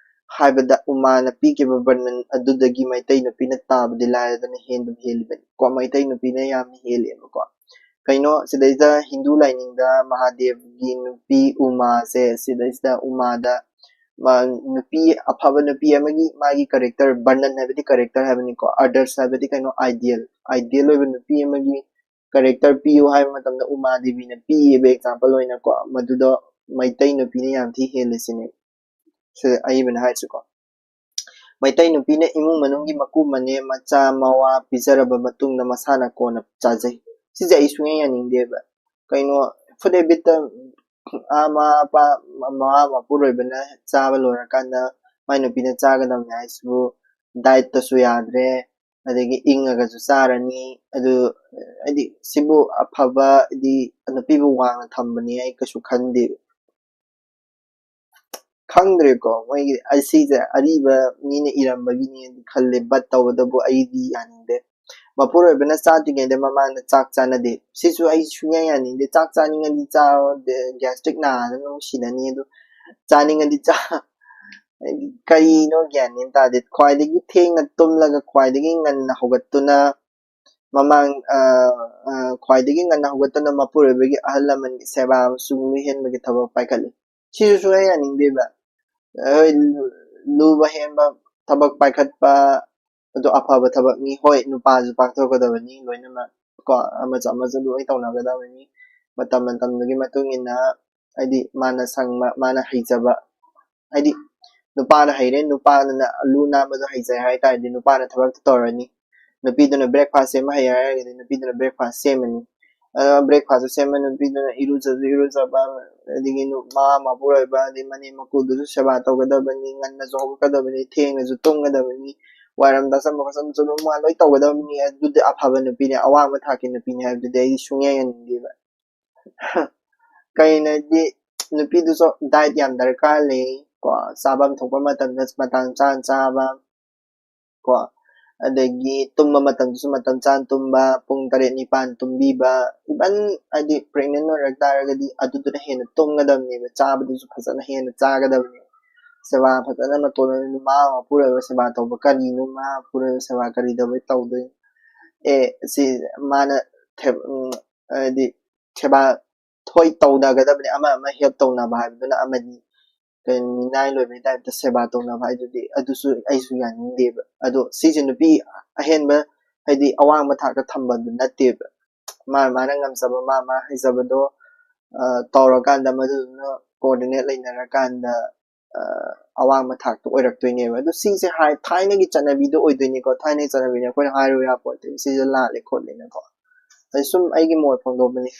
ꯍꯥꯏꯕꯗ ꯎꯃꯥꯅ ꯄꯤꯈꯤꯕ ꯚꯔꯅꯟ ꯑꯗꯨꯗꯒꯤ ꯃꯩꯇꯩ ꯅꯨꯄꯤꯅ ꯇꯥꯕꯗꯤ ꯂꯥꯏꯔꯗꯅ ꯍꯦꯟꯕ ꯍꯦꯜꯂꯤꯕꯅꯤ꯫ ꯀꯣ, ꯃꯩꯇꯩ ꯅꯨꯄꯤꯅ ꯌꯥꯝꯅ ꯍꯦꯜꯂꯦꯕꯀꯣ꯫ ꯀꯩꯅꯣ, ꯁꯤꯗꯩꯗ ꯍꯤꯟꯗꯨ ꯂꯥꯏꯅꯤꯡꯗ ꯃꯍꯥꯗꯦꯕꯒꯤ ꯅꯨꯄꯤ ꯎꯃꯥꯁꯦ, ꯁꯤꯗꯩꯁꯤꯗ ꯎꯃꯥꯗ ꯃꯥ ꯅꯨꯄꯤ, ꯑꯐꯕ ꯅꯨꯄꯤ ꯑꯃꯒꯤ ꯃꯥꯒꯤ character, ꯚꯔꯅꯟ ꯍꯥꯏꯕꯗꯤ character ꯍꯥꯏꯕꯅꯤꯀꯣ, ꯑꯥꯗꯔꯁ ꯍꯥꯏꯕꯗꯤ ꯀꯩꯅꯣ, ideal, ideal ꯑꯣꯏꯕ ꯅꯨꯄꯤ ꯑꯃꯒꯤ character ꯄꯤꯌꯨ ꯍꯥꯏꯕ ꯃꯇꯝꯗ ꯎꯃꯥ ꯗꯦꯕꯤꯅ ꯄꯤꯌꯦꯕ example ꯑꯣꯏꯅꯀꯣ꯫ ꯃꯗꯨꯗꯣ ꯃꯩꯇꯩ ꯅꯨꯄꯤꯅ ꯌꯥꯝ ꯊꯤ ꯍꯦꯜꯂꯤꯁꯤꯅꯦ꯫ ꯁꯤ ꯑꯏꯕꯅ ꯍꯥꯏꯔꯤꯁꯤꯀꯣ꯫ ꯃꯩꯇꯩ ꯅꯨꯄꯤꯅ ꯏꯃꯨꯡ ꯃꯅꯨꯡꯒꯤ ꯃꯀꯨ ꯃꯅꯦ ꯃꯆꯥ ꯃꯋꯥ ꯄꯤꯖꯔꯕ ꯃꯇꯨꯡꯗ ꯃꯁꯥꯅ ꯀꯣꯟꯅ ꯆꯥꯖꯩ꯫ ꯁꯤꯁꯦ ꯑꯩ ꯁꯨꯡꯌꯥ ꯌꯥꯅꯤꯡꯗꯦꯕ꯫ ꯀꯩꯅꯣ, ꯐꯨꯗ ꯍꯦꯕꯤꯠꯇ ꯑꯥ ꯃꯃꯥ ꯃꯄꯥ, ꯃꯃꯥ ꯃꯄꯨꯔꯣꯏꯕꯅ ꯆꯥꯕ ꯂꯣꯏꯔꯀꯥꯟꯗ ꯃꯥꯏ ꯅꯨꯄꯤꯅ ꯆꯥꯒꯗꯕꯅꯦ ꯍꯥꯏꯁꯤꯕꯨ ꯗꯥꯏꯠꯇꯁꯨ ꯌꯥꯗ꯭ꯔꯦ꯫ ꯑꯗꯒꯤ ꯏꯪꯉꯒꯁꯨ ꯆꯥꯔꯅꯤ꯫ ꯑꯗꯨ ꯍꯥꯏꯗꯤ ꯁꯤꯕꯨ ꯑꯐꯕ, ꯍꯥꯏꯗꯤ ꯅꯨꯄꯤꯕꯨ ꯋꯥꯡꯅ ꯊꯝꯕꯅꯤ ꯑꯩ ꯀꯩꯁꯨ ꯈꯟꯗꯦ꯫ ꯈꯪꯗ꯭ꯔꯦꯀꯣ, ꯃꯣꯏꯒꯤ ꯑꯁꯤꯁꯦ ꯑꯔꯤꯕ ꯃꯤꯅ ꯏꯔꯝꯕꯒꯤꯅꯦꯅ ꯈꯜꯂꯦ, but ꯇꯧꯕꯇꯕꯨ ꯑꯩꯗꯤ ꯌꯥꯅꯤꯡꯗꯦ꯫ ꯃꯄꯨꯔꯣꯏꯕꯅ ꯆꯥꯗ꯭ꯔꯤꯉꯩꯗ ꯃꯃꯥꯡꯗ ꯆꯥꯛ ꯆꯥꯅꯗꯦ꯫ ꯁꯤꯁꯨ ꯑꯩ ꯁꯨꯡꯌꯥ ꯌꯥꯅꯤꯡꯗꯦ꯫ ꯆꯥꯛ ꯆꯥꯅꯤꯡꯉꯗꯤ ꯆꯥꯎ, ꯒ꯭ꯌꯥꯁꯇ꯭ꯔꯤꯛ ꯅꯥꯗꯅ ꯑꯃꯨꯛ ꯁꯤꯅꯅꯤ꯫ ꯑꯗꯨ ꯆꯥꯅꯤꯡꯉꯗꯤ ꯆꯥ, ꯍꯥꯏꯗꯤ ꯀꯔꯤꯅꯣ ꯒ꯭ꯌꯥꯟ ꯃꯦꯟ ꯇꯥꯗꯦ꯫ ꯈ꯭ꯋꯥꯏꯗꯒꯤ ꯊꯦꯡꯅ ꯇꯨꯝꯂꯒ ꯈ꯭ꯋꯥꯏꯗꯒꯤ ꯉꯟꯅ ꯍꯧꯒꯠꯇꯨꯅ ꯃꯃꯥꯡ, ꯑ, ꯑ, ꯈ꯭ꯋꯥꯏꯗꯒꯤ ꯉꯟꯅ ꯍꯧꯒꯠꯇꯨꯅ ꯃꯄꯨꯔꯣꯏꯕꯒꯤ ꯑꯍꯜ ꯂꯃꯟꯒꯤ ꯁꯦꯕꯥ ꯑꯃꯁꯨꯡ ꯂꯨ ꯍꯦꯟꯕꯒꯤ ꯊꯕꯛ ꯄꯥꯏꯈꯠꯂꯤ꯫ ꯁꯤꯁꯨ ꯁꯨꯡꯌꯥ ꯌꯥꯅꯤꯡꯗꯦꯕ꯫ ꯍꯣꯏ, ꯂꯨ-, ꯂꯨꯕ ꯍꯦꯟꯕ ꯊꯕꯛ ꯄꯥꯏꯈꯠꯄ ꯑꯗꯨ ꯑꯐꯕ ꯊꯕꯛꯅꯤ꯫ ꯍꯣꯏ, ꯅꯨꯄꯥꯁꯨ ꯄꯥꯡꯊꯣꯛꯀꯗꯕꯅꯤ ꯂꯣꯏꯅꯃꯛ ꯀꯣ, ꯑꯃꯁꯨ ꯑꯃꯁꯨ ꯂꯣꯏ ꯇꯧꯅꯒꯗꯕꯅꯤ꯫ ꯃꯇꯝ ꯃꯇꯝꯗꯨꯒꯤ ꯃꯇꯨꯡ ꯏꯟꯅ, ꯍꯥꯏꯗꯤ ꯃꯥꯅ ꯁꯪꯕ, ꯃꯥꯅ ꯍꯩꯖꯕ, ꯍꯥꯏꯗꯤ ꯅꯨꯄꯥꯅ ꯍꯩꯔꯦ, ꯅꯨꯄꯥꯅ ꯂꯨ ꯅꯥꯟꯕꯗꯣ ꯍꯩꯖꯩ ꯍꯥꯏ ꯇꯥꯔꯗꯤ ꯅꯨꯄꯥꯅ ꯊꯕꯛꯇꯣ ꯇꯧꯔꯅꯤ꯫ ꯅꯨꯄꯤꯗꯨꯅ breakfast ꯁꯦꯝꯕ ꯍꯩ ꯍꯥꯏꯔꯒꯗꯤ ꯅꯨꯄꯤꯗꯨꯅ breakfast ꯁꯦꯝꯃꯅꯤ꯫ ꯑꯗꯨꯒ breakfast ꯁꯦꯝꯕ ꯅꯨꯄꯤꯗꯨꯅ ꯏꯔꯨꯖꯁꯨ ꯏꯔꯨꯖꯕ, ꯑꯗꯒꯤ ꯅꯨ-, ꯃꯃꯥ ꯃꯄꯨꯔꯣꯏꯕ, ꯑꯗꯩ ꯃꯅꯦꯝ ꯃꯀꯨꯗꯨꯁꯨ ꯁꯦꯕꯥ ꯇꯧꯒꯗꯕꯅꯤ, ꯉꯟꯅꯁꯨ ꯍꯧꯒꯠꯀꯗꯕꯅꯤ, ꯊꯦꯡꯅꯁꯨ ꯇꯨꯝꯒꯗꯕꯅꯤ, ꯋꯥꯏꯔꯝ ꯇꯥꯁꯟꯕ ꯈꯣꯠꯆꯟꯕꯁꯨ ꯑꯗꯨꯝ ꯃꯥ ꯂꯣꯏ ꯇꯧꯒꯗꯕꯅꯤ꯫ ꯑꯗꯨꯗꯤ ꯑꯐꯕ ꯅꯨꯄꯤꯅꯤ, ꯑꯋꯥꯡꯕ ꯊꯥꯛꯀꯤ ꯅꯨꯄꯤꯅꯤ ꯍꯥꯏꯕꯗꯨꯗꯤ ꯑꯩꯗꯤ ꯁꯨꯡꯌꯥ ꯌꯥꯅꯤꯡꯗꯦꯕ꯫ ꯀꯩꯅꯣꯗꯤ ꯅꯨꯄꯤꯗꯨꯁꯨ diet ꯌꯥꯝ ꯗꯔꯀꯥꯔ ꯂꯩ ꯀꯣ, ꯆꯥꯐꯝ ꯊꯣꯛꯄ ꯃꯇꯝꯗ ꯃꯇꯥꯡ ꯆꯥꯅ ꯆꯥꯕ ꯀꯣ, ꯑꯗꯒꯤ ꯇꯨꯝꯕ ꯃꯇꯝꯗꯁꯨ ꯃꯇꯝ ꯆꯥꯅ ꯇꯨꯝꯕ, ꯄꯨꯡ ꯇꯔꯦꯠ ꯅꯤꯄꯥꯟ ꯇꯨꯝꯕꯤꯕ, even ꯍꯥꯏꯗꯤ pregnant ꯑꯣꯏꯔꯛ ꯇꯥꯔꯒꯗꯤ ꯑꯗꯨꯗꯨꯅ ꯍꯦꯟꯅ ꯇꯨꯝꯒꯗꯕꯅꯦꯕ, ꯆꯥꯕꯗꯨꯁꯨ ꯐꯖꯅ ꯍꯦꯟꯅ ꯆꯥꯒꯗꯕꯅꯦꯕ, ꯁꯦꯕꯥ ꯐꯖꯅ ꯃꯇꯣꯟ ꯃꯃꯥ ꯃꯄꯨꯔꯣꯏꯕ ꯁꯦꯕꯥ ꯇꯧꯕ ꯀꯔꯤꯅꯣ, ꯃꯃꯥ ꯃꯄꯨꯔꯣꯏꯕ ꯁꯦꯕꯥ ꯀꯔꯤ ꯇꯧꯕꯩ ꯇꯧꯗꯣꯏꯅꯣ? ꯑꯦ, ꯁꯤ ꯃꯥꯅ ꯊꯦ-, ꯎꯝ, ꯍꯥꯏꯗꯤ ꯁꯦꯕꯥ ꯍꯣꯏ ꯇꯧꯅꯒꯗꯕꯅꯤ, ꯑꯃ ꯑꯃ help ꯇꯧꯅꯕ ꯍꯥꯏꯕꯗꯨꯅ ꯑꯃꯅꯤ꯫ ꯀꯩꯅꯣ, ꯃꯤꯅꯥꯏ ꯂꯣꯏꯕꯒꯤ type ꯇ ꯁꯦꯕꯥ ꯇꯧꯅꯕ ꯍꯥꯏꯗꯨꯗꯤ ꯑꯗꯨꯁꯨ ꯑꯩꯁꯨ ꯌꯥꯅꯤꯡꯗꯦꯕ꯫ ꯑꯗꯣ ꯁꯤꯁꯦ ꯅꯨꯄꯤ ꯑꯍꯦꯟꯕ ꯍꯥꯏꯗꯤ ꯑꯋꯥꯡꯕ ꯊꯥꯛꯇ ꯊꯝꯕꯗꯨ ꯅꯠꯇꯦꯕ꯫ ꯃꯥ ꯃꯥꯅ ꯉꯝꯖꯕ, ꯃꯥ ꯃꯥ ꯍꯩꯖꯕꯗꯣ, ꯑ, ꯇꯧꯔꯀꯥꯟꯗ ꯃꯗꯨꯗꯨꯅ coordinate ꯂꯩꯅꯔꯀꯥꯟꯗ ꯑꯋꯥꯡꯕ ꯊꯥꯛꯇ ꯑꯣꯏꯔꯛꯇꯣꯏꯅꯦꯕ꯫ ꯑꯗꯣ ꯁꯤꯁꯦ ꯍꯥꯏ ꯊꯥꯏꯅꯒꯤ ꯆꯠꯅꯕꯤꯗꯣ ꯑꯣꯏꯗꯣꯏꯅꯤꯀꯣ꯫ ꯊꯥꯏꯅꯒꯤ ꯆꯠꯅꯕꯤꯅꯦ, ꯑꯩꯈꯣꯏꯅ ꯍꯥꯏꯔꯨ ꯌꯥꯄꯣꯠꯇꯦ ꯁꯤꯁꯦ ꯂꯥꯜꯂꯦ ꯈꯣꯠꯂꯦꯅꯀꯣ꯫ ꯑꯩ ꯁꯨꯝ ꯑꯩꯒꯤ ꯃꯣꯠ ꯐꯣꯡꯗꯣꯛꯄꯅꯤ꯫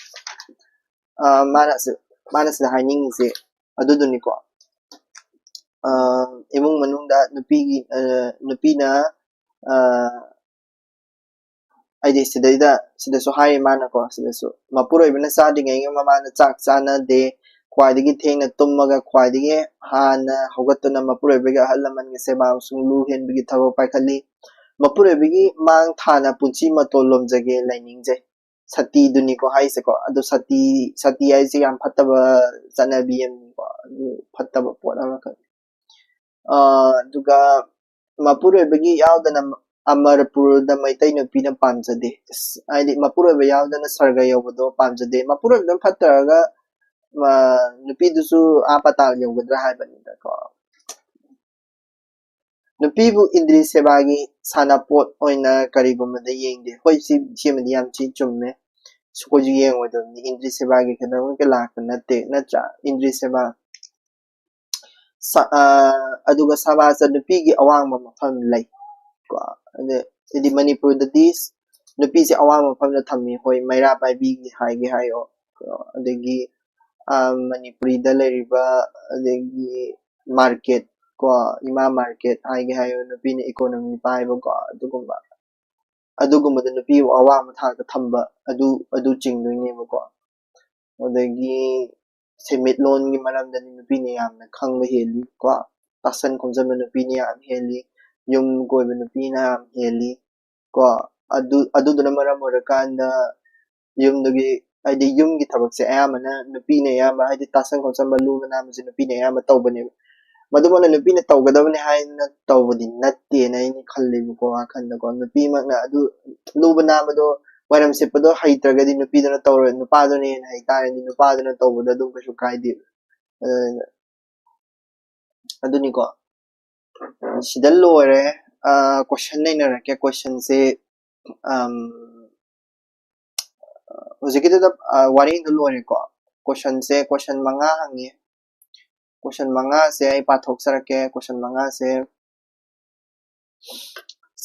ꯑ, ꯃꯥꯅ ꯁꯤ-, ꯃꯥꯅ ꯁꯤꯗ ꯍꯥꯏꯅꯤꯡꯉꯤꯁꯦ ꯑꯗꯨꯗꯨꯅꯤꯀꯣ꯫ ꯑ, ꯏꯃꯨꯡ ꯃꯅꯨꯡꯗ ꯅꯨꯄꯤꯒꯤ, ꯑ, ꯅꯨꯄꯤꯅ, ꯑ, ꯍꯥꯏꯗꯤ ꯁꯤꯗꯩꯗ, ꯁꯤꯗꯁꯨ ꯍꯥꯏꯔꯤ ꯃꯥꯅꯀꯣ, ꯁꯤꯗꯁꯨ ꯃꯄꯨꯔꯣꯏꯕꯅ ꯆꯥꯗ꯭ꯔꯤꯉꯩꯒꯤ ꯃꯃꯥꯡꯗ ꯆꯥꯛ ꯆꯥꯅꯗꯦ, ꯈ꯭ꯋꯥꯏꯗꯒꯤ ꯊꯦꯡꯅ ꯇꯨꯝꯃꯒ ꯈ꯭ꯋꯥꯏꯗꯒꯤ ꯍꯥꯟꯅ ꯍꯧꯒꯠꯇꯨꯅ ꯃꯄꯨꯔꯣꯏꯕꯒꯤ ꯑꯍꯜ ꯂꯃꯟꯒꯤ ꯁꯦꯕꯥ ꯑꯃꯁꯨꯡ ꯂꯨ ꯍꯦꯟꯕꯒꯤ ꯊꯕꯛ ꯄꯥꯏꯈꯠꯂꯤ꯫ ꯃꯄꯨꯔꯣꯏꯕꯒꯤ ꯃꯥꯡ ꯊꯥꯅ ꯄꯨꯟꯁꯤ ꯃꯇꯣꯟ ꯂꯣꯝꯖꯒꯦ ꯂꯥꯏꯅꯤꯡꯖꯩ꯫ ꯁꯇꯤꯗꯨꯅꯤꯀꯣ ꯍꯥꯏꯁꯦꯀꯣ꯫ ꯑꯗꯣ ꯁꯇꯤ, ꯁꯇꯤ ꯍꯥꯏꯁꯦ ꯌꯥꯝ ꯐꯠꯇꯕ ꯆꯠꯅꯕꯤ ꯑꯃꯅꯤꯀꯣ, ꯑꯗꯨ ꯐꯠꯇꯕ ꯄꯣꯠ ꯑꯃꯈꯛꯅꯤ꯫ ꯑ, ꯑꯗꯨꯒ ꯃꯄꯨꯔꯣꯏꯕꯒꯤ ꯌꯥꯎꯗꯅ ꯑꯃꯔꯄꯨꯔꯗ ꯃꯩꯇꯩ ꯅꯨꯄꯤꯅ ꯄꯥꯝꯖꯗꯦ꯫ ꯑꯁ, ꯍꯥꯏꯗꯤ ꯃꯄꯨꯔꯣꯏꯕ ꯌꯥꯎꯗꯅ ꯁꯔꯒ ꯌꯧꯕꯗꯣ ꯄꯥꯝꯖꯗꯦ꯫ ꯃꯄꯨꯔꯣꯏꯕꯗꯨꯅ ꯐꯠꯇ꯭ꯔꯒ, ꯑ, ꯅꯨꯄꯤꯗꯨꯁꯨ ꯑꯥ ꯄꯇꯥꯜ ꯌꯧꯒꯗ꯭ꯔꯥ ꯍꯥꯏꯕꯅꯤꯗꯀꯣ꯫ ꯅꯨꯄꯤꯕꯨ ꯏꯟꯗ꯭ꯔꯤ ꯁꯦꯕꯥꯒꯤ ꯁꯥꯟꯅꯄꯣꯠ ꯑꯣꯏꯅ ꯀꯔꯤꯒꯨꯝꯕꯗ ꯌꯦꯡꯗꯦ꯫ ꯍꯣꯏ, ꯁꯤ, ꯁꯤꯃꯗꯤ ꯌꯥꯝ ꯊꯤ ꯆꯨꯝꯃꯦ꯫ ꯑꯩꯈꯣꯏꯁꯨ ꯌꯦꯡꯉꯣꯏꯗꯕꯅꯤ꯫ ꯏꯟꯗ꯭ꯔꯤ ꯁꯦꯕꯥꯒꯤ ꯀꯩꯗꯧꯅꯨꯡꯗ ꯂꯥꯛꯄ ꯅꯠꯇꯦ, ꯅꯠꯇ꯭ꯔꯥ? ꯏꯟꯗ꯭ꯔꯤ ꯁꯦꯕꯥ꯫ ꯁ-, ꯑ, ꯑꯗꯨꯒ ꯁꯃꯥꯖꯇ ꯅꯨꯄꯤꯒꯤ ꯑꯋꯥꯡꯕ ꯃꯐꯝ ꯂꯩ꯫ ꯀꯣ, ꯑꯗ-, ꯍꯥꯏꯗꯤ ꯃꯅꯤꯄꯨꯔꯗꯗꯤ ꯅꯨꯄꯤꯁꯦ ꯑꯋꯥꯡꯕ ꯃꯐꯝꯗ ꯊꯝꯃꯤ꯫ ꯍꯣꯏ, ꯃꯩꯔꯥ ꯄꯥꯏꯕꯤꯒꯤ ꯍꯥꯏꯒꯦ ꯍꯥꯏꯌꯣ꯫ ꯀꯣ, ꯑꯗꯒꯤ, ꯑ, ꯃꯅꯤꯄꯨꯔꯤꯗ ꯂꯩꯔꯤꯕ, ꯑꯗꯒꯤ market, ꯀꯣ, ꯏꯃꯥ market ꯍꯥꯏꯒꯦ ꯍꯥꯏꯌꯣ, ꯅꯨꯄꯤꯅ economy ꯄꯥꯏꯕ, ꯀꯣ, ꯑꯗꯨꯒꯨꯝꯕ, ꯑꯗꯨꯒꯨꯝꯕꯗ ꯅꯨꯄꯤꯕꯨ ꯑꯋꯥꯡꯕ ꯊꯥꯛꯇ ꯊꯝꯕ, ꯑꯗꯨ, ꯑꯗꯨ ꯆꯤꯡꯗꯣꯏꯅꯦꯕꯀꯣ꯫ ꯑꯗꯒꯤ ꯁꯦꯟꯃꯤꯠꯂꯣꯟꯒꯤ ꯃꯔꯝꯗꯗꯤ ꯅꯨꯄꯤꯅ ꯌꯥꯝꯅ ꯈꯪꯕ ꯍꯦꯜꯂꯤ, ꯀꯣ, ꯇꯥꯁꯟ ꯈꯣꯝꯖꯟꯕ ꯅꯨꯄꯤꯅ ꯌꯥꯝ ꯍꯦꯜꯂꯤ, ꯌꯨꯝ ꯀꯣꯏꯕ ꯅꯨꯄꯤꯅ ꯌꯥꯝ ꯍꯦꯜꯂꯤ, ꯀꯣ꯫ ꯑꯗꯨ, ꯑꯗꯨꯗꯨꯅ ꯃꯔꯝ ꯑꯣꯏꯔꯀꯥꯟꯗ ꯌꯨꯝꯗꯨꯒꯤ, ꯍꯥꯏꯗꯤ ꯌꯨꯝꯒꯤ ꯊꯕꯛꯁꯦ ꯑꯌꯥꯝꯕꯅ ꯅꯨꯄꯤꯅ ꯑꯌꯥꯝꯕ, ꯍꯥꯏꯗꯤ ꯇꯥꯁꯟ ꯈꯣꯠꯆꯟꯕ, ꯂꯨꯕ ꯅꯥꯟꯕꯁꯦ ꯅꯨꯄꯤꯅ ꯑꯌꯥꯝꯕ ꯇꯧꯕꯅꯦꯕ꯫ ꯃꯗꯨꯃꯛꯅ ꯅꯨꯄꯤꯅ ꯇꯧꯒꯗꯕꯅꯤ ꯍꯥꯏꯅ ꯇꯧꯕꯗꯤ ꯅꯠꯇꯦꯅ ꯑꯩꯅ ꯈꯜꯂꯦꯕꯀꯣ, ꯋꯥꯈꯜꯗꯀꯣ꯫ ꯅꯨꯄꯤꯃꯛꯅ ꯑꯗꯨ ꯂꯨꯕ ꯅꯥꯟꯕꯗꯣ, ꯋꯥꯏꯔꯝ ꯁꯤꯠꯄꯗꯣ ꯍꯩꯇ꯭ꯔꯒꯗꯤ ꯅꯨꯄꯤꯗꯨꯅ ꯇꯧꯔꯣꯏ, ꯅꯨꯄꯥꯗꯨꯅ ꯍꯦꯟꯅ ꯍꯩꯇꯥꯔꯗꯤ ꯅꯨꯄꯥꯗꯨꯅ ꯇꯧꯕꯗ ꯑꯗꯨꯝ ꯀꯩꯁꯨ ꯀꯥꯏꯗꯦ꯫ ꯑꯗꯨꯅ ꯑꯗꯨꯅꯤꯀꯣ꯫ ꯁꯤꯗ ꯂꯣꯏꯔꯦ꯫ ꯑ, question ꯅꯩꯅꯔꯛꯀꯦ꯫ Questionꯁꯦ, ꯑꯝ, ꯍꯧꯖꯤꯛꯀꯤꯗꯨꯗ, ꯑ, ꯋꯥꯔꯤꯗꯣ ꯂꯣꯏꯔꯦꯀꯣ꯫ Questionꯁꯦ, question ꯃꯉꯥ ꯍꯪꯉꯤ꯫ ꯀꯣꯏꯁꯟ ꯃꯉꯥꯁꯦ ꯑꯩ ꯄꯥꯊꯣꯛꯆꯔꯛꯀꯦ꯫ ꯀꯣꯏꯁꯟ ꯃꯉꯥꯁꯦ,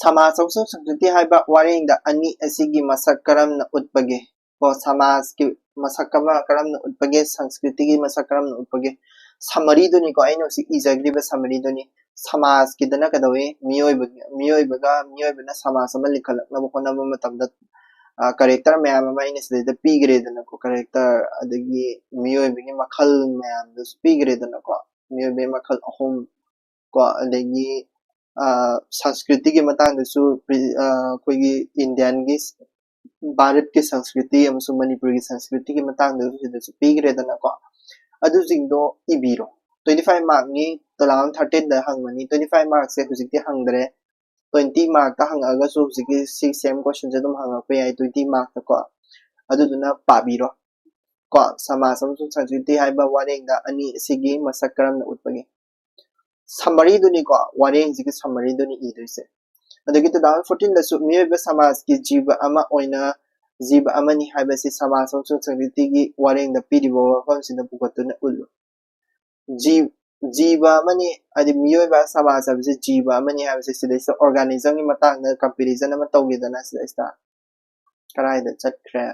ꯁꯃꯥꯖ ꯑꯃꯁꯨꯡ ꯁꯪꯁꯀ꯭ꯔꯤꯇꯤ ꯍꯥꯏꯕ ꯋꯥꯔꯦꯡꯗ ꯑꯅꯤ ꯑꯁꯤꯒꯤ ꯃꯁꯛ ꯀꯔꯝꯅ ꯎꯠꯄꯒꯦ? ꯀꯣ, ꯁꯃꯥꯖꯀꯤ ꯃꯁꯛ ꯑꯃ ꯀꯔꯝꯅ ꯎꯠꯄꯒꯦ, ꯁꯪꯁꯀ꯭ꯔꯤꯇꯤꯒꯤ ꯃꯁꯛ ꯀꯔꯝꯅ ꯎꯠꯄꯒꯦ? ꯁꯃꯔꯤꯗꯨꯅꯤꯀꯣ, ꯑꯩꯅ ꯍꯧꯖꯤꯛ ꯏꯖꯈ꯭ꯔꯤꯕ ꯁꯃꯔꯤꯗꯨꯅꯤ꯫ ꯁꯃꯥꯖꯀꯤꯗꯅ ꯀꯩꯗꯧꯏ? ꯃꯤꯑꯣꯏꯕ, ꯃꯤꯑꯣꯏꯕꯒ, ꯃꯤꯑꯣꯏꯕꯅ ꯁꯃꯥꯖ ꯑꯃ ꯂꯤꯡꯈꯠꯂꯛꯅꯕ ꯍꯣꯠꯅꯕ ꯃꯇꯝꯗ, ꯀꯦꯔꯦꯛꯇꯔ ꯃꯌꯥꯝ ꯑꯃ ꯑꯩꯅ ꯁꯤꯗꯩꯗ ꯄꯤꯈ꯭ꯔꯦꯗꯅꯀꯣ, ꯀꯦꯔꯦꯛꯇꯔ, ꯑꯗꯒꯤ ꯃꯤꯑꯣꯏꯕꯒꯤ ꯃꯈꯜ ꯃꯌꯥꯝꯗꯨꯁꯨ ꯄꯤꯈ꯭ꯔꯦꯗꯅꯀꯣ, ꯃꯤꯑꯣꯏꯕꯒꯤ ꯃꯈꯜ ꯑꯍꯨꯝ ꯀꯣ, ꯑꯗꯒꯤ ꯁꯪꯁꯀ꯭ꯔꯤꯇꯤꯒꯤ ꯃꯇꯥꯡꯗꯁꯨ ꯑꯩꯈꯣꯏꯒꯤ ꯏꯟꯗꯤꯌꯥꯟꯒꯤ, ꯚꯥꯔꯠꯀꯤ ꯁꯪꯁꯀ꯭ꯔꯤꯇꯤ ꯑꯃꯁꯨꯡ ꯃꯅꯤꯄꯨꯔꯒꯤ ꯁꯪꯁꯀ꯭ꯔꯤꯇꯤꯒꯤ ꯃꯇꯥꯡꯗꯁꯨ ꯁꯤꯗꯁꯨ ꯄꯤꯈ꯭ꯔꯦꯗꯅꯀꯣ꯫ ꯑꯗꯨꯁꯤꯡꯗꯣ ꯏꯕꯤꯔꯣ꯫ Twenty five markꯁꯦ two thousand thirteenꯗ ꯍꯪꯕꯅꯤ, twenty five markꯁꯦ ꯍꯧꯖꯤꯛꯇꯤ ꯍꯪꯗ꯭ꯔꯦ꯫ Twenty markꯇ ꯍꯪꯉꯛꯑꯒꯁꯨ ꯍꯧꯖꯤꯛꯀꯤ ꯁꯤ ꯁꯦꯝ ꯀꯣꯏꯁꯟꯁꯦ ꯑꯗꯨꯝ ꯍꯪꯉꯛꯄ ꯌꯥꯏ, twenty markꯇꯀꯣ꯫ ꯑꯗꯨꯗꯨꯅ ꯄꯥꯕꯤꯔꯣ꯫ ꯀꯣ, ꯁꯃꯥꯖ ꯑꯃꯁꯨꯡ ꯁꯪꯁꯀ꯭ꯔꯤꯇꯤ ꯍꯥꯏꯕ ꯋꯥꯔꯦꯡꯗ ꯑꯅꯤ ꯑꯁꯤꯒꯤ ꯃꯁꯛ ꯀꯔꯝꯅ ꯎꯠꯄꯒꯦ? ꯁꯃꯔꯤꯗꯨꯅꯤꯀꯣ, ꯋꯥꯔꯦꯡꯁꯤꯒꯤ ꯁꯃꯔꯤꯗꯨꯅꯤ ꯏꯗꯣꯏꯁꯦ꯫ ꯑꯗꯒꯤ two thousand fourteenꯗꯁꯨ ꯃꯤꯑꯣꯏꯕ ꯁꯃꯥꯖꯀꯤ ꯖꯤꯕ ꯑꯃ ꯑꯣꯏꯅ, ꯖꯤꯕ ꯑꯃꯅꯤ ꯍꯥꯏꯕꯁꯤ ꯁꯃꯥꯖ ꯑꯃꯁꯨꯡ ꯁꯪꯁꯀ꯭ꯔꯤꯇꯤꯒꯤ ꯋꯥꯔꯦꯡꯗ ꯄꯤꯔꯤꯕ ꯋꯥꯐꯝꯁꯤꯗ ꯄꯨꯈꯠꯇꯨꯅ ꯎꯠꯂꯨ꯫ ꯖꯤ-, ꯖꯤꯕ ꯑꯃꯅꯤ, ꯍꯥꯏꯗꯤ ꯃꯤꯑꯣꯏꯕ ꯁꯃꯥꯖ ꯍꯥꯏꯕꯁꯤ ꯖꯤꯕ ꯑꯃꯅꯤ ꯍꯥꯏꯕꯁꯤ ꯁꯤꯗꯩꯁꯤꯗ organismꯒꯤ ꯃꯇꯥꯡꯗ comparison ꯑꯃ ꯇꯧꯒꯦꯗꯅ ꯁꯤꯗꯩꯁꯤꯗ꯫ ꯀꯗꯥꯏꯗ ꯆꯠꯈ꯭ꯔꯦ?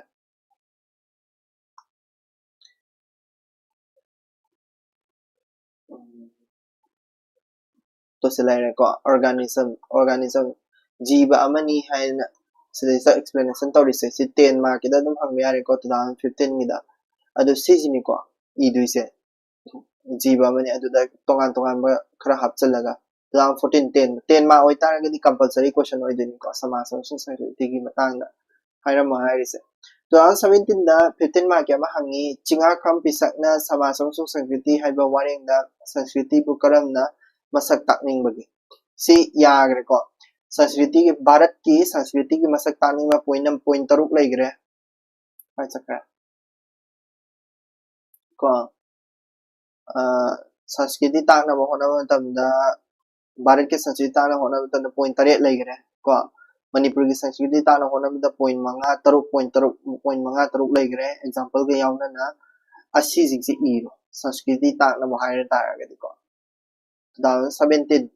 ꯎꯝ, ꯇꯣ ꯁꯤ ꯂꯩꯔꯦꯀꯣ, organism, organism, ꯖꯤꯕ ꯑꯃꯅꯤ ꯍꯥꯏꯅ ꯁꯤꯗꯩꯁꯤꯗ explanation ꯇꯧꯔꯤꯁꯦ꯫ ꯁꯤ ten markꯀꯤꯗ ꯑꯗꯨꯝ ꯍꯪꯕ ꯌꯥꯔꯦꯀꯣ, two thousand fifteenꯒꯤꯗ꯫ ꯑꯗꯨ ꯁꯤꯁꯤꯅꯤꯀꯣ ꯏꯗꯣꯏꯁꯦ, ꯖꯤꯕ ꯑꯃꯅꯤ꯫ ꯑꯗꯨꯗ ꯇꯣꯉꯥꯟ ꯇꯣꯉꯥꯟꯕ ꯈꯔ ꯍꯥꯞꯆꯤꯜꯂꯒ, two thousand fourteen ten, ten mark ꯑꯣꯏꯇꯥꯔꯒꯗꯤ compulsory question ꯑꯣꯏꯗꯣꯏꯅꯤꯀꯣ, ꯁꯃꯥꯖ ꯑꯃꯁꯨꯡ ꯁꯪꯁꯀ꯭ꯔꯤꯇꯤꯒꯤ ꯃꯇꯥꯡꯗ ꯍꯥꯏꯔꯝꯃꯣ ꯍꯥꯏꯔꯤꯁꯦ꯫ Two thousand seventeenꯗ fifteen markꯀꯤ ꯑꯃ ꯍꯪꯉꯤ, ꯆꯤꯡꯉꯥꯈꯝ ꯄꯤꯁꯛꯅ ꯁꯃꯥꯖ ꯑꯃꯁꯨꯡ ꯁꯪꯁꯀ꯭ꯔꯤꯇꯤ ꯍꯥꯏꯕ ꯋꯥꯔꯦꯡꯗ ꯁꯪꯁꯀ꯭ꯔꯤꯇꯤꯕꯨ ꯀꯔꯝꯅ ꯃꯁꯛ ꯇꯥꯛꯅꯤꯡꯕꯒꯦ? ꯁꯤ ꯌꯥꯈ꯭ꯔꯦꯀꯣ꯫ ꯁꯪꯁꯀ꯭ꯔꯤꯇꯤꯒꯤ, ꯚꯥꯔꯠꯀꯤ ꯁꯪꯁꯀ꯭ꯔꯤꯇꯤꯒꯤ ꯃꯁꯛ ꯇꯥꯛꯅꯤꯡꯕ point ꯑꯃ, point ꯇꯔꯨꯛ ꯂꯩꯈ꯭ꯔꯦ꯫ ꯀꯥꯏ ꯆꯠꯈ꯭ꯔꯦ? ꯀꯣ, ꯑ, ꯁꯪꯁꯀ꯭ꯔꯤꯇꯤ ꯇꯥꯛꯅꯕ ꯍꯣꯠꯅꯕ ꯃꯇꯝꯗ, ꯚꯥꯔꯠꯀꯤ ꯁꯪꯁꯀ꯭ꯔꯤꯇꯤ ꯇꯥꯛꯅꯕ ꯍꯣꯠꯅꯕ ꯃꯇꯝꯗ point ꯇꯔꯦꯠ ꯂꯩꯈ꯭ꯔꯦ ꯀꯣ꯫ ꯃꯅꯤꯄꯨꯔꯒꯤ ꯁꯪꯁꯀ꯭ꯔꯤꯇꯤ ꯇꯥꯛꯅꯕ ꯍꯣꯠꯅꯕꯗ point ꯃꯉꯥ ꯇꯔꯨꯛ, point ꯇꯔꯨꯛ, point ꯃꯉꯥ ꯇꯔꯨꯛ ꯂꯩꯈ꯭ꯔꯦ, exampleꯒ ꯌꯥꯎꯅꯅ꯫ ꯑꯁꯤꯁꯤꯡꯁꯦ ꯏꯔꯣ꯫ ꯁꯪꯁꯀ꯭ꯔꯤꯇꯤ ꯇꯥꯛꯅꯕ ꯍꯥꯏꯔ ꯇꯥꯔꯒꯗꯤꯀꯣ, two thousand seventeen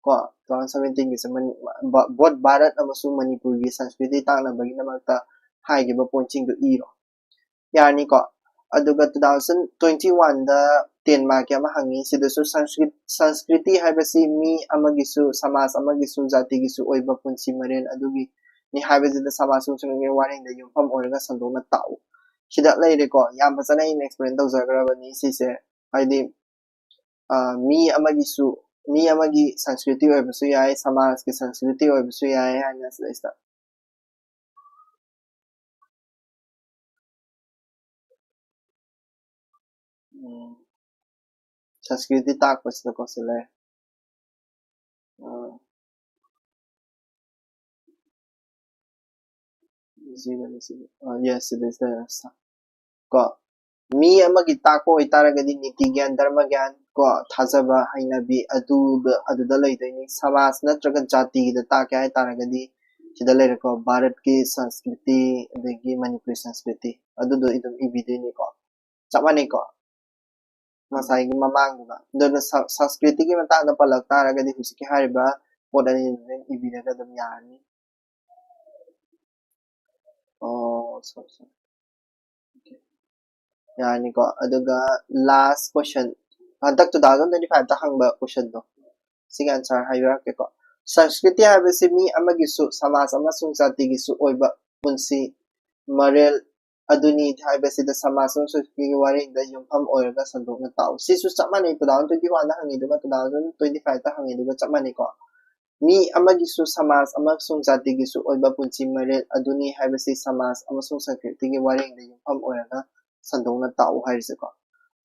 ꯀꯣ, two thousand seventeenꯒꯤꯁꯦ ꯃꯅꯤ-, ꯕ-, both ꯚꯥꯔꯠ ꯑꯃꯁꯨꯡ ꯃꯅꯤꯄꯨꯔꯒꯤ ꯁꯪꯁꯀ꯭ꯔꯤꯇꯤ ꯇꯥꯛꯅꯕꯒꯤꯗꯃꯛꯇ ꯍꯥꯏꯈꯤꯕ pointꯁꯤꯡꯗꯣ ꯏꯔꯣ꯫ ꯌꯥꯔꯅꯤꯀꯣ꯫ ꯑꯗꯨꯒ two thousand twenty oneꯗ ten markꯀꯤ ꯑꯃ ꯍꯪꯉꯤ꯫ ꯁꯤꯗꯁꯨ ꯁꯪꯁꯀ꯭ꯔꯤꯠ-, ꯁꯪꯁꯀ꯭ꯔꯤꯇꯤ ꯍꯥꯏꯕꯁꯤ ꯃꯤ ꯑꯃꯒꯤꯁꯨ, ꯁꯃꯥꯖ ꯑꯃꯒꯤꯁꯨ, ꯖꯥꯇꯤꯒꯤꯁꯨ ꯑꯣꯏꯕ ꯄꯨꯟꯁꯤ ꯃꯔꯦꯜ ꯑꯗꯨꯒꯤ ꯅꯤ ꯍꯥꯏꯕꯁꯤꯗ ꯁꯃꯥꯖ ꯁꯣꯡꯁꯣꯟꯒꯤ ꯋꯥꯔꯦꯡꯗ ꯌꯨꯝꯐꯝ ꯑꯣꯏꯔꯒ ꯁꯟꯗꯣꯛꯅ ꯇꯥꯛꯎ꯫ ꯁꯤꯗ ꯂꯩꯔꯦꯀꯣ꯫ ꯌꯥꯝ ꯐꯖꯅ ꯑꯩꯅ explain ꯇꯧꯖꯈ꯭ꯔꯕꯅꯤ ꯁꯤꯁꯦ꯫ ꯍꯥꯏꯗꯤ, ꯑ, ꯃꯤ ꯑꯃꯒꯤꯁꯨ, ꯃꯤ ꯑꯃꯒꯤ ꯁꯪꯁꯀ꯭ꯔꯤꯇꯤ ꯑꯣꯏꯕꯁꯨ ꯌꯥꯏ, ꯁꯃꯥꯖꯀꯤ ꯁꯪꯁꯀ꯭ꯔꯤꯇꯤ ꯑꯣꯏꯕꯁꯨ ꯌꯥꯏ ꯍꯥꯏꯅ ꯁꯤꯗꯩꯁꯤꯗ꯫ ꯎꯝ, ꯁꯪꯁꯀ꯭ꯔꯤꯇꯤ ꯇꯥꯛꯄꯁꯤꯗꯀꯣ ꯁꯤ ꯂꯩꯔꯦ꯫ ꯑ, ꯁꯤꯗꯅꯤ, ꯁꯤꯗ꯫ ꯑ, yes, ꯁꯤꯗꯩꯁꯤꯗ ꯀꯣ, ꯃꯤ ꯑꯃꯒꯤ ꯇꯥꯛꯄ ꯑꯣꯏꯇꯥꯔꯒꯗꯤ ꯅꯤꯇꯤ ꯒ꯭ꯌꯥꯟ, ꯙꯔꯃ ꯒ꯭ꯌꯥꯟ ꯀꯣ, ꯊꯥꯖꯕ, ꯍꯩꯅꯕꯤ ꯑꯗꯨꯗ, ꯑꯗꯨꯗ ꯂꯩꯗꯣꯏꯅꯤ꯫ ꯁꯃꯥꯖ ꯅꯠꯇ꯭ꯔꯒ ꯖꯥꯇꯤꯒꯤꯗ ꯇꯥꯛꯀꯦ ꯍꯥꯏꯇꯥꯔꯒꯗꯤ ꯁꯤꯗ ꯂꯩꯔꯦꯀꯣ, ꯚꯥꯔꯠꯀꯤ ꯁꯪꯁꯀ꯭ꯔꯤꯇꯤ ꯑꯗꯒꯤ ꯃꯅꯤꯄꯨꯔꯤ ꯁꯪꯁꯀ꯭ꯔꯤꯇꯤ ꯑꯗꯨꯗꯣ ꯑꯗꯨꯝ ꯏꯕꯤꯗꯣꯏꯅꯤꯀꯣ꯫ ꯆꯞ ꯃꯥꯟꯅꯩꯀꯣ ꯉꯁꯥꯏꯒꯤ ꯃꯃꯥꯡꯗꯨꯒ꯫ ꯑꯗꯨꯅ ꯁ-, ꯁꯪꯁꯀ꯭ꯔꯤꯇꯤꯒꯤ ꯃꯇꯥꯡꯗ ꯄꯜꯂꯛ ꯇꯥꯔꯒꯗꯤ ꯍꯧꯖꯤꯛꯀꯤ ꯍꯥꯏꯔꯤꯕ ꯄꯣꯠ ꯑꯅꯤꯗꯨꯗ ꯏꯕꯤꯔꯒ ꯑꯗꯨꯝ ꯌꯥꯔꯅꯤ꯫ ꯑꯣ, sorry, sorry. Okay. ꯌꯥꯔꯅꯤꯀꯣ꯫ ꯑꯗꯨꯒ last question, ꯍꯟꯗꯛ two thousand twenty fiveꯇ ꯍꯪꯕ questionꯗꯣ, ꯁꯤꯒꯤ answer ꯍꯥꯏꯕꯤꯔꯛꯀꯦꯀꯣ꯫ ꯁꯪꯁꯀ꯭ꯔꯤꯇꯤ ꯍꯥꯏꯕꯁꯤ ꯃꯤ ꯑꯃꯒꯤꯁꯨ, ꯁꯃꯥꯖ ꯑꯃꯁꯨꯡ ꯖꯥꯇꯤꯒꯤꯁꯨ ꯑꯣꯏꯕ ꯄꯨꯟꯁꯤ ꯃꯔꯦꯜ ꯑꯗꯨꯅꯤ ꯍꯥꯏꯕꯁꯤꯗ ꯁꯃꯥꯖ ꯑꯃꯁꯨꯡ ꯁꯪꯁꯀ꯭ꯔꯤꯇꯤꯒꯤ ꯋꯥꯔꯦꯡꯗ ꯌꯨꯝꯐꯝ ꯑꯣꯏꯔꯒ ꯁꯟꯗꯣꯛꯅ ꯇꯥꯛꯎ꯫ ꯁꯤꯁꯨ ꯆꯞ ꯃꯥꯟꯅꯩ, two thousand twenty oneꯗ ꯍꯪꯉꯤꯗꯨꯒ two thousand twenty fiveꯇ ꯍꯪꯉꯤꯗꯨꯒ ꯆꯞ ꯃꯥꯟꯅꯩꯀꯣ꯫ ꯃꯤ ꯑꯃꯒꯤꯁꯨ, ꯁꯃꯥꯖ ꯑꯃꯁꯨꯡ ꯖꯥꯇꯤꯒꯤꯁꯨ ꯑꯣꯏꯕ ꯄꯨꯟꯁꯤ ꯃꯔꯦꯜ ꯑꯗꯨꯅꯤ ꯍꯥꯏꯕꯁꯤ ꯁꯃꯥꯖ ꯑꯃꯁꯨꯡ ꯁꯪꯁꯀ꯭ꯔꯤꯇꯤꯒꯤ ꯋꯥꯔꯦꯡꯗ ꯌꯨꯝꯐꯝ ꯑꯣꯏꯔꯒ ꯁꯟꯗꯣꯛꯅ ꯇꯥꯛꯎ ꯍꯥꯏꯔꯤꯁꯦꯀꯣ꯫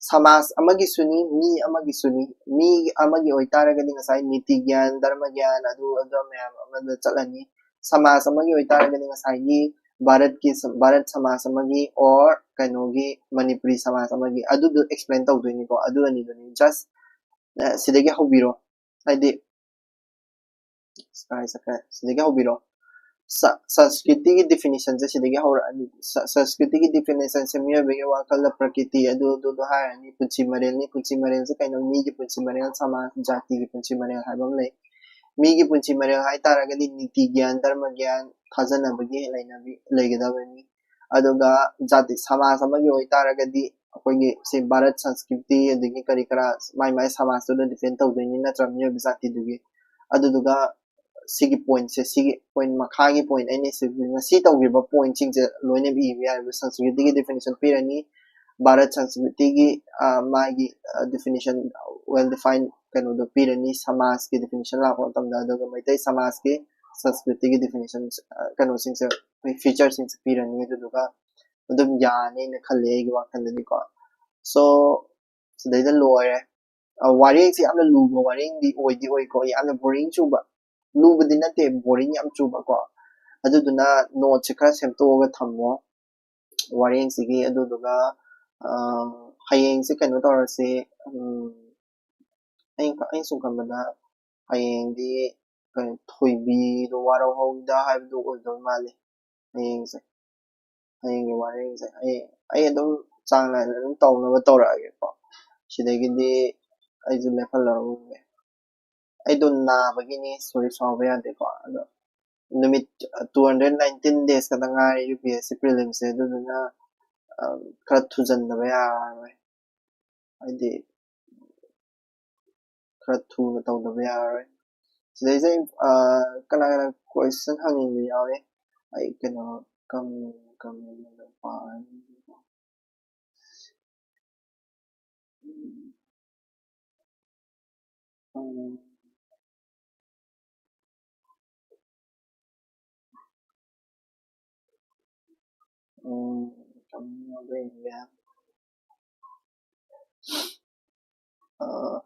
ꯁꯃꯥꯖ ꯑꯃꯒꯤꯁꯨꯅꯤ, ꯃꯤ ꯑꯃꯒꯤꯁꯨꯅꯤ꯫ ꯃꯤ ꯑꯃꯒꯤ ꯑꯣꯏꯇꯥꯔꯒꯗꯤ ꯉꯁꯥꯏ ꯅꯤꯇꯤ ꯒ꯭ꯌꯥꯟ, ꯙꯔꯃ ꯒ꯭ꯌꯥꯟ, ꯑꯗꯨ ꯑꯗꯨ ꯃꯌꯥꯝ ꯑꯃꯗ ꯆꯠꯂꯅꯤ꯫ ꯁꯃꯥꯖ ꯑꯃꯒꯤ ꯑꯣꯏꯇꯥꯔꯒꯗꯤ ꯉꯁꯥꯏꯒꯤ ꯚꯥꯔꯠꯀꯤ ꯁ-, ꯚꯥꯔꯠ ꯁꯃꯥꯖ ꯑꯃꯒꯤ or ꯀꯩꯅꯣꯒꯤ ꯃꯅꯤꯄꯨꯔꯤ ꯁꯃꯥꯖ ꯑꯃꯒꯤ ꯑꯗꯨꯗꯣ explain ꯇꯧꯗꯣꯏꯅꯤꯀꯣ꯫ ꯑꯗꯨ ꯑꯅꯤꯗꯨꯅꯤ꯫ Just, ꯑ, ꯁꯤꯗꯒꯤ ꯍꯧꯕꯤꯔꯣ꯫ ꯍꯥꯏꯗꯤ, ꯁꯤꯗꯒꯤ ꯍꯧꯕꯤꯔꯣ꯫ ꯁ- ꯁꯪꯁꯀ꯭ꯔꯤꯇꯤꯒꯤ ꯗꯤꯐꯤꯅꯤꯁꯟꯁꯦ ꯁꯤꯗꯒꯤ ꯍꯧꯔꯛꯑꯅꯤ꯫ ꯁ- ꯁꯪꯁꯀ꯭ꯔꯤꯇꯤꯒꯤ ꯗꯤꯐꯤꯅꯤꯁꯟꯁꯦ ꯃꯤꯑꯣꯏꯕꯒꯤ ꯋꯥꯈꯜꯗ ꯄ꯭ꯔꯀꯤꯇꯤ ꯑꯗꯨ ꯑꯗꯨꯗꯣ ꯍꯥꯏꯔꯅꯤ꯫ ꯄꯨꯟꯁꯤ ꯃꯔꯦꯜꯅꯤ꯫ ꯄꯨꯟꯁꯤ ꯃꯔꯦꯜꯁꯦ ꯀꯩꯅꯣ? ꯃꯤꯒꯤ ꯄꯨꯟꯁꯤ ꯃꯔꯦꯜ, ꯁꯃꯥꯖ, ꯖꯥꯇꯤꯒꯤ ꯄꯨꯟꯁꯤ ꯃꯔꯦꯜ ꯍꯥꯏꯕ ꯑꯃ ꯂꯩ꯫ ꯃꯤꯒꯤ ꯄꯨꯟꯁꯤ ꯃꯔꯦꯜ ꯍꯥꯏꯇꯥꯔꯒꯗꯤ ꯅꯤꯇꯤ ꯒ꯭ꯌꯥꯟ, ꯙꯔꯃ ꯒ꯭ꯌꯥꯟ, ꯊꯥꯖꯅꯕꯒꯤ ꯂꯩꯅꯕꯤ ꯂꯩꯒꯗꯕꯅꯤ꯫ ꯑꯗꯨꯒ ꯖꯥꯇꯤ, ꯁꯃꯥꯖ ꯑꯃꯒꯤ ꯑꯣꯏꯇꯥꯔꯒꯗꯤ ꯑꯩꯈꯣꯏꯒꯤ ꯁꯤ ꯚꯥꯔꯠ ꯁꯪꯁꯀ꯭ꯔꯤꯇꯤ ꯑꯗꯒꯤ ꯀꯔꯤ ꯀꯔꯥ ꯃꯥꯏ ꯃꯥꯏ ꯁꯃꯥꯖꯇꯨꯗ ꯗꯤꯄꯦꯟ ꯇꯧꯗꯣꯏꯅꯤ ꯅꯠꯇ꯭ꯔꯥ, ꯃꯤꯑꯣꯏꯕ ꯖꯥꯇꯤꯗꯨꯒꯤ꯫ ꯑꯗꯨꯗꯨꯒ ꯁꯤꯒꯤ ꯄꯣꯏꯟꯠꯁꯦ, ꯁꯤꯒꯤ ꯄꯣꯏꯟꯠ ꯃꯈꯥꯒꯤ ꯄꯣꯏꯟꯠ ꯑꯩꯅ ꯁꯤ ꯉꯁꯤ ꯇꯧꯈꯤꯕ ꯄꯣꯏꯟꯠꯁꯤꯡꯁꯦ ꯂꯣꯏꯅ ꯏꯕ ꯌꯥꯏꯕ꯫ ꯁꯪꯁꯀ꯭ꯔꯤꯇꯤꯒꯤ ꯗꯤꯐꯤꯅꯤꯁꯟ ꯄꯤꯔꯅꯤ, ꯚꯥꯔꯠ ꯁꯪꯁꯀ꯭ꯔꯤꯇꯤꯒꯤ ꯑ, ꯃꯥꯒꯤ ꯗꯤꯐꯤꯅꯤꯁꯟ, ꯋꯦꯜ ꯗꯤꯐꯥꯏꯟ ꯀꯩꯅꯣꯗꯣ ꯄꯤꯔꯅꯤ, ꯁꯃꯥꯖꯀꯤ ꯗꯤꯐꯤꯅꯤꯁꯟ ꯂꯥꯛꯄ ꯃꯇꯝꯗ꯫ ꯑꯗꯨꯒ ꯃꯩꯇꯩ ꯁꯃꯥꯖꯀꯤ ꯁꯪꯁꯀ꯭ꯔꯤꯇꯤꯒꯤ ꯗꯤꯐꯤꯅꯤꯁꯟ, ꯀꯩꯅꯣꯁꯤꯡꯁꯦ, ꯐꯤꯆꯔꯁꯤꯡꯁꯦ ꯄꯤꯔꯅꯤ꯫ ꯑꯗꯨꯗꯨꯒ ꯑꯗꯨꯝ ꯌꯥꯅꯤꯅ ꯈꯜꯂꯦ ꯑꯩꯒꯤ ꯋꯥꯈꯜꯗꯗꯤꯀꯣ꯫ ꯁꯣ, ꯁꯤꯗꯩꯗ ꯂꯣꯏꯔꯦ꯫ ꯑ, ꯋꯥꯔꯦꯡꯁꯦ ꯌꯥꯝꯅ ꯂꯨꯕ ꯋꯥꯔꯦꯡꯗꯤ ꯑꯣꯏꯗꯤ ꯑꯣꯏꯀꯣ, ꯌꯥꯝꯅ ꯕꯣꯔꯤꯡ ꯆꯨꯕ, ꯂꯨꯕꯗꯤ ꯅꯠꯇꯦ, ꯕꯣꯔꯤꯡ ꯌꯥꯝ ꯆꯨꯕꯀꯣ꯫ ꯑꯗꯨꯗꯨꯅ ꯅꯣꯠꯁꯦ ꯈꯔ ꯁꯦꯝꯗꯣꯛꯑꯒ ꯊꯝꯃꯣ ꯋꯥꯔꯦꯡꯁꯤꯒꯤ꯫ ꯑꯗꯨꯗꯨꯒ ꯑ, ꯍꯌꯦꯡꯁꯦ ꯀꯩꯅꯣ ꯇꯧꯔꯁꯦ, ꯎꯝ, ꯑꯩ ꯑꯩꯅ ꯁꯨꯝ ꯈꯟꯕꯗ ꯍꯌꯦꯡꯗꯤ ꯀꯩꯅꯣ, ꯊꯣꯏꯕꯤꯗꯣ ꯋꯥꯔꯧꯍꯧꯗ ꯍꯥꯏꯕꯗꯨ ꯑꯣꯏꯗꯧ ꯃꯥꯜꯂꯦ ꯍꯌꯦꯡꯁꯦ꯫ ꯍꯌꯦꯡꯒꯤ ꯋꯥꯔꯦꯡꯁꯦ ꯑꯩ ꯑꯩ ꯑꯗꯨꯝ ꯆꯥꯡ ꯅꯥꯏꯅ ꯑꯗꯨꯝ ꯇꯧꯅꯕ ꯇꯧꯔꯛꯑꯒꯦꯀꯣ꯫ ꯁꯤꯗꯒꯤꯗꯤ ꯑꯩꯁꯨ ꯂꯦꯞꯍꯜꯂꯔꯣꯏꯒꯦ꯫ ꯑꯩꯗꯣ ꯅꯥꯕꯒꯤꯅꯤ, ꯁꯣꯔꯤ, ꯁꯥꯎꯕ ꯌꯥꯗꯦꯀꯣ꯫ ꯑꯗꯣ ꯅꯨꯃꯤꯠ two hundred nineteen days ꯈꯛꯇ ꯉꯥꯏꯔꯦ ꯌꯨ ꯄꯤ ꯑꯦꯁ ꯁꯤ ꯄ꯭ꯔꯤꯂꯤꯝꯁꯦ꯫ ꯑꯗꯨꯗꯨꯅ ꯑ, ꯈꯔ ꯊꯨꯖꯟꯗꯕ ꯌꯥꯔꯔꯣꯏ꯫ ꯍꯥꯏꯗꯤ ꯈꯔ ꯊꯨꯅ ꯇꯧꯗꯕ ꯌꯥꯔꯔꯣꯏ꯫ ꯁꯤꯗꯩꯁꯤꯗ ꯑ, ꯀꯅꯥ ꯀꯅꯥ ꯀꯣꯏꯁꯟ ꯍꯪꯅꯤꯡꯕ ꯌꯥꯎꯋꯦ? ꯑꯩ ꯀꯩꯅꯣ ꯀꯝ ꯀꯝ ꯄꯥꯔꯅꯤ꯫ ꯎꯝ꯫ ꯎꯝ, ꯀꯝ ꯌꯥꯎꯕ ꯌꯦꯡꯒꯦ꯫ ꯑ,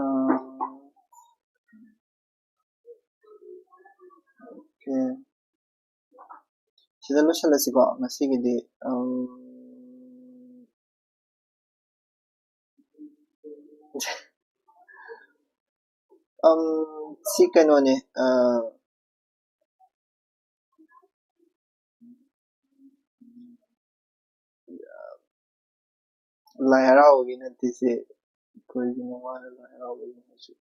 ꯑꯥ, okay. ꯁꯤꯗ ꯂꯣꯏꯁꯤꯜꯂꯁꯤꯀꯣ ꯉꯁꯤꯒꯤꯗꯤ꯫ ꯑꯝ, ꯑꯝ, ꯁꯤ ꯀꯩꯅꯣꯅꯦ, ꯑ, ꯂꯥꯏ ꯍꯔꯥꯎꯕꯒꯤ ꯅꯠꯇꯦ ꯁꯤ꯫ ꯀꯔꯤꯒꯤꯅꯣ ꯃꯥꯅ ꯂꯥꯏ ꯍꯔꯥꯎꯕꯒꯤ ꯍꯥꯏꯁꯤ?